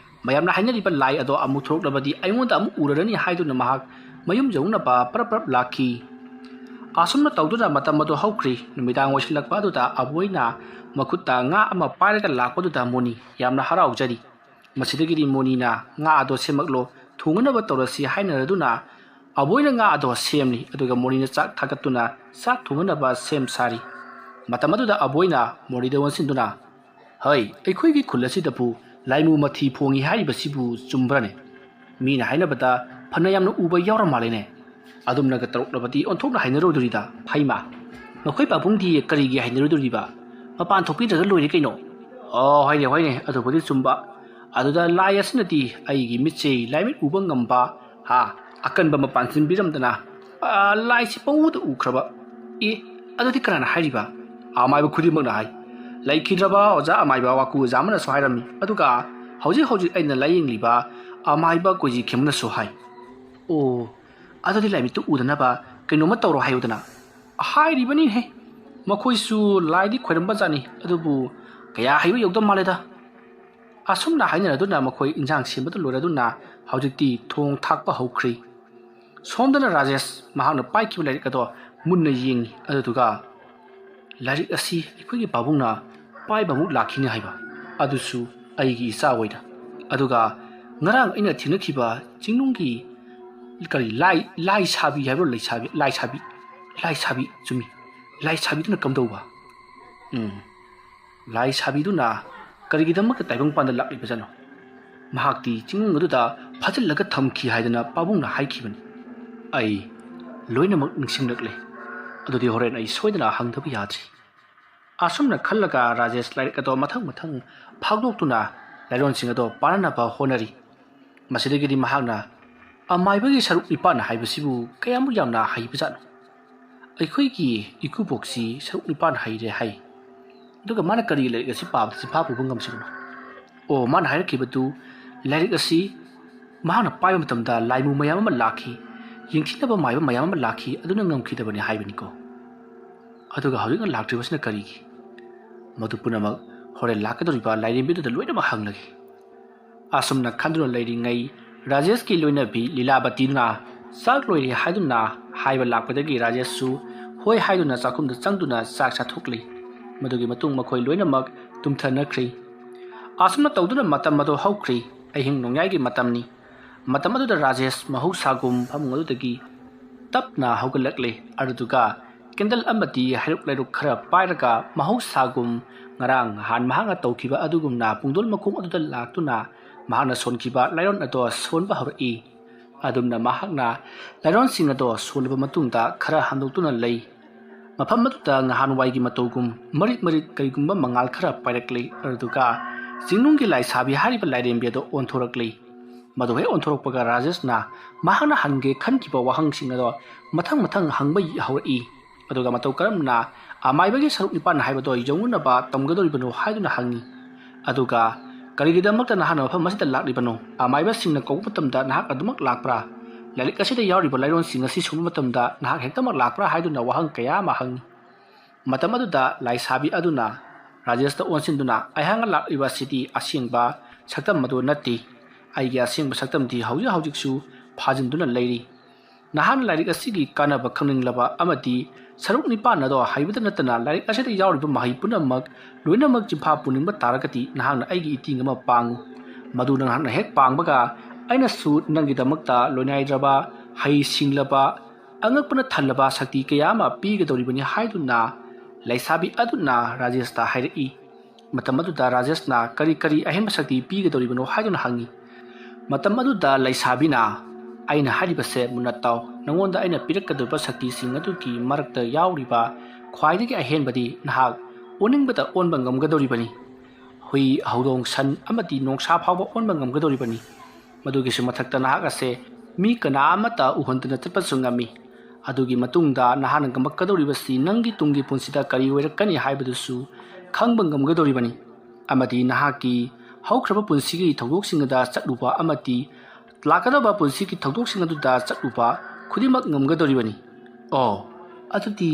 ꯃꯌꯥꯝꯅ ꯍꯥꯏꯅꯔꯤꯕ ꯂꯥꯏ ꯑꯗꯣ ꯑꯃꯨꯛ ꯊꯣꯛꯂꯛꯂꯕꯗꯤ ꯑꯩꯉꯣꯟꯗ ꯑꯃꯨꯛ ꯎꯔꯔꯅꯤ ꯍꯥꯏꯗꯨꯅ ꯃꯍꯥꯛ ꯃꯌꯨꯝ ꯌꯧꯅꯕ ꯄꯔꯞ ꯄꯔꯞ ꯂꯥꯛꯈꯤ꯫ ꯑꯁꯨꯝꯅ ꯇꯧꯗꯨꯅ ꯃꯇꯝ ꯑꯗꯨ ꯍꯧꯈ꯭ꯔꯤ꯫ ꯅꯨꯃꯤꯗꯥꯡ ꯑꯣꯏꯁꯤꯜꯂꯛꯄ ꯑꯗꯨꯗ ꯑꯕꯣꯏꯅ ꯃꯈꯨꯠꯇ ꯉꯥ ꯑꯃ ꯄꯥꯏꯔꯒ ꯂꯥꯛꯄꯗꯨꯗ ꯃꯣꯅꯤ ꯌꯥꯝꯅ ꯍꯔꯥꯎꯖꯔꯤ꯫ ꯃꯁꯤꯗꯒꯤꯗꯤ ꯃꯣꯅꯤꯅ "ꯉꯥ ꯑꯗꯣ ꯁꯦꯝꯃꯛꯂꯣ, ꯊꯣꯡꯅꯅꯕ ꯇꯧꯔꯁꯤ" ꯍꯥꯏꯅꯔꯗꯨꯅ ꯑꯕꯣꯏꯅ ꯉꯥ ꯑꯗꯣ ꯁꯦꯝꯂꯤ꯫ ꯑꯗꯨꯒ ꯃꯣꯅꯤꯅ ꯆꯥꯛ ꯊꯥꯒꯠꯇꯨꯅ ꯆꯥꯛ ꯊꯣꯡꯅꯅꯕ ꯁꯦꯝ ꯁꯥꯔꯤ꯫ ꯃꯇꯝ ꯑꯗꯨꯗ ꯑꯕꯣꯏꯅ ꯃꯣꯅꯤꯗ ꯑꯣꯟꯁꯤꯟꯗꯨꯅ, "ꯍꯩ, ꯑꯩꯈꯣꯏꯒꯤ ꯈꯨꯜ ꯑꯁꯤꯗꯕꯨ ꯂꯥꯏꯃꯨ ꯃꯊꯤ ꯐꯣꯡꯉꯤ ꯍꯥꯏꯔꯤꯕꯁꯤꯕꯨ ꯆꯨꯝꯕ꯭ꯔꯅꯦ? ꯃꯤꯅ ꯍꯥꯏꯅꯕꯗ ꯐꯅ ꯌꯥꯝꯅ ꯎꯕ ꯌꯥꯎꯔ ꯃꯥꯜꯂꯦꯅꯦ꯫ ꯑꯗꯨꯝꯅꯒ ꯇꯧꯔꯛꯂꯕꯗꯤ ꯑꯣꯟꯊꯣꯛꯅ ꯍꯥꯏꯅꯔꯣꯏꯗꯣꯔꯤꯗ꯫ ꯍꯩꯃꯥ, ꯅꯈꯣꯏ ꯄꯥꯕꯨꯡꯗꯤ ꯀꯔꯤꯒꯤ ꯍꯥꯏꯅꯔꯣꯏꯗꯣꯔꯤꯕ? ꯃꯄꯥꯟ ꯊꯣꯛꯄꯤꯗ꯭ꯔꯒ ꯂꯣꯏꯔꯦ ꯀꯩꯅꯣ?" "ꯑꯣ, ꯍꯣꯏꯅꯦ, ꯍꯣꯏꯅꯦ, ꯑꯗꯨꯕꯨꯗꯤ ꯆꯨꯝꯕ꯫ ꯑꯗꯨꯗ ꯂꯥꯏ ꯑꯁꯤꯅꯗꯤ ꯑꯩꯒꯤ ꯃꯤꯠꯁꯦ ꯂꯥꯏꯃꯤꯠ ꯎꯕ ꯉꯝꯕ, ꯍꯥ, ꯑꯀꯟꯕ ꯃꯄꯥꯟ ꯁꯤꯟꯕꯤꯔꯝꯗꯅ, ꯑ, ꯂꯥꯏꯁꯤ ꯄꯪꯎꯗ ꯎꯈ꯭ꯔꯕ꯫ ꯑꯦ, ꯑꯗꯨꯗꯤ ꯀꯅꯥꯅ ꯍꯥꯏꯔꯤꯕ?" "ꯑꯃꯥꯏꯕ ꯈꯨꯗꯤꯡꯃꯛꯅ ꯍꯥꯏ꯫ ꯂꯩꯈꯤꯗ꯭ꯔꯕ ꯑꯣꯖꯥ ꯑꯃꯥꯏꯕ ꯋꯥꯀꯨ ꯑꯣꯖꯥ ꯑꯃꯅꯁꯨ ꯍꯥꯏꯔꯝꯃꯤ꯫ ꯑꯗꯨꯒ ꯍꯧꯖꯤꯛ ꯍꯧꯖꯤꯛ ꯑꯩꯅ ꯂꯥꯏꯌꯦꯡꯂꯤꯕ ꯑꯃꯥꯏꯕ ꯀꯣꯏꯖꯤ ꯈꯦꯝꯕꯅꯁꯨ ꯍꯥꯏ꯫" "ꯑꯣ, ꯑꯗꯨꯗꯤ ꯂꯥꯏꯃꯤꯠꯇꯨ ꯎꯗꯅꯕ ꯀꯩꯅꯣꯝꯃ ꯇꯧꯔꯣ ꯍꯥꯏꯌꯨꯗꯅ꯫" "ꯍꯥꯏꯔꯤꯕꯅꯤꯍꯦ, ꯃꯈꯣꯏꯁꯨ ꯂꯥꯏꯗꯤ ꯈꯣꯏꯔꯝꯕ ꯖꯥꯠꯅꯤ, ꯑꯗꯨꯕꯨ ꯀꯌꯥ ꯍꯩꯕ ꯌꯧꯗ ꯃꯥꯜꯂꯦꯗ꯫" ꯑꯁꯨꯝꯅ ꯍꯥꯏꯅꯔꯗꯨꯅ ꯃꯈꯣꯏ ꯏꯟꯖꯥꯡ ꯁꯦꯝꯕꯗ ꯂꯣꯏꯔꯗꯨꯅ ꯍꯧꯖꯤꯛꯇꯤ ꯊꯣꯡ ꯊꯥꯛꯄ ꯍꯧꯈ꯭ꯔꯤ꯫ ꯁꯣꯝꯗꯅ ꯔꯥꯖꯦꯁ ꯃꯍꯥꯛꯅ ꯄꯥꯏꯈꯤꯕ ꯂꯥꯏꯔꯤꯛ ꯑꯗꯣ ꯃꯨꯟꯅ ꯌꯦꯡꯉꯤ꯫ ꯑꯗꯨꯗꯨꯒ, "ꯂꯥꯏꯔꯤꯛ ꯑꯁꯤ ꯑꯩꯈꯣꯏꯒꯤ ꯄꯥꯕꯨꯡꯅ ꯄꯥꯏꯕ ꯑꯃꯨꯛ ꯂꯥꯛꯈꯤꯅꯤ ꯍꯥꯏꯕ, ꯑꯗꯨꯁꯨ ꯑꯩꯒꯤ ꯏꯆꯥ ꯑꯣꯏꯅ꯫" ꯑꯗꯨꯒ ꯉꯔꯥꯡ ꯑꯩꯅ ꯊꯦꯡꯅꯈꯤꯕ ꯆꯤꯡꯅꯨꯡꯒꯤ ꯀꯔꯤ ꯂꯥꯏ, ꯂꯥꯏ ꯁꯥꯕꯤ ꯍꯥꯏꯕ꯭ꯔꯣ? ꯂꯩꯁꯥꯕꯤ, ꯂꯥꯏ ꯁꯥꯕꯤ, ꯂꯥꯏ ꯁꯥꯕꯤ, ꯆꯨꯝꯃꯤ, ꯂꯥꯏ ꯁꯥꯕꯤꯗꯨꯅ ꯀꯝꯗꯧꯕ? ꯎꯝ, ꯂꯥꯏ ꯁꯥꯕꯤꯗꯨꯅ ꯀꯔꯤꯒꯤꯗꯃꯛꯇ ꯇꯥꯏꯕꯪꯄꯥꯟꯗ ꯂꯥꯛꯂꯤꯕꯖꯥꯠꯅꯣ? ꯃꯍꯥꯛꯇꯤ ꯆꯤꯡꯅꯨꯡ ꯑꯗꯨꯗ ꯐꯥꯖꯤꯜꯂꯒ ꯊꯝꯈꯤ ꯍꯥꯏꯗꯅ ꯄꯥꯕꯨꯡꯅ ꯍꯥꯏꯈꯤꯕꯅꯤ꯫ ꯑꯩ ꯂꯣꯏꯅꯃꯛ ꯅꯤꯡꯁꯤꯡꯂꯛꯂꯦ꯫ ꯑꯗꯨꯗꯤ ꯍꯣꯔꯦꯟ ꯑꯩ ꯁꯣꯏꯗꯅ ꯍꯪꯗꯕ ꯌꯥꯗ꯭ꯔꯤ꯫ ꯑꯁꯨꯝꯅ ꯈꯜꯂꯒ ꯔꯥꯖꯦꯁ ꯂꯥꯏꯔꯤꯛ ꯑꯗꯣ ꯃꯊꯪ ꯃꯊꯪ ꯐꯥꯛꯗꯣꯛꯇꯨꯅ ꯂꯥꯏꯔꯣꯟꯁꯤꯡ ꯑꯗꯣ ꯄꯥꯅꯅꯕ ꯍꯣꯠꯅꯔꯤ꯫ ꯃꯁꯤꯗꯒꯤꯗꯤ ꯃꯍꯥꯛꯅ ꯑꯃꯥꯏꯕꯒꯤ ꯁꯔꯨꯛ ꯅꯤꯄꯥꯟ ꯍꯥꯏꯕꯁꯤꯕꯨ ꯀꯌꯥꯃꯨꯛ ꯌꯥꯝꯅ ꯍꯩꯕꯖꯥꯠꯅꯣ? ꯑꯩꯈꯣꯏꯒꯤ ꯏꯀꯨꯕꯣꯛꯁꯤ ꯁꯔꯨꯛ ꯅꯤꯄꯥꯟ ꯍꯩꯔꯦ ꯍꯥꯏ꯫ ꯑꯗꯨꯒ ꯃꯥꯅ ꯀꯔꯤ ꯂꯥꯏꯔꯤꯛ ꯑꯁꯤ ꯄꯥꯕꯗ ꯆꯤꯟꯐꯥ ꯄꯨꯕ ꯉꯝꯁꯤꯕꯅꯣ? ꯑꯣ, ꯃꯥꯅ ꯍꯥꯏꯔꯛꯈꯤꯕꯗꯨ, ꯂꯥꯏꯔꯤꯛ ꯑꯁꯤ ꯃꯍꯥꯛꯅ ꯄꯥꯏꯕ ꯃꯇꯝꯗ ꯂꯥꯏꯃꯨ ꯃꯌꯥꯝ ꯑꯃ ꯂꯥꯛꯈꯤ, ꯌꯦꯡꯊꯤꯅꯕ ꯃꯥꯏꯕ ꯃꯌꯥꯝ ꯑꯃ ꯂꯥꯛꯈꯤ, ꯑꯗꯨꯅ ꯉꯝꯈꯤꯗꯕꯅꯤ ꯍꯥꯏꯕꯅꯤꯀꯣ꯫ ꯑꯗꯨꯒ ꯍꯧꯖꯤꯛꯅ ꯂꯥꯛꯇ꯭ꯔꯤꯕꯁꯤꯅ ꯀꯔꯤꯒꯤ? ꯃꯗꯨ ꯄꯨꯝꯅꯃꯛ ꯍꯣꯔꯦꯟ ꯂꯥꯛꯀꯗꯧꯔꯤꯕ ꯂꯥꯏꯔꯦꯝꯕꯤꯗꯨꯗ ꯂꯣꯏꯅꯃꯛ ꯍꯪꯂꯒꯦ꯫ ꯑꯁꯨꯝꯅ ꯈꯟꯗꯨꯅ ꯂꯩꯔꯤꯉꯩ, ꯔꯥꯖꯦꯁꯀꯤ ꯂꯣꯏꯅꯕꯤ ꯂꯤꯂꯥꯕꯇꯤꯗꯨꯅ ꯆꯥꯛ ꯂꯣꯏꯔꯦ ꯍꯥꯏꯗꯨꯅ ꯍꯥꯏꯕ ꯂꯥꯛꯄꯗꯒꯤ ꯔꯥꯖꯦꯁꯁꯨ ꯍꯣꯏ ꯍꯥꯏꯗꯨꯅ ꯆꯥꯛꯈꯨꯝꯗ ꯆꯪꯗꯨꯅ ꯆꯥꯛ ꯆꯥꯊꯣꯛꯂꯤ꯫ ꯃꯗꯨꯒꯤ ꯃꯇꯨꯡ ꯃꯈꯣꯏ ꯂꯣꯏꯅꯃꯛ ꯇꯨꯝꯊꯅꯈ꯭ꯔꯤ꯫ ꯑꯁꯨꯝꯅ ꯇꯧꯗꯨꯅ ꯃꯇꯝ ꯑꯗꯨ ꯍꯧꯈ꯭ꯔꯤ꯫ ꯑꯍꯤꯡ ꯅꯣꯡꯌꯥꯏꯒꯤ ꯃꯇꯝꯅꯤ꯫ ꯃꯇꯝ ꯑꯗꯨꯗ ꯔꯥꯖꯦꯁ ꯃꯍꯧꯁꯥꯒꯨꯝ ꯐꯃꯨꯡ ꯑꯗꯨꯗꯒꯤ ꯇꯞꯅ ꯍꯧꯒꯠꯂꯛꯂꯦ꯫ ꯑꯗꯨꯗꯨꯒ ꯀꯦꯟꯗꯜ ꯑꯃꯗꯤ ꯍꯩꯔꯨꯛ ꯂꯩꯔꯨꯛ ꯈꯔ ꯄꯥꯏꯔꯒ ꯃꯍꯧꯁꯥꯒꯨꯝ ꯉꯔꯥꯡ ꯅꯍꯥꯟ ꯃꯍꯥꯛꯅ ꯇꯧꯈꯤꯕ ꯑꯗꯨꯒꯨꯝꯅ ꯄꯨꯡꯗꯣꯟ ꯃꯈꯣꯡ ꯑꯗꯨꯗ ꯂꯥꯛꯇꯨꯅ ꯃꯍꯥꯛꯅ ꯁꯣꯟꯈꯤꯕ ꯂꯥꯏꯔꯣꯟ ꯑꯗꯣ ꯁꯣꯟꯕ ꯍꯧꯔꯛꯏ꯫ ꯑꯗꯨꯝꯅ ꯃꯍꯥꯛꯅ ꯂꯥꯏꯔꯣꯟꯁꯤꯡ ꯑꯗꯣ ꯁꯣꯜꯂꯕ ꯃꯇꯨꯡꯗ ꯈꯔ ꯍꯟꯗꯣꯛꯇꯨꯅ ꯂꯩ꯫ ꯃꯐꯝ ꯑꯗꯨꯗ ꯅꯍꯥꯟꯋꯥꯏꯒꯤ ꯃꯇꯧꯒꯨꯝ ꯃꯔꯤꯛ ꯃꯔꯤꯛ ꯀꯔꯤꯒꯨꯝꯕ ꯃꯉꯥꯜ ꯈꯔ ꯄꯥꯏꯔꯛꯂꯤ꯫ ꯑꯗꯨꯗꯨꯒ ꯆꯤꯡꯅꯨꯡꯒꯤ ꯂꯥꯏꯁꯥꯕꯤ ꯍꯥꯏꯔꯤꯕ ꯂꯥꯏꯔꯦꯝꯕꯤ ꯑꯗꯣ ꯑꯣꯟꯊꯣꯔꯛꯂꯤ꯫ ꯃꯗꯨ ꯍꯦꯛ ꯑꯣꯟꯊꯣꯔꯛꯄꯒ ꯔꯥꯖꯦꯁꯅ ꯃꯍꯥꯛꯅ ꯍꯪꯒꯦ ꯈꯟꯈꯤꯕ ꯋꯥꯍꯪꯁꯤꯡ ꯑꯗꯣ ꯃꯊꯪ ꯃꯊꯪ ꯍꯪꯕ ꯍꯧꯔꯛꯏ꯫ ꯑꯗꯨꯒ ꯃꯇꯧ ꯀꯔꯝꯅ ꯑꯃꯥꯏꯕꯒꯤ ꯁꯔꯨꯛ ꯅꯤꯄꯥꯟ ꯍꯥꯏꯕꯗꯣ ꯌꯧꯅꯅꯕ ꯇꯝꯒꯗꯧꯔꯤꯕꯅꯣ ꯍꯥꯏꯗꯨꯅ ꯍꯪꯉꯤ꯫ ꯑꯗꯨꯒ ꯀꯔꯤꯒꯤꯗꯃꯛꯇ ꯅꯍꯥꯛꯅ ꯃꯐꯝ ꯑꯁꯤꯗ ꯂꯥꯛꯂꯤꯕꯅꯣ? ꯑꯃꯥꯏꯕꯁꯤꯡꯅ ꯀꯧꯕ ꯃꯇꯝꯗ ꯅꯍꯥꯛ ꯑꯗꯨꯃꯛ ꯂꯥꯛꯄ꯭ꯔꯥ? ꯂꯥꯏꯔꯤꯛ ꯑꯁꯤꯗ ꯌꯥꯎꯔꯤꯕ ꯂꯥꯏꯔꯣꯟꯁꯤꯡ ꯑꯁꯤ ꯁꯣꯟꯕ ꯃꯇꯝꯗ ꯅꯍꯥꯛ ꯍꯦꯛꯇꯃꯛ ꯂꯥꯛꯄ꯭ꯔꯥ ꯍꯥꯏꯗꯨꯅ ꯋꯥꯍꯪ ꯀꯌꯥ ꯑꯃ ꯍꯪꯉꯤ꯫ ꯃꯇꯝ ꯑꯗꯨꯗ ꯂꯥꯏꯁꯥꯕꯤ ꯑꯗꯨꯅ ꯔꯥꯖꯦꯁꯇ ꯑꯣꯟꯁꯤꯟꯗꯨꯅ, "ꯑꯩꯍꯥꯛꯅ ꯂꯥꯛꯂꯤꯕ ꯑꯁꯤꯗꯤ ꯑꯁꯦꯡꯕ ꯁꯛꯇꯝ ꯑꯗꯨ ꯅꯠꯇꯦ꯫ ꯑꯩꯒꯤ ꯑꯁꯦꯡꯕ ꯁꯛꯇꯝꯗꯤ ꯍꯧꯖꯤꯛ ꯍꯧꯖꯤꯛꯁꯨ ꯐꯥꯖꯤꯟꯗꯨꯅ ꯂꯩꯔꯤ꯫ ꯅꯍꯥꯛꯅ ꯂꯥꯏꯔꯤꯛ ꯑꯁꯤꯒꯤ ꯀꯥꯟꯅꯕ ꯈꯪꯅꯤꯡꯂꯕ ꯑꯃꯗꯤ ꯁꯔꯨꯛ ꯅꯤꯄꯥꯟ ꯑꯗꯣ ꯍꯩꯕꯗ ꯅꯠꯇꯅ ꯂꯥꯏꯔꯤꯛ ꯑꯁꯤꯗ ꯌꯥꯎꯔꯤꯕ ꯃꯍꯩ ꯄꯨꯝꯅꯃꯛ ꯂꯣꯏꯅꯃꯛ ꯆꯤꯟꯐꯥ ꯄꯨꯅꯤꯡꯕ ꯇꯥꯔꯒꯗꯤ ꯅꯍꯥꯛꯅ ꯑꯩꯒꯤ ꯏꯇꯦꯡ ꯑꯃ ꯄꯥꯡꯉꯨ꯫ ꯃꯗꯨ ꯅꯍꯥꯛꯅ ꯍꯦꯛ ꯄꯥꯡꯕꯒ ꯑꯩꯅꯁꯨ ꯅꯪꯒꯤꯗꯃꯛꯇ ꯂꯣꯏꯅꯥꯏꯗ꯭ꯔꯕ, ꯍꯩ ꯁꯤꯡꯂꯕ, ꯑꯉꯛꯄꯅ ꯊꯜꯂꯕ ꯁꯛꯇꯤ ꯀꯌꯥ ꯑꯃ ꯄꯤꯒꯗꯧꯔꯤꯕꯅꯤ" ꯍꯥꯏꯗꯨꯅ ꯂꯩꯁꯥꯕꯤ ꯑꯗꯨꯅ ꯔꯥꯖꯦꯁꯇ ꯍꯥꯏꯔꯛꯏ꯫ ꯃꯇꯝ ꯑꯗꯨꯗ ꯔꯥꯖꯦꯁꯅ ꯀꯔꯤ ꯀꯔꯤ ꯑꯍꯦꯟꯕ ꯁꯛꯇꯤ ꯄꯤꯒꯗꯧꯔꯤꯕꯅꯣ ꯍꯥꯏꯗꯨꯅ ꯍꯪꯉꯤ꯫ ꯃꯇꯝ ꯑꯗꯨꯗ ꯂꯩꯁꯥꯕꯤꯅ, ꯑꯩꯅ ꯍꯥꯏꯔꯤꯕꯁꯦ ꯃꯨꯟꯅ ꯇꯥꯎ꯫ ꯅꯉꯣꯟꯗ ꯑꯩꯅ ꯄꯤꯔꯛꯀꯗꯧꯔꯤꯕ ꯁꯛꯇꯤꯁꯤꯡ ꯑꯗꯨꯒꯤ ꯃꯔꯛꯇ ꯌꯥꯎꯔꯤꯕ ꯈ꯭ꯋꯥꯏꯗꯒꯤ ꯑꯍꯦꯟꯕꯗꯤ ꯅꯍꯥꯛ ꯑꯣꯅꯤꯡꯕꯗ ꯑꯣꯟꯕ ꯉꯝꯒꯗꯧꯔꯤꯕꯅꯤ꯫ ꯍꯨꯏ, ꯍꯧꯗꯣꯡ, ꯁꯟ ꯑꯃꯗꯤ ꯅꯣꯡꯁꯥ ꯐꯥꯎꯕ ꯑꯣꯟꯕ ꯉꯝꯒꯗꯧꯔꯤꯕꯅꯤ꯫ ꯃꯗꯨꯒꯤꯁꯨ ꯃꯊꯛꯇ ꯅꯍꯥꯛ ꯑꯁꯦ ꯃꯤ ꯀꯅꯥ ꯑꯃꯠꯇ ꯎꯍꯟꯗꯅ ꯆꯠꯄꯁꯨ ꯉꯝꯃꯤ꯫ ꯑꯗꯨꯒꯤ ꯃꯇꯨꯡꯗ ꯅꯍꯥꯛꯅ ꯉꯝꯃꯛꯀꯗꯧꯔꯤꯕꯁꯤ ꯅꯪꯒꯤ ꯇꯨꯡꯒꯤ ꯄꯨꯟꯁꯤꯗ ꯀꯔꯤ ꯑꯣꯏꯔꯛꯀꯅꯤ ꯍꯥꯏꯕꯗꯨꯁꯨ ꯈꯪꯕ ꯉꯝꯒꯗꯧꯔꯤꯕꯅꯤ꯫ ꯑꯃꯗꯤ ꯅꯍꯥꯛꯀꯤ ꯍꯧꯈ꯭ꯔꯕ ꯄꯨꯟꯁꯤꯒꯤ ꯊꯧꯗꯣꯛꯁꯤꯡꯗ ꯆꯠꯂꯨꯕ ꯑꯃꯗꯤ ꯂꯥꯛꯀꯗꯕ ꯄꯨꯟꯁꯤꯒꯤ ꯊꯧꯗꯣꯛꯁꯤꯡ ꯑꯗꯨꯗ ꯆꯠꯂꯨꯕ ꯈꯨꯗꯤꯡꯃꯛ ꯉꯝꯒꯗꯧꯔꯤꯕꯅꯤ꯫ ꯑꯣ, ꯑꯗꯨꯗꯤ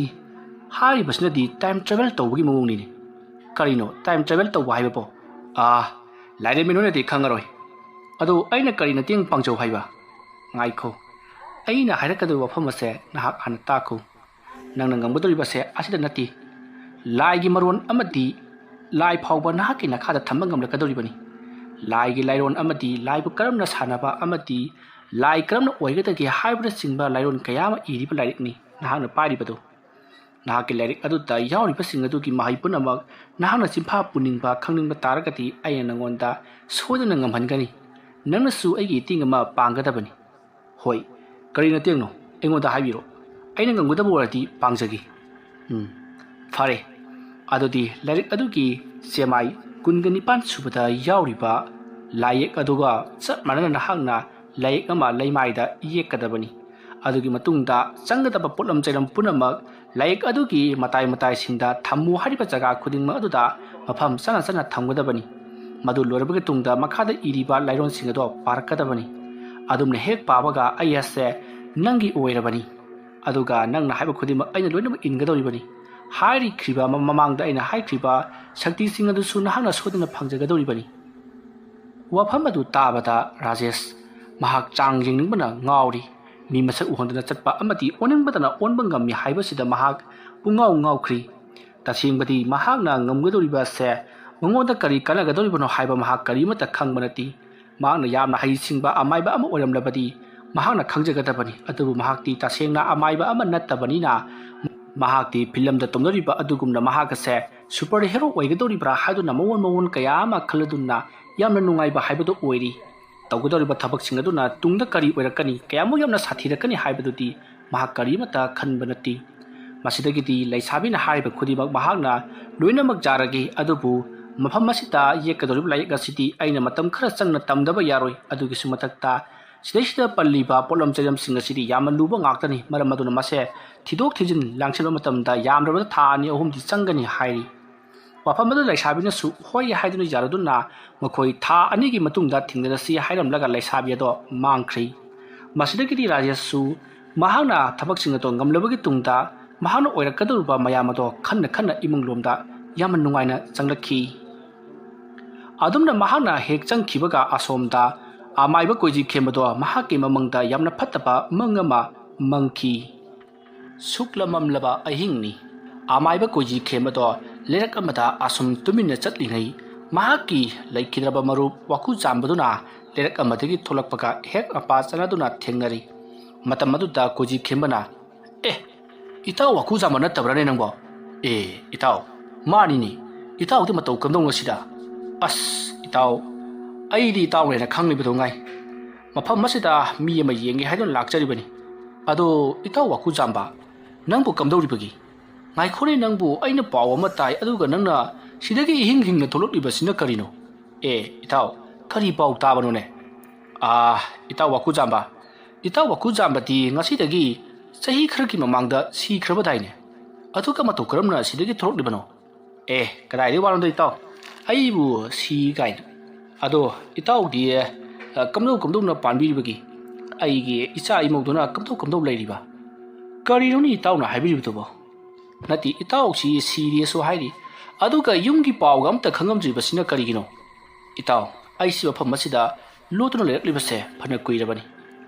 ꯍꯥꯏꯔꯤꯕꯁꯤꯅꯗꯤ time travel ꯇꯧꯕꯒꯤ ꯃꯑꯣꯡꯅꯤꯅꯦ꯫ ꯀꯔꯤꯅꯣ time travel ꯇꯧꯕ ꯍꯥꯏꯕꯕꯣ? ꯑꯥ, ꯂꯥꯏꯔꯦꯝꯕꯤ ꯅꯣꯏꯅꯗꯤ ꯈꯪꯉꯔꯣꯏ꯫ ꯑꯗꯣ ꯑꯩꯅ ꯀꯔꯤ ꯃꯇꯦꯡ ꯄꯥꯡꯖꯧ ꯍꯥꯏꯕ? ꯉꯥꯏꯈꯣ, ꯑꯩꯅ ꯍꯥꯏꯔꯛꯀꯗꯧꯔꯤꯕ ꯋꯥꯐꯝ ꯑꯁꯦ ꯅꯍꯥꯛ ꯍꯥꯟꯅ ꯇꯥꯈꯣ꯫ ꯅꯪꯅ ꯉꯝꯒꯗꯧꯔꯤꯕꯁꯦ ꯑꯁꯤꯗ ꯅꯠꯇꯦ꯫ ꯂꯥꯏꯒꯤ ꯃꯔꯣꯟ ꯑꯃꯗꯤ ꯂꯥꯏ ꯐꯥꯎꯕ ꯅꯍꯥꯛꯀꯤ ꯅꯈꯥꯗ ꯊꯝꯕ ꯉꯝꯂꯛꯀꯗꯧꯔꯤꯕꯅꯤ꯫ ꯂꯥꯏꯒꯤ ꯂꯥꯏꯔꯣꯟ ꯑꯃꯗꯤ ꯂꯥꯏꯕꯨ ꯀꯔꯝꯅ ꯁꯥꯟꯅꯕ ꯑꯃꯗꯤ ꯂꯥꯏ ꯀꯔꯝꯅ ꯑꯣꯏꯒꯗꯒꯦ ꯍꯥꯏꯕꯅꯆꯤꯡꯕ ꯂꯥꯏꯔꯣꯟ ꯀꯌꯥ ꯑꯃ ꯏꯔꯤꯕ ꯂꯥꯏꯔꯤꯛꯅꯤ ꯅꯍꯥꯛꯅ ꯄꯥꯏꯔꯤꯕꯗꯨ꯫ ꯅꯍꯥꯛꯀꯤ ꯂꯥꯏꯔꯤꯛ ꯑꯗꯨꯗ ꯌꯥꯎꯔꯤꯕꯁꯤꯡ ꯑꯗꯨꯒꯤ ꯃꯍꯩ ꯄꯨꯝꯅꯃꯛ ꯅꯍꯥꯛꯅ ꯆꯤꯟꯐꯥ ꯄꯨꯅꯤꯡꯕ ꯈꯪꯅꯤꯡꯕ ꯇꯥꯔꯒꯗꯤ ꯑꯩꯅ ꯅꯉꯣꯟꯗ ꯁꯣꯏꯗꯅ ꯉꯝꯍꯟꯒꯅꯤ꯫ ꯅꯪꯅꯁꯨ ꯑꯩꯒꯤ ꯃꯇꯦꯡ ꯑꯃ ꯄꯥꯡꯒꯗꯕꯅꯤ꯫ ꯍꯣꯏ, ꯀꯔꯤ ꯃꯇꯦꯡꯅꯣ? ꯑꯩꯉꯣꯟꯗ ꯍꯥꯏꯕꯤꯔꯣ꯫ ꯑꯩꯅ ꯉꯝꯒꯗꯕ ꯑꯣꯏꯔꯗꯤ ꯄꯥꯡꯖꯒꯦ꯫ ꯎꯝ, ꯐꯔꯦ꯫ ꯑꯗꯨꯗꯤ ꯂꯥꯏꯔꯤꯛ ꯑꯗꯨꯒꯤ ꯆꯦꯃꯥꯏ ꯀꯨꯟꯒ ꯅꯤꯄꯥꯟ ꯁꯨꯕꯗ ꯌꯥꯎꯔꯤꯕ ꯂꯥꯏꯌꯦꯛ ꯑꯗꯨꯒ ꯆꯞ ꯃꯥꯟꯅꯅ ꯅꯍꯥꯛꯅ ꯂꯥꯏꯌꯦꯛ ꯑꯃ ꯂꯩꯃꯥꯏꯗ ꯌꯦꯛꯀꯗꯕꯅꯤ꯫ ꯑꯗꯨꯒꯤ ꯃꯇꯨꯡꯗ ꯆꯪꯒꯗꯕ ꯄꯣꯠꯂꯝ ꯆꯩꯂꯝ ꯄꯨꯝꯅꯃꯛ ꯂꯥꯏꯔꯤꯛ ꯑꯗꯨꯒꯤ ꯃꯇꯥꯏ ꯃꯇꯥꯏꯁꯤꯡꯗ ꯊꯝꯃꯨ ꯍꯥꯏꯔꯤꯕ ꯖꯒꯥ ꯈꯨꯗꯤꯡꯃꯛ ꯑꯗꯨꯗ ꯃꯐꯝ ꯆꯥꯅ ꯆꯥꯅ ꯊꯝꯒꯗꯕꯅꯤ꯫ ꯃꯗꯨ ꯂꯣꯏꯔꯕꯒꯤ ꯇꯨꯡꯗ ꯃꯈꯥꯗ ꯏꯔꯤꯕ ꯂꯥꯏꯔꯣꯟꯁꯤꯡ ꯑꯗꯣ ꯄꯥꯔꯛꯀꯗꯕꯅꯤ꯫ ꯑꯗꯨꯝꯅ ꯍꯦꯛ ꯄꯥꯕꯒ ꯑꯩ ꯑꯁꯦ ꯅꯪꯒꯤ ꯑꯣꯏꯔꯕꯅꯤ꯫ ꯑꯗꯨꯒ ꯅꯪꯅ ꯍꯥꯏꯕ ꯈꯨꯗꯤꯡꯃꯛ ꯑꯩꯅ ꯂꯣꯏꯅꯃꯛ ꯏꯟꯒꯗꯧꯔꯤꯕꯅꯤ꯫ ꯍꯥꯏꯔꯤꯈ꯭ꯔꯤꯕ ꯃ-, ꯃꯃꯥꯡꯗ ꯑꯩꯅ ꯍꯥꯏꯈ꯭ꯔꯤꯕ ꯁꯛꯇꯤꯁꯤꯡ ꯑꯗꯨꯁꯨ ꯅꯍꯥꯛꯅ ꯁꯣꯏꯗꯅ ꯐꯪꯖꯒꯗꯧꯔꯤꯕꯅꯤ꯫ ꯋꯥꯐꯝ ꯑꯗꯨ ꯇꯥꯕꯗ ꯔꯥꯖꯦꯁ ꯃꯍꯥꯛ ꯆꯥꯡ ꯌꯦꯡꯅꯤꯡꯕꯅ ꯉꯥꯎꯔꯤ꯫ ꯃꯤ ꯃꯁꯛ ꯎꯍꯟꯗꯅ ꯆꯠꯄ ꯑꯃꯗꯤ ꯑꯣꯅꯤꯡꯕꯇꯅ ꯑꯣꯟꯕ ꯉꯝꯃꯤ ꯍꯥꯏꯕꯁꯤꯗ ꯃꯍꯥꯛ ꯄꯨꯡꯉꯥꯎ ꯉꯥꯎꯈ꯭ꯔꯤ꯫ ꯇꯁꯦꯡꯕꯗꯤ ꯃꯍꯥꯛꯅ ꯉꯝꯒꯗꯧꯔꯤꯕ ꯑꯁꯦ ꯃꯉꯣꯟꯗ ꯀꯔꯤ ꯀꯥꯟꯅꯒꯗꯧꯔꯤꯕꯅꯣ ꯍꯥꯏꯕ ꯃꯍꯥꯛ ꯀꯔꯤꯃꯠꯇ ꯈꯪꯕ ꯅꯠꯇꯦ꯫ ꯃꯍꯥꯛꯅ ꯌꯥꯝꯅ ꯍꯩꯁꯤꯡꯕ ꯑꯃꯥꯏꯕ ꯑꯃ ꯑꯣꯏꯔꯝꯂꯕꯗꯤ ꯃꯍꯥꯛꯅ ꯈꯪꯖꯒꯗꯕꯅꯤ꯫ ꯑꯗꯨꯕꯨ ꯃꯍꯥꯛꯇꯤ ꯇꯁꯦꯡꯅ ꯑꯃꯥꯏꯕ ꯑꯃ ꯅꯠꯇꯕꯅꯤꯅ ꯃꯍꯥꯛꯇꯤ ꯐꯤꯂꯝꯗ ꯇꯧꯅꯔꯤꯕ ꯑꯗꯨꯒꯨꯝꯅ ꯃꯍꯥꯛ ꯑꯁꯦ super hero ꯑꯣꯏꯒꯗꯧꯔꯤꯕ꯭ꯔꯥ ꯍꯥꯏꯗꯨꯅ ꯃꯑꯣꯟ ꯃꯑꯣꯟ ꯀꯌꯥ ꯑꯃ ꯈꯜꯂꯗꯨꯅ ꯌꯥꯝꯅ ꯅꯨꯡꯉꯥꯏꯕ ꯍꯥꯏꯕꯗꯨ ꯑꯣꯏꯔꯤ꯫ ꯇꯧꯒꯗꯧꯔꯤꯕ ꯊꯕꯛꯁꯤꯡ ꯑꯗꯨꯅ ꯇꯨꯡꯗ ꯀꯔꯤ ꯑꯣꯏꯔꯛꯀꯅꯤ, ꯀꯌꯥꯃꯨꯛ ꯌꯥꯝꯅ ꯁꯥꯊꯤꯔꯛꯀꯅꯤ ꯍꯥꯏꯕꯗꯨꯗꯤ ꯃꯍꯥꯛ ꯀꯔꯤꯃꯠꯇ ꯈꯟꯕ ꯅꯠꯇꯦ꯫ ꯃꯁꯤꯗꯒꯤꯗꯤ ꯂꯩꯁꯥꯕꯤꯅ ꯍꯥꯏꯔꯤꯕ ꯈꯨꯗꯤꯡꯃꯛ ꯃꯍꯥꯛꯅ ꯂꯣꯏꯅꯃꯛ ꯌꯥꯔꯒꯦ, ꯑꯗꯨꯕꯨ ꯃꯐꯝ ꯑꯁꯤꯗ ꯌꯦꯛꯀꯗꯧꯔꯤꯕ ꯂꯥꯏꯌꯦꯛ ꯑꯁꯤꯗꯤ ꯑꯩꯅ ꯃꯇꯝ ꯈꯔ ꯆꯪꯅ ꯇꯝꯗꯕ ꯌꯥꯔꯣꯏ꯫ ꯑꯗꯨꯒꯤꯁꯨ ꯃꯊꯛꯇ ꯁꯤꯗꯩꯁꯤꯗ ꯄꯜꯂꯤꯕ ꯄꯣꯠꯂꯝ ꯆꯩꯂꯝꯁꯤꯡ ꯑꯁꯤꯗꯤ ꯌꯥꯝꯅ ꯂꯨꯕ ꯉꯥꯛꯇꯅꯤ꯫ ꯃꯔꯝ ꯑꯗꯨꯅ ꯃꯁꯦ ꯊꯤꯗꯣꯛ ꯊꯤꯖꯤꯟ ꯂꯥꯡꯁꯤꯟꯕ ꯃꯇꯝꯗ ꯌꯥꯝꯗ꯭ꯔꯕꯗ ꯊꯥ ꯑꯅꯤ ꯑꯍꯨꯝꯗꯤ ꯆꯪꯒꯅꯤ ꯍꯥꯏꯔꯤ꯫ ꯋꯥꯐꯝ ꯑꯗꯨ ꯂꯩꯁꯥꯕꯤꯅꯁꯨ ꯍꯣꯏ ꯍꯥꯏꯗꯨꯅ ꯌꯥꯔꯗꯨꯅ ꯃꯈꯣꯏ ꯊꯥ ꯑꯅꯤꯒꯤ ꯃꯇꯨꯡꯗ ꯊꯦꯡꯅꯔꯁꯤ ꯍꯥꯏꯔꯝꯂꯒ ꯂꯩꯁꯥꯕꯤ ꯑꯗꯣ ꯃꯥꯡꯈ꯭ꯔꯤ꯫ ꯃꯁꯤꯗꯒꯤꯗꯤ ꯔꯥꯖꯦꯁꯁꯨ ꯃꯍꯥꯛꯅ ꯊꯕꯛꯁꯤꯡ ꯑꯗꯣ ꯉꯝꯂꯕꯒꯤ ꯇꯨꯡꯗ ꯃꯍꯥꯛꯅ ꯑꯣꯏꯔꯛꯀꯗꯧꯔꯤꯕ ꯃꯌꯥꯝ ꯑꯗꯣ ꯈꯟꯅ ꯈꯟꯅ ꯏꯃꯨꯡ ꯂꯣꯝꯗ ꯌꯥꯝꯅ ꯅꯨꯡꯉꯥꯏꯅ ꯆꯪꯂꯛꯈꯤ꯫ ꯑꯗꯨꯝꯅ ꯃꯍꯥꯛꯅ ꯍꯦꯛ ꯆꯪꯈꯤꯕꯒ ꯑꯁꯣꯝꯗ ꯑꯃꯥꯏꯕ ꯀꯣꯏꯖꯤ ꯈꯦꯝꯕꯗꯣ ꯃꯍꯥꯛꯀꯤ ꯃꯃꯪꯗ ꯌꯥꯝꯅ ꯐꯠꯇꯕ ꯃꯪ ꯑꯃ ꯃꯪꯈꯤ꯫ ꯁꯨꯛꯂꯃꯝꯂꯕ ꯑꯍꯤꯡꯅꯤ꯫ ꯑꯃꯥꯏꯕ ꯀꯣꯏꯖꯤ ꯈꯦꯝꯕꯗꯣ ꯂꯩꯔꯛ ꯑꯃꯗ ꯑꯁꯨꯝ ꯇꯨꯃꯤꯟꯅ ꯆꯠꯂꯤꯉꯩ ꯃꯍꯥꯛꯀꯤ ꯂꯩꯈꯤꯗ꯭ꯔꯕ ꯃꯔꯨꯞ ꯋꯥꯀꯨ ꯆꯥꯝꯕꯗꯨꯅ ꯂꯩꯔꯛ ꯑꯃꯗꯒꯤ ꯊꯣꯛꯂꯛꯄꯒ ꯍꯦꯛ ꯃꯄꯥ ꯆꯥꯟꯅꯗꯨꯅ ꯊꯦꯡꯅꯔꯤ꯫ ꯃꯇꯝ ꯑꯗꯨꯗ ꯀꯣꯏꯖꯤ ꯈꯦꯝꯕꯅ, "ꯑꯦ, ꯏꯇꯥꯎ ꯋꯥꯀꯨ ꯆꯥꯝꯕ ꯅꯠꯇꯕ꯭ꯔꯥꯅꯦ ꯅꯪꯕꯣ?" "ꯑꯦ, ꯏꯇꯥꯎ, ꯃꯥꯅꯤꯅꯦ꯫ ꯏꯇꯥꯎꯗꯤ ꯃꯇꯧ ꯀꯝꯗꯧꯅꯣ ꯁꯤꯗ?" "ꯑꯁ, ꯏꯇꯥꯎ, ꯑꯩꯗꯤ ꯏꯇꯥꯎꯅꯦꯅ ꯈꯪꯂꯤꯕꯗꯣ ꯉꯥꯏ꯫ ꯃꯐꯝ ꯑꯁꯤꯗ ꯃꯤ ꯑꯃ ꯌꯦꯡꯒꯦ ꯍꯥꯏꯗꯨꯅ ꯂꯥꯛꯆꯔꯤꯕꯅꯤ꯫ ꯑꯗꯣ ꯏꯇꯥꯎ ꯋꯥꯀꯨ ꯆꯥꯝꯕ, ꯅꯪꯕꯨ ꯀꯝꯗꯧꯔꯤꯕꯒꯤ? ꯉꯥꯏꯈꯣꯅꯦ, ꯅꯪꯕꯨ ꯑꯩꯅ ꯄꯥꯎ ꯑꯃ ꯇꯥꯏ, ꯑꯗꯨꯒ ꯅꯪꯅ ꯁꯤꯗꯒꯤ ꯏꯍꯤꯡ ꯍꯤꯡꯅ ꯊꯣꯛꯂꯛꯂꯤꯕꯁꯤꯅ ꯀꯔꯤꯅꯣ?" "ꯑꯦ, ꯏꯇꯥꯎ, ꯀꯔꯤ ꯄꯥꯎ ꯇꯥꯕꯅꯣꯅꯦ?" "ꯑꯥ, ꯏꯇꯥꯎ ꯋꯥꯀꯨ ꯆꯥꯝꯕ, ꯏꯇꯥꯎ ꯋꯥꯀꯨ ꯆꯥꯝꯕꯗꯤ ꯉꯁꯤꯗꯒꯤ ꯆꯍꯤ ꯈꯔꯒꯤ ꯃꯃꯥꯡꯗ ꯁꯤꯈ꯭ꯔꯕꯗꯥꯏꯅꯦ? ꯑꯗꯨꯒ ꯃꯇꯧ ꯀꯔꯝꯅ ꯁꯤꯗꯒꯤ ꯊꯣꯛꯂꯛꯂꯤꯕꯅꯣ?" "ꯑꯦ, ꯀꯗꯥꯏꯗꯒꯤ ꯋꯥꯅꯣꯗ ꯏꯇꯥꯎ, ꯑꯩꯕꯨ ꯁꯤ ꯀꯥꯏꯅ꯫ ꯑꯗꯣ ꯏꯇꯥꯎꯗꯤ, ꯑ, ꯀꯝꯗꯧ ꯀꯝꯗꯧꯅ ꯄꯥꯟꯕꯤꯔꯤꯕꯒꯤ? ꯑꯩꯒꯤ ꯏꯆꯥ ꯏꯃꯧꯗꯨꯅ ꯀꯝꯗꯧ ꯀꯝꯗꯧ ꯂꯩꯔꯤꯕ?" "ꯀꯔꯤꯅꯣꯅꯦ ꯏꯇꯥꯎꯅ ꯍꯥꯏꯕꯤꯔꯤꯕꯗꯨꯕꯣ? ꯅꯠꯇꯦ, ꯏꯇꯥꯎꯁꯤ ꯁꯤꯔꯦꯁꯨ ꯍꯥꯏꯔꯤ, ꯑꯗꯨꯒ ꯌꯨꯝꯒꯤ ꯄꯥꯎꯒ ꯑꯝꯇ ꯈꯪꯉꯝꯗ꯭ꯔꯤꯕꯁꯤꯅ ꯀꯔꯤꯒꯤꯅꯣ?" "ꯏꯇꯥꯎ, ꯑꯩꯁꯤ ꯃꯐꯝ ꯑꯁꯤꯗ ꯂꯣꯠꯇꯨꯅ ꯂꯩꯔꯛꯂꯤꯕꯁꯦ ꯐꯅ ꯀꯨꯏꯔꯕꯅꯤ꯫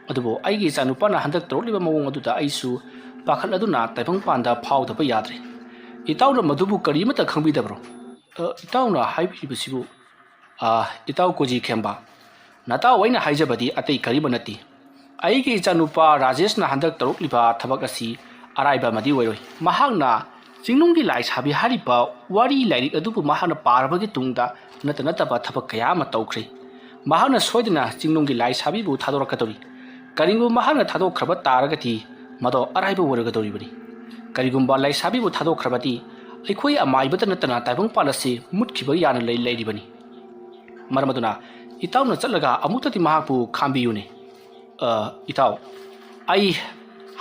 ꯑꯗꯨꯕꯨ ꯑꯩꯒꯤ ꯏꯆꯥꯅꯨꯄꯥꯅ ꯍꯟꯗꯛ ꯇꯧꯔꯛꯂꯤꯕ ꯃꯑꯣꯡ ꯑꯗꯨꯗ ꯑꯩꯁꯨ ꯄꯥꯈꯠꯂꯗꯨꯅ ꯇꯥꯏꯕꯪꯄꯥꯟꯗ ꯐꯥꯎꯗꯕ ꯌꯥꯗ꯭ꯔꯦ꯫ ꯏꯇꯥꯎꯅ ꯃꯗꯨꯕꯨ ꯀꯔꯤꯃꯠꯇ ꯈꯪꯕꯤꯗꯕ꯭ꯔꯣ?" "ꯑ, ꯏꯇꯥꯎꯅ ꯍꯥꯏꯕꯤꯔꯤꯕꯁꯤꯕꯨ?" "ꯑ, ꯏꯇꯥꯎ ꯀꯣꯖꯤ ꯈꯦꯝꯕ, ꯅꯇꯥꯎ ꯑꯩꯅ ꯍꯥꯏꯖꯕꯗꯤ ꯑꯇꯩ ꯀꯔꯤꯃ ꯅꯠꯇꯦ꯫ ꯑꯩꯒꯤ ꯏꯆꯥꯅꯨꯄꯥ ꯔꯥꯖꯦꯁꯅ ꯍꯟꯗꯛ ꯇꯧꯔꯛꯂꯤꯕ ꯊꯕꯛ ꯑꯁꯤ ꯑꯔꯥꯏꯕ ꯑꯃꯗꯤ ꯑꯣꯏꯔꯣꯏ꯫ ꯃꯍꯥꯛꯅ ꯆꯤꯡꯅꯨꯡꯒꯤ ꯂꯥꯏꯁꯥꯕꯤ ꯍꯥꯏꯔꯤꯕ ꯋꯥꯔꯤ ꯂꯥꯏꯔꯤꯛ ꯑꯗꯨꯕꯨ ꯃꯍꯥꯛꯅ ꯄꯥꯔꯕꯒꯤ ꯇꯨꯡꯗ ꯅꯠꯇ ꯅꯠꯇꯕ ꯊꯕꯛ ꯀꯌꯥ ꯑꯃ ꯇꯧꯈ꯭ꯔꯦ꯫ ꯃꯍꯥꯛꯅ ꯁꯣꯏꯗꯅ ꯆꯤꯡꯅꯨꯡꯒꯤ ꯂꯥꯏꯁꯥꯕꯤꯕꯨ ꯊꯥꯗꯣꯔꯛꯀꯗꯧꯔꯤ꯫ ꯀꯔꯤꯒꯨꯝꯕ ꯃꯍꯥꯛꯅ ꯊꯥꯗꯣꯛꯈ꯭ꯔꯕ ꯇꯥꯔꯒꯗꯤ ꯃꯗꯣ ꯑꯔꯥꯏꯕ ꯑꯣꯏꯔꯒꯗꯧꯔꯤꯕꯅꯤ꯫ ꯀꯔꯤꯒꯨꯝꯕ ꯂꯥꯏꯁꯥꯕꯤꯕꯨ ꯊꯥꯗꯣꯛꯈ꯭ꯔꯕꯗꯤ ꯑꯩꯈꯣꯏ ꯑꯃꯥꯏꯕꯇ ꯅꯠꯇꯅ ꯇꯥꯏꯕꯪꯄꯥꯟ ꯑꯁꯤ ꯃꯨꯠꯈꯤꯕ ꯌꯥꯅ ꯂꯩ ꯂꯩꯔꯤꯕꯅꯤ꯫ ꯃꯔꯝ ꯑꯗꯨꯅ ꯏꯇꯥꯎꯅ ꯆꯠꯂꯒ ꯑꯃꯨꯛꯇꯗꯤ ꯃꯍꯥꯛꯄꯨ ꯈꯥꯝꯕꯤꯌꯨꯅꯦ꯫ "ꯑ, ꯏꯇꯥꯎ, ꯑꯩ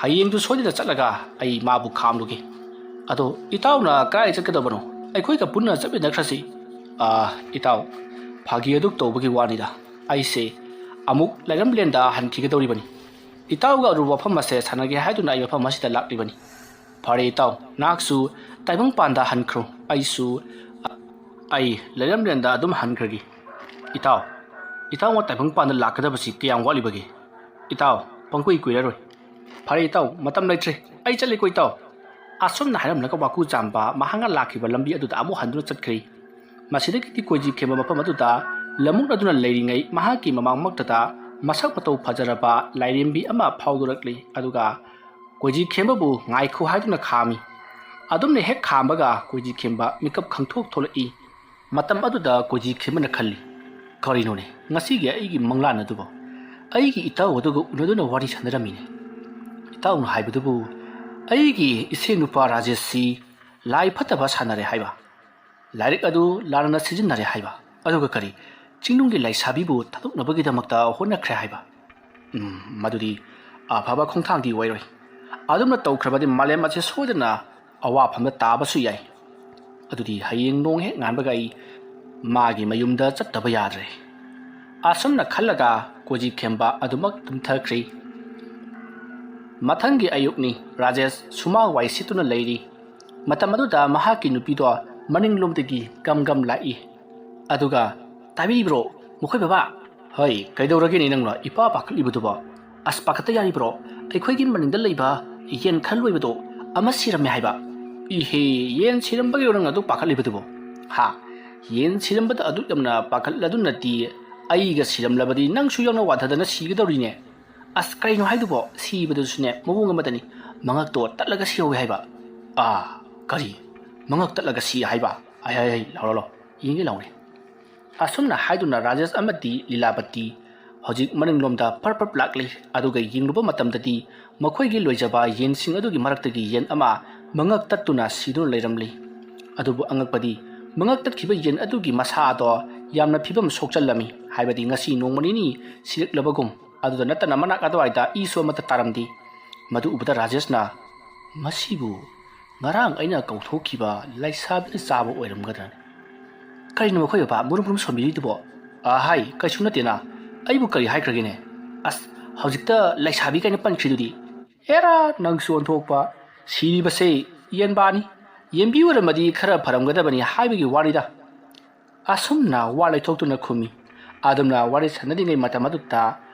ꯍꯌꯦꯡꯗꯨ ꯁꯣꯏꯗꯅ ꯆꯠꯂꯒ ꯑꯩ ꯃꯥꯕꯨ ꯈꯥꯝꯂꯨꯒꯦ꯫ ꯑꯗꯣ ꯏꯇꯥꯎꯅ ꯀꯗꯥꯏ ꯆꯠꯀꯗꯕꯅꯣ? ꯑꯩꯈꯣꯏꯒ ꯄꯨꯟꯅ ꯆꯠꯃꯤꯟꯅꯈ꯭ꯔꯁꯤ꯫" "ꯑ, ꯏꯇꯥꯎ, ꯐꯥꯒꯤ ꯑꯗꯨꯛ ꯇꯧꯕꯒꯤ ꯋꯥꯅꯤꯗ꯫ ꯑꯩꯁꯦ ꯑꯃꯨꯛ ꯂꯩꯔꯝꯂꯦꯟꯗ ꯍꯟꯈꯤꯒꯗꯧꯔꯤꯕꯅꯤ꯫ ꯏꯇꯥꯎꯒ ꯑꯔꯨꯕ ꯋꯥꯐꯝ ꯑꯁꯦ ꯁꯥꯟꯅꯒꯦ ꯍꯥꯏꯗꯨꯅ ꯑꯩ ꯃꯐꯝ ꯑꯁꯤꯗ ꯂꯥꯛꯂꯤꯕꯅꯤ꯫ ꯐꯔꯦ ꯏꯇꯥꯎ, ꯅꯍꯥꯛꯁꯨ ꯇꯥꯏꯕꯪꯄꯥꯟꯗ ꯍꯟꯈ꯭ꯔꯣ, ꯑꯩꯁꯨ, ꯑꯩ ꯂꯩꯔꯝꯂꯦꯟꯗ ꯑꯗꯨꯝ ꯍꯟꯈ꯭ꯔꯒꯦ꯫" "ꯏꯇꯥꯎ, ꯏꯇꯥꯎꯅ ꯇꯥꯏꯕꯪꯄꯥꯟꯗ ꯂꯥꯛꯀꯗꯕꯁꯤ ꯀꯌꯥꯝ ꯋꯥꯠꯂꯤꯕꯒꯦ? ꯏꯇꯥꯎ, ꯄꯪꯀꯨꯏ ꯀꯨꯏꯔꯔꯣꯏ꯫" "ꯐꯔꯦ ꯏꯇꯥꯎ, ꯃꯇꯝ ꯂꯩꯇ꯭ꯔꯦ, ꯑꯩ ꯆꯠꯂꯦꯀꯣ ꯏꯇꯥꯎ꯫" ꯑꯁꯨꯝꯅ ꯍꯥꯏꯔꯝꯂꯒ ꯋꯥꯀꯨ ꯆꯥꯝꯕ ꯃꯍꯥꯛꯅ ꯂꯥꯛꯈꯤꯕ ꯂꯝꯕꯤ ꯑꯗꯨꯗ ꯑꯃꯨꯛ ꯍꯟꯗꯨꯅ ꯆꯠꯈ꯭ꯔꯦ꯫ ꯃꯁꯤꯗꯒꯤꯗꯤ ꯀꯣꯏꯖꯤ ꯈꯦꯝꯕ ꯃꯐꯝ ꯑꯗꯨꯗ ꯂꯝꯃꯨꯛꯅꯗꯨꯅ ꯂꯩꯔꯤꯉꯩ ꯃꯍꯥꯛꯀꯤ ꯃꯃꯥꯡꯃꯛꯇꯗ ꯃꯁꯛ ꯃꯇꯧ ꯐꯖꯔꯕ ꯂꯥꯏꯔꯦꯝꯕꯤ ꯑꯃ ꯐꯥꯎꯗꯣꯔꯛꯂꯤ꯫ ꯑꯗꯨꯒ ꯀꯣꯏꯖꯤ ꯈꯦꯝꯕꯕꯨ ꯉꯥꯏꯈꯣ ꯍꯥꯏꯗꯨꯅ ꯈꯥꯝꯃꯤ꯫ ꯑꯗꯨꯝꯅ ꯍꯦꯛ ꯈꯥꯝꯕꯒ ꯀꯣꯏꯖꯤ ꯈꯦꯝꯕ ꯃꯤꯀꯞ ꯈꯪꯊꯣꯛ ꯊꯣꯛꯂꯛꯏ꯫ ꯃꯇꯝ ꯑꯗꯨꯗ ꯀꯣꯏꯖꯤ ꯈꯦꯝꯕꯅ ꯈꯜꯂꯤ, "ꯀꯔꯤꯅꯣꯅꯦ, ꯉꯁꯤꯒꯤ ꯑꯩꯒꯤ ꯃꯪꯂꯥꯟ ꯑꯗꯨꯕꯨ? ꯑꯩꯒꯤ ꯏꯇꯥꯎ ꯑꯗꯨꯒ ꯎꯅꯗꯨꯅ ꯋꯥꯔꯤ ꯁꯥꯟꯅꯔꯝꯃꯤꯅꯦ꯫" "ꯏꯇꯥꯎꯅ ꯍꯥꯏꯕꯗꯨꯕꯨ ꯑꯩꯒꯤ ꯏꯁꯦ ꯅꯨꯄꯥ ꯔꯥꯖꯦꯁꯁꯤ ꯂꯥꯏ ꯐꯠꯇꯕ ꯁꯥꯟꯅꯔꯦ ꯍꯥꯏꯕ, ꯂꯥꯏꯔꯤꯛ ꯑꯗꯨ ꯂꯥꯟꯅ ꯁꯤꯖꯤꯟꯅꯔꯦ ꯍꯥꯏꯕ, ꯑꯗꯨꯒ ꯀꯔꯤ, ꯆꯤꯡꯅꯨꯡꯒꯤ ꯂꯥꯏꯁꯥꯕꯤꯕꯨ ꯊꯥꯗꯣꯛꯅꯕꯒꯤꯗꯃꯛꯇ ꯍꯣꯠꯅꯈ꯭ꯔꯦ ꯍꯥꯏꯕ꯫ ꯎꯝ, ꯃꯗꯨꯗꯤ ꯑꯐꯕ ꯈꯣꯡꯊꯥꯡꯗꯤ ꯑꯣꯏꯔꯣꯏ꯫ ꯑꯗꯨꯝꯅ ꯇꯧꯈ꯭ꯔꯕꯗꯤ ꯃꯥꯂꯦꯝ ꯑꯁꯤ ꯁꯣꯏꯗꯅ ꯑꯋꯥꯐꯝꯗ ꯇꯥꯕꯁꯨ ꯌꯥꯏ꯫ ꯑꯗꯨꯗꯤ ꯍꯌꯦꯡ ꯅꯣꯡ ꯍꯦꯛ ꯉꯥꯟꯕꯒ ꯑꯩ ꯃꯥꯒꯤ ꯃꯌꯨꯝꯗ ꯆꯠꯇꯕ ꯌꯥꯗ꯭ꯔꯦ꯫" ꯑꯁꯨꯝꯅ ꯈꯜꯂꯒ ꯀꯣꯖꯤ ꯈꯦꯝꯕ ꯑꯗꯨꯃꯛ ꯇꯨꯝꯊꯈ꯭ꯔꯦ꯫ ꯃꯊꯪꯒꯤ ꯑꯌꯨꯛꯅꯤ꯫ ꯔꯥꯖꯦꯁ ꯁꯨꯃꯥꯡ ꯋꯥꯏ ꯁꯤꯠꯇꯨꯅ ꯂꯩꯔꯤ꯫ ꯃꯇꯝ ꯑꯗꯨꯗ ꯃꯍꯥꯛꯀꯤ ꯅꯨꯄꯤꯗꯣ ꯃꯅꯤꯡꯂꯣꯝꯗꯒꯤ ꯒꯝ ꯒꯝ ꯂꯥꯛꯏ꯫ ꯑꯗꯨꯒ, "ꯇꯥꯕꯤꯔꯤꯕ꯭ꯔꯣ, ꯃꯈꯣꯏ ꯕꯕꯥ?" "ꯍꯣꯏ, ꯀꯩꯗꯧꯔꯒꯦꯅꯦ ꯅꯪꯅ ꯏꯄꯥ ꯄꯥꯈꯠꯂꯤꯕꯗꯨꯕꯣ? ꯑꯁ, ꯄꯥꯈꯠꯇ ꯌꯥꯔꯤꯕ꯭ꯔꯣ? ꯑꯩꯈꯣꯏꯒꯤ ꯃꯅꯤꯡꯗ ꯂꯩꯕ ꯌꯦꯟ ꯈꯔ ꯂꯣꯏꯕꯗꯣ ꯑꯃ ꯁꯤꯔꯝꯃꯦ ꯍꯥꯏꯕ꯫" "ꯏꯍꯦ, ꯌꯦꯟ ꯁꯤꯔꯝꯕꯒꯤꯔꯣ ꯅꯪꯅ ꯑꯗꯨꯛ ꯄꯥꯈꯠꯂꯤꯕꯗꯨꯕꯣ? ꯍꯥ? ꯌꯦꯟ ꯁꯤꯔꯝꯕꯗ ꯑꯗꯨꯛ ꯌꯥꯝꯅ ꯄꯥꯈꯠꯂꯗꯨꯅꯗꯤ ꯑꯩꯒ ꯁꯤꯔꯝꯂꯕꯗꯤ ꯅꯪꯁꯨ ꯌꯥꯎꯅ ꯋꯥꯟꯊꯗꯅ ꯁꯤꯒꯗꯧꯔꯤꯅꯦ꯫ ꯑꯁ, ꯀꯔꯤꯅꯣ ꯍꯥꯏꯗꯨꯕꯣ? ꯁꯤꯕꯗꯨꯁꯨꯅꯦ ꯃꯑꯣꯡ ꯑꯃꯗꯅꯤ꯫ ꯃꯉꯛꯇꯣ ꯇꯠꯂꯒ ꯁꯤꯍꯧꯋꯦ ꯍꯥꯏꯕ꯫" "ꯑꯥ, ꯀꯔꯤ? ꯃꯉꯛ ꯇꯠꯂꯒ ꯁꯤ ꯍꯥꯏꯕ? ꯍꯥꯏ, ꯍꯥꯏ, ꯍꯥꯏ, ꯂꯥꯎꯔꯣ, ꯂꯥꯎ, ꯌꯦꯡꯒꯦ ꯂꯥꯎꯅꯦ꯫" ꯑꯁꯨꯝꯅ ꯍꯥꯏꯗꯨꯅ ꯔꯥꯖꯦꯁ ꯑꯃꯗꯤ ꯂꯤꯂꯥꯕꯇꯤ ꯍꯧꯖꯤꯛ ꯃꯅꯤꯡꯂꯣꯝꯗ ꯄꯔꯞ ꯄꯔꯞ ꯂꯥꯛꯂꯤ꯫ ꯑꯗꯨꯒ ꯌꯦꯡꯂꯨꯕ ꯃꯇꯝꯗꯗꯤ ꯃꯈꯣꯏꯒꯤ ꯂꯣꯏꯖꯕ ꯌꯦꯟꯁꯤꯡ ꯑꯗꯨꯒꯤ ꯃꯔꯛꯇꯒꯤ ꯌꯦꯟ ꯑꯃ ꯃꯉꯛ ꯇꯠꯇꯨꯅ ꯁꯤꯗꯨꯅ ꯂꯩꯔꯝꯂꯤ꯫ ꯑꯗꯨꯕꯨ ꯑꯉꯛꯄꯗꯤ, ꯃꯉꯛ ꯇꯠꯈꯤꯕ ꯌꯦꯟ ꯑꯗꯨꯒꯤ ꯃꯁꯥ ꯑꯗꯣ ꯌꯥꯝꯅ ꯐꯤꯕꯝ ꯁꯣꯛꯆꯜꯂꯝꯃꯤ, ꯍꯥꯏꯕꯗꯤ ꯉꯁꯤ ꯅꯣꯡꯃ ꯅꯤꯅꯤ ꯁꯤꯔꯛꯂꯕꯒꯨꯝ꯫ ꯑꯗꯨꯗ ꯅꯠꯇꯅ ꯃꯅꯥꯛ ꯑꯗꯨꯋꯥꯏꯗ ꯏꯁꯨ ꯑꯃꯠꯇ ꯇꯥꯔꯝꯗꯦ꯫ ꯃꯗꯨ ꯎꯕꯗ ꯔꯥꯖꯦꯁꯅ, "ꯃꯁꯤꯕꯨ ꯉꯔꯥꯡ ꯑꯩꯅ ꯀꯧꯊꯣꯛꯈꯤꯕ ꯂꯩꯁꯥꯕꯤꯅ ꯆꯥꯕ ꯑꯣꯏꯔꯝꯒꯗ꯭ꯔꯅꯦ? ꯀꯔꯤꯅꯣ ꯃꯈꯣꯏ ꯕꯕꯥ ꯃꯨꯔꯨꯝ ꯃꯨꯔꯨꯝ ꯁꯣꯟꯕꯤꯔꯤꯗꯨꯕꯣ?" "ꯑꯍꯥꯏ, ꯀꯩꯁꯨ ꯅꯠꯇꯦꯅ꯫ ꯑꯩꯕꯨ ꯀꯔꯤ ꯍꯥꯏꯈ꯭ꯔꯒꯦꯅꯦ? ꯑꯁ, ꯍꯧꯖꯤꯛꯇ ꯂꯩꯁꯥꯕꯤ ꯀꯥꯏꯅ ꯄꯟꯈ꯭ꯔꯤꯗꯨꯗꯤ?" "ꯑꯦꯔꯥ, ꯅꯪꯁꯨ ꯑꯣꯟꯊꯣꯛꯄ꯫ ꯁꯤꯔꯤꯕꯁꯦ ꯌꯦꯟꯕꯥꯅꯤ꯫ ꯌꯦꯟꯕꯤ ꯑꯣꯏꯔꯝꯃꯗꯤ ꯈꯔ ꯐꯔꯝꯒꯗꯕꯅꯤ ꯍꯥꯏꯕꯒꯤ ꯋꯥꯅꯤꯗ꯫" ꯑꯁꯨꯝꯅ ꯋꯥ ꯂꯩꯊꯣꯛꯇꯨꯅ ꯈꯨꯝꯃꯤ꯫ ꯑꯗꯨꯝꯅ ꯋꯥꯔꯤ ꯁꯥꯟꯅꯔꯤꯉꯩ ꯃꯇꯝ ꯑꯗꯨꯗ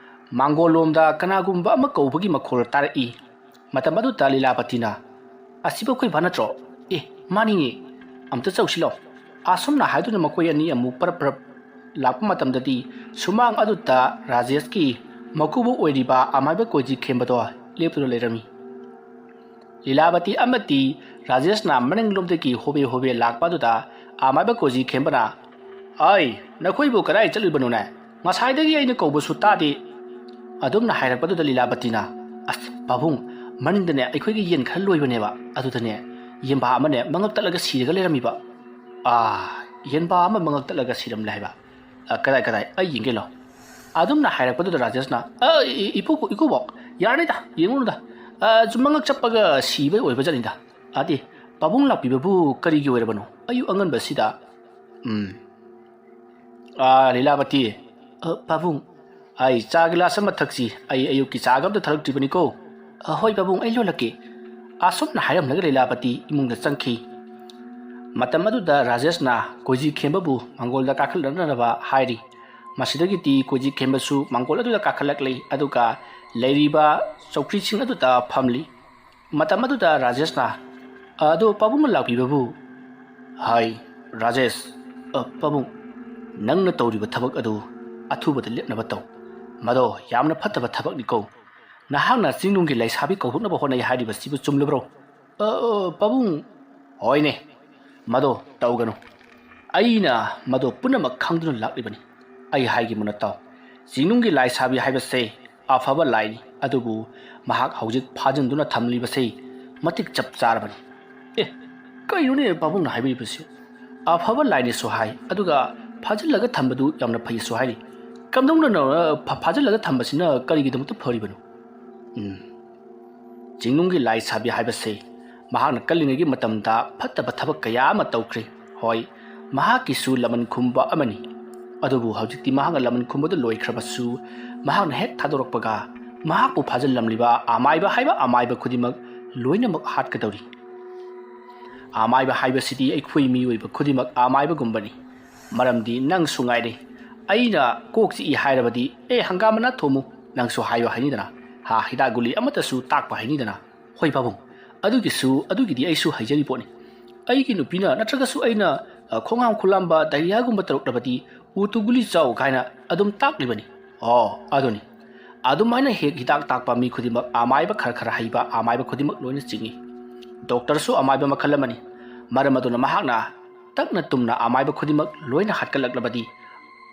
ꯃꯥꯡꯒꯣꯜꯂꯣꯝꯗ ꯀꯅꯥꯒꯨꯝꯕ ꯑꯃ ꯀꯧꯕꯒꯤ ꯃꯈꯣꯜ ꯇꯥꯔꯛꯏ꯫ ꯃꯇꯝ ꯑꯗꯨꯗ ꯂꯤꯂꯥꯄꯇꯤꯅ, "ꯑꯁꯤꯕꯨ ꯑꯩꯈꯣꯏ ꯚꯥ ꯅꯠꯇ꯭ꯔꯣ? ꯑꯦ, ꯃꯥꯅꯤꯅꯦ꯫ ꯑꯝꯇ ꯆꯧꯁꯤ ꯂꯥꯎ꯫" ꯑꯁꯨꯝꯅ ꯍꯥꯏꯗꯨꯅ ꯃꯈꯣꯏ ꯑꯅꯤ ꯑꯃꯨꯛ ꯄꯔꯞ ꯄꯔꯞ ꯂꯥꯛꯄ ꯃꯇꯝꯗꯗꯤ ꯁꯨꯃꯥꯡ ꯑꯗꯨꯗ ꯔꯥꯖꯦꯁꯀꯤ ꯃꯀꯨꯕꯣꯛ ꯑꯣꯏꯔꯤꯕ ꯑꯃꯥꯏꯕ ꯀꯣꯏꯖꯤ ꯈꯦꯝꯕꯗꯣ ꯂꯦꯞꯇꯨꯅ ꯂꯩꯔꯝꯃꯤ꯫ ꯂꯤꯂꯥꯕꯇꯤ ꯑꯃꯗꯤ ꯔꯥꯖꯦꯁꯅ ꯃꯅꯤꯡꯂꯣꯝꯗꯒꯤ ꯍꯣꯕꯦ ꯍꯣꯕꯦ ꯂꯥꯛꯄ ꯑꯗꯨꯗ ꯑꯃꯥꯏꯕ ꯀꯣꯏꯖꯤ ꯈꯦꯝꯕꯅ, "ꯑꯩ, ꯅꯈꯣꯏꯕꯨ ꯀꯗꯥꯏ ꯆꯠꯂꯨꯕꯅꯣꯅꯦ? ꯉꯁꯥꯏꯗꯒꯤ ꯑꯩꯅ ꯀꯧꯕꯁꯨ ꯇꯥꯗꯦ꯫" ꯑꯗꯨꯝꯅ ꯍꯥꯏꯔꯛꯄꯗꯨꯗ ꯂꯤꯂꯥꯕꯇꯤꯅ, "ꯑꯁ, ꯄꯥꯕꯨꯡ, ꯃꯅꯤꯡꯗꯅꯦ ꯑꯩꯈꯣꯏꯒꯤ ꯌꯦꯟ ꯈꯔ ꯂꯣꯏꯕꯅꯦꯕ, ꯑꯗꯨꯗꯅꯦ ꯌꯦꯟꯕꯥ ꯑꯃꯅꯦ ꯃꯉꯛ ꯇꯠꯂꯒ ꯁꯤꯔꯒ ꯂꯩꯔꯝꯃꯤꯕ꯫" "ꯑꯥ, ꯌꯦꯟꯕꯥ ꯑꯃ ꯃꯉꯛ ꯇꯠꯂꯒ ꯁꯤꯔꯝꯂꯦ ꯍꯥꯏꯕ? ꯑ, ꯀꯗꯥꯏ, ꯀꯗꯥꯏ? ꯑꯩ ꯌꯦꯡꯒꯦ ꯂꯥꯎ꯫" ꯑꯗꯨꯝꯅ ꯍꯥꯏꯔꯛꯄꯗꯨꯗ ꯔꯥꯖꯦꯁꯅ, "ꯑ, ꯏ-, ꯏ-, ꯏꯄꯨ-, ꯏꯀꯨꯕꯣꯛ, ꯌꯥꯔꯅꯤꯗ, ꯌꯦꯡꯉꯨꯅꯨꯗ꯫ ꯑ, ꯁꯨꯝ ꯃꯉꯛ ꯆꯞꯄꯒ ꯁꯤꯕꯩ ꯑꯣꯏꯕ ꯖꯥꯠꯅꯤꯗ꯫ ꯑꯗꯤ, ꯄꯥꯕꯨꯡ ꯂꯥꯛꯄꯤꯕꯕꯨ ꯀꯔꯤꯒꯤ ꯑꯣꯏꯔꯕꯅꯣ? ꯑꯌꯨꯛ ꯑꯉꯟꯕꯁꯤꯗ?" "ꯎꯝ꯫ ꯑꯥ, ꯂꯤꯂꯥꯕꯇꯤ, ꯑ, ꯄꯥꯕꯨꯡ, ꯑꯩ ꯆꯥ ꯒꯤꯂꯥꯁ ꯑꯃ ꯊꯛꯁꯤ꯫ ꯑꯩ ꯑꯌꯨꯛꯀꯤ ꯆꯥꯒ ꯑꯝꯇ ꯊꯛꯂꯛꯇ꯭ꯔꯤꯕꯅꯤꯀꯣ꯫" "ꯑ, ꯍꯣꯏ ꯄꯥꯕꯨꯡ, ꯑꯩ ꯂꯣꯜꯂꯛꯀꯦ꯫" ꯑꯁꯨꯝꯅ ꯍꯥꯏꯔꯝꯂꯒ ꯂꯤꯂꯥꯕꯇꯤ ꯏꯃꯨꯡꯗ ꯆꯪꯈꯤ꯫ ꯃꯇꯝ ꯑꯗꯨꯗ ꯔꯥꯖꯦꯁꯅ ꯀꯣꯏꯖꯤ ꯈꯦꯝꯕꯕꯨ ꯃꯥꯡꯒꯣꯜꯗ ꯀꯥꯈꯠꯂꯛꯅꯅꯕ ꯍꯥꯏꯔꯤ꯫ ꯃꯁꯤꯗꯒꯤꯗꯤ ꯀꯣꯏꯖꯤ ꯈꯦꯝꯕꯁꯨ ꯃꯥꯡꯒꯣꯜ ꯑꯗꯨꯗ ꯀꯥꯈꯠꯂꯛꯂꯤ, ꯑꯗꯨꯒ ꯂꯩꯔꯤꯕ ꯆꯧꯀ꯭ꯔꯤꯁꯤꯡ ꯑꯗꯨꯗ ꯐꯝꯂꯤ꯫ ꯃꯇꯝ ꯑꯗꯨꯗ ꯔꯥꯖꯦꯁꯅ, "ꯑꯗꯣ ꯄꯥꯕꯨꯡꯅ ꯂꯥꯛꯄꯤꯕꯕꯨ?" ꯍꯥꯏ꯫ ꯔꯥꯖꯦꯁ, "ꯑ, ꯄꯥꯕꯨꯡ, ꯅꯪꯅ ꯇꯧꯔꯤꯕ ꯊꯕꯛ ꯑꯗꯨ ꯑꯊꯨꯕꯗ ꯂꯦꯞꯅꯕ ꯇꯧ꯫ ꯃꯗꯣ ꯌꯥꯝꯅ ꯐꯠꯇꯕ ꯊꯕꯛꯅꯤꯀꯣ꯫ ꯅꯍꯥꯛꯅ ꯆꯤꯡꯅꯨꯡꯒꯤ ꯂꯩꯁꯥꯕꯤ ꯀꯧꯊꯣꯛꯅꯕ ꯍꯣꯠꯅꯩ ꯍꯥꯏꯔꯤꯕꯁꯤꯕꯨ ꯆꯨꯝꯂꯕ꯭ꯔꯣ?" "ꯑ, ꯑ, ꯄꯥꯕꯨꯡ꯫" "ꯍꯣꯏꯅꯦ, ꯃꯗꯣ ꯇꯧꯒꯅꯨ꯫ ꯑꯩꯅ ꯃꯗꯨ ꯄꯨꯝꯅꯃꯛ ꯈꯪꯗꯨꯅ ꯂꯥꯛꯂꯤꯕꯅꯤ꯫ ꯑꯩ ꯍꯥꯏꯒꯦ ꯃꯨꯟꯅ ꯇꯥꯎ꯫ ꯆꯤꯡꯅꯨꯡꯒꯤ ꯂꯥꯏꯁꯥꯕꯤ ꯍꯥꯏꯕꯁꯦ ꯑꯐꯕ ꯂꯥꯏꯅꯤ, ꯑꯗꯨꯕꯨ ꯃꯍꯥꯛ ꯍꯧꯖꯤꯛ ꯐꯥꯖꯤꯟꯗꯨꯅ ꯊꯝꯂꯤꯕꯁꯦ ꯃꯇꯤꯛ ꯆꯞ ꯆꯥꯔꯕꯅꯤ꯫ ꯑꯦ, ꯀꯩꯅꯣꯅꯦ ꯄꯥꯕꯨꯡꯅ ꯍꯥꯏꯕꯤꯔꯤꯕꯁꯤ? ꯑꯐꯕ ꯂꯥꯏꯅꯦꯁꯨ ꯍꯥꯏ, ꯑꯗꯨꯒ ꯐꯥꯖꯤꯜꯂꯒ ꯊꯝꯕꯗꯨ ꯌꯥꯝꯅ ꯐꯩꯁꯨ ꯍꯥꯏꯔꯤ꯫ ꯀꯝꯗꯧꯅꯅꯣ ꯐꯥꯖꯤꯜꯂꯒ ꯊꯝꯕꯁꯤꯅ ꯀꯔꯤꯒꯤꯗꯃꯛꯇ ꯐꯔꯤꯕꯅꯣ? ꯎꯝ, ꯆꯤꯡꯅꯨꯡꯒꯤ ꯂꯥꯏꯁꯥꯕꯤ ꯍꯥꯏꯕꯁꯦ ꯃꯍꯥꯛꯅ ꯀꯜꯂꯤꯉꯩꯒꯤ ꯃꯇꯝꯗ ꯐꯠꯇꯕ ꯊꯕꯛ ꯀꯌꯥ ꯑꯃ ꯇꯧꯈ꯭ꯔꯦ꯫ ꯍꯣꯏ, ꯃꯍꯥꯛꯀꯤꯁꯨ ꯂꯃꯟ ꯈꯨꯝꯕ ꯑꯃꯅꯤ꯫ ꯑꯗꯨꯕꯨ ꯍꯧꯖꯤꯛꯇꯤ ꯃꯍꯥꯛꯅ ꯂꯃꯟ ꯈꯨꯝꯕꯗꯨ ꯂꯣꯏꯈ꯭ꯔꯕꯁꯨ, ꯃꯍꯥꯛꯅ ꯍꯦꯛ ꯊꯥꯗꯣꯔꯛꯄꯒ ꯃꯍꯥꯛꯄꯨ ꯐꯥꯖꯤꯜꯂꯝꯂꯤꯕ ꯑꯃꯥꯏꯕ ꯍꯥꯏꯕ ꯑꯃꯥꯏꯕ ꯈꯨꯗꯤꯡꯃꯛ ꯂꯣꯏꯅꯃꯛ ꯍꯥꯠꯀꯗꯧꯔꯤ꯫ ꯑꯃꯥꯏꯕ ꯍꯥꯏꯕꯁꯤꯗꯤ ꯑꯩꯈꯣꯏ ꯃꯤꯑꯣꯏꯕ ꯈꯨꯗꯤꯡꯃꯛ ꯑꯃꯥꯏꯕꯒꯨꯝꯕꯅꯤ꯫ ꯃꯔꯝꯗꯤ ꯅꯪꯁꯨ ꯉꯥꯏꯔꯦ꯫ ꯑꯩꯅ ꯀꯣꯛ ꯆꯤꯛꯏ ꯍꯥꯏꯔꯕꯗꯤ, "ꯑꯦ, ꯍꯪꯒꯥꯝ ꯃꯅꯥ ꯊꯣꯝꯃꯨ," ꯅꯪꯁꯨ ꯍꯥꯏꯕ ꯍꯩꯅꯤꯗꯅ꯫ ꯍꯥ, ꯍꯤꯗꯥꯛ ꯒꯨꯂꯤ ꯑꯃꯠꯇꯁꯨ ꯇꯥꯛꯄ ꯍꯩꯅꯤꯗꯅ꯫ ꯍꯣꯏ ꯄꯥꯕꯨꯡ, ꯑꯗꯨꯒꯤꯁꯨ, ꯑꯗꯨꯒꯤꯗꯤ ꯑꯩꯁꯨ ꯍꯩꯖꯔꯤ ꯄꯣꯠꯅꯤ꯫ ꯑꯩꯒꯤ ꯅꯨꯄꯤꯅ ꯅꯠꯇ꯭ꯔꯒꯁꯨ ꯑꯩꯅ, ꯑ, ꯈꯣꯡꯍꯥꯝ ꯈꯨꯂꯥꯝꯕ ꯗꯥꯏꯔꯤꯌꯥꯒꯨꯝꯕ ꯇꯧꯔꯛꯂꯕꯗꯤ ꯎꯇꯨ ꯒꯨꯂꯤ ꯆꯥꯎ ꯀꯥꯏꯅ ꯑꯗꯨꯝ ꯇꯥꯛꯂꯤꯕꯅꯤ꯫ ꯑꯣ, ꯑꯗꯨꯅꯤ꯫ ꯑꯗꯨꯃꯥꯏꯅ ꯍꯦꯛ ꯍꯤꯗꯥꯛ ꯇꯥꯛꯄ ꯃꯤ ꯈꯨꯗꯤꯡꯃꯛ ꯑꯃꯥꯏꯕ ꯈꯔ ꯈꯔ ꯍꯩꯕ ꯑꯃꯥꯏꯕ ꯈꯨꯗꯤꯡꯃꯛ ꯂꯣꯏꯅ ꯆꯤꯡꯏ꯫ ꯗꯣꯛꯇꯔꯁꯨ ꯑꯃꯥꯏꯕ ꯃꯈꯜ ꯑꯃꯅꯤ꯫ ꯃꯔꯝ ꯑꯗꯨꯅ ꯃꯍꯥꯛꯅ ꯇꯛꯅ ꯇꯨꯝꯅ ꯑꯃꯥꯏꯕ ꯈꯨꯗꯤꯡꯃꯛ ꯂꯣꯏꯅ ꯍꯥꯠꯀꯠꯂꯛꯂꯕꯗꯤ,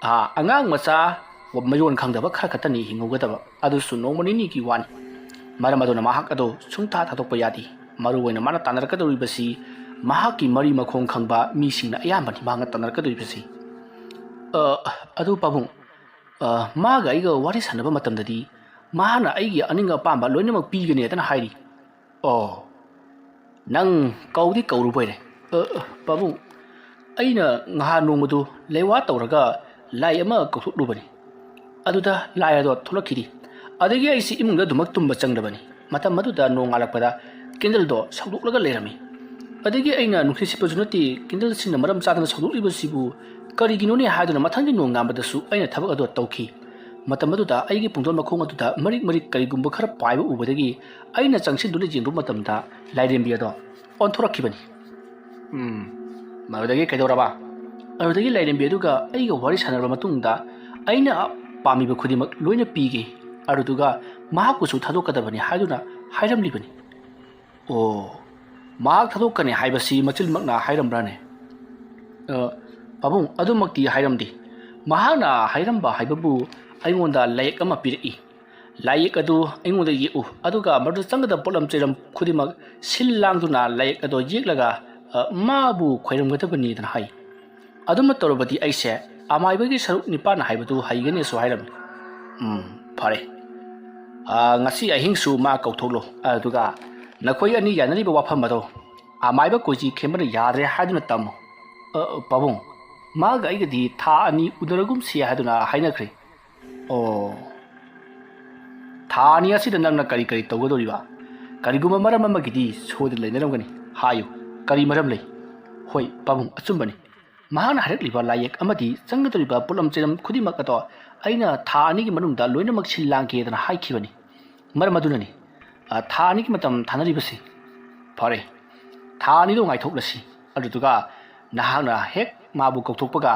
ꯑꯥ, ꯑꯉꯥꯡ ꯃꯆꯥ ꯃꯌꯣꯟ ꯈꯪꯗꯕ ꯈꯔ ꯈꯛꯇꯅꯤ ꯍꯤꯡꯍꯧꯒꯗꯕ, ꯑꯗꯨꯁꯨ ꯅꯣꯡꯃ ꯅꯤꯅꯤꯒꯤ ꯋꯥꯅꯤ꯫ ꯃꯔꯝ ꯑꯗꯨꯅ ꯃꯍꯥꯛ ꯑꯗꯨ ꯁꯨꯡꯊꯥ ꯊꯥꯗꯣꯛꯄ ꯌꯥꯗꯦ꯫ ꯃꯔꯨ ꯑꯣꯏꯅ ꯃꯥꯅ ꯇꯥꯟꯅꯔꯛꯀꯗꯧꯔꯤꯕꯁꯤ ꯃꯍꯥꯛꯀꯤ ꯃꯔꯤ ꯃꯈꯣꯡ ꯈꯪꯕ ꯃꯤꯁꯤꯡꯅ ꯑꯌꯥꯝꯕꯅꯤ ꯃꯍꯥꯛꯅ ꯇꯥꯟꯅꯔꯛꯀꯗꯧꯔꯤꯕꯁꯤ꯫ ꯑ, ꯑꯗꯨ ꯄꯥꯕꯨꯡ, ꯑ, ꯃꯥꯒ ꯑꯩꯒ ꯋꯥꯔꯤ ꯁꯥꯟꯅꯕ ꯃꯇꯝꯗꯗꯤ ꯃꯍꯥꯛꯅ ꯑꯩꯒꯤ ꯑꯅꯤꯡ ꯑꯄꯥꯝꯕ ꯂꯣꯏꯅꯃꯛ ꯄꯤꯒꯅꯤ ꯍꯥꯏꯗꯅ ꯍꯥꯏꯔꯤ꯫ ꯑꯣ, ꯅꯪ ꯀꯧꯗꯤ ꯀꯧꯔꯨꯕꯩꯔꯦ꯫ ꯑ, ꯑ, ꯄꯥꯕꯨꯡ, ꯑꯩꯅ ꯉꯍꯥꯟ ꯅꯣꯡꯃꯗꯨ ꯂꯩꯋꯥ ꯇꯧꯔꯒ ꯂꯥꯏ ꯑꯃ ꯀꯧꯊꯣꯛꯂꯨꯕꯅꯤ꯫ ꯑꯗꯨꯗ ꯂꯥꯏ ꯑꯗꯣ ꯊꯣꯛꯂꯛꯈꯤꯗꯦ꯫ ꯑꯗꯒꯤ ꯑꯩꯁꯤ ꯏꯃꯨꯡꯗ ꯑꯗꯨꯃꯛ ꯇꯨꯝꯕ ꯆꯪꯗꯕꯅꯤ꯫ ꯃꯇꯝ ꯑꯗꯨꯗ ꯅꯣꯡꯉꯥꯜꯂꯛꯄꯗ ꯀꯦꯟꯗꯜꯗꯣ ꯁꯧꯗꯣꯛꯂꯒ ꯂꯩꯔꯝꯃꯤ꯫ ꯑꯗꯒꯤ ꯑꯩꯅ ꯅꯨꯡꯁꯤꯠ ꯁꯤꯠꯄꯁꯨ ꯅꯠꯇꯦ, ꯀꯦꯟꯗꯜꯁꯤꯡꯅ ꯃꯔꯝ ꯆꯥꯗꯅ ꯁꯧꯗꯣꯛꯂꯤꯕꯁꯤꯕꯨ ꯀꯔꯤꯒꯤꯅꯣꯅꯦ ꯍꯥꯏꯗꯨꯅ ꯃꯊꯪꯒꯤ ꯅꯣꯡꯉꯥꯟꯕꯗꯁꯨ ꯑꯩꯅ ꯊꯕꯛ ꯑꯗꯨ ꯇꯧꯈꯤ꯫ ꯃꯇꯝ ꯑꯗꯨꯗ ꯑꯩꯒꯤ ꯄꯨꯡꯗꯣꯟ ꯃꯈꯣꯡ ꯑꯗꯨꯗ ꯃꯔꯤꯛ ꯃꯔꯤꯛ ꯀꯔꯤꯒꯨꯝꯕ ꯈꯔ ꯄꯥꯏꯕ ꯎꯕꯗꯒꯤ ꯑꯩꯅ ꯆꯪꯁꯤꯟꯗꯨꯅ ꯌꯦꯡꯕ ꯃꯇꯝꯗ ꯂꯥꯏꯔꯦꯝꯕꯤ ꯑꯗꯣ ꯑꯣꯟꯊꯣꯔꯛꯈꯤꯕꯅꯤ꯫ ꯎꯝ, ꯃꯗꯨꯗꯒꯤ ꯀꯩꯗꯧꯔꯕ? ꯑꯗꯨꯗꯒꯤ ꯂꯥꯏꯔꯦꯝꯕꯤ ꯑꯗꯨꯒ ꯑꯩꯒ ꯋꯥꯔꯤ ꯁꯥꯟꯅꯔꯕ ꯃꯇꯨꯡꯗ ꯑꯩꯅ ꯄꯥꯝꯃꯤꯕ ꯈꯨꯗꯤꯡꯃꯛ ꯂꯣꯏꯅ ꯄꯤꯒꯦ, ꯑꯗꯨꯗꯨꯒ ꯃꯍꯥꯛꯄꯨꯁꯨ ꯊꯥꯗꯣꯛꯀꯗꯕꯅꯤ ꯍꯥꯏꯗꯨꯅ ꯍꯥꯏꯔꯝꯂꯤꯕꯅꯤ꯫ ꯑꯣ, ꯃꯍꯥꯛ ꯊꯥꯗꯣꯛꯀꯅꯤ ꯍꯥꯏꯕꯁꯤ ꯃꯆꯤꯟꯃꯛꯅ ꯍꯥꯏꯔꯝꯕ꯭ꯔꯥꯅꯦ? ꯑ, "ꯄꯥꯕꯨꯡ, ꯑꯗꯨꯃꯛꯇꯤ ꯍꯥꯏꯔꯝꯗꯦ꯫ ꯃꯍꯥꯛꯅ ꯍꯥꯏꯔꯝꯕ ꯍꯥꯏꯕꯕꯨ, ꯑꯩꯉꯣꯟꯗ ꯂꯥꯏꯌꯦꯛ ꯑꯃ ꯄꯤꯔꯛꯏ꯫ ꯂꯥꯏꯌꯦꯛ ꯑꯗꯨ ꯑꯩꯉꯣꯟꯗ ꯌꯦꯛꯎ, ꯑꯗꯨꯒ ꯃꯗꯨꯗ ꯆꯪꯒꯗꯕ ꯄꯣꯠꯂꯝ ꯆꯩꯔꯝ ꯈꯨꯗꯤꯡꯃꯛ ꯁꯤꯜ ꯂꯥꯡꯗꯨꯅ ꯂꯥꯏꯌꯦꯛ ꯑꯗꯨ ꯌꯦꯛꯂꯒ, ꯑ, ꯃꯥꯕꯨ ꯈꯣꯏꯔꯝꯒꯗꯕꯅꯤꯗꯅ ꯍꯥꯏ꯫ ꯑꯗꯨꯃ ꯇꯧꯔꯕꯗꯤ ꯑꯩꯁꯦ ꯑꯃꯥꯏꯕꯒꯤ ꯁꯔꯨꯛ ꯅꯤꯄꯥꯟ ꯍꯥꯏꯕꯗꯨ ꯍꯩꯒꯅꯤꯁꯨ ꯍꯥꯏꯔꯝꯃꯤ"꯫ "ꯎꯝ, ꯐꯔꯦ꯫ ꯑ, ꯉꯁꯤ ꯑꯍꯤꯡꯁꯨ ꯃꯥ ꯀꯧꯊꯣꯛꯂꯣ, ꯑꯗꯨꯒ ꯅꯈꯣꯏ ꯑꯅꯤ ꯌꯥꯅꯔꯤꯕ ꯋꯥꯐꯝ ꯑꯗꯣ ꯑꯃꯥꯏꯕ ꯀꯣꯏꯖꯤ ꯈꯦꯝꯕꯅ ꯌꯥꯗ꯭ꯔꯦ ꯍꯥꯏꯗꯨꯅ ꯇꯝꯃꯨ"꯫ "ꯑ, ꯄꯥꯕꯨꯡ, ꯃꯥꯒ ꯑꯩꯒꯗꯤ ꯊꯥ ꯑꯅꯤ ꯎꯅꯔꯒꯨꯝꯁꯤ ꯍꯥꯏꯗꯨꯅ ꯍꯥꯏꯅꯈ꯭ꯔꯦ"꯫ "ꯑꯣ, ꯊꯥ ꯑꯅꯤ ꯑꯁꯤꯗ ꯅꯪꯅ ꯀꯔꯤ ꯀꯔꯤ ꯇꯧꯒꯗꯧꯔꯤꯕ? ꯀꯔꯤꯒꯨꯝꯕ ꯃꯔꯝ ꯑꯃꯒꯤꯗꯤ ꯁꯣꯏꯗꯅ ꯂꯩꯅꯔꯝꯒꯅꯤ꯫ ꯍꯥꯏꯌꯨ, ꯀꯔꯤ ꯃꯔꯝ ꯂꯩ?" "ꯍꯣꯏ ꯄꯥꯕꯨꯡ, ꯑꯆꯨꯝꯕꯅꯤ꯫ ꯃꯍꯥꯛꯅ ꯍꯥꯏꯔꯛꯂꯤꯕ ꯂꯥꯏꯌꯦꯛ ꯑꯃꯗꯤ ꯆꯪꯒꯗꯧꯔꯤꯕ ꯄꯣꯠꯂꯝ ꯆꯩꯂꯝ ꯈꯨꯗꯤꯡꯃꯛ ꯑꯗꯣ ꯑꯩꯅ ꯊꯥ ꯑꯅꯤꯒꯤ ꯃꯅꯨꯡꯗ ꯂꯣꯏꯅꯃꯛ ꯁꯤꯜ ꯂꯥꯡꯒꯦꯗꯅ ꯍꯥꯏꯈꯤꯕꯅꯤ꯫ ꯃꯔꯝ ꯑꯗꯨꯅꯅꯤ, ꯑ, ꯊꯥ ꯑꯅꯤꯒꯤ ꯃꯇꯝ ꯊꯥꯅꯔꯤꯕꯁꯤ"꯫ "ꯐꯔꯦ, ꯊꯥ ꯑꯅꯤꯗꯣ ꯉꯥꯏꯊꯣꯛꯂꯁꯤ꯫ ꯑꯗꯨꯗꯨꯒ ꯅꯍꯥꯛꯅ ꯍꯦꯛ ꯃꯥꯕꯨ ꯀꯧꯊꯣꯛꯄꯒ,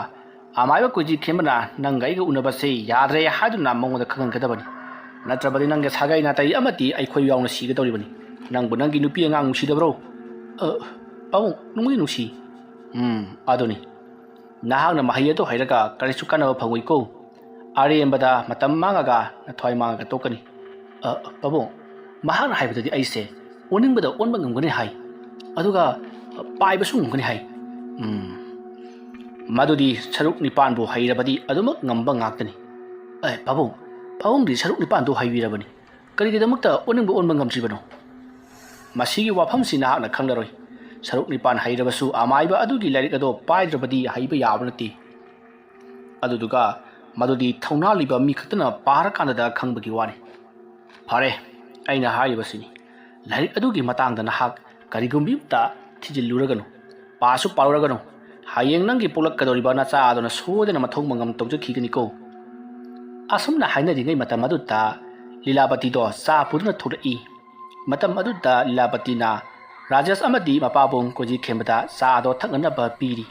ꯑꯃꯥꯏꯕ ꯀꯣꯏꯖꯤ ꯈꯦꯝꯕꯅ ꯅꯪꯒ ꯑꯩꯒ ꯎꯅꯕꯁꯦ ꯌꯥꯗ꯭ꯔꯦ ꯍꯥꯏꯗꯨꯅ ꯃꯉꯣꯟꯗ ꯈꯪꯍꯟꯒꯗꯕꯅꯤ꯫ ꯅꯠꯇ꯭ꯔꯕꯗꯤ ꯅꯪꯒꯤ ꯁꯥꯒꯩ ꯅꯥꯇꯩ ꯑꯃꯗꯤ ꯑꯩꯈꯣꯏ ꯌꯥꯎꯅ ꯁꯤꯒꯗꯧꯔꯤꯕꯅꯤ꯫ ꯅꯪꯕꯨ ꯅꯪꯒꯤ ꯅꯨꯄꯤ ꯑꯉꯥꯡ ꯅꯨꯡꯁꯤꯗꯕ꯭ꯔꯣ?" "ꯑ, ꯄꯥꯕꯨꯡ, ꯅꯨꯡꯕꯨꯗꯤ ꯅꯨꯡꯁꯤ"꯫ "ꯎꯝ, ꯑꯗꯨꯅꯤ꯫ ꯅꯍꯥꯛꯅ ꯃꯍꯩ ꯑꯗꯨ ꯍꯩꯔꯒ ꯀꯔꯤꯁꯨ ꯀꯥꯟꯅꯕ ꯐꯪꯉꯣꯏꯀꯣ꯫ ꯑꯔꯦꯝꯕꯗ ꯃꯇꯝ ꯃꯥꯡꯉꯒ ꯅꯊ꯭ꯋꯥꯏ ꯃꯥꯡꯉꯒ ꯇꯣꯛꯀꯅꯤ"꯫ "ꯑ, ꯄꯥꯕꯨꯡ, ꯃꯍꯥꯛꯅ ꯍꯥꯏꯕꯗꯗꯤ ꯑꯩꯁꯦ ꯑꯣꯅꯤꯡꯕꯗ ꯑꯣꯟꯕ ꯉꯝꯒꯅꯤ ꯍꯥꯏ, ꯑꯗꯨꯒ ꯄꯥꯏꯕꯁꯨ ꯉꯝꯒꯅꯤ ꯍꯥꯏ"꯫ "ꯎꯝ, ꯃꯗꯨꯗꯤ ꯁꯔꯨꯛ ꯅꯤꯄꯥꯟꯕꯨ ꯍꯩꯔꯕꯗꯤ ꯑꯗꯨꯃꯛ ꯉꯝꯕ ꯉꯥꯛꯇꯅꯤ"꯫ "ꯑꯦ, ꯄꯥꯕꯨꯡ, ꯄꯥꯕꯨꯡꯗꯤ ꯁꯔꯨꯛ ꯅꯤꯄꯥꯟꯗꯨ ꯍꯩꯕꯤꯔꯕꯅꯤ, ꯀꯔꯤꯒꯤꯗꯃꯛꯇ ꯑꯣꯅꯤꯡꯕ ꯑꯣꯟꯕ ꯉꯝꯗ꯭ꯔꯤꯕꯅꯣ?" "ꯃꯁꯤꯒꯤ ꯋꯥꯐꯝꯁꯤ ꯅꯍꯥꯛꯅ ꯈꯪꯂꯔꯣꯏ꯫ ꯁꯔꯨꯛ ꯅꯤꯄꯥꯟ ꯍꯩꯔꯕꯁꯨ ꯑꯃꯥꯏꯕ ꯑꯗꯨꯒꯤ ꯂꯥꯏꯔꯤꯛ ꯑꯗꯣ ꯄꯥꯏꯗ꯭ꯔꯕꯗꯤ ꯍꯩꯕ ꯌꯥꯕ ꯅꯠꯇꯦ꯫ ꯑꯗꯨꯗꯨꯒ ꯃꯗꯨꯗꯤ ꯊꯧꯅꯥ ꯂꯩꯕ ꯃꯤ ꯈꯛꯇꯅ ꯄꯥꯔꯀꯥꯟꯗꯗ ꯈꯪꯕꯒꯤ ꯋꯥꯅꯤ"꯫ "ꯐꯔꯦ, ꯑꯩꯅ ꯍꯥꯏꯔꯤꯕꯁꯤꯅꯤ꯫ ꯂꯥꯏꯔꯤꯛ ꯑꯗꯨꯒꯤ ꯃꯇꯥꯡꯗ ꯅꯍꯥꯛ ꯀꯔꯤꯒꯨꯝꯕ ꯑꯃꯇ ꯊꯤꯖꯤꯜꯂꯨꯔꯒꯅꯨ, ꯄꯥꯁꯨ ꯄꯥꯔꯨꯔꯒꯅꯨ꯫ ꯍꯌꯦꯡ ꯅꯪꯒꯤ ꯄꯣꯛꯂꯛꯀꯗꯧꯔꯤꯕ ꯅꯆꯥ ꯑꯗꯨꯅ ꯁꯣꯏꯗꯅ ꯃꯊꯧ ꯃꯉꯝ ꯇꯧꯖꯈꯤꯒꯅꯤꯀꯣ"꯫ ꯑꯁꯨꯝꯅ ꯍꯥꯏꯅꯔꯤꯉꯩ ꯃꯇꯝ ꯑꯗꯨꯗ ꯂꯤꯂꯥꯄꯇꯤꯗꯣ ꯆꯥ ꯄꯨꯗꯨꯅ ꯊꯣꯛꯂꯛꯏ꯫ ꯃꯇꯝ ꯑꯗꯨꯗ ꯂꯤꯂꯥꯄꯇꯤꯅ ꯔꯥꯖꯦꯁ ꯑꯃꯗꯤ ꯃꯄꯥꯕꯨꯡ ꯀꯣꯏꯖꯤ ꯈꯦꯝꯕꯗ ꯆꯥ ꯑꯗꯣ ꯊꯛꯅꯅꯕ ꯄꯤꯔꯤ꯫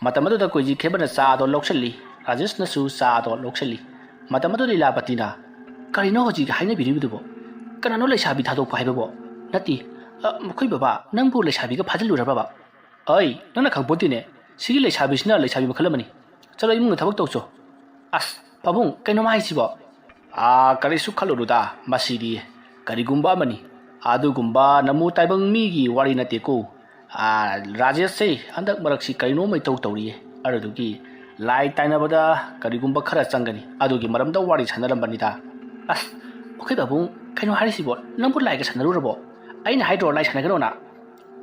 ꯃꯇꯝ ꯑꯗꯨꯗ ꯀꯣꯏꯖꯤ ꯈꯦꯝꯕꯅ ꯆꯥ ꯑꯗꯣ ꯂꯧꯁꯤꯜꯂꯤ, ꯔꯥꯖꯦꯁꯅꯁꯨ ꯆꯥ ꯑꯗꯣ ꯂꯧꯁꯤꯜꯂꯤ꯫ ꯃꯇꯝ ꯑꯗꯨꯗ ꯂꯤꯂꯥꯄꯇꯤꯅ, "ꯀꯔꯤꯅꯣ ꯍꯧꯖꯤꯛ ꯍꯥꯏꯅꯕꯤꯔꯤꯕꯗꯨꯕꯣ? ꯀꯅꯥꯅꯣ ꯂꯩꯁꯥꯕꯤ ꯊꯥꯗꯣꯛꯄ ꯍꯥꯏꯕꯕꯣ? ꯅꯠꯇꯦ, ꯑ, ꯃꯈꯣꯏ ꯕꯕꯥ, ꯅꯪꯕꯨ ꯂꯩꯁꯥꯕꯤꯒ ꯐꯥꯖꯤꯜꯂꯨꯔꯕꯕ?" "ꯑꯩ, ꯅꯪꯅ ꯈꯪꯄꯣꯠꯇꯦꯅꯦ꯫ ꯁꯤꯒꯤ ꯂꯩꯁꯥꯕꯤꯁꯤꯅ ꯂꯩꯁꯥꯕꯤ ꯃꯈꯜ ꯑꯃꯅꯤ꯫ ꯆꯠꯂꯣ, ꯏꯃꯨꯡꯗ ꯊꯕꯛ ꯇꯧꯆꯣ꯫ ꯑꯁ, ꯄꯥꯕꯨꯡ, ꯀꯩꯅꯣꯃ ꯍꯥꯏꯁꯤꯕꯣ? ꯑꯥ, ꯀꯔꯤꯁꯨ ꯈꯜꯂꯨꯅꯨꯗ, ꯃꯁꯤꯗꯤ ꯀꯔꯤꯒꯨꯝꯕ ꯑꯃꯅꯤ꯫ ꯑꯗꯨꯒꯨꯝꯕ ꯅꯃꯨ ꯇꯥꯏꯕꯪ ꯃꯤꯒꯤ ꯋꯥꯔꯤ ꯅꯠꯇꯦꯀꯣ꯫ ꯑꯥ, ꯔꯥꯖꯦꯁꯁꯦ ꯍꯟꯗꯛ ꯃꯔꯛꯁꯤ ꯀꯔꯤꯅꯣꯝꯃ ꯏꯇꯧ ꯇꯧꯔꯤꯌꯦ꯫ ꯑꯗꯨꯗꯨꯒꯤ ꯂꯥꯏ ꯇꯥꯏꯅꯕꯗ ꯀꯔꯤꯒꯨꯝꯕ ꯈꯔ ꯆꯪꯒꯅꯤ꯫ ꯑꯗꯨꯒꯤ ꯃꯔꯝꯗ ꯋꯥꯔꯤ ꯁꯥꯟꯅꯔꯝꯕꯅꯤꯗ꯫ ꯑꯁ, ꯑꯩꯈꯣꯏ ꯄꯥꯕꯨꯡ, ꯀꯩꯅꯣ ꯍꯥꯏꯔꯤꯁꯤꯕꯣ? ꯅꯪꯕꯨ ꯂꯥꯏꯒ ꯁꯥꯟꯅꯔꯨꯔꯕꯣ? ꯑꯩꯅ ꯍꯥꯏꯗ꯭ꯔꯣ ꯂꯥꯏ ꯁꯥꯟꯅꯒꯅꯣꯅ?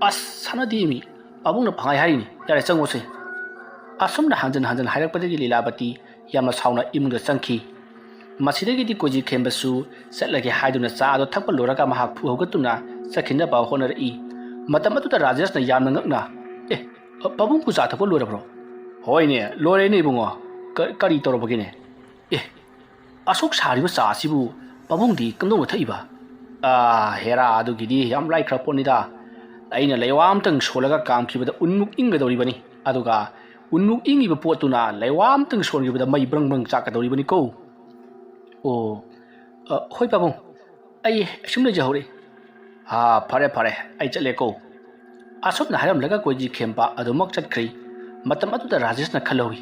ꯑꯁ, ꯁꯥꯟꯅꯗꯦ ꯃꯤ꯫ ꯄꯥꯕꯨꯡꯅ ꯄꯪꯍꯥꯏ ꯍꯥꯏꯔꯤꯅꯤ꯫ ꯌꯥꯔꯦ, ꯆꯪꯉꯣꯁꯦ꯫ ꯑꯁꯨꯝꯅ ꯍꯟꯖꯤꯟ ꯍꯟꯖꯤꯟ ꯍꯥꯏꯔꯛꯄꯗꯒꯤ ꯂꯤꯂꯥꯕꯇꯤ ꯌꯥꯝꯅ ꯁꯥꯎꯅ ꯏꯃꯨꯡꯗ ꯆꯪꯈꯤ꯫ ꯃꯁꯤꯗꯒꯤꯗꯤ ꯀꯣꯏꯖꯤ ꯈꯦꯝꯕꯁꯨ ꯆꯠꯂꯒꯦ ꯍꯥꯏꯗꯨꯅ ꯆꯥ ꯑꯗꯨ ꯊꯛꯄ ꯂꯣꯏꯔꯒ ꯃꯍꯥꯛ ꯐꯨ ꯍꯧꯒꯠꯇꯨꯅ ꯆꯠꯈꯤꯅꯕ ꯍꯣꯠꯅꯔꯛꯏ꯫ ꯃꯇꯝ ꯑꯗꯨꯗ ꯔꯥꯖꯦꯁꯅ ꯌꯥꯝꯅ ꯉꯛꯅ, "ꯑꯦ, ꯄꯥꯕꯨꯡꯕꯨ ꯆꯥ ꯊꯛꯄ ꯂꯣꯏꯔꯕ꯭ꯔꯣ?" "ꯍꯣꯏꯅꯦ, ꯂꯣꯏꯔꯦꯅꯦ ꯏꯕꯨꯡꯉꯣ꯫ ꯀ-, ꯀꯔꯤ ꯇꯧꯔꯕꯒꯦꯅꯦ?" "ꯑꯦ, ꯑꯁꯨꯛ ꯁꯥꯔꯤꯕ ꯆꯥ ꯑꯁꯤꯕꯨ ꯄꯥꯕꯨꯡꯗꯤ ꯀꯝꯗꯧꯅ ꯊꯛꯏꯕ?" "ꯑꯥ, ꯍꯦꯔꯥ, ꯑꯗꯨꯒꯤꯗꯤ ꯌꯥꯝ ꯂꯥꯏꯈ꯭ꯔ ꯄꯣꯠꯅꯤꯗ꯫ ꯑꯩꯅ ꯂꯩꯋꯥ ꯑꯝꯇꯪ ꯁꯣꯜꯂꯒ ꯀꯥꯝꯈꯤꯕꯗ ꯎꯟꯃꯨꯛ ꯏꯪꯒꯗꯧꯔꯤꯕꯅꯤ꯫ ꯑꯗꯨꯒ ꯎꯟꯃꯨꯛ ꯏꯪꯉꯤꯕ ꯄꯣꯠꯇꯨꯅ ꯂꯩꯋꯥ ꯑꯝꯇꯪ ꯁꯣꯟꯈꯤꯕꯗ ꯃꯩ ꯕ꯭ꯔꯪ ꯕ꯭ꯔꯪ ꯆꯥꯛꯀꯗꯧꯔꯤꯕꯅꯤꯀꯣ꯫" "ꯑꯣ, ꯑ, ꯍꯣꯏ ꯄꯥꯕꯨꯡ, ꯑꯩ ꯑꯁꯨꯝ ꯂꯩꯖꯍꯧꯔꯦ꯫" "ꯑꯥ, ꯐꯔꯦ, ꯐꯔꯦ, ꯑꯩ ꯆꯠꯂꯦꯀꯣ꯫" ꯑꯁꯨꯝꯅ ꯍꯥꯏꯔꯝꯂꯒ ꯀꯣꯏꯖꯤ ꯈꯦꯝꯕ ꯑꯗꯨꯃꯛ ꯆꯠꯈ꯭ꯔꯦ꯫ ꯃꯇꯝ ꯑꯗꯨꯗ ꯔꯥꯖꯦꯁꯅ ꯈꯜꯍꯧꯏ,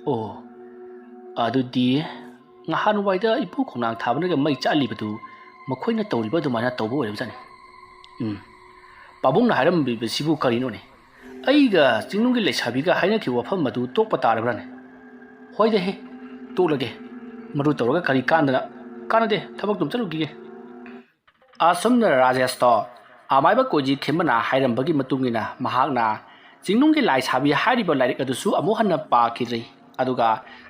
"ꯑꯣ, ꯑꯗꯨꯗꯤ ꯅꯍꯥꯟꯋꯥꯏꯗ ꯏꯄꯨ ꯈꯣꯡꯅꯥꯡ ꯊꯥꯕꯅꯒ ꯃꯩ ꯆꯥꯛꯍꯜꯂꯤꯕꯗꯨ ꯃꯈꯣꯏꯅ ꯇꯧꯔꯤꯕ ꯑꯗꯨꯃꯥꯏꯅ ꯇꯧꯕ ꯑꯣꯏꯔꯕꯖꯥꯠꯅꯤ꯫ ꯎꯝ, ꯄꯥꯕꯨꯡꯅ ꯍꯥꯏꯔꯝꯕꯤꯕꯁꯤꯕꯨ ꯀꯔꯤꯅꯣꯅꯦ? ꯑꯩꯒ ꯆꯤꯡꯅꯨꯡꯒꯤ ꯂꯩꯁꯥꯕꯤꯒ ꯍꯥꯏꯅꯈꯤꯕ ꯋꯥꯐꯝ ꯑꯗꯨ ꯇꯣꯛꯄ ꯇꯥꯔꯕ꯭ꯔꯥꯅꯦ? ꯍꯣꯏꯗ ꯍꯦ, ꯇꯣꯛꯂꯒꯦ꯫ ꯃꯗꯨ ꯇꯧꯔꯒ ꯀꯔꯤ ꯀꯥꯟꯗꯅ? ꯀꯥꯟꯅꯗꯦ, ꯊꯕꯛꯇꯨꯝ ꯆꯠꯂꯨꯈꯤꯒꯦ꯫" ꯑꯁꯨꯝꯅ ꯔꯥꯖꯦꯁꯇꯣ ꯑꯃꯥꯏꯕ ꯀꯣꯏꯖꯤ ꯈꯦꯝꯕꯅ ꯍꯥꯏꯔꯝꯕꯒꯤ ꯃꯇꯨꯡ ꯏꯟꯅ ꯃꯍꯥꯛꯅ ꯆꯤꯡꯅꯨꯡꯒꯤ ꯂꯥꯏꯁꯥꯕꯤ ꯍꯥꯏꯔꯤꯕ ꯂꯥꯏꯔꯤꯛ ꯑꯗꯨꯁꯨ ꯑꯃꯨꯛ ꯍꯟꯅ ꯄꯥꯈꯤꯗ꯭ꯔꯤ꯫ ꯑꯗꯨꯒ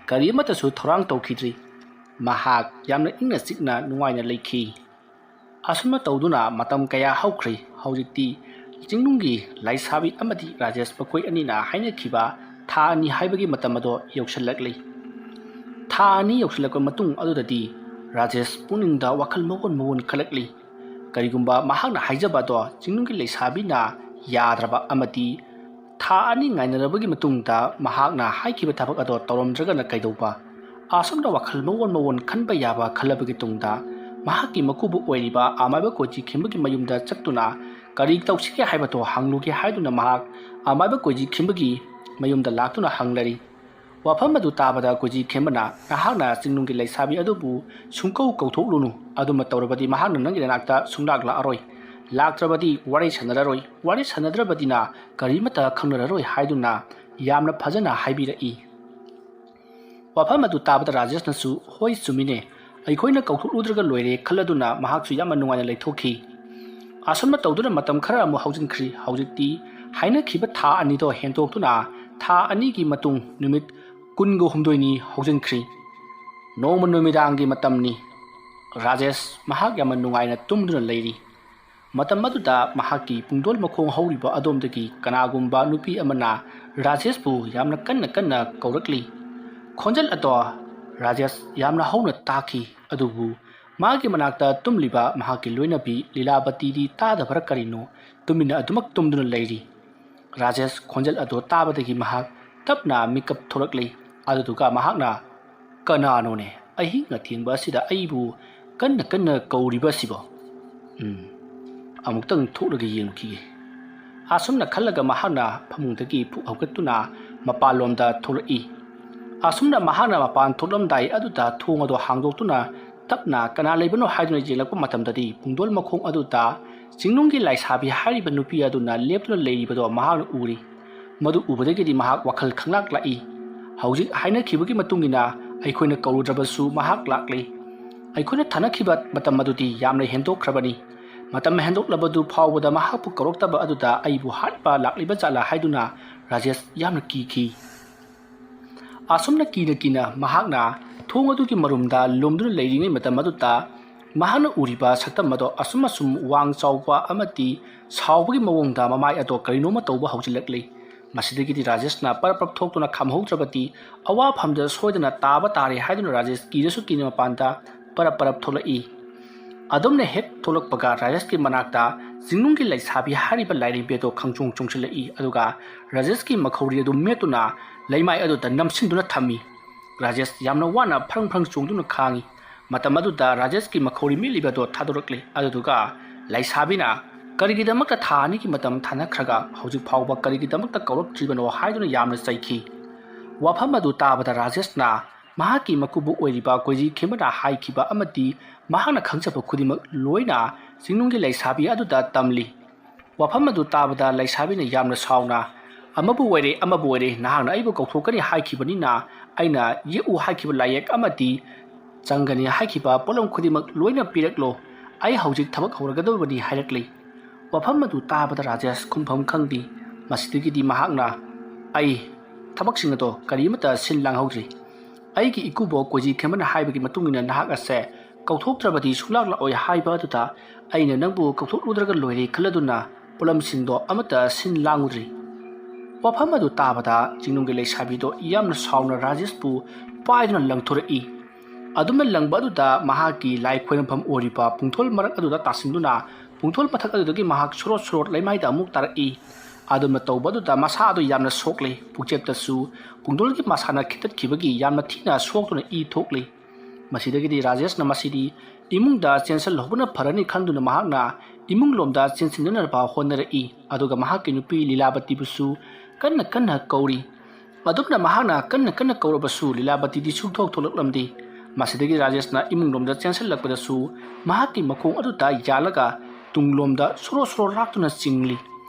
ꯀꯔꯤ ꯑꯃꯠꯇꯁꯨ ꯊꯧꯔꯥꯡ ꯇꯧꯈꯤꯗ꯭ꯔꯤ꯫ ꯃꯍꯥꯛ ꯌꯥꯝꯅ ꯏꯪꯅ ꯆꯤꯛꯅ ꯅꯨꯡꯉꯥꯏꯅ ꯂꯩꯈꯤ꯫ ꯑꯁꯨꯝꯅ ꯇꯧꯗꯨꯅ ꯃꯇꯝ ꯀꯌꯥ ꯍꯧꯈ꯭ꯔꯦ꯫ ꯍꯧꯖꯤꯛꯇꯤ ꯆꯤꯡꯅꯨꯡꯒꯤ ꯂꯥꯏꯁꯥꯕꯤ ꯑꯃꯗꯤ ꯔꯥꯖꯦꯁ ꯃꯈꯣꯏ ꯑꯅꯤꯅ ꯍꯥꯏꯅꯈꯤꯕ ꯊꯥ ꯑꯅꯤ ꯍꯥꯏꯕꯒꯤ ꯃꯇꯝ ꯑꯗꯣ ꯌꯧꯁꯤꯜꯂꯛꯂꯤ꯫ ꯊꯥ ꯑꯅꯤ ꯌꯧꯁꯤꯜꯂꯛꯄ ꯃꯇꯨꯡ ꯑꯗꯨꯗꯗꯤ ꯔꯥꯖꯦꯁ ꯄꯨꯛꯅꯤꯡꯗ ꯋꯥꯈꯜ ꯃꯑꯣꯟ ꯃꯑꯣꯟ ꯈꯜꯂꯛꯂꯤ꯫ ꯀꯔꯤꯒꯨꯝꯕ ꯃꯍꯥꯛꯅ ꯍꯥꯏꯖꯕ ꯑꯗꯣ ꯆꯤꯡꯅꯨꯡꯒꯤ ꯂꯩꯁꯥꯕꯤꯅ ꯌꯥꯗ꯭ꯔꯕ ꯑꯃꯗꯤ ꯊꯥ ꯑꯅꯤ ꯉꯥꯏꯅꯔꯕꯒꯤ ꯃꯇꯨꯡꯗ ꯃꯍꯥꯛꯅ ꯍꯥꯏꯈꯤꯕ ꯊꯕꯛ ꯑꯗꯣ ꯇꯧꯔꯝꯗ꯭ꯔꯒꯅ ꯀꯩꯗꯧꯕ? ꯑꯁꯨꯝꯅ ꯋꯥꯈꯜ ꯃꯑꯣꯟ ꯃꯑꯣꯟ ꯈꯟꯕ ꯌꯥꯕ ꯈꯜꯂꯕꯒꯤ ꯇꯨꯡꯗ ꯃꯍꯥꯛꯀꯤ ꯃꯀꯨꯕꯣꯛ ꯑꯣꯏꯔꯤꯕ ꯑꯃꯥꯏꯕ ꯀꯣꯏꯖꯤ ꯈꯦꯝꯕꯒꯤ ꯃꯌꯨꯝꯗ ꯆꯠꯇꯨꯅ ꯀꯔꯤ ꯇꯧꯁꯤꯒꯦ ꯍꯥꯏꯕꯗꯣ ꯍꯪꯂꯨꯒꯦ ꯍꯥꯏꯗꯨꯅ ꯃꯍꯥꯛ ꯑꯃꯥꯏꯕ ꯀꯣꯏꯖꯤ ꯈꯦꯝꯕꯒꯤ ꯃꯌꯨꯝꯗ ꯂꯥꯛꯇꯨꯅ ꯍꯪꯂꯔꯤ꯫ ꯋꯥꯐꯝ ꯑꯗꯨ ꯇꯥꯕꯗ ꯀꯨꯖꯤ ꯈꯦꯝꯕꯅ, "ꯅꯍꯥꯛꯅ ꯆꯤꯡꯅꯨꯡꯒꯤ ꯂꯩꯁꯥꯕꯤ ꯑꯗꯨꯕꯨ ꯁꯨꯡꯀꯧ ꯀꯧꯊꯣꯛꯂꯨꯅꯨ, ꯑꯗꯨꯃ ꯇꯧꯔꯕꯗꯤ ꯃꯍꯥꯛꯅ ꯅꯪꯒꯤ ꯅꯅꯥꯛꯇ ꯁꯨꯡꯂꯥꯛ ꯂꯥꯛꯑꯔꯣꯏ꯫ ꯂꯥꯛꯇ꯭ꯔꯕꯗꯤ ꯋꯥꯔꯤ ꯁꯥꯟꯅꯔꯔꯣꯏ, ꯋꯥꯔꯤ ꯁꯥꯟꯅꯗ꯭ꯔꯕꯗꯤꯅ ꯀꯔꯤꯃꯠꯇ ꯈꯪꯅꯔꯔꯣꯏ" ꯍꯥꯏꯗꯨꯅ ꯌꯥꯝꯅ ꯐꯖꯅ ꯍꯥꯏꯕꯤꯔꯛꯏ꯫ ꯋꯥꯐꯝ ꯑꯗꯨ ꯇꯥꯕꯗ ꯔꯥꯖꯦꯁꯅꯁꯨ, "ꯍꯣꯏ, ꯆꯨꯝꯃꯤꯅꯦ, ꯑꯩꯈꯣꯏꯅ ꯀꯧꯊꯣꯛꯂꯨꯗ꯭ꯔꯒ ꯂꯣꯏꯔꯦ" ꯈꯜꯂꯗꯨꯅ ꯃꯍꯥꯛꯁꯨ ꯌꯥꯝꯅ ꯅꯨꯡꯉꯥꯏꯅ ꯂꯩꯊꯣꯛꯈꯤ꯫ ꯑꯁꯨꯝꯅ ꯇꯧꯗꯨꯅ ꯃꯇꯝ ꯈꯔ ꯑꯃꯨꯛ ꯍꯧꯖꯤꯟꯈ꯭ꯔꯤ꯫ ꯍꯧꯖꯤꯛꯇꯤ ꯍꯥꯏꯅꯈꯤꯕ ꯊꯥ ꯑꯅꯤꯗꯣ ꯍꯦꯟꯗꯣꯛꯇꯨꯅ ꯊꯥ ꯑꯅꯤꯒꯤ ꯃꯇꯨꯡ ꯅꯨꯃꯤꯠ ꯀꯨꯟꯒ ꯍꯨꯝꯗꯣꯏꯅꯤ ꯍꯧꯖꯤꯟꯈ꯭ꯔꯤ꯫ ꯅꯣꯡꯃ ꯅꯨꯃꯤꯗꯥꯡꯒꯤ ꯃꯇꯝꯅꯤ꯫ ꯔꯥꯖꯦꯁ ꯃꯍꯥꯛ ꯌꯥꯝꯅ ꯅꯨꯡꯉꯥꯏꯅ ꯇꯨꯝꯗꯨꯅ ꯂꯩꯔꯤ꯫ ꯃꯇꯝ ꯑꯗꯨꯗ ꯃꯍꯥꯛꯀꯤ ꯄꯨꯡꯗꯣꯜ ꯃꯈꯣꯡ ꯍꯧꯔꯤꯕ ꯑꯗꯣꯝꯗꯒꯤ ꯀꯅꯥꯒꯨꯝꯕ ꯅꯨꯄꯤ ꯑꯃꯅ ꯔꯥꯖꯦꯁꯄꯨ ꯌꯥꯝꯅ ꯀꯟꯅ ꯀꯟꯅ ꯀꯧꯔꯛꯂꯤ꯫ ꯈꯣꯟꯖꯦꯜ ꯑꯗꯣ ꯔꯥꯖꯦꯁ ꯌꯥꯝꯅ ꯍꯧꯅ ꯇꯥꯈꯤ, ꯑꯗꯨꯕꯨ ꯃꯥꯒꯤ ꯃꯅꯥꯛꯇ ꯇꯨꯝꯂꯤꯕ ꯃꯍꯥꯛꯀꯤ ꯂꯣꯏꯅꯕꯤ ꯂꯤꯂꯥꯕꯇꯤꯗꯤ ꯇꯥꯗꯕꯔ ꯀꯔꯤꯅꯣ, ꯇꯨꯃꯤꯟꯅ ꯑꯗꯨꯃꯛ ꯇꯨꯝꯗꯨꯅ ꯂꯩꯔꯤ꯫ ꯔꯥꯖꯦꯁ ꯈꯣꯟꯖꯦꯜ ꯑꯗꯨ ꯇꯥꯕꯗꯒꯤ ꯃꯍꯥꯛ ꯇꯞꯅ ꯃꯤꯀꯞ ꯊꯣꯛꯂꯛꯂꯤ꯫ ꯑꯗꯨꯗꯨꯒ ꯃꯍꯥꯛꯅ, "ꯀꯅꯥꯅꯣꯅꯦ ꯑꯍꯤꯡ ꯑꯊꯦꯡꯕ ꯑꯁꯤꯗ ꯑꯩꯕꯨ ꯀꯟꯅ ꯀꯟꯅ ꯀꯧꯔꯤꯕ ꯑꯁꯤꯕꯣ? ꯎꯝ, ꯑꯃꯨꯛꯇꯪ ꯊꯣꯛꯂꯒ ꯌꯦꯡꯈꯤꯒꯦ"꯫ ꯑꯁꯨꯝꯅ ꯈꯜꯂꯒ ꯃꯍꯥꯛꯅ ꯐꯃꯨꯡꯗꯒꯤ ꯐꯨꯛ ꯍꯧꯒꯠꯇꯨꯅ ꯃꯄꯥꯟꯂꯣꯝꯗ ꯊꯣꯛꯂꯛꯏ꯫ ꯑꯁꯨꯝꯅ ꯃꯍꯥꯛꯅ ꯃꯄꯥꯟ ꯊꯣꯛꯂꯝꯗꯥꯏ ꯑꯗꯨꯗ ꯊꯣꯡ ꯑꯗꯨ ꯍꯥꯡꯗꯣꯛꯇꯨꯅ ꯇꯞꯅ ꯀꯅꯥ ꯂꯩꯕꯅꯣ ꯍꯥꯏꯗꯨꯅ ꯌꯦꯡꯂꯛꯄ ꯃꯇꯝꯗꯗꯤ ꯄꯨꯡꯗꯣꯜ ꯃꯈꯣꯡ ꯑꯗꯨꯗ ꯆꯤꯡꯅꯨꯡꯒꯤ ꯂꯥꯏꯁꯥꯕꯤ ꯍꯥꯏꯔꯤꯕ ꯅꯨꯄꯤ ꯑꯗꯨꯅ ꯂꯦꯞꯇꯨꯅ ꯂꯩꯔꯤꯕꯗꯣ ꯃꯍꯥꯛꯅ ꯎꯔꯤ꯫ ꯃꯗꯨ ꯎꯕꯗꯒꯤꯗꯤ ꯃꯍꯥꯛ ꯋꯥꯈꯜ ꯈꯪꯂꯥꯛ ꯂꯥꯛꯏ꯫ ꯍꯧꯖꯤꯛ ꯍꯥꯏꯅꯈꯤꯕꯒꯤ ꯃꯇꯨꯡ ꯏꯟꯅ ꯑꯩꯈꯣꯏꯅ ꯀꯧꯔꯨꯗ꯭ꯔꯕꯁꯨ ꯃꯍꯥꯛ ꯂꯥꯛꯂꯤ꯫ ꯑꯩꯈꯣꯏꯅ ꯊꯥꯅꯈꯤꯕ ꯃꯇꯝ ꯑꯗꯨꯗꯤ ꯌꯥꯝꯅ ꯍꯦꯟꯗꯣꯛꯈ꯭ꯔꯕꯅꯤ꯫ ꯃꯇꯝ ꯍꯦꯟꯗꯣꯛꯂꯕꯗꯨ ꯐꯥꯎꯕꯗ ꯃꯍꯥꯛꯄꯨ ꯀꯧꯔꯛꯇꯕ ꯑꯗꯨꯗ ꯑꯩꯕꯨ ꯍꯥꯠꯄ ꯂꯥꯛꯂꯤꯕ ꯖꯥꯠꯂꯥ ꯍꯥꯏꯗꯨꯅ ꯔꯥꯖꯦꯁ ꯌꯥꯝꯅ ꯀꯤꯈꯤ꯫ ꯑꯁꯨꯝꯅ ꯀꯤꯅ ꯀꯤꯅ ꯃꯍꯥꯛꯅ ꯊꯣꯡ ꯑꯗꯨꯒꯤ ꯃꯔꯨꯝꯗ ꯂꯨꯝꯗꯨꯅ ꯂꯩꯔꯤꯉꯩ ꯃꯇꯝ ꯑꯗꯨꯗ ꯃꯍꯥꯛꯅ ꯎꯔꯤꯕ ꯁꯛꯇꯝ ꯑꯗꯣ ꯑꯁꯨꯝ ꯑꯁꯨꯝ ꯋꯥꯡ ꯆꯥꯎꯕ ꯑꯃꯗꯤ ꯁꯥꯎꯕꯒꯤ ꯃꯑꯣꯡꯗ ꯃꯃꯥꯏ ꯑꯗꯣ ꯀꯔꯤꯅꯣꯃ ꯇꯧꯕ ꯍꯧꯖꯤꯜꯂꯛꯂꯤ꯫ ꯃꯁꯤꯗꯒꯤꯗꯤ ꯔꯥꯖꯦꯁꯅ ꯄꯔꯞ ꯄꯔꯞ ꯊꯣꯛꯇꯨꯅ ꯈꯥꯝꯍꯧꯗ꯭ꯔꯕꯗꯤ ꯑꯋꯥꯐꯝꯗ ꯁꯣꯏꯗꯅ ꯇꯥꯕ ꯇꯥꯔꯦ ꯍꯥꯏꯗꯨꯅ ꯔꯥꯖꯦꯁ ꯀꯤꯔꯁꯨ ꯀꯤꯅ ꯃꯄꯥꯟꯗ ꯄꯔꯞ ꯄꯔꯞ ꯊꯣꯛꯂꯛꯏ꯫ ꯑꯗꯨꯝꯅ ꯍꯦꯛ ꯊꯣꯛꯂꯛꯄꯒ ꯔꯥꯖꯦꯁꯀꯤ ꯃꯅꯥꯛꯇ ꯆꯤꯡꯅꯨꯡꯒꯤ ꯂꯩꯁꯥꯕꯤ ꯍꯥꯏꯔꯤꯕ ꯂꯥꯏꯔꯦꯝꯕꯤ ꯑꯗꯣ ꯈꯪꯆꯣꯡ ꯆꯣꯡꯁꯤꯜꯂꯛꯏ, ꯑꯗꯨꯒ ꯔꯥꯖꯦꯁꯀꯤ ꯃꯈꯧꯔꯤ ꯑꯗꯨ ꯃꯦꯠꯇꯨꯅ ꯂꯩꯃꯥꯏ ꯑꯗꯨꯗ ꯅꯝꯁꯤꯟꯗꯨꯅ ꯊꯝꯃꯤ꯫ ꯔꯥꯖꯦꯁ ꯌꯥꯝꯅ ꯋꯥꯅ ꯐ꯭ꯔꯪ ꯐ꯭ꯔꯪ ꯆꯣꯡꯗꯨꯅ ꯈꯥꯡꯉꯤ꯫ ꯃꯇꯝ ꯑꯗꯨꯗ ꯔꯥꯖꯦꯁꯀꯤ ꯃꯈꯧꯔꯤ ꯃꯦꯠꯂꯤꯕ ꯑꯗꯣ ꯊꯥꯗꯣꯔꯛꯂꯤ, ꯑꯗꯨꯗꯨꯒ ꯂꯩꯁꯥꯕꯤꯅ, "ꯀꯔꯤꯒꯤꯗꯃꯛꯇ ꯊꯥ ꯑꯅꯤꯒꯤ ꯃꯇꯝ ꯊꯥꯅꯈ꯭ꯔꯒ ꯍꯧꯖꯤꯛ ꯐꯥꯎꯕ ꯀꯔꯤꯒꯤꯗꯃꯛꯇ ꯀꯧꯔꯛꯇ꯭ꯔꯤꯕꯅꯣ?" ꯍꯥꯏꯗꯨꯅ ꯌꯥꯝꯅ ꯆꯩꯈꯤ꯫ ꯋꯥꯐꯝ ꯑꯗꯨ ꯇꯥꯕꯗ ꯔꯥꯖꯦꯁꯅ ꯃꯍꯥꯛꯀꯤ ꯃꯀꯨꯕꯣꯛ ꯑꯣꯏꯔꯤꯕ ꯀꯣꯏꯖꯤ ꯈꯦꯝꯕꯅ ꯍꯥꯏꯈꯤꯕ ꯑꯃꯗꯤ ꯃꯍꯥꯛꯅ ꯈꯪꯖꯕ ꯈꯨꯗꯤꯡꯃꯛ ꯂꯣꯏꯅ ꯆꯤꯡꯅꯨꯡꯒꯤ ꯂꯩꯁꯥꯕꯤ ꯑꯗꯨꯗ ꯇꯝꯂꯤ꯫ ꯋꯥꯐꯝ ꯑꯗꯨ ꯇꯥꯕꯗ ꯂꯩꯁꯥꯕꯤꯅ ꯌꯥꯝꯅ ꯁꯥꯎꯅ, "ꯑꯃꯕꯨ ꯑꯣꯏꯔꯦ, ꯑꯃꯕꯨ ꯑꯣꯏꯔꯦ, ꯅꯍꯥꯛꯅ ꯑꯩꯕꯨ ꯀꯧꯊꯣꯛꯀꯅꯤ ꯍꯥꯏꯈꯤꯕꯅꯤꯅ ꯑꯩꯅ ꯌꯦꯛꯎ ꯍꯥꯏꯈꯤꯕ ꯂꯥꯏꯌꯦꯛ ꯑꯃꯗꯤ ꯆꯪꯒꯅꯤ ꯍꯥꯏꯈꯤꯕ ꯄꯣꯠꯂꯝ ꯈꯨꯗꯤꯡꯃꯛ ꯂꯣꯏꯅ ꯄꯤꯔꯛꯂꯣ꯫ ꯑꯩ ꯍꯧꯖꯤꯛ ꯊꯕꯛ ꯍꯧꯔꯒꯗꯧꯕꯅꯤ" ꯍꯥꯏꯔꯛꯂꯤ꯫ ꯋꯥꯐꯝ ꯑꯗꯨ ꯇꯥꯕꯗ ꯔꯥꯖꯦꯁ ꯈꯨꯝꯐꯝ ꯈꯪꯗꯦ꯫ ꯃꯁꯤꯗꯒꯤꯗꯤ ꯃꯍꯥꯛꯅ, "ꯑꯩ ꯊꯕꯛꯁꯤꯡ ꯑꯗꯣ ꯀꯔꯤꯃꯠꯇ ꯁꯤꯟ ꯂꯥꯡꯍꯧꯗ꯭ꯔꯤ꯫ ꯑꯩꯒꯤ ꯏꯀꯨꯕꯣꯛ ꯀꯣꯏꯖꯤ ꯈꯦꯝꯕꯅ ꯍꯥꯏꯕꯒꯤ ꯃꯇꯨꯡ ꯏꯟꯅ ꯅꯍꯥꯛ ꯑꯁꯦ ꯀꯧꯊꯣꯛꯇ꯭ꯔꯕꯗꯤ ꯁꯨꯡꯂꯥꯛ ꯂꯥꯛꯑꯣꯏ ꯍꯥꯏꯕ ꯑꯗꯨꯗ ꯑꯩꯅ ꯅꯪꯕꯨ ꯀꯧꯊꯣꯛꯂꯨꯗ꯭ꯔꯒ ꯂꯣꯏꯔꯦ ꯈꯜꯂꯗꯨꯅ ꯄꯣꯠꯂꯝꯁꯤꯡꯗꯣ ꯑꯃꯠꯇ ꯁꯤꯟ ꯂꯥꯡꯉꯨꯗ꯭ꯔꯤ"꯫ ꯋꯥꯐꯝ ꯑꯗꯨ ꯇꯥꯕꯗ ꯆꯤꯡꯅꯨꯡꯒꯤ ꯂꯩꯁꯥꯕꯤꯗꯣ ꯌꯥꯝꯅ ꯁꯥꯎꯅ ꯔꯥꯖꯦꯁꯄꯨ ꯄꯥꯏꯗꯨꯅ ꯂꯪꯊꯣꯔꯛꯏ꯫ ꯑꯗꯨꯝꯅ ꯂꯪꯕ ꯑꯗꯨꯗ ꯃꯍꯥꯛꯀꯤ ꯂꯥꯏ ꯈꯣꯏꯔꯝꯐꯝ ꯑꯣꯏꯔꯤꯕ ꯄꯨꯡꯊꯣꯜ ꯃꯔꯛ ꯑꯗꯨꯗ ꯇꯥꯁꯤꯟꯗꯨꯅ ꯄꯨꯡꯊꯣꯜ ꯃꯊꯛ ꯑꯗꯨꯗꯒꯤ ꯃꯍꯥꯛ ꯁꯣꯔꯣꯠ ꯁꯣꯔꯣꯠ ꯂꯩꯃꯥꯏꯗ ꯑꯃꯨꯛ ꯇꯥꯔꯛꯏ꯫ ꯑꯗꯨꯝꯅ ꯇꯧꯕ ꯑꯗꯨꯗ ꯃꯁꯥ ꯑꯗꯨ ꯌꯥꯝꯅ ꯁꯣꯛꯂꯤ꯫ ꯄꯨꯛꯆꯦꯛꯇꯁꯨ ꯄꯨꯡꯗꯣꯜꯒꯤ ꯃꯁꯥꯅ ꯈꯤꯇꯠꯈꯤꯕꯒꯤ ꯌꯥꯝꯅ ꯊꯤꯅ ꯁꯣꯛꯇꯨꯅ ꯏ ꯊꯣꯛꯂꯤ꯫ ꯃꯁꯤꯗꯒꯤꯗꯤ ꯔꯥꯖꯦꯁꯅ ꯃꯁꯤꯗꯤ ꯏꯃꯨꯡꯗ ꯆꯦꯟꯁꯤꯜꯍꯧꯕꯅ ꯐꯔꯅꯤ ꯈꯟꯗꯨꯅ ꯃꯍꯥꯛꯅ ꯏꯃꯨꯡꯂꯣꯝꯗ ꯆꯦꯟꯁꯤꯟꯅꯅꯕ ꯍꯣꯠꯅꯔꯛꯏ꯫ ꯑꯗꯨꯒ ꯃꯍꯥꯛꯀꯤ ꯅꯨꯄꯤ ꯂꯤꯂꯥꯕꯇꯤꯕꯨꯁꯨ ꯀꯟꯅ ꯀꯟꯅ ꯀꯧꯔꯤ꯫ ꯑꯗꯨꯝꯅ ꯃꯍꯥꯛꯅ ꯀꯟꯅ ꯀꯟꯅ ꯀꯧꯔꯕꯁꯨ ꯂꯤꯂꯥꯕꯇꯤꯗꯤ ꯁꯨꯡꯊꯣꯛ ꯊꯣꯛꯂꯛꯂꯝꯗꯦ꯫ ꯃꯁꯤꯗꯒꯤ ꯔꯥꯖꯦꯁꯅ ꯏꯃꯨꯡꯂꯣꯝꯗ ꯆꯦꯟꯁꯤꯜꯂꯛꯄꯗꯁꯨ ꯃꯍꯥꯛꯀꯤ ꯃꯈꯣꯡ ꯑꯗꯨꯗ ꯌꯥꯜꯂꯒ ꯇꯨꯡꯂꯣꯝꯗ ꯁꯣꯔꯣ ꯁꯣꯔꯣ ꯂꯥꯛꯇꯨꯅ ꯆꯤꯡꯂꯤ꯫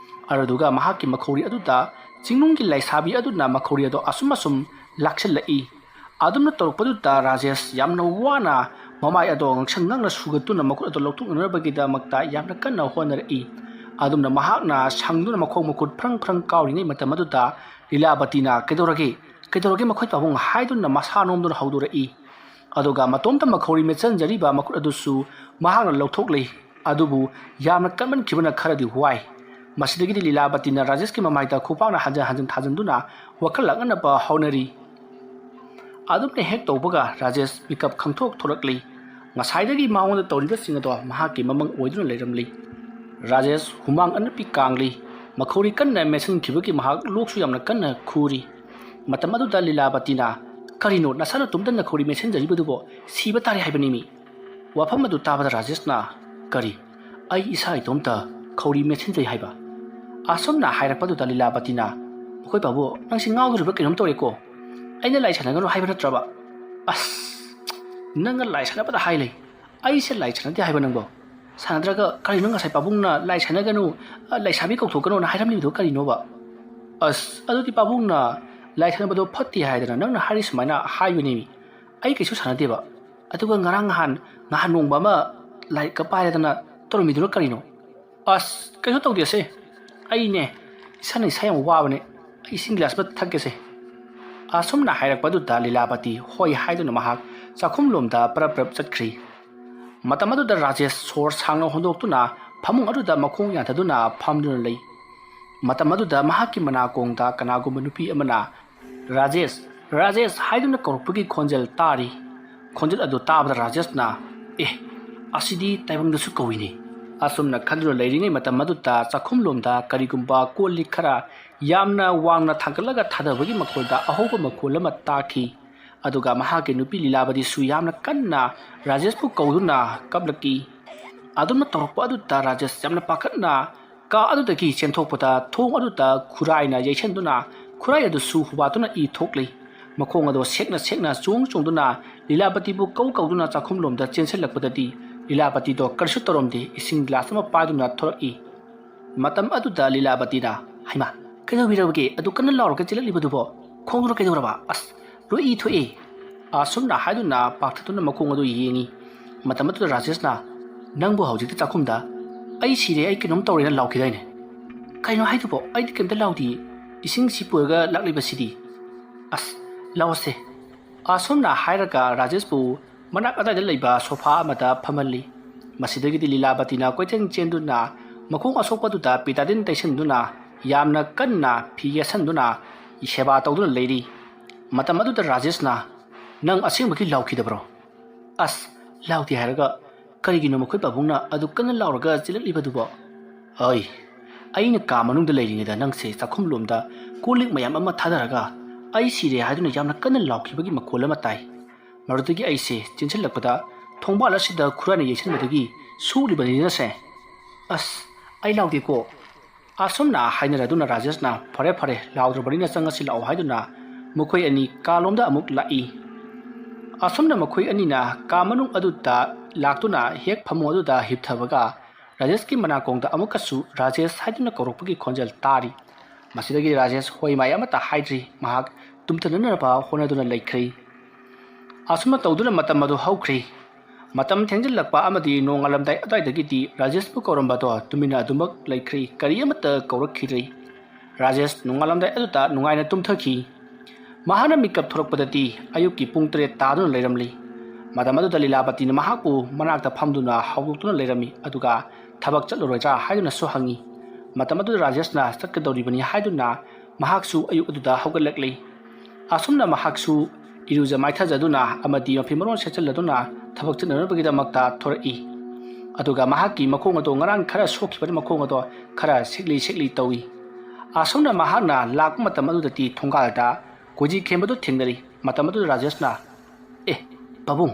ꯑꯗꯨꯗꯨꯒ ꯃꯍꯥꯛꯀꯤ ꯃꯈꯧꯔꯤ ꯑꯗꯨꯗ ꯆꯤꯡꯅꯨꯡꯒꯤ ꯂꯩꯁꯥꯕꯤ ꯑꯗꯨꯅ ꯃꯈꯧꯔꯤ ꯑꯗꯣ ꯑꯁꯨꯝ ꯑꯁꯨꯝ ꯂꯥꯛꯁꯤꯜꯂꯛꯏ꯫ ꯑꯗꯨꯝꯅ ꯇꯧꯔꯛꯄꯗꯨꯗ ꯔꯥꯖꯦꯁ ꯌꯥꯝꯅ ꯋꯥꯅ ꯃꯃꯥꯏ ꯑꯗꯣ ꯉꯛꯁꯪ ꯉꯛꯅ ꯁꯨꯒꯠꯇꯨꯅ ꯃꯈꯨꯠ ꯑꯗꯣ ꯂꯧꯊꯣꯛꯅꯅꯕꯒꯤꯗꯃꯛꯇ ꯌꯥꯝꯅ ꯀꯟꯅ ꯍꯣꯠꯅꯔꯛꯏ꯫ ꯑꯗꯨꯝꯅ ꯃꯍꯥꯛꯅ ꯁꯪꯗꯨꯅ ꯃꯈꯣꯡ ꯃꯈꯨꯠ ꯐ꯭ꯔꯪ ꯐ꯭ꯔꯪ ꯀꯥꯎꯔꯤꯉꯩ ꯃꯇꯝ ꯑꯗꯨꯗ ꯂꯤꯂꯥꯕꯇꯤꯅ, "ꯀꯩꯗꯧꯔꯒꯦ? ꯀꯩꯗꯧꯔꯒꯦ ꯃꯈꯣꯏ ꯄꯥꯕꯨꯡ?" ꯍꯥꯏꯗꯨꯅ ꯃꯁꯥ ꯅꯣꯝꯗꯨꯅ ꯍꯧꯗꯣꯔꯛꯏ꯫ ꯑꯗꯨꯒ ꯃꯇꯣꯝꯇ ꯃꯈꯧꯔꯤ ꯃꯦꯠꯁꯤꯟꯖꯔꯤꯕ ꯃꯈꯨꯠ ꯑꯗꯨꯁꯨ ꯃꯍꯥꯛꯅ ꯂꯧꯊꯣꯛꯂꯤ꯫ ꯑꯗꯨꯕꯨ ꯌꯥꯝꯅ ꯀꯟꯃꯟꯈꯤꯕꯅ ꯈꯔꯗꯤ ꯋꯥꯏ꯫ ꯃꯁꯤꯗꯒꯤꯗꯤ ꯂꯤꯂꯥꯕꯇꯤꯅ ꯔꯥꯖꯦꯁꯀꯤ ꯃꯃꯥꯏꯗ ꯈꯨꯄꯥꯛꯅ ꯍꯟꯖꯤꯟ ꯍꯟꯖꯤꯟ ꯊꯥꯖꯤꯟꯗꯨꯅ ꯋꯥꯈꯜ ꯂꯥꯛꯅꯅꯕ ꯍꯣꯠꯅꯔꯤ꯫ ꯑꯗꯨꯝꯅ ꯍꯦꯛ ꯇꯧꯕꯒ ꯔꯥꯖꯦꯁ ꯃꯤꯀꯞ ꯈꯪꯊꯣꯛ ꯊꯣꯛꯂꯛꯂꯤ꯫ ꯉꯁꯥꯏꯗꯒꯤ ꯃꯉꯣꯟꯗ ꯇꯧꯔꯤꯕꯁꯤꯡ ꯑꯗꯣ ꯃꯍꯥꯛꯀꯤ ꯃꯃꯪ ꯑꯣꯏꯗꯨꯅ ꯂꯩꯔꯝꯂꯤ꯫ ꯔꯥꯖꯦꯁ ꯍꯨꯃꯥꯡ ꯑꯅꯞꯄꯤ ꯀꯥꯡꯂꯤ꯫ ꯃꯈꯧꯔꯤ ꯀꯟꯅ ꯃꯦꯠꯁꯤꯟꯈꯤꯕꯒꯤ ꯃꯍꯥꯛ ꯂꯣꯛꯁꯨ ꯌꯥꯝꯅ ꯀꯟꯅ ꯈꯨꯔꯤ꯫ ꯃꯇꯝ ꯑꯗꯨꯗ ꯂꯤꯂꯥꯕꯇꯤꯅ, "ꯀꯔꯤꯅꯣ ꯅꯁꯥꯅ ꯇꯨꯝꯗ ꯅꯈꯧꯔꯤ ꯃꯦꯠꯁꯤꯟꯖꯔꯤꯕꯗꯨꯕꯣ? ꯁꯤꯕ ꯇꯥꯔꯦ ꯍꯥꯏꯕꯅꯤꯃꯤ"꯫ ꯋꯥꯐꯝ ꯑꯗꯨ ꯇꯥꯕꯗ ꯔꯥꯖꯦꯁꯅ, "ꯀꯔꯤ? ꯑꯩ ꯏꯁꯥ ꯏꯇꯣꯝꯇ ꯈꯧꯔꯤ ꯃꯦꯠꯁꯤꯟꯖꯩ ꯍꯥꯏꯕ꯫ ꯑꯁꯨꯝꯅ ꯍꯥꯏꯔꯛꯄꯗꯨꯗ ꯂꯤꯂꯥꯕꯇꯤꯅ, "ꯃꯈꯣꯏ ꯄꯥꯕꯨ, ꯅꯪꯁꯤ ꯉꯥꯎꯗꯣꯔꯤꯕ꯭ꯔꯥ ꯀꯩꯅꯣꯝ ꯇꯧꯔꯦꯀꯣ? ꯑꯩꯅ ꯂꯥꯏ ꯁꯥꯟꯅꯒꯅꯨ ꯍꯥꯏꯕ ꯅꯠꯇ꯭ꯔꯕ? ꯑꯁ, ꯅꯪꯅ ꯂꯥꯏ ꯁꯥꯟꯅꯕꯗ ꯍꯥꯏ ꯂꯩ꯫ ꯑꯩꯁꯦ ꯂꯥꯏ ꯁꯥꯟꯅꯗꯦ ꯍꯥꯏꯕ ꯅꯪꯕꯣ? ꯁꯥꯟꯅꯗ꯭ꯔꯒ ꯀꯔꯤꯅꯣ ꯉꯁꯥꯏ ꯄꯥꯕꯨꯡꯅ ꯂꯥꯏ ꯁꯥꯟꯅꯒꯅꯨ, ꯑ, ꯂꯩꯁꯥꯕꯤ ꯀꯧꯊꯣꯛꯀꯅꯣꯅ ꯍꯥꯏꯔꯝꯂꯤꯕꯗꯣ ꯀꯔꯤꯅꯣꯕ?" "ꯑꯁ, ꯑꯗꯨꯗꯤ ꯄꯥꯕꯨꯡꯅ ꯂꯥꯏ ꯁꯥꯟꯅꯕꯗꯣ ꯐꯠꯇꯦ ꯍꯥꯏꯗꯅ ꯅꯪꯅ ꯍꯥꯏꯔꯤ ꯁꯨꯃꯥꯏꯅ ꯍꯥꯏꯕꯅꯦꯃꯤ꯫ ꯑꯩ ꯀꯩꯁꯨ ꯁꯥꯟꯅꯗꯦꯕ꯫ ꯑꯗꯨꯒ ꯉꯔꯥꯡ ꯅꯍꯥꯟ, ꯅꯍꯥꯟ ꯅꯣꯡꯃ ꯑꯃ ꯂꯥꯏꯔꯤꯛꯀ ꯄꯥꯏꯔꯗꯅ ꯇꯧꯔꯝꯃꯤꯗꯨꯅ ꯀꯔꯤꯅꯣ?" "ꯑꯁ, ꯀꯩꯁꯨ ꯇꯧꯗꯦꯁꯦ꯫ ꯑꯩꯅꯦ, ꯏꯁꯥꯅ ꯏꯁꯥ ꯌꯥꯝ ꯋꯥꯕꯅꯦ꯫ ꯑꯩ ꯏꯁꯤꯡ ꯒꯤꯂꯥꯁ ꯑꯃ ꯊꯛꯀꯦꯁꯦ꯫" ꯑꯁꯨꯝꯅ ꯍꯥꯏꯔꯛꯄꯗꯨꯗ ꯂꯤꯂꯥꯕꯇꯤ ꯍꯣꯏ ꯍꯥꯏꯗꯨꯅ ꯃꯍꯥꯛ ꯆꯥꯛꯈꯨꯝꯂꯣꯝꯗ ꯄꯔꯞ ꯄꯔꯞ ꯆꯠꯈ꯭ꯔꯤ꯫ ꯃꯇꯝ ꯑꯗꯨꯗ ꯔꯥꯖꯦꯁ ꯁꯣꯔ ꯁꯥꯡꯅ ꯍꯣꯟꯗꯣꯛꯇꯨꯅ ꯐꯃꯨꯡ ꯑꯗꯨꯗ ꯃꯈꯣꯡ ꯌꯥꯟꯊꯗꯨꯅ ꯐꯝꯗꯨꯅ ꯂꯩ꯫ ꯃꯇꯝ ꯑꯗꯨꯗ ꯃꯍꯥꯛꯀꯤ ꯃꯅꯥꯀꯣꯡꯗ ꯀꯅꯥꯒꯨꯝꯕ ꯅꯨꯄꯤ ꯑꯃꯅ "ꯔꯥꯖꯦꯁ, ꯔꯥꯖꯦꯁ" ꯍꯥꯏꯗꯨꯅ ꯀꯧꯔꯛꯄꯒꯤ ꯈꯣꯟꯖꯦꯜ ꯇꯥꯔꯤ꯫ ꯈꯣꯟꯖꯦꯜ ꯑꯗꯨ ꯇꯥꯕꯗ ꯔꯥꯖꯦꯁꯅ, "ꯑꯦ, ꯑꯁꯤꯗꯤ ꯇꯥꯏꯕꯪꯗꯁꯨ ꯀꯧꯏꯅꯦ꯫" ꯑꯁꯨꯝꯅ ꯈꯟꯗꯨꯅ ꯂꯩꯔꯤꯉꯩ ꯃꯇꯝ ꯑꯗꯨꯗ ꯆꯥꯛꯈꯨꯝꯂꯣꯝꯗ ꯀꯔꯤꯒꯨꯝꯕ ꯀꯣꯜ ꯂꯤꯛ ꯈꯔ ꯌꯥꯝꯅ ꯋꯥꯡꯅ ꯊꯥꯡꯒꯠꯂꯒ ꯊꯥꯗꯕꯒꯤ ꯃꯈꯣꯜꯗ ꯑꯍꯧꯕ ꯃꯈꯣꯜ ꯑꯃ ꯇꯥꯈꯤ꯫ ꯑꯗꯨꯒ ꯃꯍꯥꯛꯀꯤ ꯅꯨꯄꯤ ꯂꯤꯂꯥꯕꯗꯤꯁꯨ ꯌꯥꯝꯅ ꯀꯟꯅ ꯔꯥꯖꯦꯁꯄꯨ ꯀꯧꯗꯨꯅ ꯀꯞꯂꯛꯏ꯫ ꯑꯗꯨꯝꯅ ꯇꯧꯔꯛꯄ ꯑꯗꯨꯗ ꯔꯥꯖꯦꯁ ꯌꯥꯝꯅ ꯄꯥꯈꯠꯅ ꯀꯥ ꯑꯗꯨꯗꯒꯤ ꯆꯦꯟꯊꯣꯛꯄꯗ ꯊꯣꯡ ꯑꯗꯨꯗ ꯈꯨꯔꯥꯏꯅ ꯌꯩꯁꯟꯗꯨꯅ ꯈꯨꯔꯥꯏ ꯑꯗꯨꯁꯨ ꯍꯨꯕꯥꯠꯇꯨꯅ ꯏ ꯊꯣꯛꯂꯤ꯫ ꯃꯈꯣꯡ ꯑꯗꯣ ꯁꯦꯛꯅ ꯁꯦꯛꯅ ꯆꯣꯡ ꯆꯣꯡꯗꯨꯅ ꯂꯤꯂꯥꯕꯇꯤꯕꯨ ꯀꯧ ꯀꯧꯗꯨꯅ ꯆꯥꯛꯈꯨꯝꯂꯣꯝꯗ ꯆꯦꯟꯁꯤꯜꯂꯛꯄꯗꯗꯤ ꯂꯤꯂꯥꯕꯇꯤꯗꯣ ꯀꯔꯤꯁꯨ ꯇꯧꯔꯝꯗꯦ, ꯏꯁꯤꯡ ꯒꯤꯂꯥꯁ ꯑꯃ ꯄꯥꯏꯗꯨꯅ ꯊꯣꯔꯛꯏ꯫ ꯃꯇꯝ ꯑꯗꯨꯗ ꯂꯤꯂꯥꯕꯇꯤꯅ, "ꯍꯩꯃꯥ, ꯀꯩꯗꯧꯕꯤꯔꯕꯒꯦ? ꯑꯗꯨ ꯀꯟꯅ ꯂꯥꯎꯔꯒ ꯆꯦꯜꯂꯛꯂꯤꯕꯗꯨꯕꯣ? ꯈꯣꯡꯗꯨꯅ ꯀꯩꯗꯧꯔꯕ? ꯑꯁ, ꯂꯣꯏ ꯏ ꯊꯣꯛꯑꯦ!" ꯑꯁꯨꯝꯅ ꯍꯥꯏꯗꯨꯅ ꯄꯥꯛꯊꯗꯨꯅ ꯃꯈꯣꯡ ꯑꯗꯨ ꯌꯦꯡꯉꯤ꯫ ꯃꯇꯝ ꯑꯗꯨꯗ ꯔꯥꯖꯦꯁꯅ, "ꯅꯪꯕꯨ ꯍꯧꯖꯤꯛꯇ ꯆꯥꯛꯈꯨꯝꯗ 'ꯑꯩ ꯁꯤꯔꯦ, ꯑꯩ ꯀꯩꯅꯣꯝ ꯇꯧꯔꯦꯅ' ꯂꯥꯎꯈꯤꯗꯥꯏꯅꯦ?" "ꯀꯩꯅꯣ ꯍꯥꯏꯗꯨꯕꯣ? ꯑꯩꯗꯤ ꯀꯩꯝꯇ ꯂꯥꯎꯗꯤꯌꯦ꯫ ꯏꯁꯤꯡꯁꯤ ꯄꯨꯔꯒ ꯂꯥꯛꯂꯤꯕꯁꯤꯗꯤ꯫" "ꯑꯁ, ꯂꯥꯎꯁꯦ꯫" ꯑꯁꯨꯝꯅ ꯍꯥꯏꯔꯒ ꯔꯥꯖꯦꯁꯄꯨ ꯃꯅꯥꯛ ꯑꯗꯥꯏꯗ ꯂꯩꯕ ꯁꯣꯐꯥ ꯑꯃꯗ ꯐꯝꯍꯜꯂꯤ꯫ ꯃꯁꯤꯗꯒꯤꯗꯤ ꯂꯤꯂꯥꯕꯇꯤꯅ ꯀꯣꯏꯆꯦꯟ ꯆꯦꯟꯗꯨꯅ ꯃꯈꯣꯡ ꯑꯁꯣꯛꯄꯗꯨꯗ ꯕꯤꯇꯥꯗꯤꯟ ꯇꯩꯁꯟꯗꯨꯅ ꯌꯥꯝꯅ ꯀꯟꯅ ꯐꯤ ꯌꯦꯠꯁꯟꯗꯨꯅ ꯁꯦꯕꯥ ꯇꯧꯗꯨꯅ ꯂꯩꯔꯤ꯫ ꯃꯇꯝ ꯑꯗꯨꯗ ꯔꯥꯖꯦꯁꯅ, "ꯅꯪ ꯑꯁꯦꯡꯕꯒꯤ ꯂꯥꯎꯈꯤꯗꯕ꯭ꯔꯣ?" "ꯑꯁ, ꯂꯥꯎꯗꯦ ꯍꯥꯏꯔꯒ ꯀꯔꯤꯒꯤꯅꯣ ꯃꯈꯣꯏ ꯄꯥꯕꯨꯡꯅ ꯑꯗꯨ ꯀꯟꯅ ꯂꯥꯎꯔꯒ ꯆꯦꯜꯂꯛꯂꯤꯕꯗꯨꯕꯣ?" "ꯑꯩ, ꯑꯩꯅ ꯀꯥ ꯃꯅꯨꯡꯗ ꯂꯩꯔꯤꯉꯩꯗ ꯅꯪꯁꯦ ꯆꯥꯛꯈꯨꯝꯂꯣꯝꯗ ꯀꯣꯜ ꯂꯤꯛ ꯃꯌꯥꯝ ꯑꯃ ꯊꯥꯗꯔꯒ 'ꯑꯩ ꯁꯤꯔꯦ' ꯍꯥꯏꯗꯨꯅ ꯌꯥꯝꯅ ꯀꯟꯅ ꯂꯥꯎꯈꯤꯕꯒꯤ ꯃꯈꯣꯜ ꯑꯃ ꯇꯥꯏ꯫ ꯃꯗꯨꯗꯒꯤ ꯑꯩꯁꯦ ꯆꯦꯟꯁꯤꯜꯂꯛꯄꯗ ꯊꯣꯡꯕꯥꯜ ꯑꯁꯤꯗ ꯈꯨꯔꯥꯏꯅ ꯌꯩꯁꯟꯕꯗꯒꯤ ꯁꯣꯛꯂꯤꯕꯅꯤꯅꯁꯦ꯫" "ꯑꯁ, "ꯑꯩ ꯂꯥꯎꯗꯦꯀꯣ"꯫ ꯑꯁꯨꯝꯅ ꯍꯥꯏꯅꯔꯗꯨꯅ ꯔꯥꯖꯦꯁꯅ "ꯐꯔꯦ ꯐꯔꯦ, ꯂꯥꯎꯗ꯭ꯔꯕꯅꯤꯅ ꯆꯪꯉꯁꯤ ꯂꯥꯛꯑꯣ" ꯍꯥꯏꯗꯨꯅ ꯃꯈꯣꯏ ꯑꯅꯤ ꯀꯥꯂꯣꯝꯗ ꯑꯃꯨꯛ ꯂꯥꯛꯏ꯫ ꯑꯁꯨꯝꯅ ꯃꯈꯣꯏ ꯑꯅꯤꯅ ꯀꯥ ꯃꯅꯨꯡ ꯑꯗꯨꯗ ꯂꯥꯛꯇꯨꯅ ꯍꯦꯛ ꯐꯃꯨꯡ ꯑꯗꯨꯗ ꯍꯤꯞꯊꯕꯒ ꯔꯥꯖꯦꯁꯀꯤ ꯃꯅꯥꯀꯣꯡꯗ ꯑꯃꯨꯛꯀꯁꯨ "ꯔꯥꯖꯦꯁ" ꯍꯥꯏꯗꯨꯅ ꯀꯧꯔꯛꯄꯒꯤ ꯈꯣꯟꯖꯦꯜ ꯇꯥꯔꯤ꯫ ꯃꯁꯤꯗꯒꯤ ꯔꯥꯖꯦꯁ ꯍꯣꯏ ꯃꯥꯏ ꯑꯃꯠꯇ ꯍꯥꯏꯗ꯭ꯔꯤ, ꯃꯍꯥꯛ ꯇꯨꯝꯊꯅꯅꯕ ꯍꯣꯠꯅꯗꯨꯅ ꯂꯩꯈ꯭ꯔꯦ꯫ ꯑꯁꯨꯝꯅ ꯇꯧꯗꯨꯅ ꯃꯇꯝ ꯑꯗꯨ ꯍꯧꯈ꯭ꯔꯦ꯫ ꯃꯇꯝ ꯊꯦꯡꯖꯤꯜꯂꯛꯄ ꯑꯃꯗꯤ ꯅꯣꯡꯉꯥꯜꯂꯝꯗꯥꯏ ꯑꯗꯨꯋꯥꯏꯗꯒꯤꯗꯤ ꯔꯥꯖꯦꯁꯄꯨ ꯀꯧꯔꯝꯕꯗꯣ ꯇꯨꯃꯤꯟꯅ ꯑꯗꯨꯃꯛ ꯂꯩꯈ꯭ꯔꯦ, ꯀꯔꯤ ꯑꯃꯠꯇ ꯀꯧꯔꯛꯈꯤꯗ꯭ꯔꯦ꯫ ꯔꯥꯖꯦꯁ ꯅꯣꯡꯉꯥꯜꯂꯝꯗꯥꯏ ꯑꯗꯨꯗ ꯅꯨꯡꯉꯥꯏꯅ ꯇꯨꯝꯊꯈꯤ꯫ ꯃꯍꯥꯛꯅ ꯃꯤꯀꯞ ꯊꯣꯔꯛꯄꯗꯗꯤ ꯑꯌꯨꯛꯀꯤ ꯄꯨꯡ ꯇꯔꯦꯠ ꯇꯥꯗꯨꯅ ꯂꯩꯔꯝꯂꯤ꯫ ꯃꯇꯝ ꯑꯗꯨꯗ ꯂꯤꯂꯥꯕꯇꯤꯅ ꯃꯍꯥꯛꯄꯨ ꯃꯅꯥꯛꯇ ꯐꯝꯗꯨꯅ ꯍꯧꯗꯣꯛꯇꯨꯅ ꯂꯩꯔꯝꯃꯤ, ꯑꯗꯨꯒ "ꯊꯕꯛ ꯆꯠꯂꯔꯣꯏꯗ꯭ꯔꯥ?" ꯍꯥꯏꯗꯨꯅꯁꯨ ꯍꯪꯉꯤ꯫ ꯃꯇꯝ ꯑꯗꯨꯗ ꯔꯥꯖꯦꯁꯅ ꯆꯠꯀꯗꯧꯔꯤꯕꯅꯤ ꯍꯥꯏꯗꯨꯅ ꯃꯍꯥꯛꯁꯨ ꯑꯌꯨꯛ ꯑꯗꯨꯗ ꯍꯧꯒꯠꯂꯛꯂꯤ꯫ ꯑꯁꯨꯝꯅ ꯃꯍꯥꯛꯁꯨ ꯏꯔꯨꯖ ꯃꯥꯏꯊꯖꯗꯨꯅ ꯑꯃꯗꯤ ꯃꯐꯤ ꯃꯔꯣꯟ ꯁꯦꯠꯆꯜꯂꯗꯨꯅ ꯊꯕꯛ ꯆꯠꯅꯅꯕꯒꯤꯗꯃꯛꯇ ꯊꯣꯔꯛꯏ꯫ ꯑꯗꯨꯒ ꯃꯍꯥꯛꯀꯤ ꯃꯈꯣꯡ ꯑꯗꯣ ꯉꯔꯥꯡ ꯈꯔ ꯁꯣꯛꯈꯤꯕꯅ ꯃꯈꯣꯡ ꯑꯗꯣ ꯈꯔ ꯁꯤꯛꯂꯤ ꯁꯤꯛꯂꯤ ꯇꯧꯏ꯫ ꯑꯁꯨꯝꯅ ꯃꯍꯥꯛꯅ ꯂꯥꯛꯄ ꯃꯇꯝ ꯑꯗꯨꯗꯗꯤ ꯊꯣꯡꯒꯥꯜꯗ ꯀꯣꯏꯖꯤ ꯈꯦꯝꯕꯗꯨ ꯊꯦꯡꯅꯔꯤ꯫ ꯃꯇꯝ ꯑꯗꯨꯗ ꯔꯥꯖꯦꯁꯅ, "ꯑꯦ, ꯄꯥꯕꯨꯡ,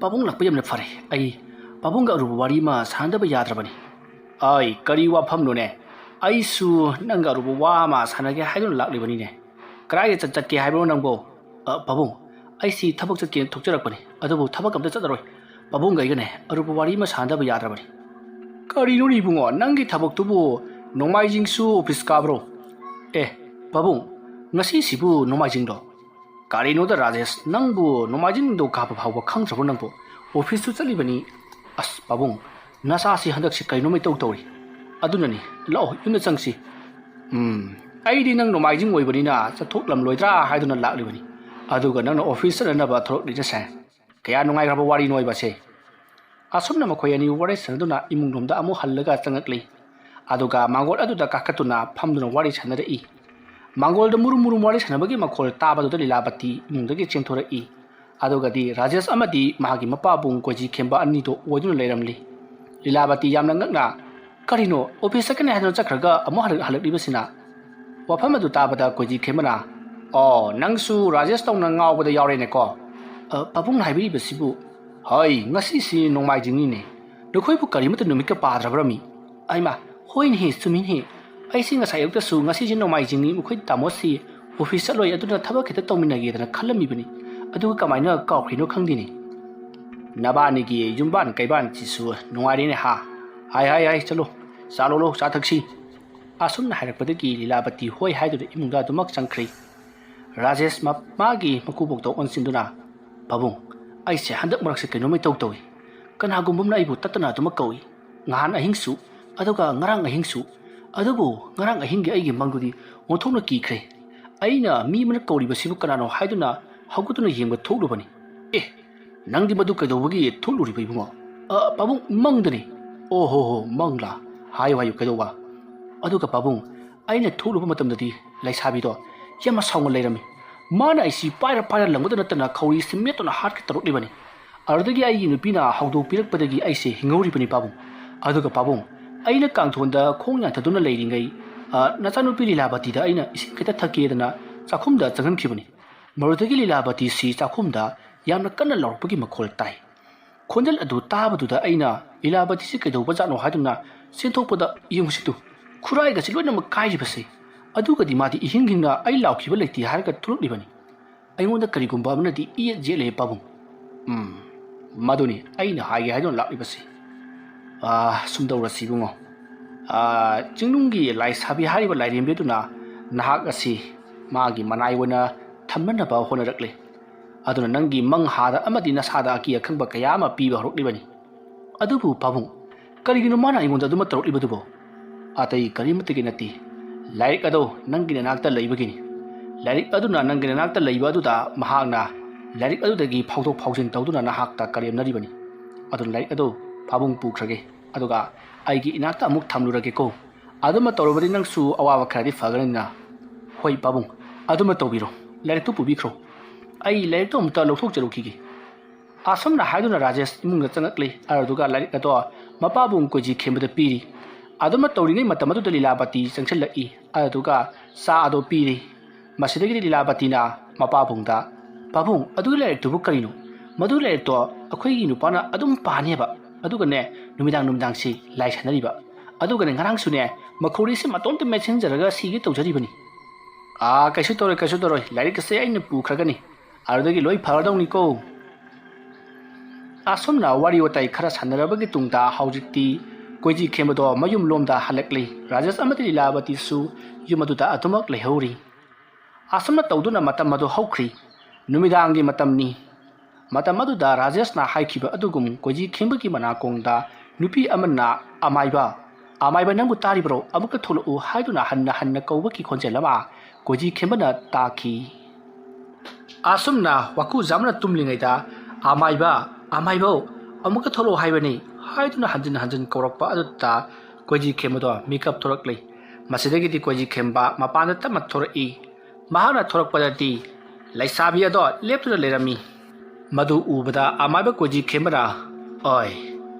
ꯄꯥꯕꯨꯡ ꯂꯥꯛꯄ ꯌꯥꯝꯅ ꯐꯔꯦ꯫ ꯑꯩ ꯄꯥꯕꯨꯡꯒ ꯑꯔꯨꯕ ꯋꯥꯔꯤ ꯑꯃ ꯁꯥꯟꯅꯗꯕ ꯌꯥꯗ꯭ꯔꯕꯅꯤ꯫" "ꯑꯩ, ꯀꯔꯤ ꯋꯥꯐꯝꯅꯣꯅꯦ? ꯑꯩꯁꯨ ꯅꯪꯒ ꯑꯔꯨꯕ ꯋꯥ ꯑꯃ ꯁꯥꯟꯅꯒꯦ ꯍꯥꯏꯗꯨꯅ ꯂꯥꯛꯂꯤꯕꯅꯤꯅꯦ꯫ ꯀꯗꯥꯏꯗ ꯆꯠ-, ꯆꯠꯀꯦ ꯍꯥꯏꯕꯅꯣ ꯅꯪꯕꯣ?" "ꯑ, ꯄꯥꯕꯨꯡ, ꯑꯩꯁꯤ ꯊꯕꯛ ꯆꯠꯀꯦꯅ ꯊꯣꯛꯆꯔꯛꯄꯅꯤ, ꯑꯗꯨꯕꯨ ꯊꯕꯛ ꯑꯝꯇ ꯆꯠꯂꯔꯣꯏ꯫ ꯄꯥꯕꯨꯡꯒ ꯑꯩꯒꯅꯦ ꯑꯔꯨꯕ ꯋꯥꯔꯤ ꯑꯃ ꯁꯥꯟꯅꯗꯕ ꯌꯥꯗ꯭ꯔꯕꯅꯤ꯫" "ꯀꯔꯤꯅꯣꯅꯦ ꯏꯕꯨꯡꯉꯣ, ꯅꯪꯒꯤ ꯊꯕꯛꯇꯨꯕꯨ ꯅꯣꯡꯃꯥꯏꯖꯤꯡꯁꯨ ꯑꯣꯐꯤꯁ ꯀꯥꯕ꯭ꯔꯣ?" "ꯑꯦ, ꯄꯥꯕꯨꯡ, ꯉꯁꯤꯁꯤꯕꯨ ꯅꯣꯡꯃꯥꯏꯖꯤꯡꯂꯣ?" "ꯀꯔꯤꯅꯣꯗ ꯔꯥꯖꯦꯁ, ꯅꯪꯕꯨ ꯅꯣꯡꯃꯥꯏꯖꯤꯡ ꯅꯤꯡꯊꯧꯀꯥꯕ ꯐꯥꯎꯕ ꯈꯪꯗ꯭ꯔꯕꯣ ꯅꯪꯕꯨ? ꯑꯣꯐꯤꯁꯁꯨ ꯆꯠꯂꯤꯕꯅꯤ꯫" "ꯑꯁ ꯄꯥꯕꯨꯡ, ꯅꯆꯥꯁꯤ ꯍꯟꯗꯛꯁꯤ ꯀꯩꯅꯣꯝ ꯏꯇꯧ ꯇꯧꯔꯤ꯫ ꯑꯗꯨꯅꯅꯤ, ꯂꯥꯛꯑꯣ ꯌꯨꯝꯗ ꯆꯪꯁꯤ꯫" "ꯎꯝ, ꯑꯩꯗꯤ ꯅꯪ ꯅꯣꯡꯃꯥꯏꯖꯤꯡ ꯑꯣꯏꯕꯅꯤꯅ ꯆꯠꯊꯣꯛꯂꯝꯂꯣꯏꯗ꯭ꯔꯥ ꯍꯥꯏꯗꯨꯅ ꯂꯥꯛꯂꯤꯕꯅꯤ꯫ ꯑꯗꯨꯒ ꯅꯪꯅ ꯑꯣꯐꯤꯁ ꯆꯠꯅꯅꯕ ꯊꯣꯔꯛꯂꯤꯅꯁꯦ꯫ ꯀꯌꯥ ꯅꯨꯡꯉꯥꯏꯈ꯭ꯔꯕ ꯋꯥꯔꯤꯅꯣ ꯑꯣꯏꯕꯁꯦ꯫" ꯑꯁꯨꯝꯅ ꯃꯈꯣꯏ ꯑꯅꯤ ꯋꯥꯔꯤ ꯁꯥꯟꯅꯗꯨꯅ ꯏꯃꯨꯡ ꯂꯣꯝꯗ ꯑꯃꯨꯛ ꯍꯜꯂꯒ ꯆꯪꯂꯛꯂꯤ꯫ ꯑꯗꯨꯒ ꯃꯥꯡꯒꯣꯜ ꯑꯗꯨꯗ ꯀꯥꯈꯠꯇꯨꯅ ꯐꯝꯗꯨꯅ ꯋꯥꯔꯤ ꯁꯥꯟꯅꯔꯛꯏ꯫ ꯃꯥꯡꯒꯣꯜꯗ ꯃꯨꯔꯨꯝ ꯃꯨꯔꯨꯝ ꯋꯥꯔꯤ ꯁꯥꯟꯅꯕꯒꯤ ꯃꯈꯣꯜ ꯇꯥꯕꯗꯨꯗ ꯂꯤꯂꯥꯕꯇꯤ ꯏꯃꯨꯡꯗꯒꯤ ꯆꯦꯟꯊꯣꯔꯛꯏ꯫ ꯑꯗꯨꯒꯗꯤ ꯔꯥꯖꯦꯁ ꯑꯃꯗꯤ ꯃꯍꯥꯛꯀꯤ ꯃꯄꯥꯕꯨꯡ ꯀꯣꯏꯖꯤ ꯈꯦꯝꯕ ꯑꯅꯤꯗꯣ ꯑꯣꯏꯗꯨꯅ ꯂꯩꯔꯝꯂꯤ꯫ ꯂꯤꯂꯥꯕꯇꯤ ꯌꯥꯝꯅ ꯉꯛꯅ, "ꯀꯔꯤꯅꯣ, ꯑꯣꯐꯤꯁ ꯆꯠꯀꯅꯤ ꯍꯥꯏꯗꯨꯅ ꯆꯠꯈ꯭ꯔꯒ ꯑꯃꯨꯛ ꯍꯜꯂꯛ-, ꯍꯜꯂꯛꯂꯤꯕꯁꯤꯅ?" ꯋꯥꯐꯝ ꯑꯗꯨ ꯇꯥꯕꯗ ꯀꯣꯏꯖꯤ ꯈꯦꯝꯕꯅ, "ꯑꯣ, ꯅꯪꯁꯨ ꯔꯥꯖꯦꯁ ꯇꯧꯅ ꯉꯥꯎꯕꯗ ꯌꯥꯎꯔꯦꯅꯦꯀꯣ?" "ꯑ, ꯄꯥꯕꯨꯡꯅ ꯍꯥꯏꯕꯤꯔꯤꯕꯁꯤꯕꯨ?" "ꯍꯣꯏ, ꯉꯁꯤꯁꯤ ꯅꯣꯡꯃꯥꯏꯖꯤꯡꯅꯤꯅꯦ꯫ ꯅꯈꯣꯏꯕꯨ ꯀꯔꯤꯃꯠꯇ ꯅꯨꯃꯤꯠꯀ ꯄꯥꯗ꯭ꯔꯕ꯭ꯔꯃꯤ?" "ꯑꯩꯃ, "ꯍꯣꯏꯅꯦꯍꯦ, ꯆꯨꯝꯃꯤꯅꯦꯍꯦ꯫ ꯑꯩꯁꯤ ꯉꯁꯥꯏ ꯑꯌꯨꯛꯇꯁꯨ ꯉꯁꯤꯁꯦ ꯅꯣꯡꯃꯥꯏꯖꯤꯡꯅꯤ, ꯃꯈꯣꯏ ꯇꯥꯃꯣꯁꯤ ꯑꯣꯐꯤꯁ ꯆꯠꯂꯣꯏ, ꯑꯗꯨꯅ ꯊꯕꯛ ꯈꯤꯇ ꯇꯧꯃꯤꯟꯅꯒꯦꯗꯅ ꯈꯜꯂꯝꯃꯤꯕꯅꯤ꯫ ꯑꯗꯨꯒ ꯀꯃꯥꯏꯅ ꯀꯥꯎꯈ꯭ꯔꯤꯅꯣ ꯈꯪꯗꯦꯅꯦ꯫ ꯅꯕꯥꯅꯤꯒꯤ ꯌꯨꯝꯕꯥꯟ ꯀꯩꯕꯥꯟꯁꯤꯁꯨ ꯅꯨꯡꯉꯥꯏꯔꯦꯅꯦ ꯍꯥ? ꯍꯥꯏ, ꯍꯥꯏ, ꯍꯥꯏ, ꯆꯠꯂꯣ, ꯆꯥ ꯂꯣꯜꯂꯣ, ꯆꯥ ꯊꯛꯁꯤ"꯫ ꯑꯁꯨꯝꯅ ꯍꯥꯏꯔꯛꯄꯗꯒꯤ ꯂꯤꯂꯥꯕꯇꯤ ꯍꯣꯏ ꯍꯥꯏꯗꯨꯅ ꯏꯃꯨꯡꯗ ꯑꯗꯨꯃꯛ ꯆꯪꯈ꯭ꯔꯦ꯫ ꯔꯥꯖꯦꯁ ꯃ-, ꯃꯥꯒꯤ ꯃꯀꯨꯕꯣꯛꯇ ꯑꯣꯟꯁꯤꯟꯗꯨꯅ, "ꯄꯥꯕꯨꯡ, ꯑꯩꯁꯦ ꯍꯟꯗꯛ ꯃꯔꯛꯁꯦ ꯀꯩꯅꯣꯝꯃ ꯏꯇꯧ ꯇꯧꯏ꯫ ꯀꯅꯥꯒꯨꯝꯕ ꯑꯃꯅ ꯑꯩꯕꯨ ꯇꯠꯇꯅ ꯑꯗꯨꯃꯛ ꯀꯧꯏ꯫ ꯉꯍꯥꯟ ꯑꯍꯤꯡꯁꯨ, ꯑꯗꯨꯒ ꯉꯔꯥꯡ ꯑꯍꯤꯡꯁꯨ꯫ ꯑꯗꯨꯕꯨ ꯉꯔꯥꯡ ꯑꯍꯤꯡꯒꯤ ꯑꯩꯒꯤ ꯃꯪꯗꯨꯗꯤ ꯑꯣꯟꯊꯣꯛꯅ ꯀꯤꯈ꯭ꯔꯦ꯫ ꯑꯩꯅ ꯃꯤ ꯑꯃꯅ ꯀꯧꯔꯤꯕꯁꯤꯕꯨ ꯀꯅꯥꯅꯣ ꯍꯥꯏꯗꯨꯅ ꯍꯧꯒꯠꯇꯨꯅ ꯌꯦꯡꯕ ꯊꯣꯛꯂꯨꯕꯅꯤ꯫ ꯑꯦ, ꯅꯪꯗꯤ ꯃꯗꯨ ꯀꯩꯗꯧꯕꯒꯤ ꯊꯣꯛꯂꯨꯔꯤꯕ, ꯏꯕꯨꯡꯉꯣ?" "ꯑ, ꯄꯥꯕꯨꯡ, ꯃꯪꯗꯅꯤ"꯫ "ꯑꯣ ꯍꯣ ꯍꯣ, ꯃꯪꯂꯥ? ꯍꯥꯏꯌꯨ, ꯍꯥꯏꯌꯨ, ꯀꯩꯗꯧꯕ?" "ꯑꯗꯨꯒ ꯄꯥꯕꯨꯡ, ꯑꯩꯅ ꯊꯣꯛꯂꯨꯕ ꯃꯇꯝꯗꯗꯤ ꯂꯩꯁꯥꯕꯤꯗꯣ ꯌꯥꯝꯅ ꯁꯥꯎꯅ ꯂꯩꯔꯝꯃꯤ꯫ ꯃꯥꯅ ꯑꯩꯁꯤ ꯄꯥꯏꯔ ꯄꯥꯏꯔ ꯂꯪꯕꯗ ꯅꯠꯇꯅ ꯈꯧꯔꯤ ꯁꯤꯃꯦꯠꯇꯨꯅ ꯍꯥꯠꯀꯦ ꯇꯧꯔꯛꯂꯤꯕꯅꯤ꯫ ꯑꯗꯨꯗꯒꯤ ꯑꯩꯒꯤ ꯅꯨꯄꯤꯅ ꯍꯧꯗꯣꯛꯄꯤꯔꯛꯄꯗꯒꯤ ꯑꯩꯁꯦ ꯍꯤꯡꯍꯧꯔꯤꯕꯅꯤ, ꯄꯥꯕꯨꯡ꯫ ꯑꯗꯨꯒ ꯄꯥꯕꯨꯡ, ꯑꯩꯅ ꯀꯥꯡꯊꯣꯟꯗ ꯈꯣꯡ ꯌꯥꯟꯊꯗꯨꯅ ꯂꯩꯔꯤꯉꯩ, ꯑ, ꯅꯆꯥꯅꯨꯄꯤ ꯂꯤꯂꯥꯕꯇꯤꯗ ꯑꯩꯅ ꯏꯁꯤꯡ ꯈꯤꯇ ꯊꯛꯀꯦꯗꯅ ꯆꯥꯛꯈꯨꯝꯗ ꯆꯪꯍꯟꯈꯤꯕꯅꯤ꯫ ꯃꯗꯨꯗꯒꯤ ꯂꯤꯂꯥꯕꯇꯤꯁꯤ ꯆꯥꯛꯈꯨꯝꯗ ꯌꯥꯝꯅ ꯀꯟꯅ ꯂꯥꯎꯔꯛꯄꯒꯤ ꯃꯈꯣꯜ ꯇꯥꯏ꯫ ꯈꯣꯟꯖꯦꯜ ꯑꯗꯨ ꯇꯥꯕꯗꯨꯗ ꯑꯩꯅ ꯂꯤꯂꯥꯕꯇꯤꯁꯤ ꯀꯩꯗꯧꯕꯖꯥꯠꯅꯣ ꯍꯥꯏꯗꯨꯅ ꯆꯦꯟꯊꯣꯛꯄꯗ, ꯌꯦꯡꯉꯨꯁꯤꯇꯨ, ꯈꯨꯔꯥꯏꯒꯁꯤ ꯂꯣꯏꯅꯃꯛ ꯀꯥꯏꯔꯤꯕꯁꯦ꯫ ꯑꯗꯨꯒꯗꯤ ꯃꯥꯗꯤ ꯏꯍꯤꯡ ꯍꯤꯡꯅ ꯑꯩ ꯂꯥꯎꯈꯤꯕ ꯂꯩꯇꯦ ꯍꯥꯏꯔꯒ ꯊꯣꯛꯂꯛꯂꯤꯕꯅꯤ꯫ ꯑꯩꯉꯣꯟꯗ ꯀꯔꯤꯒꯨꯝꯕ ꯑꯃꯅꯗꯤ ꯏꯌꯦꯠ ꯌꯦꯠꯂꯦ, ꯄꯥꯕꯨꯡ꯫ ꯎꯝ, ꯃꯗꯨꯅꯤ ꯑꯩꯅ ꯍꯥꯏꯒꯦ ꯍꯥꯏꯗꯨꯅ ꯂꯥꯛꯂꯤꯕꯁꯤ꯫ ꯑꯥ, ꯁꯨꯝ ꯇꯧꯔꯁꯤ, ꯏꯕꯨꯡꯉꯣ꯫ ꯑꯥ, ꯆꯤꯡꯅꯨꯡꯒꯤ ꯂꯥꯏꯁꯥꯕꯤ ꯍꯥꯏꯔꯤꯕ ꯂꯥꯏꯔꯦꯝꯕꯤ ꯑꯗꯨꯅ ꯅꯍꯥꯛ ꯑꯁꯤ ꯃꯥꯒꯤ ꯃꯅꯥꯏ ꯑꯣꯏꯅ ꯊꯝꯅꯅꯕ ꯍꯣꯠꯅꯔꯛꯂꯦ꯫ ꯑꯗꯨꯅ ꯅꯪꯒꯤ ꯃꯪ ꯍꯥꯗ ꯑꯃꯗꯤ ꯅꯁꯥꯗ ꯑꯀꯤ ꯑꯈꯪꯕ ꯀꯌꯥ ꯑꯃ ꯄꯤꯕ ꯍꯧꯔꯛꯂꯤꯕꯅꯤ꯫ ꯑꯗꯨꯕꯨ ꯄꯥꯕꯨꯡ, ꯀꯔꯤꯒꯤꯅꯣ ꯃꯥꯅ ꯑꯩꯉꯣꯟꯗ ꯑꯗꯨꯃꯛ ꯇꯧꯔꯛꯂꯤꯕꯗꯨꯕꯣ? ꯑꯇꯩ ꯀꯔꯤꯃꯠꯇꯒꯤ ꯅꯠꯇꯦ꯫ ꯂꯥꯏꯔꯤꯛ ꯑꯗꯣ ꯅꯪꯒꯤ ꯅꯅꯥꯛꯇ ꯂꯩꯕꯒꯤꯅꯤ꯫ ꯂꯥꯏꯔꯤꯛ ꯑꯗꯨꯅ ꯅꯪꯒꯤ ꯅꯅꯥꯛꯇ ꯂꯩꯕ ꯑꯗꯨꯗ ꯃꯍꯥꯛꯅ ꯂꯥꯏꯔꯤꯛ ꯑꯗꯨꯗꯒꯤ ꯐꯥꯎꯗꯣꯛ ꯐꯥꯎꯖꯤꯟ ꯇꯧꯗꯨꯅ ꯅꯍꯥꯛꯇ ꯀꯔꯦꯝꯅꯔꯤꯕꯅꯤ꯫ ꯑꯗꯨꯅ ꯂꯥꯏꯔꯤꯛ ꯑꯗꯨ ꯄꯥꯕꯨꯡ ꯄꯨꯈ꯭ꯔꯒꯦ, ꯑꯗꯨꯒ ꯑꯩꯒꯤ ꯏꯅꯥꯛꯇ ꯑꯃꯨꯛ ꯊꯝꯂꯨꯔꯒꯦꯀꯣ꯫ ꯑꯗꯨꯃ ꯇꯧꯔꯕꯗꯤ ꯅꯪꯁꯨ ꯑꯋꯥꯕ ꯈꯔꯗꯤ ꯐꯒꯅꯤꯅ꯫ ꯍꯣꯏ ꯄꯥꯕꯨꯡ, ꯑꯗꯨꯃ ꯇꯧꯕꯤꯔꯣ꯫ ꯂꯥꯏꯔꯤꯛꯇꯨ ꯄꯨꯕꯤꯈ꯭ꯔꯣ꯫ ꯑꯩ ꯂꯥꯏꯔꯤꯛꯇꯨ ꯑꯃꯨꯛꯇ ꯂꯧꯊꯣꯛꯆꯔꯨꯈꯤꯒꯦ꯫ ꯑꯁꯨꯝꯅ ꯍꯥꯏꯗꯨꯅ ꯔꯥꯖꯦꯁ ꯏꯃꯨꯡꯗ ꯆꯪꯂꯛꯂꯤ꯫ ꯑꯗꯨꯗꯨꯒ ꯂꯥꯏꯔꯤꯛ ꯑꯗꯣ ꯃꯄꯥꯕꯨꯡ ꯀꯣꯏꯖꯤ ꯈꯦꯝꯕꯗ ꯄꯤꯔꯤ꯫ ꯑꯗꯨꯃ ꯇꯧꯔꯤꯉꯩ ꯃꯇꯝ ꯑꯗꯨꯗ ꯂꯤꯂꯥꯕꯇꯤ ꯆꯪꯁꯤꯜꯂꯛꯏ꯫ ꯑꯗꯨꯗꯨꯒ ꯆꯥ ꯑꯗꯣ ꯄꯤꯔꯤ꯫ ꯃꯁꯤꯗꯒꯤꯗꯤ ꯂꯤꯂꯥꯕꯇꯤꯅ ꯃꯄꯥꯕꯨꯡꯗ, "ꯄꯥꯕꯨꯡ, ꯑꯗꯨꯒꯤ ꯂꯥꯏꯔꯤꯛꯇꯨꯕꯨ ꯀꯔꯤꯅꯣ? ꯃꯗꯨꯒꯤ ꯂꯥꯏꯔꯤꯛꯇꯣ ꯑꯩꯈꯣꯏꯒꯤ ꯅꯨꯄꯥꯅ ꯑꯗꯨꯝ ꯄꯥꯅꯦꯕ꯫ ꯑꯗꯨꯒꯅꯦ, ꯅꯨꯃꯤꯗꯥꯡ ꯅꯨꯃꯤꯗꯥꯡꯁꯤ ꯂꯥꯏ ꯁꯥꯟꯅꯔꯤꯕ꯫ ꯑꯗꯨꯒꯅꯦ, ꯉꯔꯥꯡꯁꯨꯅꯦ, ꯃꯈꯣꯔꯤꯁꯦ ꯃꯇꯣꯝꯇ ꯃꯦꯠꯁꯤꯟꯖꯔꯒ ꯁꯤꯒꯦ ꯇꯧꯖꯔꯤꯕꯅꯤ꯫ "ꯑꯥ, ꯀꯩꯁꯨ ꯇꯧꯔꯣꯏ, ꯀꯩꯁꯨ ꯇꯧꯔꯣꯏ, ꯂꯥꯏꯔꯤꯛ ꯑꯁꯦ ꯑꯩꯅ ꯄꯨꯈ꯭ꯔꯒꯅꯤ, ꯑꯗꯨꯗꯒꯤ ꯂꯣꯏ ꯐꯔꯗꯧꯅꯤꯀꯣ"꯫ ꯑꯁꯨꯝꯅ ꯋꯥꯔꯤ ꯋꯥꯇꯥꯏ ꯈꯔ ꯁꯥꯟꯅꯔꯕꯒꯤ ꯇꯨꯡꯗ ꯍꯧꯖꯤꯛꯇꯤ ꯀꯣꯏꯖꯤ ꯈꯦꯝꯕꯗꯣ ꯃꯌꯨꯝ ꯂꯣꯝꯗ ꯍꯜꯂꯛꯂꯤ꯫ ꯔꯥꯖꯦꯁ ꯑꯃꯗꯤ ꯂꯤꯂꯥꯕꯇꯤꯁꯨ ꯌꯨꯝ ꯑꯗꯨꯗ ꯑꯗꯨꯃꯛ ꯂꯩꯍꯧꯔꯤ꯫ ꯑꯁꯨꯝꯅ ꯇꯧꯗꯨꯅ ꯃꯇꯝ ꯑꯗꯨ ꯍꯧꯈ꯭ꯔꯤ꯫ ꯅꯨꯃꯤꯗꯥꯡꯒꯤ ꯃꯇꯝꯅꯤ꯫ ꯃꯇꯝ ꯑꯗꯨꯗ ꯔꯥꯖꯦꯁꯅ ꯍꯥꯏꯈꯤꯕ ꯑꯗꯨꯒꯨꯝ ꯀꯣꯏꯖꯤ ꯈꯦꯝꯕꯒꯤ ꯃꯅꯥꯀꯣꯡꯗ ꯅꯨꯄꯤ ꯑꯃꯅ "ꯑꯃꯥꯏꯕ, ꯑꯃꯥꯏꯕ, ꯅꯪꯕꯨ ꯇꯥꯔꯤꯕ꯭ꯔꯣ? ꯑꯃꯨꯛꯇ ꯊꯣꯛꯂꯛꯎ" ꯍꯥꯏꯗꯨꯅ ꯍꯟꯅ ꯍꯟꯅ ꯀꯧꯕꯒꯤ ꯈꯣꯟꯖꯦꯜ ꯑꯃ ꯀꯣꯏꯖꯤ ꯈꯦꯝꯕꯅ ꯇꯥꯈꯤ꯫ ꯑꯁꯨꯝꯅ ꯋꯥꯈꯨꯖꯥꯝꯅ ꯇꯨꯝꯂꯤꯉꯩꯗ "ꯑꯃꯥꯏꯕ, ꯑꯃꯥꯏꯕꯧ, ꯑꯃꯨꯛꯀ ꯊꯣꯛꯂꯛꯑꯣ ꯍꯥꯏꯕꯅꯤ" ꯍꯥꯏꯗꯨꯅ ꯍꯟꯖꯤꯟ ꯍꯟꯖꯤꯟ ꯀꯧꯔꯛꯄ ꯑꯗꯨꯗ ꯀꯣꯏꯖꯤ ꯈꯦꯝꯕꯗꯣ ꯃꯤꯀꯞ ꯊꯣꯔꯛꯂꯤ꯫ ꯃꯁꯤꯗꯒꯤꯗꯤ ꯀꯣꯏꯖꯤ ꯈꯦꯝꯕ ꯃꯄꯥꯟꯗ ꯇꯞꯅ ꯊꯣꯔꯛꯏ꯫ ꯃꯍꯥꯛꯅ ꯊꯣꯔꯛꯄꯗꯗꯤ ꯂꯩꯁꯥꯕꯤ ꯑꯗꯣ ꯂꯦꯞꯇꯨꯅ ꯂꯩꯔꯝꯃꯤ꯫ ꯃꯗꯨ ꯎꯕꯗ ꯑꯃꯥꯏꯕ ꯀꯣꯏꯖꯤ ꯈꯦꯝꯕꯅ, "ꯑꯣꯏ,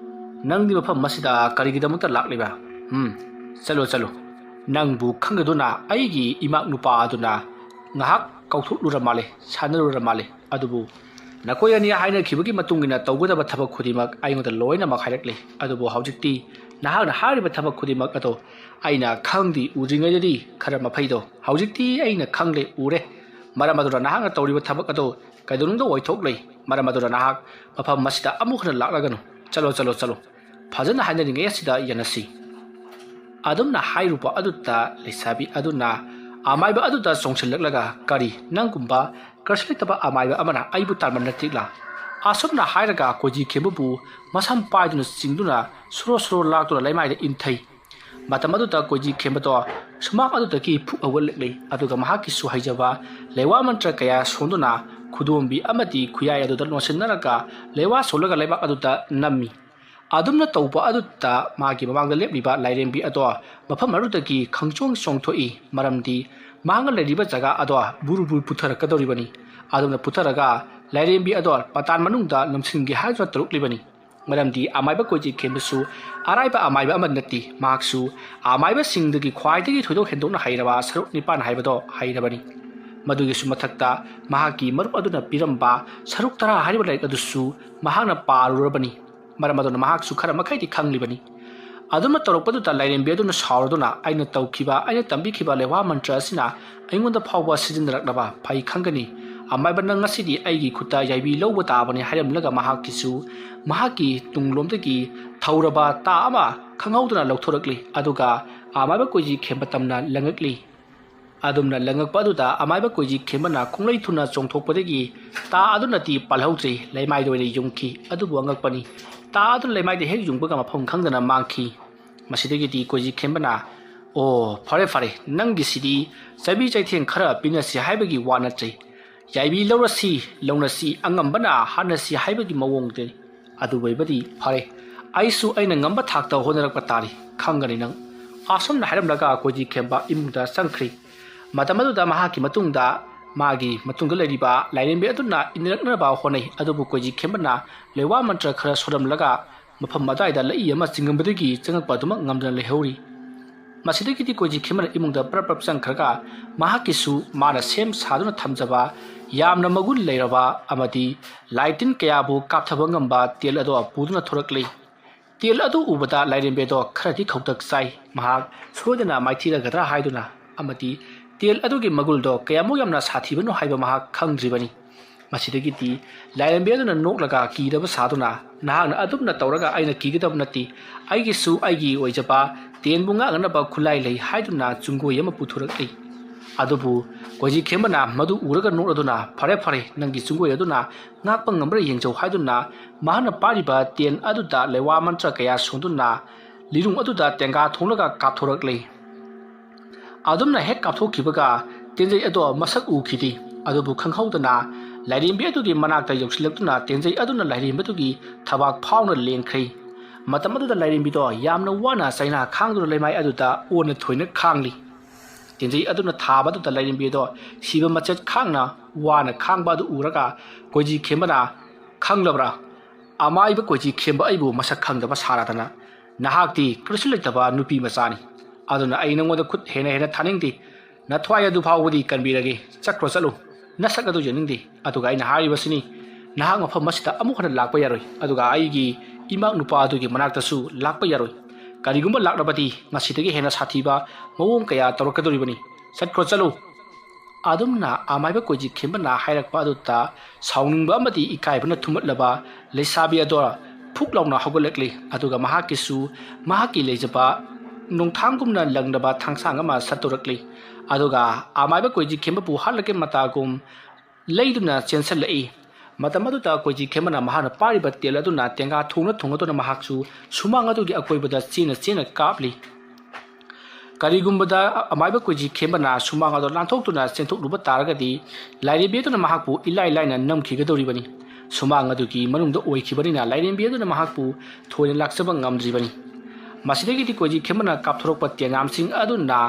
ꯅꯪꯗꯤ ꯃꯐꯝ ꯑꯁꯤꯗ ꯀꯔꯤꯒꯤꯗꯃꯛꯇ ꯂꯥꯛꯂꯤꯕ? ꯎꯝ, ꯆꯠꯂꯣ, ꯆꯠꯂꯣ꯫ ꯅꯪꯕꯨ ꯈꯪꯒꯗꯨꯅ ꯑꯩꯒꯤ ꯏꯃꯥꯛ ꯅꯨꯄꯥ ꯑꯗꯨꯅ ꯉꯥꯏꯍꯥꯛ ꯀꯧꯊꯣꯛꯂꯨꯔ ꯃꯥꯜꯂꯦ, ꯁꯥꯟꯅꯔꯨꯔ ꯃꯥꯜꯂꯦ꯫ ꯑꯗꯨꯕꯨ ꯅꯈꯣꯏ ꯑꯅꯤ ꯍꯥꯏꯅꯈꯤꯕꯒꯤ ꯃꯇꯨꯡ ꯏꯟꯅ ꯇꯧꯒꯗꯕ ꯊꯕꯛ ꯈꯨꯗꯤꯡꯃꯛ ꯑꯩꯉꯣꯟꯗ ꯂꯣꯏꯅꯃꯛ ꯍꯥꯏꯔꯛꯂꯦ꯫ ꯑꯗꯨꯕꯨ ꯍꯧꯖꯤꯛꯇꯤ ꯅꯍꯥꯛꯅ ꯍꯥꯏꯔꯤꯕ ꯊꯕꯛ ꯈꯨꯗꯤꯡꯃꯛ ꯑꯗꯣ ꯑꯩꯅ ꯈꯪꯗꯤ ꯎꯗ꯭ꯔꯤꯉꯩꯗꯗꯤ ꯈꯔ ꯃꯐꯩꯗꯣ꯫ ꯍꯧꯖꯤꯛꯇꯤ ꯑꯩꯅ ꯈꯪꯂꯦ, ꯎꯔꯦ꯫ ꯃꯔꯝ ꯑꯗꯨꯅ ꯅꯍꯥꯛꯅ ꯇꯧꯔꯤꯕ ꯊꯕꯛ ꯑꯗꯣ ꯀꯩꯗꯧꯅꯨꯡꯗ ꯑꯣꯏꯊꯣꯛꯂꯣꯏ꯫ ꯃꯔꯝ ꯑꯗꯨꯅ ꯅꯍꯥꯛ ꯃꯐꯝ ꯑꯁꯤꯗ ꯑꯃꯨꯛ ꯍꯟꯅ ꯂꯥꯛꯂꯒꯅꯨ꯫ ꯆꯠꯂꯣ, ꯆꯠꯂꯣ, ꯆꯠꯂꯣ꯫ ꯐꯖꯅ ꯍꯥꯏꯅꯔꯤꯉꯩ ꯑꯁꯤꯗ ꯌꯦꯟꯅꯁꯤ"꯫ ꯑꯗꯨꯝꯅ ꯍꯥꯏꯔꯨꯕ ꯑꯗꯨꯗ ꯂꯩꯁꯥꯕꯤ ꯑꯗꯨꯅ ꯑꯃꯥꯏꯕ ꯑꯗꯨꯗ ꯆꯣꯡꯁꯤꯜꯂꯛꯂꯒ, "ꯀꯔꯤ, ꯅꯪꯒꯨꯝꯕ ꯀꯔꯤꯁꯨ ꯂꯩꯇꯕ ꯑꯃꯥꯏꯕ ꯑꯃꯅ ꯑꯩꯕꯨ ꯇꯥꯟꯕ ꯅꯠꯇ꯭ꯔꯤꯛꯂꯥ?" ꯑꯁꯨꯝꯅ ꯍꯥꯏꯔꯒ ꯀꯣꯏꯖꯤ ꯈꯦꯝꯕꯕꯨ ꯃꯁꯝ ꯄꯥꯏꯗꯨꯅ ꯆꯤꯡꯗꯨꯅ ꯁꯣꯔꯣ ꯁꯣꯔꯣ ꯂꯥꯛꯇꯨꯅ ꯂꯩꯃꯥꯏꯗ ꯏꯟꯊꯩ꯫ ꯃꯇꯝ ꯑꯗꯨꯗ ꯀꯣꯏꯖꯤ ꯈꯦꯝꯕꯗꯣ ꯁꯨꯃꯥꯡ ꯑꯗꯨꯗꯒꯤ ꯐꯨꯛ ꯍꯧꯒꯠꯂꯛꯂꯤ꯫ ꯑꯗꯨꯒ ꯃꯍꯥꯛꯀꯤꯁꯨ ꯍꯩꯖꯕ ꯂꯩꯋꯥ ꯃꯟꯇ꯭ꯔ ꯀꯌꯥ ꯁꯣꯟꯗꯨꯅ ꯈꯨꯗꯣꯝꯕꯤ ꯑꯃꯗꯤ ꯈꯨꯌꯥꯏ ꯑꯗꯨꯗ ꯂꯣꯟꯁꯤꯟꯅꯔꯒ ꯂꯩꯋꯥ ꯁꯣꯜꯂꯒ ꯂꯩꯕꯥꯛ ꯑꯗꯨꯗ ꯅꯝꯃꯤ꯫ ꯑꯗꯨꯝꯅ ꯇꯧꯕ ꯑꯗꯨꯗ ꯃꯥꯒꯤ ꯃꯃꯥꯡꯗ ꯂꯦꯞꯂꯤꯕ ꯂꯥꯏꯔꯦꯝꯕꯤ ꯑꯗꯣ ꯃꯐꯝ ꯑꯗꯨꯗꯒꯤ ꯈꯪꯆꯣꯡ ꯆꯣꯡꯊꯣꯛꯏ꯫ ꯃꯔꯝꯗꯤ ꯃꯍꯥꯛꯅ ꯂꯩꯔꯤꯕ ꯖꯒꯥ ꯑꯗꯣ ꯕꯨꯔꯨ ꯕꯨꯔꯨ ꯄꯨꯊꯔꯛꯀꯗꯧꯔꯤꯕꯅꯤ꯫ ꯑꯗꯨꯝꯅ ꯄꯨꯊꯔꯒ ꯂꯥꯏꯔꯦꯝꯕꯤ ꯑꯗꯣ ꯃꯇꯥꯟ ꯃꯅꯨꯡꯗ ꯅꯝꯁꯤꯟꯒꯦ ꯍꯥꯏꯗꯨꯅ ꯇꯧꯔꯛꯂꯤꯕꯅꯤ꯫ ꯃꯔꯝꯗꯤ ꯑꯃꯥꯏꯕ ꯀꯣꯏꯖꯤ ꯈꯦꯝꯕꯁꯨ ꯑꯔꯥꯏꯕ ꯑꯃꯥꯏꯕ ꯑꯃ ꯅꯠꯇꯦ꯫ ꯃꯍꯥꯛꯁꯨ ꯑꯃꯥꯏꯕꯁꯤꯡꯗꯒꯤ ꯈ꯭ꯋꯥꯏꯗꯒꯤ ꯊꯣꯏꯗꯣꯛ ꯍꯦꯟꯗꯣꯛꯅ ꯍꯩꯔꯕ ꯁꯔꯨꯛ ꯅꯤꯄꯥꯟ ꯍꯥꯏꯕꯗꯣ ꯍꯩꯔꯕꯅꯤ꯫ ꯃꯗꯨꯒꯤꯁꯨ ꯃꯊꯛꯇ ꯃꯍꯥꯛꯀꯤ ꯃꯔꯨꯞ ꯑꯗꯨꯅ ꯄꯤꯔꯝꯕ ꯁꯔꯨꯛ ꯇꯔꯥ ꯍꯥꯏꯔꯤꯕ ꯂꯥꯏꯔꯤꯛ ꯑꯗꯨꯁꯨ ꯃꯍꯥꯛꯅ ꯄꯥꯔꯨꯔꯕꯅꯤ꯫ ꯃꯔꯝ ꯑꯗꯨꯅ ꯃꯍꯥꯛꯁꯨ ꯈꯔ ꯃꯈꯩꯗꯤ ꯈꯪꯂꯤꯕꯅꯤ꯫ ꯑꯗꯨꯝꯅ ꯇꯧꯔꯛꯄꯗꯨꯗ ꯂꯥꯏꯔꯦꯝꯕꯤ ꯑꯗꯨꯅ ꯁꯥꯎꯔꯗꯨꯅ, "ꯑꯩꯅ ꯇꯧꯈꯤꯕ, ꯑꯩꯅ ꯇꯝꯕꯤꯈꯤꯕ ꯂꯩꯋꯥ ꯃꯟꯇ꯭ꯔ ꯑꯁꯤꯅ ꯑꯩꯉꯣꯟꯗ ꯐꯥꯎꯕ ꯁꯤꯖꯤꯟꯅꯔꯛꯅꯕ ꯐꯩ ꯈꯪꯒꯅꯤ꯫ ꯑꯃꯥꯏꯕ, ꯅꯪ ꯉꯁꯤꯗꯤ ꯑꯩꯒꯤ ꯈꯨꯠꯇ ꯌꯥꯏꯕꯤ ꯂꯧꯕ ꯇꯥꯕꯅꯤ" ꯍꯥꯏꯔꯝꯂꯒ ꯃꯍꯥꯛꯀꯤꯁꯨ ꯃꯍꯥꯛꯀꯤ ꯇꯨꯡꯂꯣꯝꯗꯒꯤ ꯊꯧꯔꯕ ꯇꯥ ꯑꯃ ꯈꯪꯍꯧꯗꯅ ꯂꯧꯊꯣꯔꯛꯂꯤ꯫ ꯑꯗꯨꯒ ꯑꯃꯥꯏꯕ ꯀꯣꯏꯖꯤ ꯈꯦꯝꯕ ꯇꯝꯅ ꯂꯪꯉꯛꯂꯤ꯫ ꯑꯗꯨꯝꯅ ꯂꯪꯉꯛꯄ ꯑꯗꯨꯗ ꯑꯃꯥꯏꯕ ꯀꯣꯏꯖꯤ ꯈꯦꯝꯕꯅ ꯈꯣꯡꯂꯩ ꯊꯨꯅ ꯆꯣꯡꯊꯣꯛꯄꯗꯒꯤ ꯇꯥ ꯑꯗꯨꯅꯗꯤ ꯄꯥꯜꯍꯧꯗ꯭ꯔꯤ, ꯂꯩꯃꯥꯏꯗ ꯑꯣꯏꯅ ꯌꯨꯡꯈꯤ꯫ ꯑꯗꯨꯕꯨ ꯑꯉꯛꯄꯅꯤ, ꯇꯥ ꯑꯗꯨꯅ ꯂꯩꯃꯥꯏꯗ ꯍꯦꯛ ꯌꯨꯡꯕꯒ ꯃꯐꯝ ꯈꯪꯗꯅ ꯃꯥꯡꯈꯤ꯫ ꯃꯁꯤꯗꯒꯤꯗꯤ ꯀꯣꯏꯖꯤ ꯈꯦꯝꯕꯅ, "ꯑꯣ, ꯐꯔꯦ ꯐꯔꯦ, ꯅꯪꯒꯤꯁꯤꯗꯤ ꯆꯩꯕꯤ ꯆꯩꯊꯦꯡ ꯈꯔ ꯄꯤꯅꯁꯤ ꯍꯥꯏꯕꯒꯤ ꯋꯥ ꯅꯠꯇ꯭ꯔꯦ꯫ ꯌꯥꯏꯕꯤ ꯂꯧꯔꯁꯤ, ꯂꯧꯅꯁꯤ, ꯑꯉꯝꯕꯅ ꯍꯥꯠꯅꯁꯤ ꯍꯥꯏꯕꯒꯤ ꯃꯑꯣꯡꯗꯅꯤ꯫ ꯑꯗꯨ ꯑꯣꯏꯕꯗꯤ ꯐꯔꯦ, ꯑꯩꯁꯨ ꯑꯩꯅ ꯉꯝꯕ ꯊꯥꯛꯇ ꯍꯣꯠꯅꯔꯛꯄ ꯇꯥꯔꯤ, ꯈꯪꯒꯅꯤ ꯅꯪ"꯫ ꯑꯁꯨꯝꯅ ꯍꯥꯏꯔꯝꯂꯒ ꯀꯣꯏꯖꯤ ꯈꯦꯝꯕ ꯏꯃꯨꯡꯗ ꯆꯪꯈ꯭ꯔꯤ꯫ ꯃꯇꯝ ꯑꯗꯨꯗ ꯃꯍꯥꯛꯀꯤ ꯃꯇꯨꯡꯗ, ꯃꯥꯒꯤ ꯃꯇꯨꯡꯗ ꯂꯩꯔꯤꯕ ꯂꯥꯏꯔꯦꯝꯕꯤ ꯑꯗꯨꯅ ꯏꯟꯅꯔꯛꯅꯕ ꯍꯣꯠꯅꯩ꯫ ꯑꯗꯨꯕꯨ ꯀꯣꯏꯖꯤ ꯈꯦꯝꯕꯅ ꯂꯩꯋꯥ ꯃꯟꯇ꯭ꯔ ꯈꯔ ꯁꯣꯜꯂꯝꯂꯒ ꯃꯐꯝ ꯑꯗꯨꯋꯥꯏꯗ ꯂꯩꯏ ꯑꯃ ꯆꯤꯡꯉꯝꯕꯗꯒꯤ ꯆꯪꯉꯛꯄ ꯑꯗꯨꯃꯛ ꯉꯝꯗꯅ ꯂꯩꯍꯧꯔꯤ꯫ ꯃꯁꯤꯗꯒꯤꯗꯤ ꯀꯣꯏꯖꯤ ꯈꯦꯝꯕꯅ ꯏꯃꯨꯡꯗ ꯄ꯭ꯔꯞ ꯄ꯭ꯔꯞ ꯆꯪꯈ꯭ꯔꯒ ꯃꯍꯥꯛꯀꯤꯁꯨ ꯃꯥꯅ ꯁꯦꯝ ꯁꯥꯗꯨꯅ ꯊꯝꯖꯕ ꯌꯥꯝꯅ ꯃꯒꯨꯟ ꯂꯩꯔꯕ ꯑꯃꯗꯤ ꯂꯥꯏꯇꯤꯟ ꯀꯌꯥꯕꯨ ꯀꯥꯞꯊꯕ ꯉꯝꯕ ꯇꯦꯜ ꯑꯗꯣ ꯄꯨꯗꯨꯅ ꯊꯣꯔꯛꯂꯤ꯫ ꯇꯦꯜ ꯑꯗꯨ ꯎꯕꯗ ꯂꯥꯏꯔꯦꯝꯕꯤ ꯑꯗꯣ ꯈꯔꯗꯤ ꯈꯧꯇꯛ ꯆꯥꯏ꯫ ꯃꯍꯥꯛ ꯁꯣꯏꯗꯅ ꯃꯥꯏꯊꯤꯔꯒꯗ꯭ꯔꯥ ꯍꯥꯏꯗꯨꯅ ꯑꯃꯗꯤ ꯇꯦꯜ ꯑꯗꯨꯒꯤ ꯃꯒꯨꯜꯗꯣ ꯀꯌꯥꯃꯨꯛ ꯌꯥꯝꯅ ꯁꯥꯊꯤꯕꯅꯣ ꯍꯥꯏꯕ ꯃꯍꯥꯛ ꯈꯪꯗ꯭ꯔꯤꯕꯅꯤ꯫ ꯃꯁꯤꯗꯒꯤꯗꯤ ꯂꯥꯏꯔꯦꯝꯕꯤ ꯑꯗꯨꯅ ꯅꯣꯛꯂꯒ ꯀꯤꯗꯕ ꯁꯥꯗꯨꯅ, "ꯅꯍꯥꯛꯅ ꯑꯗꯨꯝꯅ ꯇꯧꯔꯒ ꯑꯩꯅ ꯀꯤꯒꯗꯕ ꯅꯠꯇꯦ꯫ ꯑꯩꯒꯤꯁꯨ ꯑꯩꯒꯤ ꯑꯣꯏꯖꯕ ꯇꯦꯟꯕꯨ ꯉꯥꯛꯅꯅꯕ ꯈꯨꯠꯂꯥꯏ ꯂꯩ" ꯍꯥꯏꯗꯨꯅ ꯆꯨꯡꯒꯣꯏ ꯑꯃ ꯄꯨꯊꯣꯔꯛꯂꯤ꯫ ꯑꯗꯨꯕꯨ ꯀꯣꯏꯖꯤ ꯈꯦꯝꯕꯅ ꯃꯗꯨ ꯎꯔꯒ ꯅꯣꯛꯂꯗꯨꯅ, "ꯐꯔꯦ ꯐꯔꯦ, ꯅꯪꯒꯤ ꯆꯨꯡꯒꯣꯏ ꯑꯗꯨꯅ ꯉꯥꯛꯄ ꯉꯝꯕ꯭ꯔꯥ ꯌꯦꯡꯖꯧ" ꯍꯥꯏꯗꯨꯅ ꯃꯍꯥꯛꯅ ꯄꯥꯏꯔꯤꯕ ꯇꯦꯟ ꯑꯗꯨꯗ ꯂꯩꯋꯥ ꯃꯟꯇ꯭ꯔ ꯀꯌꯥ ꯁꯣꯟꯗꯨꯅ ꯂꯤꯔꯨꯡ ꯑꯗꯨꯗ ꯇꯦꯡꯒꯥ ꯊꯣꯡꯂꯒ ꯀꯥꯞꯊꯣꯔꯛꯂꯤ꯫ ꯑꯗꯨꯝꯅ ꯍꯦꯛ ꯀꯥꯞꯊꯣꯛꯈꯤꯕꯒ ꯇꯦꯟꯖꯩ ꯑꯗꯣ ꯃꯁꯛ ꯎꯈꯤꯗꯦ꯫ ꯑꯗꯨꯕꯨ ꯈꯪꯍꯧꯗꯅ ꯂꯥꯏꯔꯦꯝꯕꯤ ꯑꯗꯨꯒꯤ ꯃꯅꯥꯛꯇ ꯌꯧꯁꯤꯜꯂꯛꯇꯨꯅ ꯇꯦꯟꯖꯩ ꯑꯗꯨꯅ ꯂꯥꯏꯔꯦꯝꯕꯤ ꯑꯗꯨꯒꯤ ꯊꯕꯥꯛ ꯐꯥꯎꯅ ꯂꯦꯡꯈ꯭ꯔꯦ꯫ ꯃꯇꯝ ꯑꯗꯨꯗ ꯂꯥꯏꯔꯦꯝꯕꯤꯗꯣ ꯌꯥꯝꯅ ꯋꯥꯅ ꯆꯩꯅꯥ ꯈꯥꯡꯗꯨꯅ ꯂꯩꯃꯥꯏ ꯑꯗꯨꯗ ꯑꯣꯟꯅ ꯊꯣꯏꯅ ꯈꯥꯡꯂꯤ꯫ ꯇꯦꯟꯖꯩ ꯑꯗꯨꯅ ꯊꯥꯕ ꯑꯗꯨꯗ ꯂꯥꯏꯔꯦꯝꯕꯤ ꯑꯗꯣ ꯁꯤꯕ ꯃꯆꯦꯠ ꯈꯥꯡꯅ ꯋꯥꯅ ꯈꯥꯡꯕ ꯑꯗꯨ ꯎꯔꯒ ꯀꯣꯏꯖꯤ ꯈꯦꯝꯕꯅ, "ꯈꯪꯂꯕ꯭ꯔꯥ? ꯑꯃꯥꯏꯕ ꯀꯣꯏꯖꯤ ꯈꯦꯝꯕ ꯑꯩꯕꯨ ꯃꯁꯛ ꯈꯪꯗꯕ ꯁꯥꯔꯗꯅ꯫ ꯅꯍꯥꯛꯇꯤ ꯀꯔꯤꯁꯨ ꯂꯩꯇꯕ ꯅꯨꯄꯤ ꯃꯆꯥꯅꯤ꯫ ꯑꯗꯨꯅ ꯑꯩ ꯅꯉꯣꯟꯗ ꯈꯨꯠ ꯍꯦꯟꯅ ꯍꯦꯟꯅ ꯊꯥꯅꯤꯡꯗꯦ꯫ ꯅꯊ꯭ꯋꯥꯏ ꯑꯗꯨ ꯐꯥꯎꯕꯗꯤ ꯀꯟꯕꯤꯔꯒꯦ꯫ ꯆꯠꯈ꯭ꯔꯣ ꯆꯠꯂꯨ꯫ ꯅꯁꯛ ꯑꯗꯨ ꯌꯦꯡꯅꯤꯡꯗꯦ꯫ ꯑꯗꯨꯒ ꯑꯩꯅ ꯍꯥꯏꯔꯤꯕꯁꯤꯅꯤ, ꯅꯍꯥꯛ ꯃꯐꯝ ꯑꯁꯤꯗ ꯑꯃꯨꯛ ꯍꯟꯅ ꯂꯥꯛꯄ ꯌꯥꯔꯣꯏ꯫ ꯑꯗꯨꯒ ꯑꯩꯒꯤ ꯏꯃꯥꯛ ꯅꯨꯄꯥ ꯑꯗꯨꯒꯤ ꯃꯅꯥꯛꯇꯁꯨ ꯂꯥꯛꯄ ꯌꯥꯔꯣꯏ꯫ ꯀꯔꯤꯒꯨꯝꯕ ꯂꯥꯛꯂꯕꯗꯤ ꯉꯁꯤꯗꯒꯤ ꯍꯦꯟꯅ ꯁꯥꯊꯤꯕ ꯃꯑꯣꯡ ꯀꯌꯥ ꯇꯧꯔꯛꯀꯗꯧꯔꯤꯕꯅꯤ꯫ ꯆꯠꯈ꯭ꯔꯣ, ꯆꯠꯂꯨ꯫ ꯑꯗꯨꯝꯅ ꯑꯃꯥꯏꯕ ꯀꯣꯏꯖꯤ ꯈꯦꯝꯕꯅ ꯍꯥꯏꯔꯛꯄ ꯑꯗꯨꯗ ꯁꯥꯎꯅꯤꯡꯕ ꯑꯃꯗꯤ ꯏꯀꯥꯏꯕꯅ ꯊꯨꯝꯃꯠꯂꯕ ꯂꯩꯁꯥꯕꯤ ꯑꯗꯣ ꯐꯨꯛ ꯂꯥꯎꯅ ꯍꯧꯒꯠꯂꯛꯂꯤ꯫ ꯑꯗꯨꯒ ꯃꯍꯥꯛꯀꯤꯁꯨ ꯃꯍꯥꯛꯀꯤ ꯂꯩꯖꯕ ꯅꯣꯡꯊꯥꯡꯒꯨꯝꯅ ꯂꯪꯂꯕ ꯊꯥꯡꯁꯥꯡ ꯑꯃ ꯁꯠꯇꯣꯔꯛꯂꯤ꯫ ꯑꯗꯨꯒ ꯑꯃꯥꯏꯕ ꯀꯣꯏꯖꯤ ꯈꯦꯝꯕꯕꯨ ꯍꯥꯠꯂꯒꯦ ꯃꯇꯥꯒꯨꯝ ꯂꯩꯗꯨꯅ ꯆꯦꯟꯁꯤꯜꯂꯛꯏ꯫ ꯃꯇꯝ ꯑꯗꯨꯗ ꯀꯣꯏꯖꯤ ꯈꯦꯝꯕꯅ ꯃꯍꯥꯛꯅ ꯄꯥꯏꯔꯤꯕ ꯇꯦꯜ ꯑꯗꯨꯅ ꯇꯦꯡꯒꯥ ꯊꯣꯡꯅ ꯊꯣꯡꯅꯗꯨꯅ ꯃꯍꯥꯛꯁꯨ ꯁꯨꯃꯥꯡ ꯑꯗꯨꯒꯤ ꯑꯀꯣꯏꯕꯗ ꯆꯦꯟꯅ ꯆꯦꯟꯅ ꯀꯥꯞꯂꯤ꯫ ꯀꯔꯤꯒꯨꯝꯕꯗ ꯑꯃꯥꯏꯕ ꯀꯣꯏꯖꯤ ꯈꯦꯝꯕꯅ ꯁꯨꯃꯥꯡ ꯑꯗꯨ ꯂꯥꯟꯊꯣꯛꯇꯨꯅ ꯆꯦꯟꯊꯣꯛꯂꯨꯕ ꯇꯥꯔꯒꯗꯤ ꯂꯥꯏꯔꯦꯝꯕꯤ ꯑꯗꯨꯅ ꯃꯍꯥꯛꯄꯨ ꯏꯂꯥꯏ ꯂꯥꯏꯅ ꯅꯝꯈꯤꯒꯗꯧꯔꯤꯕꯅꯤ꯫ ꯁꯨꯃꯥꯡ ꯑꯗꯨꯒꯤ ꯃꯅꯨꯡꯗ ꯑꯣꯏꯈꯤꯕꯅꯤꯅ ꯂꯥꯏꯔꯦꯝꯕꯤ ꯑꯗꯨꯅ ꯃꯍꯥꯛꯄꯨ ꯊꯣꯏꯅ ꯂꯥꯛꯆꯕ ꯉꯝꯗ꯭ꯔꯤꯕꯅꯤ꯫ ꯃꯁꯤꯗꯒꯤꯗꯤ ꯀꯣꯏꯖꯤ ꯈꯦꯝꯕꯅ ꯀꯥꯞꯊꯣꯔꯛꯄ ꯇꯦꯡꯒꯥꯝꯁꯤꯡ ꯑꯗꯨꯅ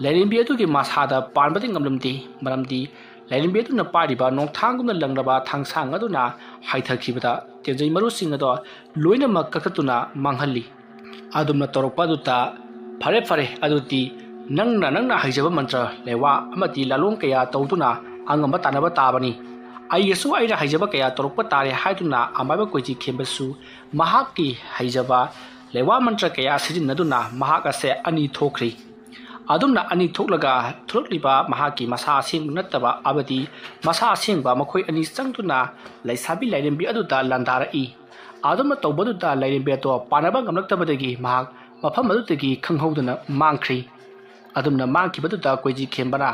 ꯂꯥꯏꯔꯦꯝꯕꯤ ꯑꯗꯨꯒꯤ ꯃꯁꯥꯗ ꯄꯥꯟꯕꯗꯤ ꯉꯝꯂꯝꯗꯦ, ꯃꯔꯝꯗꯤ ꯂꯥꯏꯔꯦꯝꯕꯤ ꯑꯗꯨꯅ ꯄꯥꯏꯔꯤꯕ ꯅꯣꯡꯊꯥꯡꯒꯨꯝꯅ ꯂꯪꯂꯕ ꯊꯥꯡꯁꯥꯡ ꯑꯗꯨꯅ ꯍꯥꯏꯊꯈꯤꯕꯗ ꯇꯦꯟꯖꯩ ꯃꯔꯨꯁꯤꯡ ꯑꯗꯣ ꯂꯣꯏꯅꯃꯛ ꯀꯛꯊꯠꯇꯨꯅ ꯃꯥꯡꯍꯜꯂꯤ꯫ ꯑꯗꯨꯝꯅ ꯇꯧꯔꯛꯄ ꯑꯗꯨꯗ, "ꯐꯔꯦ, ꯐꯔꯦ, ꯑꯗꯨꯗꯤ ꯅꯪꯅ, ꯅꯪꯅ ꯍꯩꯖꯕ ꯃꯟꯇ꯭ꯔ, ꯂꯩꯋꯥ ꯑꯃꯗꯤ ꯂꯥꯂꯣꯡ ꯀꯌꯥ ꯇꯧꯗꯨꯅ ꯑꯉꯝꯕ ꯇꯥꯟꯅꯕ ꯇꯥꯕꯅꯤ꯫ ꯑꯩꯒꯤꯁꯨ ꯑꯩꯅ ꯍꯩꯖꯕ ꯀꯌꯥ ꯇꯧꯔꯛꯄ ꯇꯥꯔꯦ" ꯍꯥꯏꯗꯨꯅ ꯑꯃꯥꯏꯕ ꯀꯣꯏꯖꯤ ꯈꯦꯝꯕꯁꯨ ꯃꯍꯥꯛꯀꯤ ꯍꯩꯖꯕ ꯂꯩꯋꯥ ꯃꯟꯇ꯭ꯔ ꯀꯌꯥ ꯁꯤꯖꯤꯟꯅꯗꯨꯅ ꯃꯍꯥꯛ ꯑꯁꯦ ꯑꯅꯤ ꯊꯣꯛꯈ꯭ꯔꯤ꯫ ꯑꯗꯨꯝꯅ ꯑꯅꯤ ꯊꯣꯛꯂꯒ ꯊꯣꯛꯂꯛꯂꯤꯕ ꯃꯍꯥꯛꯀꯤ ꯃꯁꯥ ꯑꯁꯦꯡꯕ ꯅꯠꯇꯕ ꯑꯃꯗꯤ ꯃꯁꯥ ꯑꯁꯦꯡꯕ ꯃꯈꯣꯏ ꯑꯅꯤ ꯆꯪꯗꯨꯅ ꯂꯩꯁꯥꯕꯤ ꯂꯥꯏꯔꯦꯝꯕꯤ ꯑꯗꯨꯗ ꯂꯥꯟꯗꯥꯔꯛꯏ꯫ ꯑꯗꯨꯝꯅ ꯇꯧꯕꯗꯨꯗ ꯂꯥꯏꯔꯦꯝꯕꯤ ꯑꯗꯣ ꯄꯥꯟꯅꯕ ꯉꯝꯂꯛꯇꯕꯗꯒꯤ ꯃꯍꯥꯛ ꯃꯐꯝ ꯑꯗꯨꯗꯒꯤ ꯈꯪꯍꯧꯗꯅ ꯃꯥꯡꯈ꯭ꯔꯤ꯫ ꯑꯗꯨꯝꯅ ꯃꯥꯡꯈꯤꯕꯗꯨꯗ ꯀꯣꯏꯖꯤ ꯈꯦꯝꯕꯅ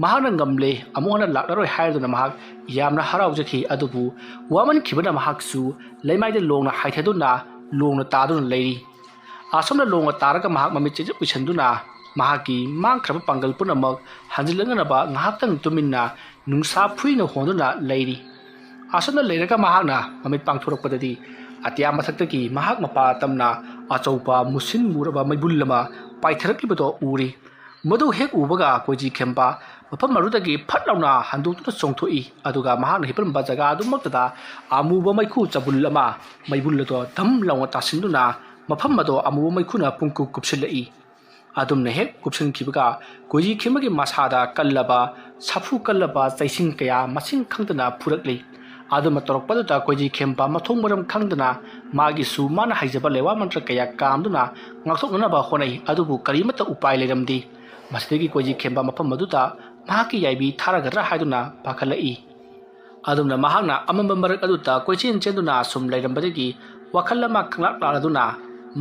ꯃꯍꯥꯛꯅ ꯉꯝꯂꯦ, ꯑꯃꯨꯛ ꯍꯟꯅ ꯂꯥꯛꯂꯔꯣꯏ ꯍꯥꯏꯗꯨꯅ ꯃꯍꯥꯛ ꯌꯥꯝꯅ ꯍꯔꯥꯎꯖꯈꯤ꯫ ꯑꯗꯨꯕꯨ ꯋꯥꯃꯟꯈꯤꯕꯅ ꯃꯍꯥꯛꯁꯨ ꯂꯩꯃꯥꯏꯗ ꯂꯣꯡꯅ ꯍꯥꯏꯊꯗꯨꯅ ꯂꯣꯡꯅ ꯇꯥꯗꯨꯅ ꯂꯩꯔꯤ꯫ ꯑꯁꯨꯝꯅ ꯂꯣꯡꯅ ꯇꯥꯔꯒ ꯃꯍꯥꯛ ꯃꯃꯤꯠ ꯆꯦꯖꯠ ꯎꯏꯁꯟꯗꯨꯅ ꯃꯍꯥꯛꯀꯤ ꯃꯥꯡꯈ꯭ꯔꯕ ꯄꯥꯡꯒꯜ ꯄꯨꯝꯅꯃꯛ ꯍꯟꯖꯤꯜꯂꯛꯅꯅꯕ ꯉꯥꯏꯍꯥꯛꯇꯪ ꯇꯨꯃꯤꯟꯅ ꯅꯨꯡꯁꯥ ꯐꯨꯏꯅ ꯍꯣꯟꯗꯨꯅ ꯂꯩꯔꯤ꯫ ꯑꯁꯨꯝꯅ ꯂꯩꯔꯒ ꯃꯍꯥꯛꯅ ꯃꯃꯤꯠ ꯄꯥꯡꯊꯣꯔꯛꯄꯗꯗꯤ ꯑꯇꯤꯌꯥ ꯃꯊꯛꯇꯒꯤ ꯃꯍꯥꯛ ꯃꯄꯥ ꯇꯝꯅ ꯑꯆꯧꯕ ꯃꯨꯁꯤꯟ ꯃꯨꯔꯕ ꯃꯩꯕꯨꯜ ꯑꯃ ꯄꯥꯏꯊꯔꯛꯂꯤꯕꯗꯣ ꯎꯔꯤ꯫ ꯃꯗꯨ ꯍꯦꯛ ꯎꯕꯒ ꯀꯣꯏꯖꯤ ꯈꯦꯝꯕ ꯃꯐꯝ ꯑꯗꯨꯗꯒꯤ ꯐꯠ ꯂꯥꯎꯅ ꯍꯟꯗꯣꯛꯇꯨꯅ ꯆꯣꯡꯊꯣꯛꯏ꯫ ꯑꯗꯨꯒ ꯃꯍꯥꯛꯅ ꯍꯤꯞꯂꯝꯕ ꯖꯒꯥ ꯑꯗꯨꯃꯛꯇꯗ ꯑꯃꯨꯕ ꯃꯩꯈꯨ ꯆꯕꯨꯜ ꯑꯃ ꯃꯩꯕꯨꯜ ꯑꯗꯣ ꯙꯝ ꯂꯥꯎꯅ ꯇꯥꯁꯤꯟꯗꯨꯅ ꯃꯐꯝ ꯑꯗꯣ ꯑꯃꯨꯕ ꯃꯩꯈꯨꯅ ꯄꯨꯡꯀꯨꯞ ꯀꯨꯞꯁꯤꯜꯂꯛꯏ꯫ ꯑꯗꯨꯝꯅ ꯍꯦꯛ ꯀꯨꯞꯁꯤꯟꯈꯤꯕꯒ ꯀꯣꯏꯖꯤ ꯈꯦꯝꯕꯒꯤ ꯃꯁꯥꯗ ꯀꯜꯂꯕ, ꯁꯥꯐꯨ ꯀꯜꯂꯕ ꯆꯩꯁꯤꯡ ꯀꯌꯥ ꯃꯁꯤꯡ ꯈꯪꯗꯅ ꯐꯨꯔꯛꯂꯤ꯫ ꯑꯗꯨꯝꯅ ꯇꯧꯔꯛꯄꯗꯨꯗ ꯀꯣꯏꯖꯤ ꯈꯦꯝꯕ ꯃꯊꯣꯡ ꯃꯔꯝ ꯈꯪꯗꯅ ꯃꯥꯒꯤꯁꯨ ꯃꯥꯅ ꯍꯩꯖꯕ ꯂꯩꯋꯥ ꯃꯟꯇ꯭ꯔ ꯀꯌꯥ ꯀꯥꯝꯗꯨꯅ ꯉꯥꯛꯊꯣꯛꯅꯅꯕ ꯍꯣꯠꯅꯩ꯫ ꯑꯗꯨꯕꯨ ꯀꯔꯤꯃꯠꯇ ꯎꯄꯥꯏ ꯂꯩꯔꯝꯗꯦ꯫ ꯃꯁꯤꯗꯒꯤ ꯀꯣꯏꯖꯤ ꯈꯦꯝꯕ ꯃꯐꯝ ꯑꯗꯨꯗ ꯃꯍꯥꯛꯀꯤ ꯌꯥꯏꯕꯤ ꯊꯥꯔꯒꯗ꯭ꯔꯥ ꯍꯥꯏꯗꯨꯅ ꯄꯥꯈꯠꯂꯛꯏ꯫ ꯑꯗꯨꯝꯅ ꯃꯍꯥꯛꯅ ꯑꯃꯝꯕ ꯃꯔꯛ ꯑꯗꯨꯗ ꯀꯣꯏꯆꯦꯟ ꯆꯦꯟꯗꯨꯅ ꯁꯨꯝ ꯂꯩꯔꯝꯕꯗꯒꯤ ꯋꯥꯈꯜ ꯑꯃ ꯈꯪꯂꯥꯛ ꯂꯥꯛꯂꯗꯨꯅ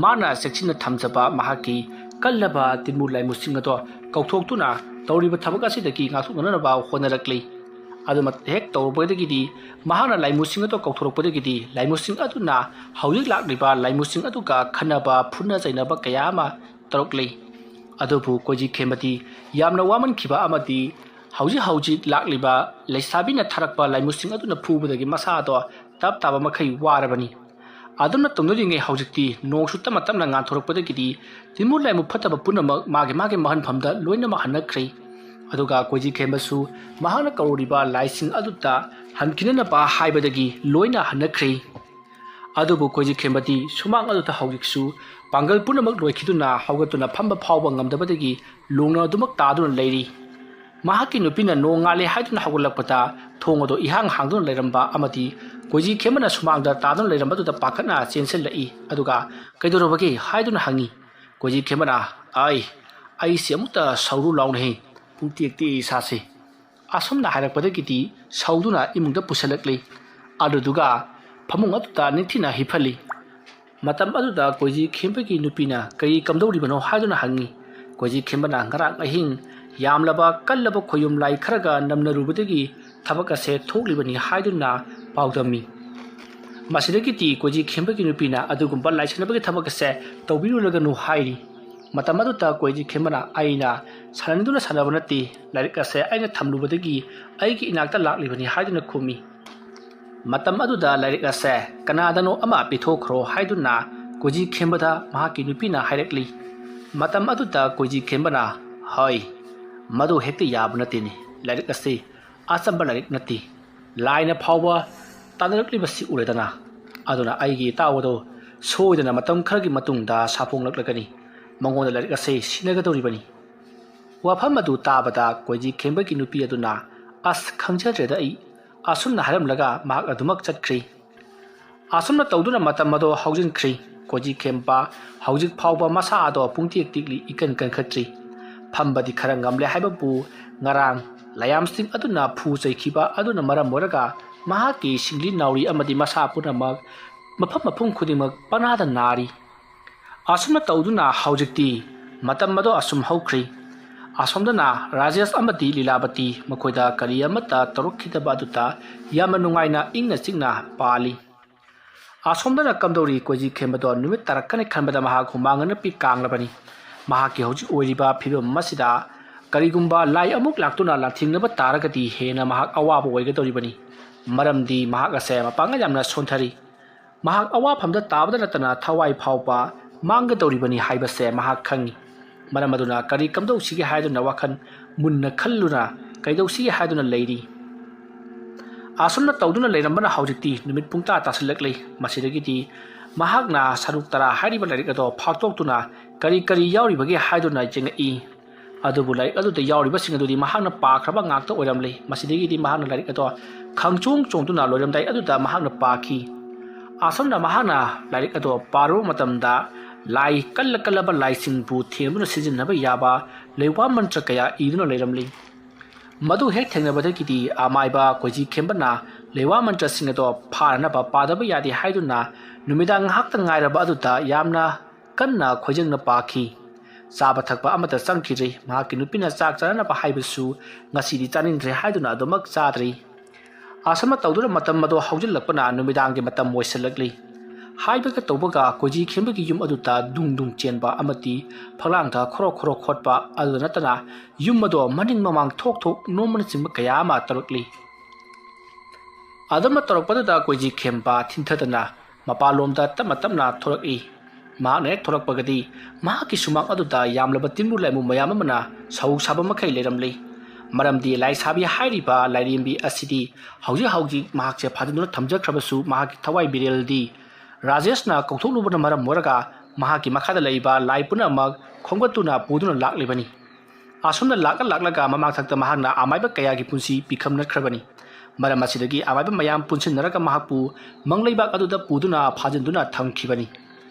ꯃꯥꯅ ꯆꯦꯛꯁꯤꯟꯅ ꯊꯝꯖꯕ ꯃꯍꯥꯛꯀꯤ ꯀꯜꯂꯕ ꯇꯤꯟꯃꯨ ꯂꯥꯏꯃꯨꯁꯤꯡ ꯑꯗꯣ ꯀꯧꯊꯣꯛꯇꯨꯅ ꯇꯧꯔꯤꯕ ꯊꯕꯛ ꯑꯁꯤꯗꯒꯤ ꯉꯥꯛꯊꯣꯛꯅꯅꯕ ꯍꯣꯠꯅꯔꯛꯂꯤ꯫ ꯑꯗꯨꯃ ꯍꯦꯛ ꯇꯧꯔꯨꯕꯗꯒꯤꯗꯤ ꯃꯍꯥꯛꯅ ꯂꯥꯏꯃꯨꯁꯤꯡ ꯑꯗꯨ ꯀꯧꯊꯣꯔꯛꯄꯗꯒꯤꯗꯤ ꯂꯥꯏꯃꯨꯁꯤꯡ ꯑꯗꯨꯅ ꯍꯧꯖꯤꯛ ꯂꯥꯛꯂꯤꯕ ꯂꯥꯏꯃꯨꯁꯤꯡ ꯑꯗꯨꯒ ꯈꯟꯅꯕ ꯐꯨꯅ ꯆꯩꯅꯕ ꯀꯌꯥ ꯑꯃ ꯇꯧꯔꯛꯂꯤ꯫ ꯑꯗꯨꯕꯨ ꯀꯣꯏꯖꯤ ꯈꯦꯝꯕꯗꯤ ꯌꯥꯝꯅ ꯋꯥꯃꯟꯈꯤꯕ ꯑꯃꯗꯤ ꯍꯧꯖꯤꯛ ꯍꯧꯖꯤꯛ ꯂꯥꯛꯂꯤꯕ ꯂꯩꯁꯥꯕꯤꯅ ꯊꯥꯔꯛꯄ ꯂꯥꯏꯃꯨꯁꯤꯡ ꯑꯗꯨꯅ ꯐꯨꯕꯗꯒꯤ ꯃꯁꯥꯗꯣ ꯇꯞ ꯇꯥꯕ ꯃꯈꯩ ꯋꯥꯔꯕꯅꯤ꯫ ꯑꯗꯨꯝꯅ ꯇꯧꯅꯔꯤꯉꯩ ꯍꯧꯖꯤꯛꯇꯤ ꯅꯣꯡꯁꯨ ꯇꯞꯅ ꯇꯞꯅ ꯉꯥꯟꯊꯣꯔꯛꯄꯗꯒꯤꯗꯤ ꯇꯤꯟꯃꯨ ꯂꯥꯏꯃꯨ ꯐꯠꯇꯕ ꯄꯨꯝꯅꯃꯛ ꯃꯥꯒꯤ ꯃꯥꯒꯤ ꯃꯍꯟꯐꯝꯗ ꯂꯣꯏꯅꯃꯛ ꯍꯟꯅꯈ꯭ꯔꯦ꯫ ꯑꯗꯨꯒ ꯀꯣꯏꯖꯤ ꯈꯦꯝꯕꯁꯨ ꯃꯍꯥꯛꯅ ꯀꯧꯔꯤꯕ ꯂꯥꯏꯁꯤꯡ ꯑꯗꯨꯗ ꯍꯟꯈꯤꯅꯅꯕ ꯍꯥꯏꯕꯗꯒꯤ ꯂꯣꯏꯅ ꯍꯟꯅꯈ꯭ꯔꯦ꯫ ꯑꯗꯨꯕꯨ ꯀꯣꯏꯖꯤ ꯈꯦꯝꯕꯗꯤ ꯁꯨꯃꯥꯡ ꯑꯗꯨꯗ ꯍꯧꯖꯤꯛꯁꯨ ꯄꯥꯡꯒꯜ ꯄꯨꯝꯅꯃꯛ ꯂꯣꯏꯈꯤꯗꯨꯅ ꯍꯧꯒꯠꯇꯨꯅ ꯐꯝꯕ ꯐꯥꯎꯕ ꯉꯝꯗꯕꯗꯒꯤ ꯂꯣꯡꯅ ꯑꯗꯨꯃꯛ ꯇꯥꯗꯨꯅ ꯂꯩꯔꯤ꯫ ꯃꯍꯥꯛꯀꯤ ꯅꯨꯄꯤꯅ ꯅꯣꯡ ꯉꯥꯜꯂꯦ ꯍꯥꯏꯗꯨꯅ ꯍꯧꯒꯠꯂꯛꯄꯗ ꯊꯣꯡ ꯑꯗꯨ ꯏꯍꯥꯡ ꯍꯥꯡꯗꯨꯅ ꯂꯩꯔꯝꯕ ꯑꯃꯗꯤ ꯀꯣꯏꯖꯤ ꯈꯦꯝꯕꯅ ꯁꯨꯃꯥꯡꯗ ꯇꯥꯗꯨꯅ ꯂꯩꯔꯝꯕꯗꯨꯗ ꯄꯥꯈꯠꯅ ꯆꯦꯟꯁꯤꯜꯂꯛꯏ꯫ ꯑꯗꯨꯒ "ꯀꯩꯗꯧꯔꯕꯒꯦ?" ꯍꯥꯏꯗꯨꯅ ꯍꯪꯉꯤ꯫ ꯀꯣꯏꯖꯤ ꯈꯦꯝꯕꯅ, "ꯑꯩ, ꯑꯩꯁꯤ ꯑꯃꯨꯛꯇ ꯁꯧꯔꯨ ꯂꯥꯎꯅꯍꯦ, ꯄꯨꯡ ꯇꯦꯛ ꯇꯦꯛ ꯏꯁꯥꯁꯦ"꯫ ꯑꯁꯨꯝꯅ ꯍꯥꯏꯔꯛꯄꯗꯒꯤꯗꯤ ꯁꯧꯗꯨꯅ ꯏꯃꯨꯡꯗ ꯄꯨꯁꯤꯜꯂꯛꯂꯤ꯫ ꯑꯗꯨꯗꯨꯒ ꯐꯃꯨꯡ ꯑꯗꯨꯗ ꯅꯤꯡꯊꯤꯅ ꯍꯤꯞꯍꯜꯂꯤ꯫ ꯃꯇꯝ ꯑꯗꯨꯗ ꯀꯣꯏꯖꯤ ꯈꯦꯝꯕꯒꯤ ꯅꯨꯄꯤꯅ ꯀꯔꯤ ꯀꯝꯗꯧꯔꯤꯕꯅꯣ ꯍꯥꯏꯗꯨꯅ ꯍꯪꯉꯤ꯫ ꯀꯣꯏꯖꯤ ꯈꯦꯝꯕꯅ ꯉꯔꯥꯡ ꯑꯍꯤꯡ ꯌꯥꯝꯂꯕ ꯀꯜꯂꯕ ꯈꯣꯌꯨꯝ ꯂꯥꯏ ꯈꯔꯒ ꯅꯝꯅꯔꯨꯕꯗꯒꯤ ꯊꯕꯛ ꯑꯁꯦ ꯊꯣꯛꯂꯤꯕꯅꯤ ꯍꯥꯏꯗꯨꯅ ꯄꯥꯎꯗꯝꯃꯤ꯫ ꯃꯁꯤꯗꯒꯤꯗꯤ ꯀꯣꯏꯖꯤ ꯈꯦꯝꯕꯒꯤ ꯅꯨꯄꯤꯅ ꯑꯗꯨꯒꯨꯝꯕ ꯂꯥꯏꯁꯟꯅꯕꯒꯤ ꯊꯕꯛ ꯑꯁꯦ ꯇꯧꯕꯤꯔꯨꯔꯒꯅꯨ ꯍꯥꯏꯔꯤ꯫ ꯃꯇꯝ ꯑꯗꯨꯗ ꯀꯣꯏꯖꯤ ꯈꯦꯝꯕꯅ, "ꯑꯩꯅ ꯁꯥꯟꯅꯅꯤꯡꯗꯨꯅ ꯁꯥꯟꯅꯕ ꯅꯠꯇꯦ, ꯂꯥꯏꯔꯤꯛ ꯑꯁꯦ ꯑꯩꯅ ꯊꯝꯂꯨꯕꯗꯒꯤ ꯑꯩꯒꯤ ꯏꯅꯥꯛꯇ ꯂꯥꯛꯂꯤꯕꯅꯤ" ꯍꯥꯏꯗꯨꯅ ꯈꯨꯝꯃꯤ꯫ ꯃꯇꯝ ꯑꯗꯨꯗ ꯂꯥꯏꯔꯤꯛ ꯑꯁꯦ ꯀꯅꯥꯗꯅꯣ ꯑꯃ ꯄꯤꯊꯣꯛꯈ꯭ꯔꯣ ꯍꯥꯏꯗꯨꯅ ꯀꯣꯏꯖꯤ ꯈꯦꯝꯕꯗ ꯃꯍꯥꯛꯀꯤ ꯅꯨꯄꯤꯅ ꯍꯥꯏꯔꯛꯂꯤ꯫ ꯃꯇꯝ ꯑꯗꯨꯗ ꯀꯣꯏꯖꯤ ꯈꯦꯝꯕꯅ, "ꯍꯣꯏ, ꯃꯗꯨ ꯍꯦꯛꯇ ꯌꯥꯕ ꯅꯠꯇꯦꯅꯦ꯫ ꯂꯥꯏꯔꯤꯛ ꯑꯁꯤ ꯑꯆꯝꯕ ꯂꯥꯏꯔꯤꯛ ꯅꯠꯇꯦ꯫ ꯂꯥꯏꯅ ꯐꯥꯎꯕ ꯇꯥꯟꯅꯔꯛꯂꯤꯕꯁꯤ ꯎꯔꯦꯗꯅ꯫ ꯑꯗꯨꯅ ꯑꯩꯒꯤ ꯏꯇꯥꯎ ꯑꯗꯣ ꯁꯣꯏꯗꯅ ꯃꯇꯝ ꯈꯔꯒꯤ ꯃꯇꯨꯡꯗ ꯁꯥꯐꯣꯡꯂꯛꯂꯒꯅꯤ꯫ ꯃꯉꯣꯟꯗ ꯂꯥꯏꯔꯤꯛ ꯑꯁꯤ ꯁꯤꯟꯅꯒꯗꯧꯔꯤꯕꯅꯤ"꯫ ꯋꯥꯐꯝ ꯑꯗꯨ ꯇꯥꯕꯗ ꯀꯣꯏꯖꯤ ꯈꯦꯝꯕꯒꯤ ꯅꯨꯄꯤ ꯑꯗꯨꯅ, "ꯑꯁ, ꯈꯪꯖꯗ꯭ꯔꯦꯗ ꯑꯩ꯫ ꯑꯁꯨꯝꯅ ꯍꯥꯏꯔꯝꯂꯒ ꯃꯍꯥꯛ ꯑꯗꯨꯃꯛ ꯆꯠꯈ꯭ꯔꯤ꯫ ꯑꯁꯨꯝꯅ ꯇꯧꯗꯨꯅ ꯃꯇꯝ ꯑꯗꯣ ꯍꯧꯖꯤꯟꯈ꯭ꯔꯤ꯫ ꯀꯣꯏꯖꯤ ꯈꯦꯝꯕ ꯍꯧꯖꯤꯛ ꯐꯥꯎꯕ ꯃꯁꯥ ꯑꯗꯣ ꯄꯨꯡꯇꯦꯛ ꯇꯦꯛꯂꯤ, ꯏꯀꯟ ꯀꯟꯈꯠꯇ꯭ꯔꯤ꯫ ꯐꯝꯕꯗꯤ ꯈꯔ ꯉꯝꯂꯦ ꯍꯥꯏꯕꯕꯨ ꯉꯔꯥꯡ ꯂꯌꯥꯝꯁꯤꯡ ꯑꯗꯨꯅ ꯐꯨ ꯆꯩꯈꯤꯕ ꯑꯗꯨꯅ ꯃꯔꯝ ꯑꯣꯏꯔꯒ ꯃꯍꯥꯛꯀꯤ ꯁꯤꯡꯂꯤ ꯅꯥꯎꯔꯤ ꯑꯃꯗꯤ ꯃꯁꯥ ꯄꯨꯝꯅꯃꯛ ꯃꯐꯝ ꯃꯐꯝ ꯈꯨꯗꯤꯡꯃꯛ ꯄꯅꯥꯗ ꯅꯥꯔꯤ꯫ ꯑꯁꯨꯝꯅ ꯇꯧꯗꯨꯅ ꯍꯧꯖꯤꯛꯇꯤ ꯃꯇꯝ ꯑꯗꯣ ꯑꯁꯨꯝ ꯍꯧꯈ꯭ꯔꯤ꯫ ꯑꯁꯣꯝꯗꯅ ꯔꯥꯖꯦꯁ ꯑꯃꯗꯤ ꯂꯤꯂꯥꯕꯇꯤ ꯃꯈꯣꯏꯗ ꯀꯔꯤ ꯑꯃꯠꯇ ꯇꯧꯔꯛꯈꯤꯗꯕ ꯑꯗꯨꯗ ꯌꯥꯝꯅ ꯅꯨꯡꯉꯥꯏꯅ ꯏꯪꯅ ꯆꯤꯛꯅ ꯄꯥꯜꯂꯤ꯫ ꯑꯁꯣꯝꯗꯅ ꯀꯝꯗꯧꯔꯤ? ꯀꯣꯏꯖꯤ ꯈꯦꯝꯕꯗꯣ ꯅꯨꯃꯤꯠ ꯇꯥꯔꯛꯀꯅꯤ ꯈꯟꯕꯗ ꯃꯍꯥꯛ ꯍꯨꯃꯥꯡ ꯑꯅꯞꯄꯤ ꯀꯥꯡꯂꯕꯅꯤ꯫ ꯃꯍꯥꯛꯀꯤ ꯍꯧꯖꯤꯛ ꯑꯣꯏꯔꯤꯕ ꯐꯤꯕꯝ ꯑꯁꯤꯗ ꯀꯔꯤꯒꯨꯝꯕ ꯂꯥꯏ ꯑꯃꯨꯛ ꯂꯥꯛꯇꯨꯅ ꯂꯥꯟꯊꯦꯡꯅꯕ ꯇꯥꯔꯒꯗꯤ ꯍꯦꯟꯅ ꯃꯍꯥꯛ ꯑꯋꯥꯕ ꯑꯣꯏꯒꯗꯧꯔꯤꯕꯅꯤ꯫ ꯃꯔꯝꯗꯤ ꯃꯍꯥꯛ ꯑꯁꯦ ꯃꯄꯥꯡꯒꯜ ꯌꯥꯝꯅ ꯁꯣꯟꯊꯔꯤ꯫ ꯃꯍꯥꯛ ꯑꯋꯥꯐꯝꯗ ꯇꯥꯕꯗ ꯅꯠꯇꯅ ꯊꯋꯥꯏ ꯐꯥꯎꯕ ꯃꯥꯡꯒꯗꯧꯔꯤꯕꯅꯤ ꯍꯥꯏꯕꯁꯦ ꯃꯍꯥꯛ ꯈꯪꯏ꯫ ꯃꯔꯝ ꯑꯗꯨꯅ ꯀꯔꯤ ꯀꯝꯗꯧꯁꯤꯒꯦ ꯍꯥꯏꯗꯨꯅ ꯋꯥꯈꯜ ꯃꯨꯟꯅ ꯈꯜꯂꯨꯅ ꯀꯩꯗꯧꯁꯤꯒꯦ ꯍꯥꯏꯗꯨꯅ ꯂꯩꯔꯤ꯫ ꯑꯁꯨꯝꯅ ꯇꯧꯗꯨꯅ ꯂꯩꯔꯝꯕꯅ ꯍꯧꯖꯤꯛꯇꯤ ꯅꯨꯃꯤꯠ ꯄꯨꯡꯇꯥ ꯇꯥꯁꯤꯜꯂꯛꯂꯤ꯫ ꯃꯁꯤꯗꯒꯤꯗꯤ ꯃꯍꯥꯛꯅ ꯁꯔꯨꯛ ꯇꯔꯥ ꯍꯥꯏꯔꯤꯕ ꯂꯥꯏꯔꯤꯛ ꯑꯗꯣ ꯐꯥꯛꯇꯣꯛꯇꯨꯅ ꯀꯔꯤ ꯀꯔꯤ ꯌꯥꯎꯔꯤꯕꯒꯦ ꯍꯥꯏꯗꯨꯅ ꯌꯦꯡꯉꯛꯏ꯫ ꯑꯗꯨꯕꯨ ꯂꯥꯏꯔꯤꯛ ꯑꯗꯨꯗ ꯌꯥꯎꯔꯤꯕꯁꯤꯡ ꯑꯗꯨꯗꯤ ꯃꯍꯥꯛꯅ ꯄꯥꯈ꯭ꯔꯕ ꯉꯥꯛꯇ ꯑꯣꯏꯔꯝꯂꯤ꯫ ꯃꯁꯤꯗꯒꯤꯗꯤ ꯃꯍꯥꯛꯅ ꯂꯥꯏꯔꯤꯛ ꯑꯗꯣ ꯈꯪꯆꯣꯡ ꯆꯣꯡꯗꯨꯅ ꯂꯣꯏꯔꯝꯗꯥꯏ ꯑꯗꯨꯗ ꯃꯍꯥꯛꯅ ꯄꯥꯈꯤ꯫ ꯑꯁꯨꯝꯅ ꯃꯍꯥꯛꯅ ꯂꯥꯏꯔꯤꯛ ꯑꯗꯣ ꯄꯥꯔꯨꯕ ꯃꯇꯝꯗ ꯂꯥꯏ ꯀꯜꯂ ꯀꯜꯂꯕ ꯂꯥꯏꯁꯤꯡꯕꯨ ꯊꯦꯝꯗꯨꯅ ꯁꯤꯖꯤꯟꯅꯕ ꯌꯥꯕ ꯂꯩꯋꯥ ꯃꯟꯇ꯭ꯔ ꯀꯌꯥ ꯏꯗꯨꯅ ꯂꯩꯔꯝꯂꯤ꯫ ꯃꯗꯨ ꯍꯦꯛ ꯊꯦꯡꯅꯕꯗꯒꯤꯗꯤ ꯑꯃꯥꯏꯕ ꯀꯣꯏꯖꯤ ꯈꯦꯝꯕꯅ ꯂꯩꯋꯥ ꯃꯟꯇ꯭ꯔꯁꯤꯡ ꯑꯗꯣ ꯐꯥꯅꯅꯕ ꯄꯥꯗꯕ ꯌꯥꯗꯦ ꯍꯥꯏꯗꯨꯅ ꯅꯨꯃꯤꯗꯥꯡ ꯉꯥꯏꯍꯥꯛꯇ ꯉꯥꯏꯔꯕ ꯑꯗꯨꯗ ꯌꯥꯝꯅ ꯀꯟꯅ ꯈꯣꯏꯖꯪꯅ ꯄꯥꯈꯤ꯫ ꯆꯥꯕ ꯊꯛꯄ ꯑꯃꯠꯇ ꯆꯪꯈꯤꯗ꯭ꯔꯤ꯫ ꯃꯍꯥꯛꯀꯤ ꯅꯨꯄꯤꯅ ꯆꯥꯛ ꯆꯥꯅꯅꯕ ꯍꯥꯏꯕꯁꯨ ꯉꯁꯤꯗꯤ ꯆꯥꯅꯤꯡꯗ꯭ꯔꯦ ꯍꯥꯏꯗꯨꯅ ꯑꯗꯨꯃꯛ ꯆꯥꯗ꯭ꯔꯤ꯫ ꯑꯁꯨꯝꯅ ꯇꯧꯗꯨꯅ ꯃꯇꯝ ꯑꯗꯨ ꯍꯧꯖꯤꯜꯂꯛꯄꯅ ꯅꯨꯃꯤꯗꯥꯡꯒꯤ ꯃꯇꯝ ꯑꯣꯏꯁꯤꯜꯂꯛꯂꯤ꯫ ꯍꯥꯏꯕꯒ ꯇꯧꯕꯒ ꯀꯣꯏꯖꯤ ꯈꯦꯝꯕꯒꯤ ꯌꯨꯝ ꯑꯗꯨꯗ ꯗꯨꯡ ꯗꯨꯡ ꯆꯦꯟꯕ ꯑꯃꯗꯤ ꯐꯛꯂꯥꯡꯗ ꯈꯣꯔꯣ ꯈꯣꯔꯣ ꯈꯣꯠꯄ ꯑꯗꯨꯗ ꯅꯠꯇꯅ ꯌꯨꯝ ꯑꯗꯣ ꯃꯅꯤꯡ ꯃꯃꯥꯡ ꯊꯣꯛ ꯊꯣꯛ ꯅꯣꯝꯕꯅꯆꯤꯡꯕ ꯀꯌꯥ ꯑꯃ ꯇꯧꯔꯛꯂꯤ꯫ ꯑꯗꯨꯝꯅ ꯇꯧꯔꯛꯄꯗꯨꯗ ꯀꯣꯏꯖꯤ ꯈꯦꯝꯕ ꯊꯤꯟꯊꯗꯅ ꯃꯄꯥꯟꯂꯣꯝꯗ ꯇꯞꯅ ꯇꯞꯅ ꯊꯣꯔꯛꯏ꯫ ꯃꯍꯥꯛꯅ ꯍꯦꯛ ꯊꯣꯔꯛꯄꯒꯗꯤ ꯃꯍꯥꯛꯀꯤ ꯁꯨꯃꯥꯡ ꯑꯗꯨꯗ ꯌꯥꯝꯂꯕ ꯇꯤꯟꯕꯨ ꯂꯥꯏꯃꯨ ꯃꯌꯥꯝ ꯑꯃꯅ ꯁꯧ ꯁꯥꯕ ꯃꯈꯩ ꯂꯩꯔꯝꯂꯤ꯫ ꯃꯔꯝꯗꯤ ꯂꯥꯏꯁꯥꯕꯤ ꯍꯥꯏꯔꯤꯕ ꯂꯥꯏꯔꯦꯝꯕꯤ ꯑꯁꯤꯗꯤ ꯍꯧꯖꯤꯛ ꯍꯧꯖꯤꯛ ꯃꯍꯥꯛꯁꯦ ꯐꯥꯖꯤꯟꯗꯨꯅ ꯊꯝꯖꯈ꯭ꯔꯕꯁꯨ ꯃꯍꯥꯛꯀꯤ ꯊꯋꯥꯏ ꯕꯤꯔꯦꯜꯗꯤ ꯔꯥꯖꯦꯁꯅ ꯀꯧꯊꯣꯛꯂꯨꯕꯅ ꯃꯔꯝ ꯑꯣꯏꯔꯒ ꯃꯍꯥꯛꯀꯤ ꯃꯈꯥꯗ ꯂꯩꯕ ꯂꯥꯏ ꯄꯨꯝꯅꯃꯛ ꯈꯣꯝꯒꯠꯇꯨꯅ ꯄꯨꯗꯨꯅ ꯂꯥꯛꯂꯤꯕꯅꯤ꯫ ꯑꯁꯨꯝꯅ ꯂꯥꯛꯂ ꯂꯥꯛꯂꯒ ꯃꯃꯥꯡꯊꯛꯇ ꯃꯍꯥꯛꯅ ꯑꯃꯥꯏꯕ ꯀꯌꯥꯒꯤ ꯄꯨꯟꯁꯤ ꯄꯤꯈꯝꯅꯈ꯭ꯔꯕꯅꯤ꯫ ꯃꯔꯝ ꯑꯁꯤꯗꯒꯤ ꯑꯃꯥꯏꯕ ꯃꯌꯥꯝ ꯄꯨꯟꯁꯤꯟꯅꯔꯒ ꯃꯍꯥꯛꯄꯨ ꯃꯪꯂꯩꯕꯥꯛ ꯑꯗꯨꯗ ꯄꯨꯗꯨꯅ ꯐꯥꯖꯤꯟꯗꯨꯅ ꯊꯝꯈꯤꯕꯅꯤ꯫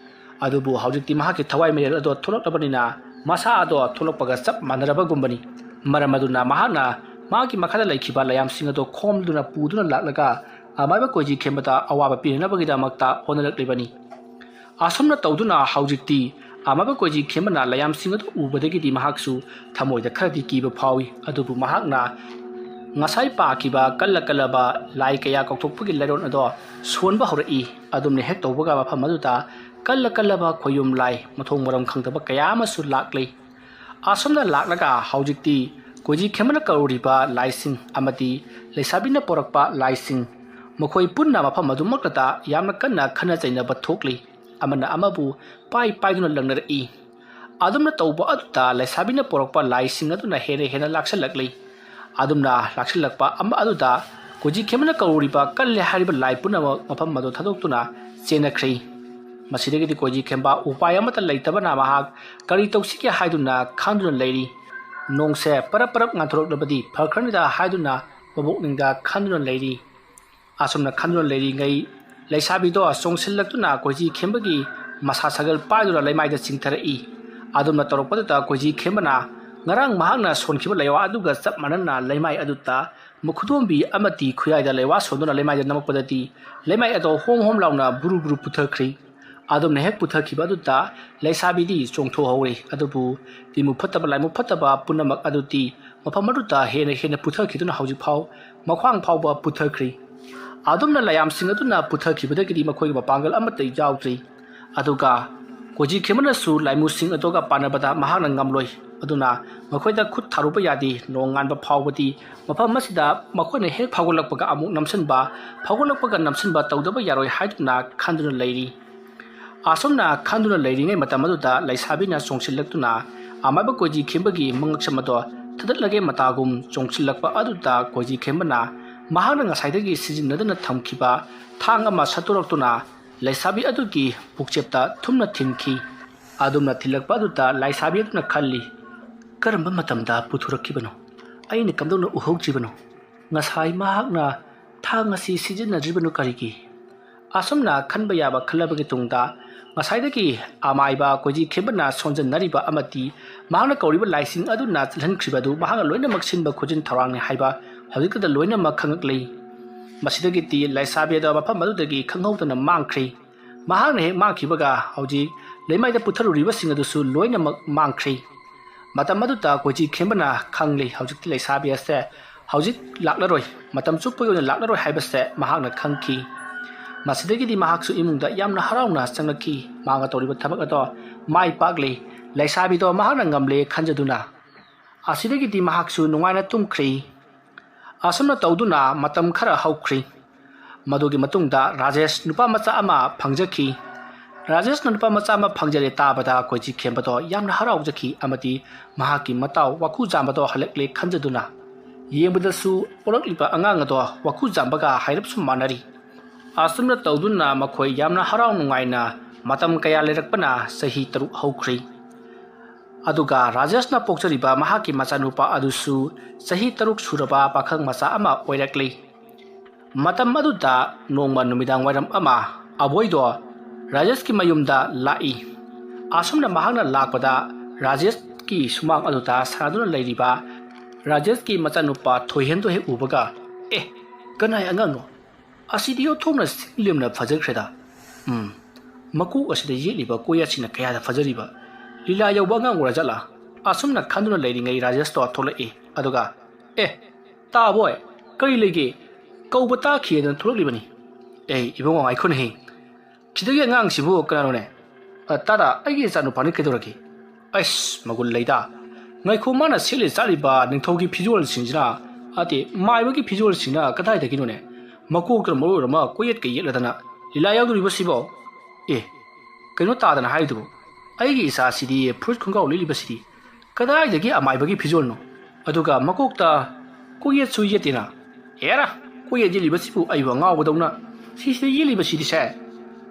ꯑꯗꯨꯕꯨ ꯍꯧꯖꯤꯛꯇꯤ ꯃꯍꯥꯛꯀꯤ ꯊꯋꯥꯏ ꯃꯔꯦꯜ ꯑꯗꯣ ꯊꯣꯛꯂꯛꯂꯕꯅꯤꯅ ꯃꯁꯥ ꯑꯗꯣ ꯊꯣꯛꯂꯛꯄꯒ ꯆꯞ ꯃꯥꯟꯅꯔꯕꯒꯨꯝꯕꯅꯤ꯫ ꯃꯔꯝ ꯑꯗꯨꯅ ꯃꯍꯥꯛꯅ ꯃꯍꯥꯛꯀꯤ ꯃꯈꯥꯗ ꯂꯩꯈꯤꯕ ꯂꯥꯏꯌꯥꯝꯁꯤꯡ ꯑꯗꯣ ꯈꯣꯝꯗꯨꯅ ꯄꯨꯗꯨꯅ ꯂꯥꯛꯂꯒ ꯑꯃꯥꯏꯕ ꯀꯣꯏꯖꯤ ꯈꯦꯝꯕꯗ ꯑꯋꯥꯕ ꯄꯤꯅꯅꯕꯒꯤꯗꯃꯛꯇ ꯍꯣꯠꯅꯔꯛꯂꯤꯕꯅꯤ꯫ ꯑꯁꯨꯝꯅ ꯇꯧꯗꯨꯅ ꯍꯧꯖꯤꯛꯇꯤ ꯑꯃꯥꯏꯕ ꯀꯣꯏꯖꯤ ꯈꯦꯝꯕꯅ ꯂꯥꯏꯌꯥꯝꯁꯤꯡ ꯑꯗꯨ ꯎꯕꯗꯒꯤꯗꯤ ꯃꯍꯥꯛꯁꯨ ꯊꯃꯣꯏꯗ ꯈꯔꯗꯤ ꯀꯤꯕ ꯐꯥꯎꯏ꯫ ꯑꯗꯨꯕꯨ ꯃꯍꯥꯛꯅ ꯉꯁꯥꯏ ꯄꯥꯈꯤꯕ ꯀꯜꯂ ꯀꯜꯂꯕ ꯂꯥꯏ ꯀꯌꯥ ꯀꯧꯊꯣꯛꯄꯒꯤ ꯂꯥꯏꯔꯣꯟ ꯑꯗꯣ ꯁꯣꯟꯕ ꯍꯧꯔꯛꯏ꯫ ꯑꯗꯨꯝꯅ ꯍꯦꯛ ꯇꯧꯕꯒ ꯃꯐꯝ ꯑꯗꯨꯗ ꯀꯜꯂ ꯀꯜꯂꯕ ꯈꯣꯌꯨꯝ ꯂꯥꯏ ꯃꯊꯣꯡ ꯃꯔꯝ ꯈꯪꯗꯕ ꯀꯌꯥ ꯑꯃꯁꯨ ꯂꯥꯛꯂꯤ꯫ ꯑꯁꯨꯝꯅ ꯂꯥꯛꯂꯒ ꯍꯧꯖꯤꯛꯇꯤ ꯀꯣꯏꯖꯤ ꯈꯦꯝꯕꯅ ꯀꯧꯔꯤꯕ ꯂꯥꯏꯁꯤꯡ ꯑꯃꯗꯤ ꯂꯩꯁꯥꯕꯤꯅ ꯄꯣꯔꯛꯄ ꯂꯥꯏꯁꯤꯡ, ꯃꯈꯣꯏ ꯄꯨꯟꯅ ꯃꯐꯝ ꯑꯗꯨꯃꯛꯇꯗ ꯌꯥꯝꯅ ꯀꯟꯅ ꯈꯠꯅ ꯆꯩꯅꯕ ꯊꯣꯛꯂꯤ꯫ ꯑꯃꯅ ꯑꯃꯕꯨ ꯄꯥꯏ ꯄꯥꯏꯗꯨꯅ ꯂꯪꯅꯔꯛꯏ꯫ ꯑꯗꯨꯝꯅ ꯇꯧꯕ ꯑꯗꯨꯗ ꯂꯩꯁꯥꯕꯤꯅ ꯄꯣꯔꯛꯄ ꯂꯥꯏꯁꯤꯡ ꯑꯗꯨꯅ ꯍꯦꯟꯅ ꯍꯦꯟꯅ ꯂꯥꯛꯁꯤꯜꯂꯛꯂꯤ꯫ ꯑꯗꯨꯝꯅ ꯂꯥꯛꯁꯤꯜꯂꯛꯄ ꯑꯃ ꯑꯗꯨꯗ ꯀꯣꯏꯖꯤ ꯈꯦꯝꯕꯅ ꯀꯧꯔꯤꯕ ꯀꯜꯂꯦ ꯍꯥꯏꯔꯤꯕ ꯂꯥꯏ ꯄꯨꯝꯅꯃꯛ ꯃꯐꯝ ꯑꯗꯨ ꯊꯥꯗꯣꯛꯇꯨꯅ ꯆꯦꯟꯅꯈ꯭ꯔꯤ꯫ ꯃꯁꯤꯗꯒꯤꯗꯤ ꯀꯣꯏꯖꯤ ꯈꯦꯝꯕ ꯎꯄꯥꯏ ꯑꯃꯠꯇ ꯂꯩꯇꯕꯅ ꯃꯍꯥꯛ ꯀꯔꯤ ꯇꯧꯁꯤꯒꯦ ꯍꯥꯏꯗꯨꯅ ꯈꯟꯗꯨꯅ ꯂꯩꯔꯤ꯫ ꯅꯣꯡꯁꯦ ꯄꯔꯞ ꯄꯔꯞ ꯉꯥꯟꯊꯣꯔꯛꯂꯕꯗꯤ ꯐꯈ꯭ꯔꯅꯤꯗ ꯍꯥꯏꯗꯨꯅ ꯃꯕꯣꯛꯅꯤꯡꯗ ꯈꯟꯗꯨꯅ ꯂꯩꯔꯤ꯫ ꯑꯁꯨꯝꯅ ꯈꯟꯗꯨꯅ ꯂꯩꯔꯤꯉꯩ ꯂꯩꯁꯥꯕꯤꯗꯣ ꯆꯣꯡꯁꯤꯜꯂꯛꯇꯨꯅ ꯀꯣꯏꯖꯤ ꯈꯦꯝꯕꯒꯤ ꯃꯁꯥ ꯁꯥꯒꯜ ꯄꯥꯏꯗꯨꯅ ꯂꯩꯃꯥꯏꯗ ꯆꯤꯡꯊꯔꯛꯏ꯫ ꯑꯗꯨꯝꯅ ꯇꯧꯔꯛꯄꯗꯨꯗ ꯀꯣꯏꯖꯤ ꯈꯦꯝꯕꯅ ꯉꯔꯥꯡ ꯃꯍꯥꯛꯅ ꯁꯣꯟꯈꯤꯕ ꯂꯩꯋꯥ ꯑꯗꯨꯒ ꯆꯞ ꯃꯥꯟꯅꯅ ꯂꯩꯃꯥꯏ ꯑꯗꯨꯗ ꯃꯈꯨꯗꯣꯝꯕꯤ ꯑꯃꯗꯤ ꯈꯨꯌꯥꯏꯗ ꯂꯩꯋꯥ ꯁꯣꯟꯗꯨꯅ ꯂꯩꯃꯥꯏꯗ ꯅꯝꯃꯛꯄꯗꯗꯤ ꯂꯩꯃꯥꯏ ꯑꯗꯣ ꯍꯣꯝ ꯍꯣꯝ ꯂꯥꯎꯅ ꯕꯨꯔꯨ ꯕꯨꯔꯨ ꯄꯨꯊꯈ꯭ꯔꯤ꯫ ꯑꯗꯨꯝꯅ ꯍꯦꯛ ꯄꯨꯊꯈꯤꯕ ꯑꯗꯨꯗ ꯂꯩꯁꯥꯕꯤꯗꯤ ꯆꯣꯡꯊꯣꯛꯍꯧꯔꯦ꯫ ꯑꯗꯨꯕꯨ ꯇꯤꯃꯨ ꯐꯠꯇꯕ ꯂꯥꯏꯃꯨ ꯐꯠꯇꯕ ꯄꯨꯝꯅꯃꯛ ꯑꯗꯨꯗꯤ ꯃꯐꯝ ꯑꯗꯨꯗ ꯍꯦꯟꯅ ꯍꯦꯟꯅ ꯄꯨꯊꯈꯤꯗꯨꯅ ꯍꯧꯖꯤꯛ ꯐꯥꯎ ꯃꯈ꯭ꯋꯥꯡ ꯐꯥꯎꯕ ꯄꯨꯊꯈ꯭ꯔꯤ꯫ ꯑꯗꯨꯝꯅ ꯂꯥꯏꯌꯥꯝꯁꯤꯡ ꯑꯗꯨꯅ ꯄꯨꯊꯈꯤꯕꯗꯒꯤꯗꯤ ꯃꯈꯣꯏꯒꯤ ꯃꯄꯥꯡꯒꯜ ꯑꯃꯠꯇ ꯌꯥꯎꯗ꯭ꯔꯤ꯫ ꯑꯗꯨꯒ ꯀꯣꯖꯤ ꯈꯦꯃꯅꯁꯨ ꯂꯥꯏꯃꯨꯁꯤꯡ ꯑꯗꯨꯒ ꯄꯥꯟꯅꯕꯗ ꯃꯍꯥꯛꯅ ꯉꯝꯂꯣꯏ꯫ ꯑꯗꯨꯅ ꯃꯈꯣꯏꯗ ꯈꯨꯠ ꯊꯥꯔꯨꯕ ꯌꯥꯗꯦ꯫ ꯅꯣꯡꯉꯥꯟꯕ ꯐꯥꯎꯕꯗꯤ ꯃꯐꯝ ꯑꯁꯤꯗ ꯃꯈꯣꯏꯅ ꯍꯦꯛ ꯐꯥꯎꯒꯠꯂꯛꯄꯒ ꯑꯃꯨꯛ ꯅꯝꯁꯤꯟꯕ, ꯐꯥꯎꯒꯠꯂꯛꯄꯒ ꯅꯝꯁꯤꯟꯕ ꯇꯧꯗꯕ ꯌꯥꯔꯣꯏ ꯍꯥꯏꯗꯨꯅ ꯈꯟꯗꯨꯅ ꯂꯩꯔꯤ꯫ ꯑꯁꯨꯝꯅ ꯈꯟꯗꯨꯅ ꯂꯩꯔꯤꯉꯩ ꯃꯇꯝ ꯑꯗꯨꯗ ꯂꯩꯁꯥꯕꯤꯅ ꯆꯣꯡꯁꯤꯜꯂꯛꯇꯨꯅ ꯑꯃꯥꯏꯕ ꯀꯣꯏꯖꯤ ꯈꯦꯝꯕꯒꯤ ꯃꯉꯛꯁꯝ ꯑꯗꯣ ꯊꯗꯠꯂꯒꯦ ꯃꯇꯥꯒꯨꯝ ꯆꯣꯡꯁꯤꯜꯂꯛꯄ ꯑꯗꯨꯗ ꯀꯣꯏꯖꯤ ꯈꯦꯝꯕꯅ ꯃꯍꯥꯛꯅ ꯉꯁꯥꯏꯗꯒꯤ ꯁꯤꯖꯤꯟꯅꯗꯨꯅ ꯊꯝꯈꯤꯕ ꯊꯥꯡ ꯑꯃ ꯁꯠꯇꯣꯔꯛꯇꯨꯅ ꯂꯩꯁꯥꯕꯤ ꯑꯗꯨꯒꯤ ꯄꯨꯛꯆꯦꯞꯇ ꯊꯨꯝꯅ ꯊꯤꯟꯈꯤ꯫ ꯑꯗꯨꯝꯅ ꯊꯤꯜꯂꯛꯄ ꯑꯗꯨꯗ ꯂꯩꯁꯥꯕꯤ ꯑꯗꯨꯅ ꯈꯜꯂꯤ, "ꯀꯔꯝꯕ ꯃꯇꯝꯗ ꯄꯨꯊꯣꯔꯛꯈꯤꯕꯅꯣ? ꯑꯩꯅ ꯀꯝꯗꯧꯅ ꯎꯍꯧꯗ꯭ꯔꯤꯕꯅꯣ?" ꯉꯁꯥꯏ ꯃꯍꯥꯛꯅ ꯊꯥꯡ ꯑꯁꯤ ꯁꯤꯖꯤꯟꯅꯗ꯭ꯔꯤꯕꯅꯣ ꯀꯔꯤꯒꯤ? ꯑꯁꯨꯝꯅ ꯈꯟꯕ ꯌꯥꯕ ꯈꯜꯂꯕꯒꯤ ꯇꯨꯡꯗ ꯉꯁꯥꯏꯗꯒꯤ ꯑꯃꯥꯏꯕ ꯀꯣꯏꯖꯤ ꯈꯦꯝꯕꯅ ꯁꯣꯟꯖꯟꯅꯔꯤꯕ ꯑꯃꯗꯤ ꯃꯍꯥꯛꯅ ꯀꯧꯔꯤꯕ ꯂꯥꯏꯁꯤꯡ ꯑꯗꯨꯅ ꯆꯦꯜꯍꯟꯈ꯭ꯔꯤꯕ ꯑꯗꯨ ꯃꯍꯥꯛꯅ ꯂꯣꯏꯅꯃꯛ ꯁꯤꯟꯕ ꯈꯣꯠꯆꯤꯟ ꯊꯧꯔꯥꯡꯅꯤ ꯍꯥꯏꯕ ꯍꯧꯖꯤꯛꯇꯗ ꯂꯣꯏꯅꯃꯛ ꯈꯪꯉꯛꯂꯤ꯫ ꯃꯁꯤꯗꯒꯤꯗꯤ ꯂꯥꯏꯁꯥꯕꯤ ꯑꯗꯣ ꯃꯐꯝ ꯑꯗꯨꯗꯒꯤ ꯈꯪꯍꯧꯗꯅ ꯃꯥꯡꯈ꯭ꯔꯦ꯫ ꯃꯍꯥꯛꯅ ꯍꯦꯛ ꯃꯥꯡꯈꯤꯕꯒ ꯍꯧꯖꯤꯛ ꯂꯩꯃꯥꯏꯗ ꯄꯨꯊꯔꯨꯔꯤꯕꯁꯤꯡ ꯑꯗꯨꯁꯨ ꯂꯣꯏꯅꯃꯛ ꯃꯥꯡꯈ꯭ꯔꯦ꯫ ꯃꯇꯝ ꯑꯗꯨꯗ ꯀꯣꯏꯖꯤ ꯈꯦꯝꯕꯅ ꯈꯪꯂꯤ, ꯍꯧꯖꯤꯛꯇꯤ ꯂꯩꯁꯥꯕꯤ ꯑꯁꯦ ꯍꯧꯖꯤꯛ ꯂꯥꯛꯂꯔꯣꯏ, ꯃꯇꯝ ꯆꯨꯞꯄꯒꯤ ꯑꯣꯏꯅ ꯂꯥꯛꯂꯔꯣꯏ ꯍꯥꯏꯕꯁꯦ ꯃꯍꯥꯛꯅ ꯈꯪꯈꯤ꯫ ꯃꯁꯤꯗꯒꯤꯗꯤ ꯃꯍꯥꯛꯁꯨ ꯏꯃꯨꯡꯗ ꯌꯥꯝꯅ ꯍꯔꯥꯎꯅ ꯆꯪꯂꯛꯈꯤ꯫ ꯃꯍꯥꯛꯅ ꯇꯧꯔꯤꯕ ꯊꯕꯛ ꯑꯗꯣ ꯃꯥꯏ ꯄꯥꯛꯂꯤ꯫ ꯂꯩꯁꯥꯕꯤꯗꯣ ꯃꯍꯥꯛꯅ ꯉꯝꯂꯦ ꯈꯟꯖꯗꯨꯅ ꯑꯁꯤꯗꯒꯤꯗꯤ ꯃꯍꯥꯛꯁꯨ ꯅꯨꯡꯉꯥꯏꯅ ꯇꯨꯝꯈ꯭ꯔꯦ꯫ ꯑꯁꯨꯝꯅ ꯇꯧꯗꯨꯅ ꯃꯇꯝ ꯈꯔ ꯍꯧꯈ꯭ꯔꯦ꯫ ꯃꯗꯨꯒꯤ ꯃꯇꯨꯡꯗ ꯔꯥꯖꯦꯁ ꯅꯨꯄꯥ ꯃꯆꯥ ꯑꯃ ꯐꯪꯖꯈꯤ꯫ ꯔꯥꯖꯦꯁꯅ ꯅꯨꯄꯥ ꯃꯆꯥ ꯑꯃ ꯐꯪꯖꯔꯦ ꯇꯥꯕꯗ ꯀꯣꯏꯖꯤ ꯈꯦꯝꯕꯗꯣ ꯌꯥꯝꯅ ꯍꯔꯥꯎꯖꯈꯤ ꯑꯃꯗꯤ ꯃꯍꯥꯛꯀꯤ ꯃꯇꯥꯎ ꯋꯥꯈꯨ ꯖꯥꯝꯕꯗꯣ ꯍꯜꯂꯛꯂꯦ ꯈꯟꯖꯗꯨꯅ ꯌꯦꯡꯕꯗꯁꯨ ꯄꯣꯛꯂꯛꯂꯤꯕ ꯑꯉꯥꯡ ꯑꯗꯣ ꯋꯥꯈꯨ ꯖꯥꯝꯕꯒ ꯍꯥꯏꯔꯞꯁꯨ ꯃꯥꯟꯅꯔꯤ꯫ ꯑꯁꯨꯝꯅ ꯇꯧꯗꯨꯅ ꯃꯈꯣꯏ ꯌꯥꯝꯅ ꯍꯔꯥꯎ ꯅꯨꯡꯉꯥꯏꯅ ꯃꯇꯝ ꯀꯌꯥ ꯂꯩꯔꯛꯄꯅ ꯆꯍꯤ ꯇꯔꯨꯛ ꯍꯧꯈ꯭ꯔꯦ꯫ ꯑꯗꯨꯒ ꯔꯥꯖꯦꯁꯅ ꯄꯣꯛꯆꯔꯤꯕ ꯃꯍꯥꯛꯀꯤ ꯃꯆꯥꯅꯨꯄꯥ ꯑꯗꯨꯁꯨ ꯆꯍꯤ ꯇꯔꯨꯛ ꯁꯨꯔꯕ ꯄꯥꯈꯪ ꯃꯆꯥ ꯑꯃ ꯑꯣꯏꯔꯛꯂꯤ꯫ ꯃꯇꯝ ꯑꯗꯨꯗ ꯅꯣꯡꯃ ꯅꯨꯃꯤꯗꯥꯡ ꯋꯥꯏꯔꯝ ꯑꯃ ꯑꯕꯣꯏꯗꯣ ꯔꯥꯖꯦꯁꯀꯤ ꯃꯌꯨꯝꯗ ꯂꯥꯛꯏ꯫ ꯑꯁꯨꯝꯅ ꯃꯍꯥꯛꯅ ꯂꯥꯛꯄꯗ ꯔꯥꯖꯦꯁꯀꯤ ꯁꯨꯃꯥꯡ ꯑꯗꯨꯗ ꯁꯥꯟꯅꯗꯨꯅ ꯂꯩꯔꯤꯕ ꯔꯥꯖꯦꯁꯀꯤ ꯃꯆꯥꯅꯨꯄꯥ ꯊꯣꯏꯍꯦꯟꯗꯣ ꯍꯦꯛ ꯎꯕꯒ, "ꯑꯦ, ꯀꯅꯥꯏ ꯑꯉꯥꯡꯅꯣ? ꯑꯁꯤꯗꯤ ꯑꯣꯟꯊꯣꯛꯅ ꯁꯤꯡꯂꯦꯝꯅ ꯐꯖꯈ꯭ꯔꯦꯗ꯫ ꯎꯝ, ꯃꯀꯣꯛ ꯑꯁꯤꯗ ꯌꯦꯛꯂꯤꯕ ꯀꯣꯌꯦꯠꯁꯤꯅ ꯀꯌꯥꯗ ꯐꯖꯔꯤꯕ! ꯂꯤꯂꯥ ꯌꯥꯎꯕ ꯑꯉꯥꯡ ꯑꯣꯏꯔꯖꯥꯠꯂꯥ?" ꯑꯁꯨꯝꯅ ꯈꯟꯗꯨꯅ ꯂꯩꯔꯤꯉꯩ ꯔꯥꯖꯦꯁꯇꯣ ꯊꯣꯛꯂꯛꯏ꯫ ꯑꯗꯨꯒ, "ꯑꯦ, ꯇꯥꯕꯣꯏ, ꯀꯔꯤ ꯂꯩꯒꯦ? ꯀꯧꯕ ꯇꯥꯈꯤꯗꯅ ꯊꯣꯛꯂꯛꯂꯤꯕꯅꯤ꯫ ꯑꯦ, ꯏꯕꯨꯡꯉꯣ, ꯉꯥꯏꯈꯣꯅꯦꯍꯦ꯫ ꯁꯤꯗꯒꯤ ꯑꯉꯥꯡꯁꯤꯕꯨ ꯀꯅꯥꯅꯣꯅꯦ? ꯑ, ꯇꯥꯗ, ꯑꯩꯒꯤ ꯏꯆꯥꯅꯨꯄꯥꯅꯤ, ꯀꯩꯗꯧꯔꯒꯦ?" "ꯑꯩꯁ, ꯃꯒꯨꯟ ꯂꯩꯗ꯫ ꯉꯥꯏꯈꯣ, ꯃꯥꯅ ꯁꯦꯠꯂꯤ ꯆꯥꯔꯤꯕ ꯅꯤꯡꯊꯧꯒꯤ ꯐꯤꯖꯣꯜꯁꯤꯡꯁꯤꯅ, ꯑꯇꯦ, ꯃꯥꯏꯕꯒꯤ ꯐꯤꯖꯣꯜꯁꯤꯡꯅ ꯀꯗꯥꯏꯗꯒꯤꯅꯣꯅꯦ? ꯃꯀꯣꯛꯇꯨꯅ ꯃꯔꯣꯜ ꯑꯃ ꯀꯣꯌꯦꯠꯀ ꯌꯦꯠꯂꯗꯅ ꯂꯤꯂꯥ ꯌꯥꯎꯗꯣꯔꯤꯕꯁꯤꯕꯣ? ꯑꯦ, ꯀꯩꯅꯣ ꯇꯥꯗꯅ ꯍꯥꯏꯔꯤꯗꯨꯕꯨ? ꯑꯩꯒꯤ ꯏꯆꯥꯁꯤꯗꯤ ꯐꯨꯔꯤꯠ ꯈꯣꯡꯒ꯭ꯔꯥꯎ ꯂꯤꯠꯂꯤꯕꯁꯤꯗꯤ ꯀꯗꯥꯏꯗꯒꯤ ꯑꯃꯥꯏꯕꯒꯤ ꯐꯤꯖꯣꯜꯅꯣ? ꯑꯗꯨꯒ ꯃꯀꯣꯛꯇ ꯀꯣꯌꯦꯠꯁꯨ ꯌꯦꯠꯇꯦꯅ꯫ ꯍꯦꯔꯥ, ꯀꯣꯌꯦꯠ ꯌꯦꯠꯂꯤꯕꯁꯤꯕꯨ ꯑꯩꯕꯨ ꯑꯉꯥꯎꯕꯗꯧꯅ ꯁꯤꯁꯤꯗ ꯌꯦꯠꯂꯤꯕꯁꯤꯗꯤꯁꯦ?"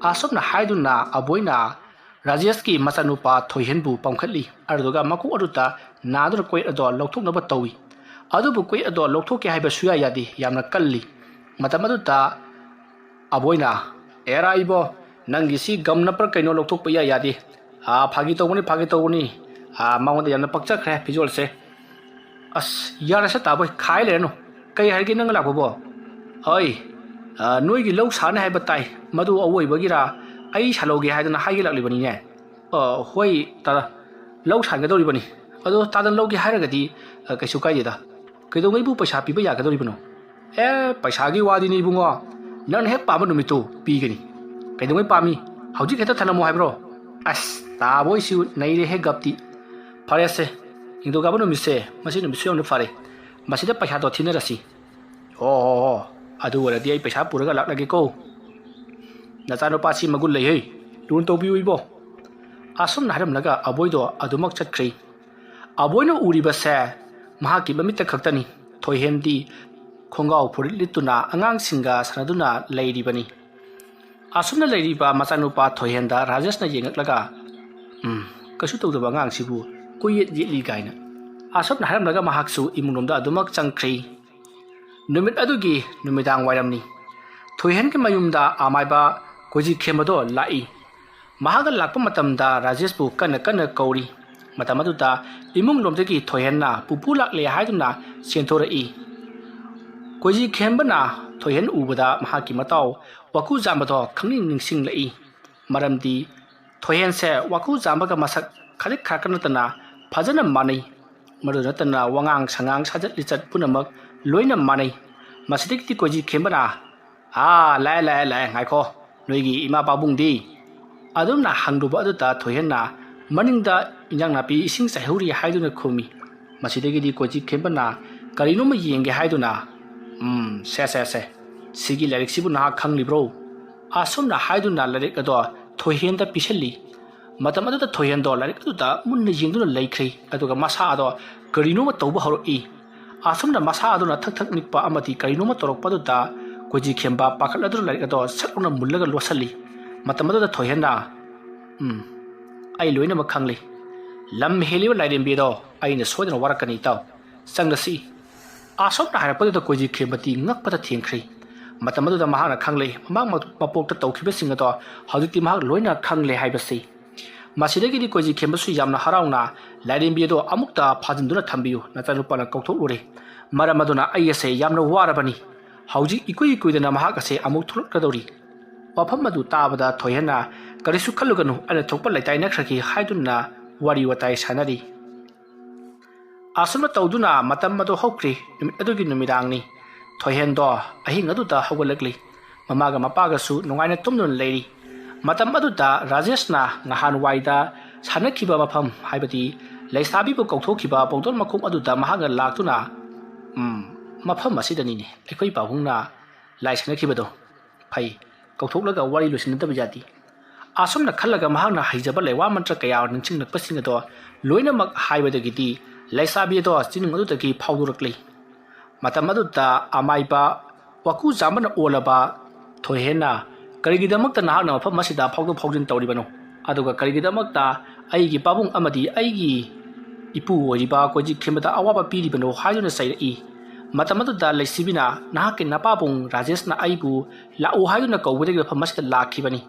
ꯑꯁꯨꯝꯅ ꯍꯥꯏꯗꯨꯅ ꯑꯕꯣꯏꯅ ꯔꯥꯖꯦꯁꯀꯤ ꯃꯆꯥꯅꯨꯄꯥ ꯊꯣꯏꯍꯦꯟꯕꯨ ꯄꯝꯈꯠꯂꯤ꯫ ꯑꯗꯨꯗꯨꯒ ꯃꯀꯣꯛ ꯑꯗꯨꯗ ꯅꯥꯗꯨꯅ ꯀꯣꯌꯦꯠ ꯑꯗꯣ ꯂꯧꯊꯣꯛꯅꯕ ꯇꯧꯏ꯫ ꯑꯗꯨꯕꯨ ꯀꯨꯏꯠ ꯑꯗꯣ ꯂꯧꯊꯣꯛꯀꯦ ꯍꯥꯏꯕ ꯁꯨꯌꯥ ꯌꯥꯗꯦ, ꯌꯥꯝꯅ ꯀꯜꯂꯤ꯫ ꯃꯇꯝ ꯑꯗꯨꯗ ꯑꯕꯣꯏꯅ, "ꯑꯦꯔꯥ ꯏꯕꯣ, ꯅꯪꯒꯤꯁꯤ ꯒꯝ ꯅꯞꯄ꯭ꯔ ꯀꯩꯅꯣ ꯂꯧꯊꯣꯛꯄ ꯏꯌꯥ ꯌꯥꯗꯦ꯫ ꯑꯥ, ꯐꯥꯒꯤ ꯇꯧꯕꯅꯤ, ꯐꯥꯒꯤ ꯇꯧꯕꯅꯤ꯫ ꯑꯥ, ꯃꯉꯣꯟꯗ ꯌꯥꯝꯅ ꯄꯛꯆꯈ꯭ꯔꯦ ꯐꯤꯖꯣꯜꯁꯦ꯫" "ꯑꯁ, ꯌꯥꯔꯦꯁꯦ ꯇꯥꯕꯣꯏ, ꯈꯥꯏ ꯂꯩꯔꯅꯨ꯫ ꯀꯩ ꯍꯥꯏꯔꯒꯦ ꯅꯪ ꯂꯥꯛꯄꯕꯣ?" "ꯍꯣꯏ, ꯑꯥ, ꯅꯣꯏꯒꯤ ꯂꯧ ꯁꯥꯅꯤ ꯍꯥꯏꯕ ꯇꯥꯏ, ꯃꯗꯨ ꯑꯋꯣꯏꯕꯒꯤꯔꯥ? ꯑꯩ ꯁꯥꯜꯍꯧꯒꯦ ꯍꯥꯏꯗꯅ ꯍꯥꯏꯒꯦ ꯂꯥꯛꯂꯤꯕꯅꯤꯅꯦ꯫" "ꯑ, ꯍꯣꯏ ꯇꯥꯗ, ꯂꯧ ꯁꯥꯟꯒꯗꯧꯔꯤꯕꯅꯤ꯫ ꯑꯗꯣ ꯇꯥꯗ ꯂꯧꯒꯦ ꯍꯥꯏꯔꯒꯗꯤ, ꯑ, ꯀꯩꯁꯨ ꯀꯥꯏꯗꯦꯗ꯫ ꯀꯩꯗꯧꯉꯩꯕꯨ ꯄꯩꯁꯥ ꯄꯤꯕ ꯌꯥꯒꯗꯧꯔꯤꯕꯅꯣ?" "ꯑꯦ, ꯄꯩꯁꯥꯒꯤ ꯋꯥꯗꯤꯅꯦ ꯏꯕꯨꯡꯉꯣ, ꯅꯪꯅ ꯍꯦꯛ ꯄꯥꯝꯕ ꯅꯨꯃꯤꯠꯇꯨ ꯄꯤꯒꯅꯤ꯫ ꯀꯩꯗꯧꯉꯩ ꯄꯥꯝꯃꯤ? ꯍꯧꯖꯤꯛ ꯍꯦꯛꯇ ꯊꯅꯝꯃꯣ ꯍꯥꯏꯕ꯭ꯔꯣ?" "ꯑꯁ, ꯇꯥꯕꯣꯏꯁꯨ ꯅꯩꯔꯦꯍꯦ ꯒꯞꯇꯤ꯫ ꯐꯔꯦꯁꯦ, ꯅꯤꯡꯊꯧꯀꯥꯕ ꯅꯨꯃꯤꯠꯁꯦ, ꯃꯁꯤ ꯅꯨꯃꯤꯠꯁꯨ ꯌꯥꯝꯅ ꯐꯔꯦ꯫ ꯃꯁꯤꯗ ꯄꯩꯁꯥꯗꯣ ꯊꯤꯅꯔꯁꯤ꯫" "ꯑꯣ, ꯍꯣ, ꯍꯣ, ꯑꯗꯨ ꯑꯣꯏꯔꯗꯤ ꯑꯩ ꯄꯩꯁꯥ ꯄꯨꯔꯒ ꯂꯥꯛꯂꯒꯦꯀꯣ꯫ ꯅꯆꯥꯅꯨꯄꯥꯁꯤ ꯃꯒꯨꯟ ꯂꯩꯍꯦ, ꯂꯨꯅ ꯇꯧꯕꯤꯌꯨ ꯏꯕꯣ꯫" ꯑꯁꯨꯝꯅ ꯍꯥꯏꯔꯝꯂꯒ ꯑꯕꯣꯏꯗꯣ ꯑꯗꯨꯃꯛ ꯆꯠꯈ꯭ꯔꯦ꯫ ꯑꯕꯣꯏꯅ ꯎꯔꯤꯕꯁꯦ ꯃꯍꯥꯛꯀꯤ ꯃꯃꯤꯠꯇ ꯈꯛꯇꯅꯤ꯫ ꯊꯣꯏꯍꯦꯟꯗꯤ ꯈꯣꯡꯒ꯭ꯔꯥꯎ ꯐꯨꯔꯤꯠ ꯂꯤꯠꯇꯨꯅ ꯑꯉꯥꯡꯁꯤꯡꯒ ꯁꯥꯟꯅꯗꯨꯅ ꯂꯩꯔꯤꯕꯅꯤ꯫ ꯑꯁꯨꯝꯅ ꯂꯩꯔꯤꯕ ꯃꯆꯥꯅꯨꯄꯥ ꯊꯣꯏꯍꯦꯟꯗ ꯔꯥꯖꯦꯁꯅ ꯌꯦꯡꯂꯛꯂꯒ, "ꯎꯝ, ꯀꯩꯁꯨ ꯇꯧꯗꯕ ꯑꯉꯥꯡꯁꯤꯕꯨ ꯀꯣꯏꯌꯦꯠ ꯌꯦꯠꯂꯤ" ꯀꯥꯏꯅ꯫ ꯑꯁꯨꯝꯅ ꯍꯥꯏꯔꯝꯂꯒ ꯃꯍꯥꯛꯁꯨ ꯏꯃꯨꯡꯂꯣꯝꯗ ꯑꯗꯨꯃꯛ ꯆꯪꯈ꯭ꯔꯦ꯫ ꯅꯨꯃꯤꯠ ꯑꯗꯨꯒꯤ ꯅꯨꯃꯤꯗꯥꯡ ꯋꯥꯏꯔꯝꯅꯤ꯫ ꯊꯣꯏꯍꯦꯟꯒꯤ ꯃꯌꯨꯝꯗ ꯑꯃꯥꯏꯕ ꯀꯣꯏꯖꯤꯈꯦꯝꯕꯗꯣ ꯂꯥꯛꯏ꯫ ꯃꯍꯥꯛꯅ ꯂꯥꯛꯄ ꯃꯇꯝꯗ ꯔꯥꯖꯦꯁꯄꯨ ꯀꯟꯅ ꯀꯟꯅ ꯀꯧꯔꯤ꯫ ꯃꯇꯝ ꯑꯗꯨꯗ ꯏꯃꯨꯡ ꯂꯣꯝꯗꯒꯤ ꯊꯣꯏꯍꯦꯟꯅ "ꯄꯨꯄꯨ ꯂꯥꯛꯂꯦ" ꯍꯥꯏꯗꯨꯅ ꯆꯦꯟꯊꯣꯔꯛꯏ꯫ ꯀꯣꯏꯖꯤꯈꯦꯝꯕꯅ ꯊꯣꯏꯍꯦꯟ ꯎꯕꯗ ꯃꯍꯥꯛꯀꯤ ꯃꯇꯥꯎ ꯋꯥꯀꯨ ꯖꯥꯝꯕꯗꯣ ꯈꯪꯅꯤꯡ ꯅꯤꯡꯁꯤꯡꯂꯛꯏ꯫ ꯃꯔꯝꯗꯤ ꯊꯣꯏꯍꯦꯟꯁꯦ ꯋꯥꯀꯨ ꯖꯥꯝꯕꯒ ꯃꯁꯛ ꯈꯖꯤꯛ ꯈꯔꯛꯀ ꯅꯠꯇꯅ ꯐꯖꯅ ꯃꯥꯟꯅꯩ꯫ ꯃꯗꯨ ꯅꯠꯇꯅ ꯋꯥꯉꯥꯡ ꯁꯉꯥꯡ, ꯁꯥꯖꯠ ꯂꯤꯆꯠ ꯄꯨꯝꯅꯃꯛ ꯂꯣꯏꯅ ꯃꯥꯟꯅꯩ꯫ ꯃꯁꯤꯗꯒꯤꯗꯤ ꯀꯣꯏꯖꯤꯈꯦꯝꯕꯅ, "ꯑꯥ, ꯂꯥꯛꯑꯦ, ꯂꯥꯛꯑꯦ, ꯂꯥꯛꯑꯦ, ꯉꯥꯏꯈꯣ, ꯅꯣꯏꯒꯤ ꯏꯃꯥ ꯄꯥꯕꯨꯡꯗꯤ?" ꯑꯗꯨꯝꯅ ꯍꯪꯂꯨꯕ ꯑꯗꯨꯗ ꯊꯣꯏꯍꯦꯟꯅ, "ꯃꯅꯤꯡꯗ ꯏꯟꯖꯥꯡ ꯅꯥꯄꯤ ꯏꯁꯤꯡ ꯆꯥꯏꯍꯧꯔꯤ" ꯍꯥꯏꯗꯨꯅ ꯈꯨꯝꯃꯤ꯫ ꯃꯁꯤꯗꯒꯤꯗꯤ ꯀꯣꯏꯖꯤꯈꯦꯝꯕꯅ ꯀꯔꯤꯅꯣꯃ ꯌꯦꯡꯒꯦ ꯍꯥꯏꯗꯨꯅ, "ꯎꯝ, ꯁꯦ, ꯁꯦ, ꯁꯦ, ꯁꯤꯒꯤ ꯂꯥꯏꯔꯤꯛꯁꯤꯕꯨ ꯅꯍꯥꯛ ꯈꯪꯂꯤꯕ꯭ꯔꯣ?" ꯑꯁꯨꯝꯅ ꯍꯥꯏꯗꯨꯅ ꯂꯥꯏꯔꯤꯛ ꯑꯗꯣ ꯊꯣꯏꯍꯦꯟꯗ ꯄꯤꯁꯜꯂꯤ꯫ ꯃꯇꯝ ꯑꯗꯨꯗ ꯊꯣꯏꯍꯦꯟꯗꯣ ꯂꯥꯏꯔꯤꯛ ꯑꯗꯨꯗ ꯃꯨꯟꯅ ꯌꯦꯡꯗꯨꯅ ꯂꯩꯈ꯭ꯔꯦ, ꯑꯗꯨꯒ ꯃꯁꯥ ꯑꯗꯣ ꯀꯔꯤꯅꯣꯃ ꯇꯧꯕ ꯍꯧꯔꯛꯏ꯫ ꯑꯁꯨꯝꯅ ꯃꯁꯥ ꯑꯗꯨꯅ ꯊꯛ ꯊꯛ ꯅꯤꯛꯄ ꯑꯃꯗꯤ ꯀꯔꯤꯅꯣꯃ ꯇꯧꯔꯛꯄ ꯑꯗꯨꯗ ꯀꯣꯏꯖꯤꯈꯦꯝꯕ ꯄꯥꯈꯠꯂꯗꯨꯅ ꯂꯥꯏꯔꯤꯛ ꯑꯗꯣ ꯁꯠ ꯂꯥꯎꯅ ꯃꯨꯜꯂꯒ ꯂꯣꯠꯁꯤꯜꯂꯤ꯫ ꯃꯇꯝ ꯑꯗꯨꯗ ꯊꯣꯏꯍꯦꯟꯅ, "ꯎꯝ, ꯑꯩ ꯂꯣꯏꯅꯃꯛ ꯈꯪꯂꯤ꯫ ꯂꯝ ꯍꯦꯜꯂꯤꯕ ꯂꯥꯏꯔꯦꯝꯕꯤ ꯑꯗꯣ ꯑꯩꯅ ꯁꯣꯏꯗꯅ ꯋꯥꯔꯛꯀꯅꯤ, ꯏꯇꯥꯎ꯫ ꯆꯪꯂꯁꯤ꯫" ꯑꯁꯨꯝꯅ ꯍꯥꯏꯔꯛꯄꯗꯨꯗ ꯀꯣꯏꯖꯤ ꯈꯦꯝꯕꯗꯤ ꯉꯛꯄꯗ ꯊꯦꯡꯈ꯭ꯔꯦ꯫ ꯃꯇꯝ ꯑꯗꯨꯗ ꯃꯍꯥꯛꯅ ꯈꯪꯂꯦ, ꯃꯃꯥꯡ ꯃ-, ꯃꯄꯣꯛꯇ ꯇꯧꯈꯤꯕꯁꯤꯡ ꯑꯗꯣ ꯍꯧꯖꯤꯛꯇꯤ ꯃꯍꯥꯛ ꯂꯣꯏꯅ ꯈꯪꯂꯦ ꯍꯥꯏꯕꯁꯤ꯫ ꯃꯁꯤꯗꯒꯤꯗꯤ ꯀꯣꯏꯖꯤ ꯈꯦꯝꯕꯁꯨ ꯌꯥꯝꯅ ꯍꯔꯥꯎꯅ, "ꯂꯥꯏꯔꯦꯝꯕꯤ ꯑꯗꯣ ꯑꯃꯨꯛꯇ ꯐꯥꯖꯤꯟꯗꯨꯅ ꯊꯝꯕꯤꯌꯨ, ꯅꯆꯥꯅꯨꯄꯥꯅ ꯀꯧꯊꯣꯛꯂꯨꯔꯦ꯫ ꯃꯔꯝ ꯑꯗꯨꯅ ꯑꯩ ꯑꯁꯦ ꯌꯥꯝꯅ ꯋꯥꯔꯕꯅꯤ꯫ ꯍꯧꯖꯤꯛ ꯏꯀꯨꯏ ꯀꯨꯏꯗꯅ ꯃꯍꯥꯛ ꯑꯁꯦ ꯑꯃꯨꯛ ꯊꯣꯛꯂꯛꯀꯗꯧꯔꯤ꯫ ꯋꯥꯐꯝ ꯑꯗꯨ ꯇꯥꯕꯗ ꯊꯣꯏꯍꯦꯟꯅ, "ꯀꯔꯤꯁꯨ ꯈꯜꯂꯨꯒꯅꯨ, ꯑꯩꯅ ꯊꯣꯛꯄ ꯂꯩꯇꯥꯏꯅꯈ꯭ꯔꯒꯦ" ꯍꯥꯏꯗꯨꯅ ꯋꯥꯔꯤ ꯋꯥꯇꯥꯏ ꯁꯥꯟꯅꯔꯤ꯫ ꯑꯁꯨꯝꯅ ꯇꯧꯗꯨꯅ ꯃꯇꯝ ꯑꯗꯨ ꯍꯧꯈ꯭ꯔꯦ꯫ ꯅꯨꯃꯤꯠ ꯑꯗꯨꯒꯤ ꯅꯨꯃꯤꯗꯥꯡꯅꯤ꯫ ꯊꯣꯏꯍꯦꯟꯗꯣ ꯑꯍꯤꯡ ꯑꯗꯨꯗ ꯍꯧꯒꯠꯂꯛꯂꯤ꯫ ꯃꯃꯥꯒ ꯃꯄꯥꯒꯁꯨ ꯅꯨꯡꯉꯥꯏꯅ ꯇꯨꯝꯗꯨꯅ ꯂꯩꯔꯤ꯫ ꯃꯇꯝ ꯑꯗꯨꯗ ꯔꯥꯖꯦꯁꯅ ꯅꯍꯥꯟꯋꯥꯏꯗ ꯁꯥꯟꯅꯈꯤꯕ ꯃꯐꯝ, ꯍꯥꯏꯕꯗꯤ ꯂꯩꯁꯥꯕꯤꯕꯨ ꯀꯧꯊꯣꯛꯈꯤꯕ ꯄꯣꯡꯗꯣꯟ ꯃꯈꯣꯡ ꯑꯗꯨꯗ ꯃꯍꯥꯛꯅ ꯂꯥꯛꯇꯨꯅ, "ꯎꯝ, ꯃꯐꯝ ꯑꯁꯤꯗꯅꯤꯅꯦ ꯑꯩꯈꯣꯏ ꯄꯥꯕꯨꯡꯅ ꯂꯥꯏ ꯁꯥꯟꯅꯈꯤꯕꯗꯣ꯫ ꯐꯩ, ꯀꯧꯊꯣꯛꯂꯒ ꯋꯥꯔꯤ ꯂꯣꯏꯁꯤꯟꯅꯗꯕ ꯌꯥꯗꯦ"꯫ ꯑꯁꯨꯝꯅ ꯈꯜꯂꯒ ꯃꯍꯥꯛꯅ ꯍꯩꯖꯕ ꯂꯩꯋꯥ ꯃꯟꯇ꯭ꯔ ꯀꯌꯥ ꯅꯤꯡꯁꯤꯡꯂꯛꯄꯁꯤꯡ ꯑꯗꯣ ꯂꯣꯏꯅꯃꯛ ꯍꯥꯏꯕꯗꯒꯤꯗꯤ ꯂꯩꯁꯥꯕꯤ ꯑꯗꯣ ꯆꯤꯡꯅꯨꯡ ꯑꯗꯨꯗꯒꯤ ꯐꯥꯎꯗꯣꯔꯛꯂꯤ꯫ ꯃꯇꯝ ꯑꯗꯨꯗ ꯑꯃꯥꯏꯕ ꯋꯥꯀꯨ ꯆꯥꯝꯕꯅ ꯑꯣꯜꯂꯕ ꯊꯣꯏꯍꯦꯟꯅ, "ꯀꯔꯤꯒꯤꯗꯃꯛꯇ ꯅꯍꯥꯛꯅ ꯃꯐꯝ ꯑꯁꯤꯗ ꯐꯥꯎꯗꯣꯛ ꯐꯥꯎꯖꯤꯟ ꯇꯧꯔꯤꯕꯅꯣ? ꯑꯗꯨꯒ ꯀꯔꯤꯒꯤꯗꯃꯛꯇ ꯑꯩꯒꯤ ꯄꯥꯕꯨꯡ ꯑꯃꯗꯤ ꯑꯩꯒꯤ ꯏꯄꯨ ꯑꯣꯏꯔꯤꯕ ꯀꯣꯏꯖꯤꯛ ꯈꯦꯝꯕꯗ ꯑꯋꯥꯕ ꯄꯤꯔꯤꯕꯅꯣ?" ꯍꯥꯏꯗꯨꯅ ꯆꯩꯔꯛꯏ꯫ ꯃꯇꯝ ꯑꯗꯨꯗ ꯂꯩꯁꯤꯕꯤꯅ, "ꯅꯍꯥꯛꯀꯤ ꯅꯄꯥꯕꯨꯡ ꯔꯥꯖꯦꯁꯅ ꯑꯩꯕꯨ ꯂꯥꯛꯎ ꯍꯥꯏꯗꯨꯅ ꯀꯧꯕꯗꯒꯤ ꯃꯐꯝ ꯑꯁꯤꯗ ꯂꯥꯛꯈꯤꯕꯅꯤ꯫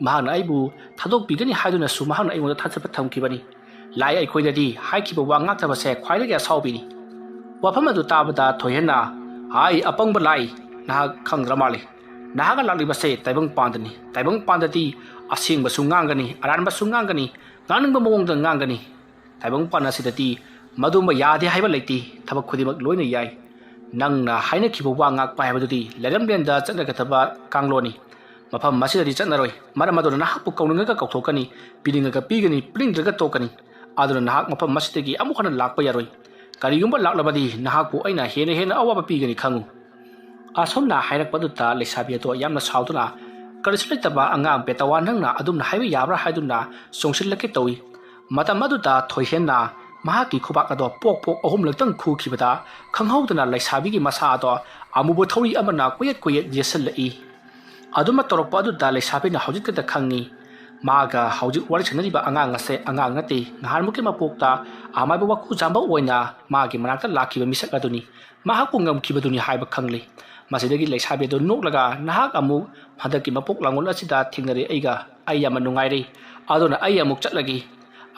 ꯃꯍꯥꯛꯅ ꯑꯩꯕꯨ ꯊꯥꯗꯣꯛꯄꯤꯒꯅꯤ ꯍꯥꯏꯗꯨꯅꯁꯨ ꯃꯍꯥꯛꯅ ꯑꯩꯉꯣꯟꯗ ꯊꯥꯖꯕ ꯊꯝꯈꯤꯕꯅꯤ꯫ ꯂꯥꯏ ꯑꯩꯈꯣꯏꯗꯗꯤ ꯍꯥꯏꯈꯤꯕ ꯋꯥ ꯉꯥꯛꯇꯕꯁꯦ ꯈ꯭ꯋꯥꯏꯗꯒꯤ ꯑꯁꯥꯎꯕꯤꯅꯤ"꯫ ꯋꯥꯐꯝ ꯑꯗꯨ ꯇꯥꯕꯗ ꯊꯣꯏꯍꯦꯟꯅ, "ꯍꯥꯏ, ꯑꯄꯪꯕ ꯂꯥꯏ, ꯅꯍꯥꯛ ꯈꯪꯗ꯭ꯔ ꯃꯥꯜꯂꯤ꯫ ꯅꯍꯥꯛꯅ ꯂꯥꯛꯂꯤꯕꯁꯦ ꯇꯥꯏꯕꯪꯄꯥꯟꯗꯅꯤ꯫ ꯇꯥꯏꯕꯪꯄꯥꯟꯗꯗꯤ ꯑꯁꯦꯡꯕꯁꯨ ꯉꯥꯡꯒꯅꯤ, ꯑꯔꯥꯟꯕꯁꯨ ꯉꯥꯡꯒꯅꯤ, ꯉꯥꯡꯅꯤꯡꯕ ꯃꯑꯣꯡꯗ ꯉꯥꯡꯒꯅꯤ꯫ ꯇꯥꯏꯕꯪꯄꯥꯟ ꯑꯁꯤꯗꯗꯤ ꯃꯗꯨꯝꯕ ꯌꯥꯗꯦ ꯍꯥꯏꯕ ꯂꯩꯇꯦ, ꯊꯕꯛ ꯈꯨꯗꯤꯡꯃꯛ ꯂꯣꯏꯅ ꯌꯥꯏ꯫ ꯅꯪꯅ ꯍꯥꯏꯅꯈꯤꯕ ꯋꯥ ꯉꯥꯛꯄ ꯍꯥꯏꯕꯗꯨꯗꯤ ꯂꯩꯔꯝꯂꯦꯟꯗ ꯆꯠꯅꯒꯗꯕ ꯀꯥꯡꯂꯣꯟꯅꯤ꯫ ꯃꯐꯝ ꯑꯁꯤꯗꯗꯤ ꯆꯠꯅꯔꯣꯏ꯫ ꯃꯔꯝ ꯑꯗꯨꯅ ꯅꯍꯥꯛꯄꯨ ꯀꯧꯅꯤꯡꯉꯒ ꯀꯧꯊꯣꯛꯀꯅꯤ, ꯄꯤꯅꯤꯡꯉꯒ ꯄꯤꯒꯅꯤ, ꯄꯤꯅꯤꯡꯗ꯭ꯔꯒ ꯇꯣꯛꯀꯅꯤ꯫ ꯑꯗꯨꯅ ꯅꯍꯥꯛ ꯃꯐꯝ ꯑꯁꯤꯗꯒꯤ ꯑꯃꯨꯛ ꯍꯟꯅ ꯂꯥꯛꯄ ꯌꯥꯔꯣꯏ꯫ ꯀꯔꯤꯒꯨꯝꯕ ꯂꯥꯛꯂꯕꯗꯤ ꯅꯍꯥꯛꯄꯨ ꯑꯩꯅ ꯍꯦꯟꯅ ꯍꯦꯟꯅ ꯑꯋꯥꯕ ꯄꯤꯒꯅꯤ ꯈꯪꯉꯨ"꯫ ꯑꯁꯨꯝꯅ ꯍꯥꯏꯔꯛꯄꯗꯨꯗ ꯂꯩꯁꯥꯕꯤ ꯑꯗꯣ ꯌꯥꯝꯅ ꯁꯥꯎꯗꯨꯅ, "ꯀꯔꯤꯁꯨ ꯂꯩꯇꯕ ꯑꯉꯥꯡ ꯄꯦꯇꯋꯥ ꯅꯪꯅ ꯑꯗꯨꯝꯅ ꯍꯥꯏꯕ ꯌꯥꯕ꯭ꯔꯥ?" ꯍꯥꯏꯗꯨꯅ ꯆꯣꯡꯁꯤꯜꯂꯛꯀꯦ ꯇꯧꯏ꯫ ꯃꯇꯝ ꯑꯗꯨꯗ ꯊꯣꯏꯍꯦꯟꯅ ꯃꯍꯥꯛꯀꯤ ꯈꯨꯕꯥꯛ ꯑꯗꯣ ꯄꯣꯛ ꯄꯣꯛ ꯑꯍꯨꯝꯂꯛꯇꯪ ꯈꯨꯈꯤꯕꯗ ꯈꯪꯍꯧꯗꯅ ꯂꯩꯁꯥꯕꯤꯒꯤ ꯃꯁꯥ ꯑꯗꯣ ꯑꯃꯨꯕ ꯊꯧꯔꯤ ꯑꯃꯅ ꯀꯣꯏꯌꯦꯠ ꯀꯣꯏꯌꯦꯠ ꯌꯦꯠꯁꯤꯜꯂꯛꯏ꯫ ꯑꯗꯨꯃ ꯇꯧꯔꯛꯄ ꯑꯗꯨꯗ ꯂꯩꯁꯥꯕꯤꯅ ꯍꯧꯖꯤꯛꯇꯗ ꯈꯪꯉꯤ꯫ ꯃꯥꯒ ꯍꯧꯖꯤꯛ ꯋꯥꯔꯤ ꯁꯥꯟꯅꯔꯤꯕ ꯑꯉꯥꯡ ꯑꯁꯦ ꯑꯉꯥꯡ ꯅꯠꯇꯦ, ꯉꯍꯥꯟꯃꯨꯛꯀꯤ ꯃꯄꯣꯛꯇ ꯑꯃꯥꯏꯕ ꯋꯥꯀꯨ ꯖꯥꯝꯕ ꯑꯣꯏꯅ ꯃꯥꯒꯤ ꯃꯅꯥꯛꯇ ꯂꯥꯛꯈꯤꯕ ꯃꯤꯁꯛ ꯑꯗꯨꯅꯤ꯫ ꯃꯍꯥꯛꯄꯨ ꯉꯝꯈꯤꯕꯗꯨꯅꯤ ꯍꯥꯏꯕ ꯈꯪꯂꯦ꯫ ꯃꯁꯤꯗꯒꯤ ꯂꯩꯁꯥꯕꯤ ꯑꯗꯨ ꯅꯣꯛꯂꯒ, "ꯅꯍꯥꯛ ꯑꯃꯨꯛ ꯍꯟꯗꯛꯀꯤ ꯃꯄꯣꯛ ꯂꯥꯡꯒꯣꯜ ꯑꯁꯤꯗ ꯊꯦꯡꯅꯔꯦ ꯑꯩꯒ, ꯑꯩ ꯌꯥꯝꯅ ꯅꯨꯡꯉꯥꯏꯔꯦ꯫ ꯑꯗꯨꯅ ꯑꯩ ꯑꯃꯨꯛ ꯆꯠꯂꯒꯦ꯫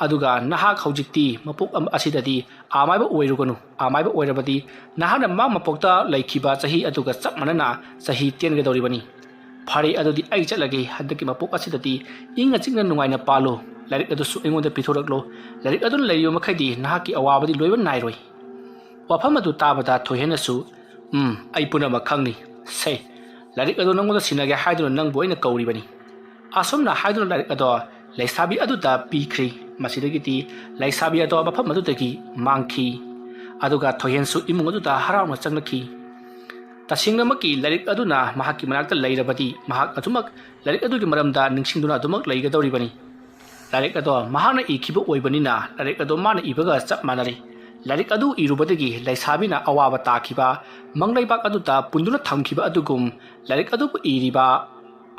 ꯑꯗꯨꯒ ꯅꯍꯥꯛ ꯍꯧꯖꯤꯛꯇꯤ ꯃꯄꯣꯛ ꯑꯃ ꯑꯁꯤꯗꯗꯤ ꯑꯃꯥꯏꯕ ꯑꯣꯏꯔꯨꯒꯅꯨ꯫ ꯑꯃꯥꯏꯕ ꯑꯣꯏꯔꯕꯗꯤ ꯅꯍꯥꯛꯅ ꯃꯃꯥꯡ ꯃꯄꯣꯛꯇ ꯂꯩꯈꯤꯕ ꯆꯍꯤ ꯑꯗꯨꯒ ꯆꯞ ꯃꯥꯟꯅꯅ ꯆꯍꯤ ꯇꯦꯟꯒꯗꯧꯔꯤꯕꯅꯤ꯫ ꯐꯔꯦ, ꯑꯗꯨꯗꯤ ꯑꯩ ꯆꯠꯂꯒꯦ꯫ ꯍꯟꯗꯛꯀꯤ ꯃꯄꯣꯛ ꯑꯁꯤꯗꯗꯤ ꯏꯪꯅ ꯆꯤꯛꯅ ꯅꯨꯡꯉꯥꯏꯅ ꯄꯥꯜꯂꯨ꯫ ꯂꯥꯏꯔꯤꯛ ꯑꯗꯨꯁꯨ ꯑꯩꯉꯣꯟꯗ ꯄꯤꯊꯣꯔꯛꯂꯣ꯫ ꯂꯥꯏꯔꯤꯛ ꯑꯗꯨꯅ ꯂꯩꯔꯤꯕ ꯃꯈꯩꯗꯤ ꯅꯍꯥꯛꯀꯤ ꯑꯋꯥꯕꯗꯤ ꯂꯣꯏꯕ ꯅꯥꯏꯔꯣꯏ꯫" ꯋꯥꯐꯝ ꯑꯗꯨ ꯇꯥꯕꯗ ꯊꯣꯏꯍꯦꯟꯅꯁꯨ, "ꯎꯝ, ꯑꯩ ꯄꯨꯝꯅꯃꯛ ꯈꯪꯂꯤ꯫ ꯁꯦ, ꯂꯥꯏꯔꯤꯛ ꯑꯗꯨ ꯅꯪꯉꯣꯟꯗ ꯁꯤꯟꯅꯒꯦ ꯍꯥꯏꯗꯨꯅ ꯅꯪꯕꯨ ꯑꯩꯅ ꯀꯧꯔꯤꯕꯅꯤ꯫" ꯑꯁꯨꯝꯅ ꯍꯥꯏꯗꯨꯅ ꯂꯥꯏꯔꯤꯛ ꯑꯗꯣ ꯂꯩꯁꯥꯕꯤ ꯑꯗꯨꯗ ꯄꯤꯈ꯭ꯔꯦ꯫ ꯃꯁꯤꯗꯒꯤꯗꯤ ꯂꯩꯁꯥꯕꯤ ꯑꯗꯣ ꯃꯐꯝ ꯑꯗꯨꯗꯒꯤ ꯃꯥꯡꯈꯤ꯫ ꯑꯗꯨꯒ ꯊꯣꯏꯍꯦꯟꯁꯨ ꯏꯃꯨꯡ ꯑꯗꯨꯗ ꯍꯔꯥꯎꯅ ꯆꯪꯂꯛꯈꯤ꯫ ꯇꯁꯦꯡꯅꯃꯛꯀꯤ ꯂꯥꯏꯔꯤꯛ ꯑꯗꯨꯅ ꯃꯍꯥꯛꯀꯤ ꯃꯅꯥꯛꯇ ꯂꯩꯔꯕꯗꯤ ꯃꯍꯥꯛ ꯑꯗꯨꯃꯛ ꯂꯥꯏꯔꯤꯛ ꯑꯗꯨꯒꯤ ꯃꯔꯝꯗ ꯅꯤꯡꯁꯤꯡꯗꯨꯅ ꯑꯗꯨꯃꯛ ꯂꯩꯒꯗꯧꯔꯤꯕꯅꯤ꯫ ꯂꯥꯏꯔꯤꯛ ꯑꯗꯣ ꯃꯍꯥꯛꯅ ꯏꯈꯤꯕ ꯑꯣꯏꯕꯅꯤꯅ ꯂꯥꯏꯔꯤꯛ ꯑꯗꯣ ꯃꯥꯅ ꯏꯕꯒ ꯆꯞ ꯃꯥꯟꯅꯔꯦ꯫ ꯂꯥꯏꯔꯤꯛ ꯑꯗꯨ ꯏꯔꯨꯕꯗꯒꯤ ꯂꯩꯁꯥꯕꯤꯅ ꯑꯋꯥꯕ ꯇꯥꯈꯤꯕ, ꯃꯪꯂꯩꯕꯥꯛ ꯑꯗꯨꯗ ꯄꯨꯟꯗꯨꯅ ꯊꯝꯈꯤꯕ ꯑꯗꯨꯒꯨꯝ ꯂꯥꯏꯔꯤꯛ ꯑꯗꯨꯕꯨ ꯏꯔꯤꯕ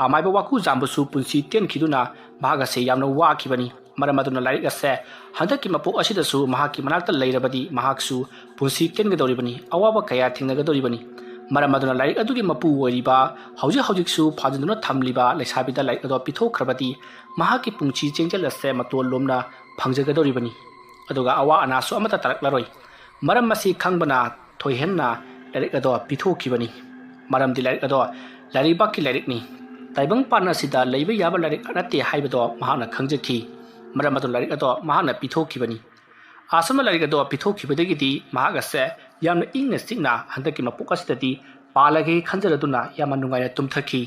ꯑꯃꯥꯏꯕ ꯋꯥꯀꯨ ꯖꯥꯝꯕꯁꯨ ꯄꯨꯟꯁꯤ ꯇꯦꯟꯈꯤꯗꯨꯅ ꯃꯍꯥꯛ ꯑꯁꯦ ꯌꯥꯝꯅ ꯋꯥꯈꯤꯕꯅꯤ꯫ ꯃꯔꯝ ꯑꯗꯨꯅ ꯂꯥꯏꯔꯤꯛ ꯑꯁꯦ ꯍꯟꯗꯛꯀꯤ ꯃꯄꯣꯛ ꯑꯁꯤꯗꯁꯨ ꯃꯍꯥꯛꯀꯤ ꯃꯅꯥꯛꯇ ꯂꯩꯔꯕꯗꯤ ꯃꯍꯥꯛꯁꯨ ꯄꯨꯟꯁꯤ ꯇꯦꯟꯒꯗꯧꯔꯤꯕꯅꯤ, ꯑꯋꯥꯕ ꯀꯌꯥ ꯊꯦꯡꯅꯒꯗꯧꯔꯤꯕꯅꯤ꯫ ꯃꯔꯝ ꯑꯗꯨꯅ ꯂꯥꯏꯔꯤꯛ ꯑꯗꯨꯒꯤ ꯃꯄꯨ ꯑꯣꯏꯔꯤꯕ, ꯍꯧꯖꯤꯛ ꯍꯧꯖꯤꯛꯁꯨ ꯐꯥꯖꯤꯟꯗꯨꯅ ꯊꯝꯂꯤꯕ ꯂꯩꯁꯥꯕꯤꯗ ꯂꯥꯏꯔꯤꯛ ꯑꯗꯣ ꯄꯤꯊꯣꯛꯈ꯭ꯔꯕꯗꯤ ꯃꯍꯥꯛꯀꯤ ꯄꯨꯟꯁꯤ ꯆꯦꯡꯖꯦꯜ ꯑꯁꯦ ꯃꯇꯣꯟ ꯂꯣꯝꯅ ꯐꯪꯖꯒꯗꯧꯔꯤꯕꯅꯤ꯫ ꯑꯗꯨꯒ ꯑꯋꯥ ꯑꯅꯥꯁꯨ ꯑꯃꯠꯇ ꯇꯥꯔꯛꯂꯔꯣꯏ꯫ ꯃꯔꯝ ꯑꯁꯤ ꯈꯪꯕꯅ ꯊꯣꯏꯍꯦꯟꯅ ꯂꯥꯏꯔꯤꯛ ꯑꯗꯣ ꯄꯤꯊꯣꯛꯈꯤꯕꯅꯤ꯫ ꯃꯔꯝꯗꯤ ꯂꯥꯏꯔꯤꯛ ꯑꯗꯣ ꯂꯥꯏꯔꯤꯛꯕꯥꯛꯀꯤ ꯂꯥꯏꯔꯤꯛꯅꯤ꯫ ꯇꯥꯏꯕꯪ ꯄꯥꯟ ꯑꯁꯤꯗ ꯂꯩꯕ ꯌꯥꯕ ꯂꯥꯏꯔꯤꯛ ꯅꯠꯇꯦ ꯍꯥꯏꯕꯗꯣ ꯃꯍꯥꯛꯅ ꯈꯪꯖꯈꯤ꯫ ꯃꯔꯝ ꯑꯗꯨꯅ ꯂꯥꯏꯔꯤꯛ ꯑꯗꯣ ꯃꯍꯥꯛꯅ ꯄꯤꯊꯣꯛꯈꯤꯕꯅꯤ꯫ ꯑꯁꯨꯝꯅ ꯂꯥꯏꯔꯤꯛ ꯑꯗꯣ ꯄꯤꯊꯣꯛꯈꯤꯕꯗꯒꯤꯗꯤ ꯃꯍꯥꯛ ꯑꯁꯦ ꯌꯥꯝꯅ ꯏꯪꯅ ꯆꯤꯛꯅ ꯍꯟꯗꯛꯀꯤ ꯃꯄꯣꯛ ꯑꯁꯤꯗꯗꯤ ꯄꯥꯜꯂꯒꯦ ꯈꯟꯖꯔꯗꯨꯅ ꯌꯥꯝꯅ ꯅꯨꯡꯉꯥꯏꯅ ꯇꯨꯝꯊꯈꯤ꯫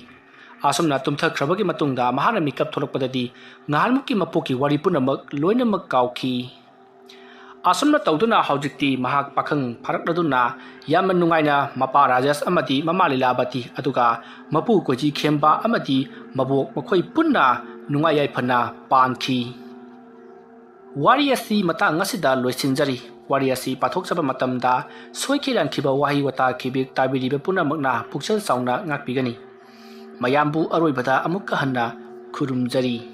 ꯑꯁꯨꯝꯅ ꯇꯨꯝꯊꯈ꯭ꯔꯕꯒꯤ ꯃꯇꯨꯡꯗ ꯃꯍꯥꯛꯅ ꯃꯤꯀꯞ ꯊꯣꯛꯂꯛꯄꯗꯗꯤ ꯉꯍꯥꯟꯃꯨꯛꯀꯤ ꯃꯄꯣꯛꯀꯤ ꯋꯥꯔꯤ ꯄꯨꯝꯅꯃꯛ ꯂꯣꯏꯅꯃꯛ ꯀꯥꯎꯈꯤ꯫ ꯑꯁꯨꯝꯅ ꯇꯧꯗꯨꯅ ꯍꯧꯖꯤꯛꯇꯤ ꯃꯍꯥꯛ ꯄꯥꯈꯪ ꯐꯥꯔꯛꯂꯗꯨꯅ ꯌꯥꯝꯅ ꯅꯨꯡꯉꯥꯏꯅ ꯃꯄꯥ ꯔꯥꯖꯦꯁ ꯑꯃꯗꯤ ꯃꯃꯥ ꯂꯤꯂꯥꯕꯇꯤ, ꯑꯗꯨꯒ ꯃꯄꯨ ꯀꯣꯏꯖꯤ ꯈꯦꯝꯕ ꯑꯃꯗꯤ ꯃꯕꯣꯛ, ꯃꯈꯣꯏ ꯄꯨꯟꯅ ꯅꯨꯡꯉꯥꯏ ꯌꯥꯏꯐꯅ ꯄꯥꯟꯈꯤ꯫ ꯋꯥꯔꯤ ꯑꯁꯤ ꯃꯇꯥꯡ ꯑꯁꯤꯗ ꯂꯣꯏꯁꯤꯟꯖꯔꯤ꯫ ꯋꯥꯔꯤ ꯑꯁꯤ ꯄꯥꯊꯣꯛꯆꯕ ꯃꯇꯝꯗ ꯁꯣꯏꯈꯤ ꯂꯥꯟꯈꯤꯕ ꯋꯥꯍꯩ ꯋꯥꯇꯥ ꯈꯤꯕꯤꯛ ꯇꯥꯕꯤꯔꯤꯕ ꯄꯨꯝꯅꯃꯛꯅ ꯄꯨꯛꯆꯦꯜ ꯆꯥꯎꯅ ꯉꯥꯛꯄꯤꯒꯅꯤ꯫ ꯃꯌꯥꯝꯕꯨ ꯑꯔꯣꯏꯕꯗ ꯑꯃꯨꯛꯀ ꯍꯟꯅ ꯈꯨꯔꯨꯝꯖꯔꯤ꯫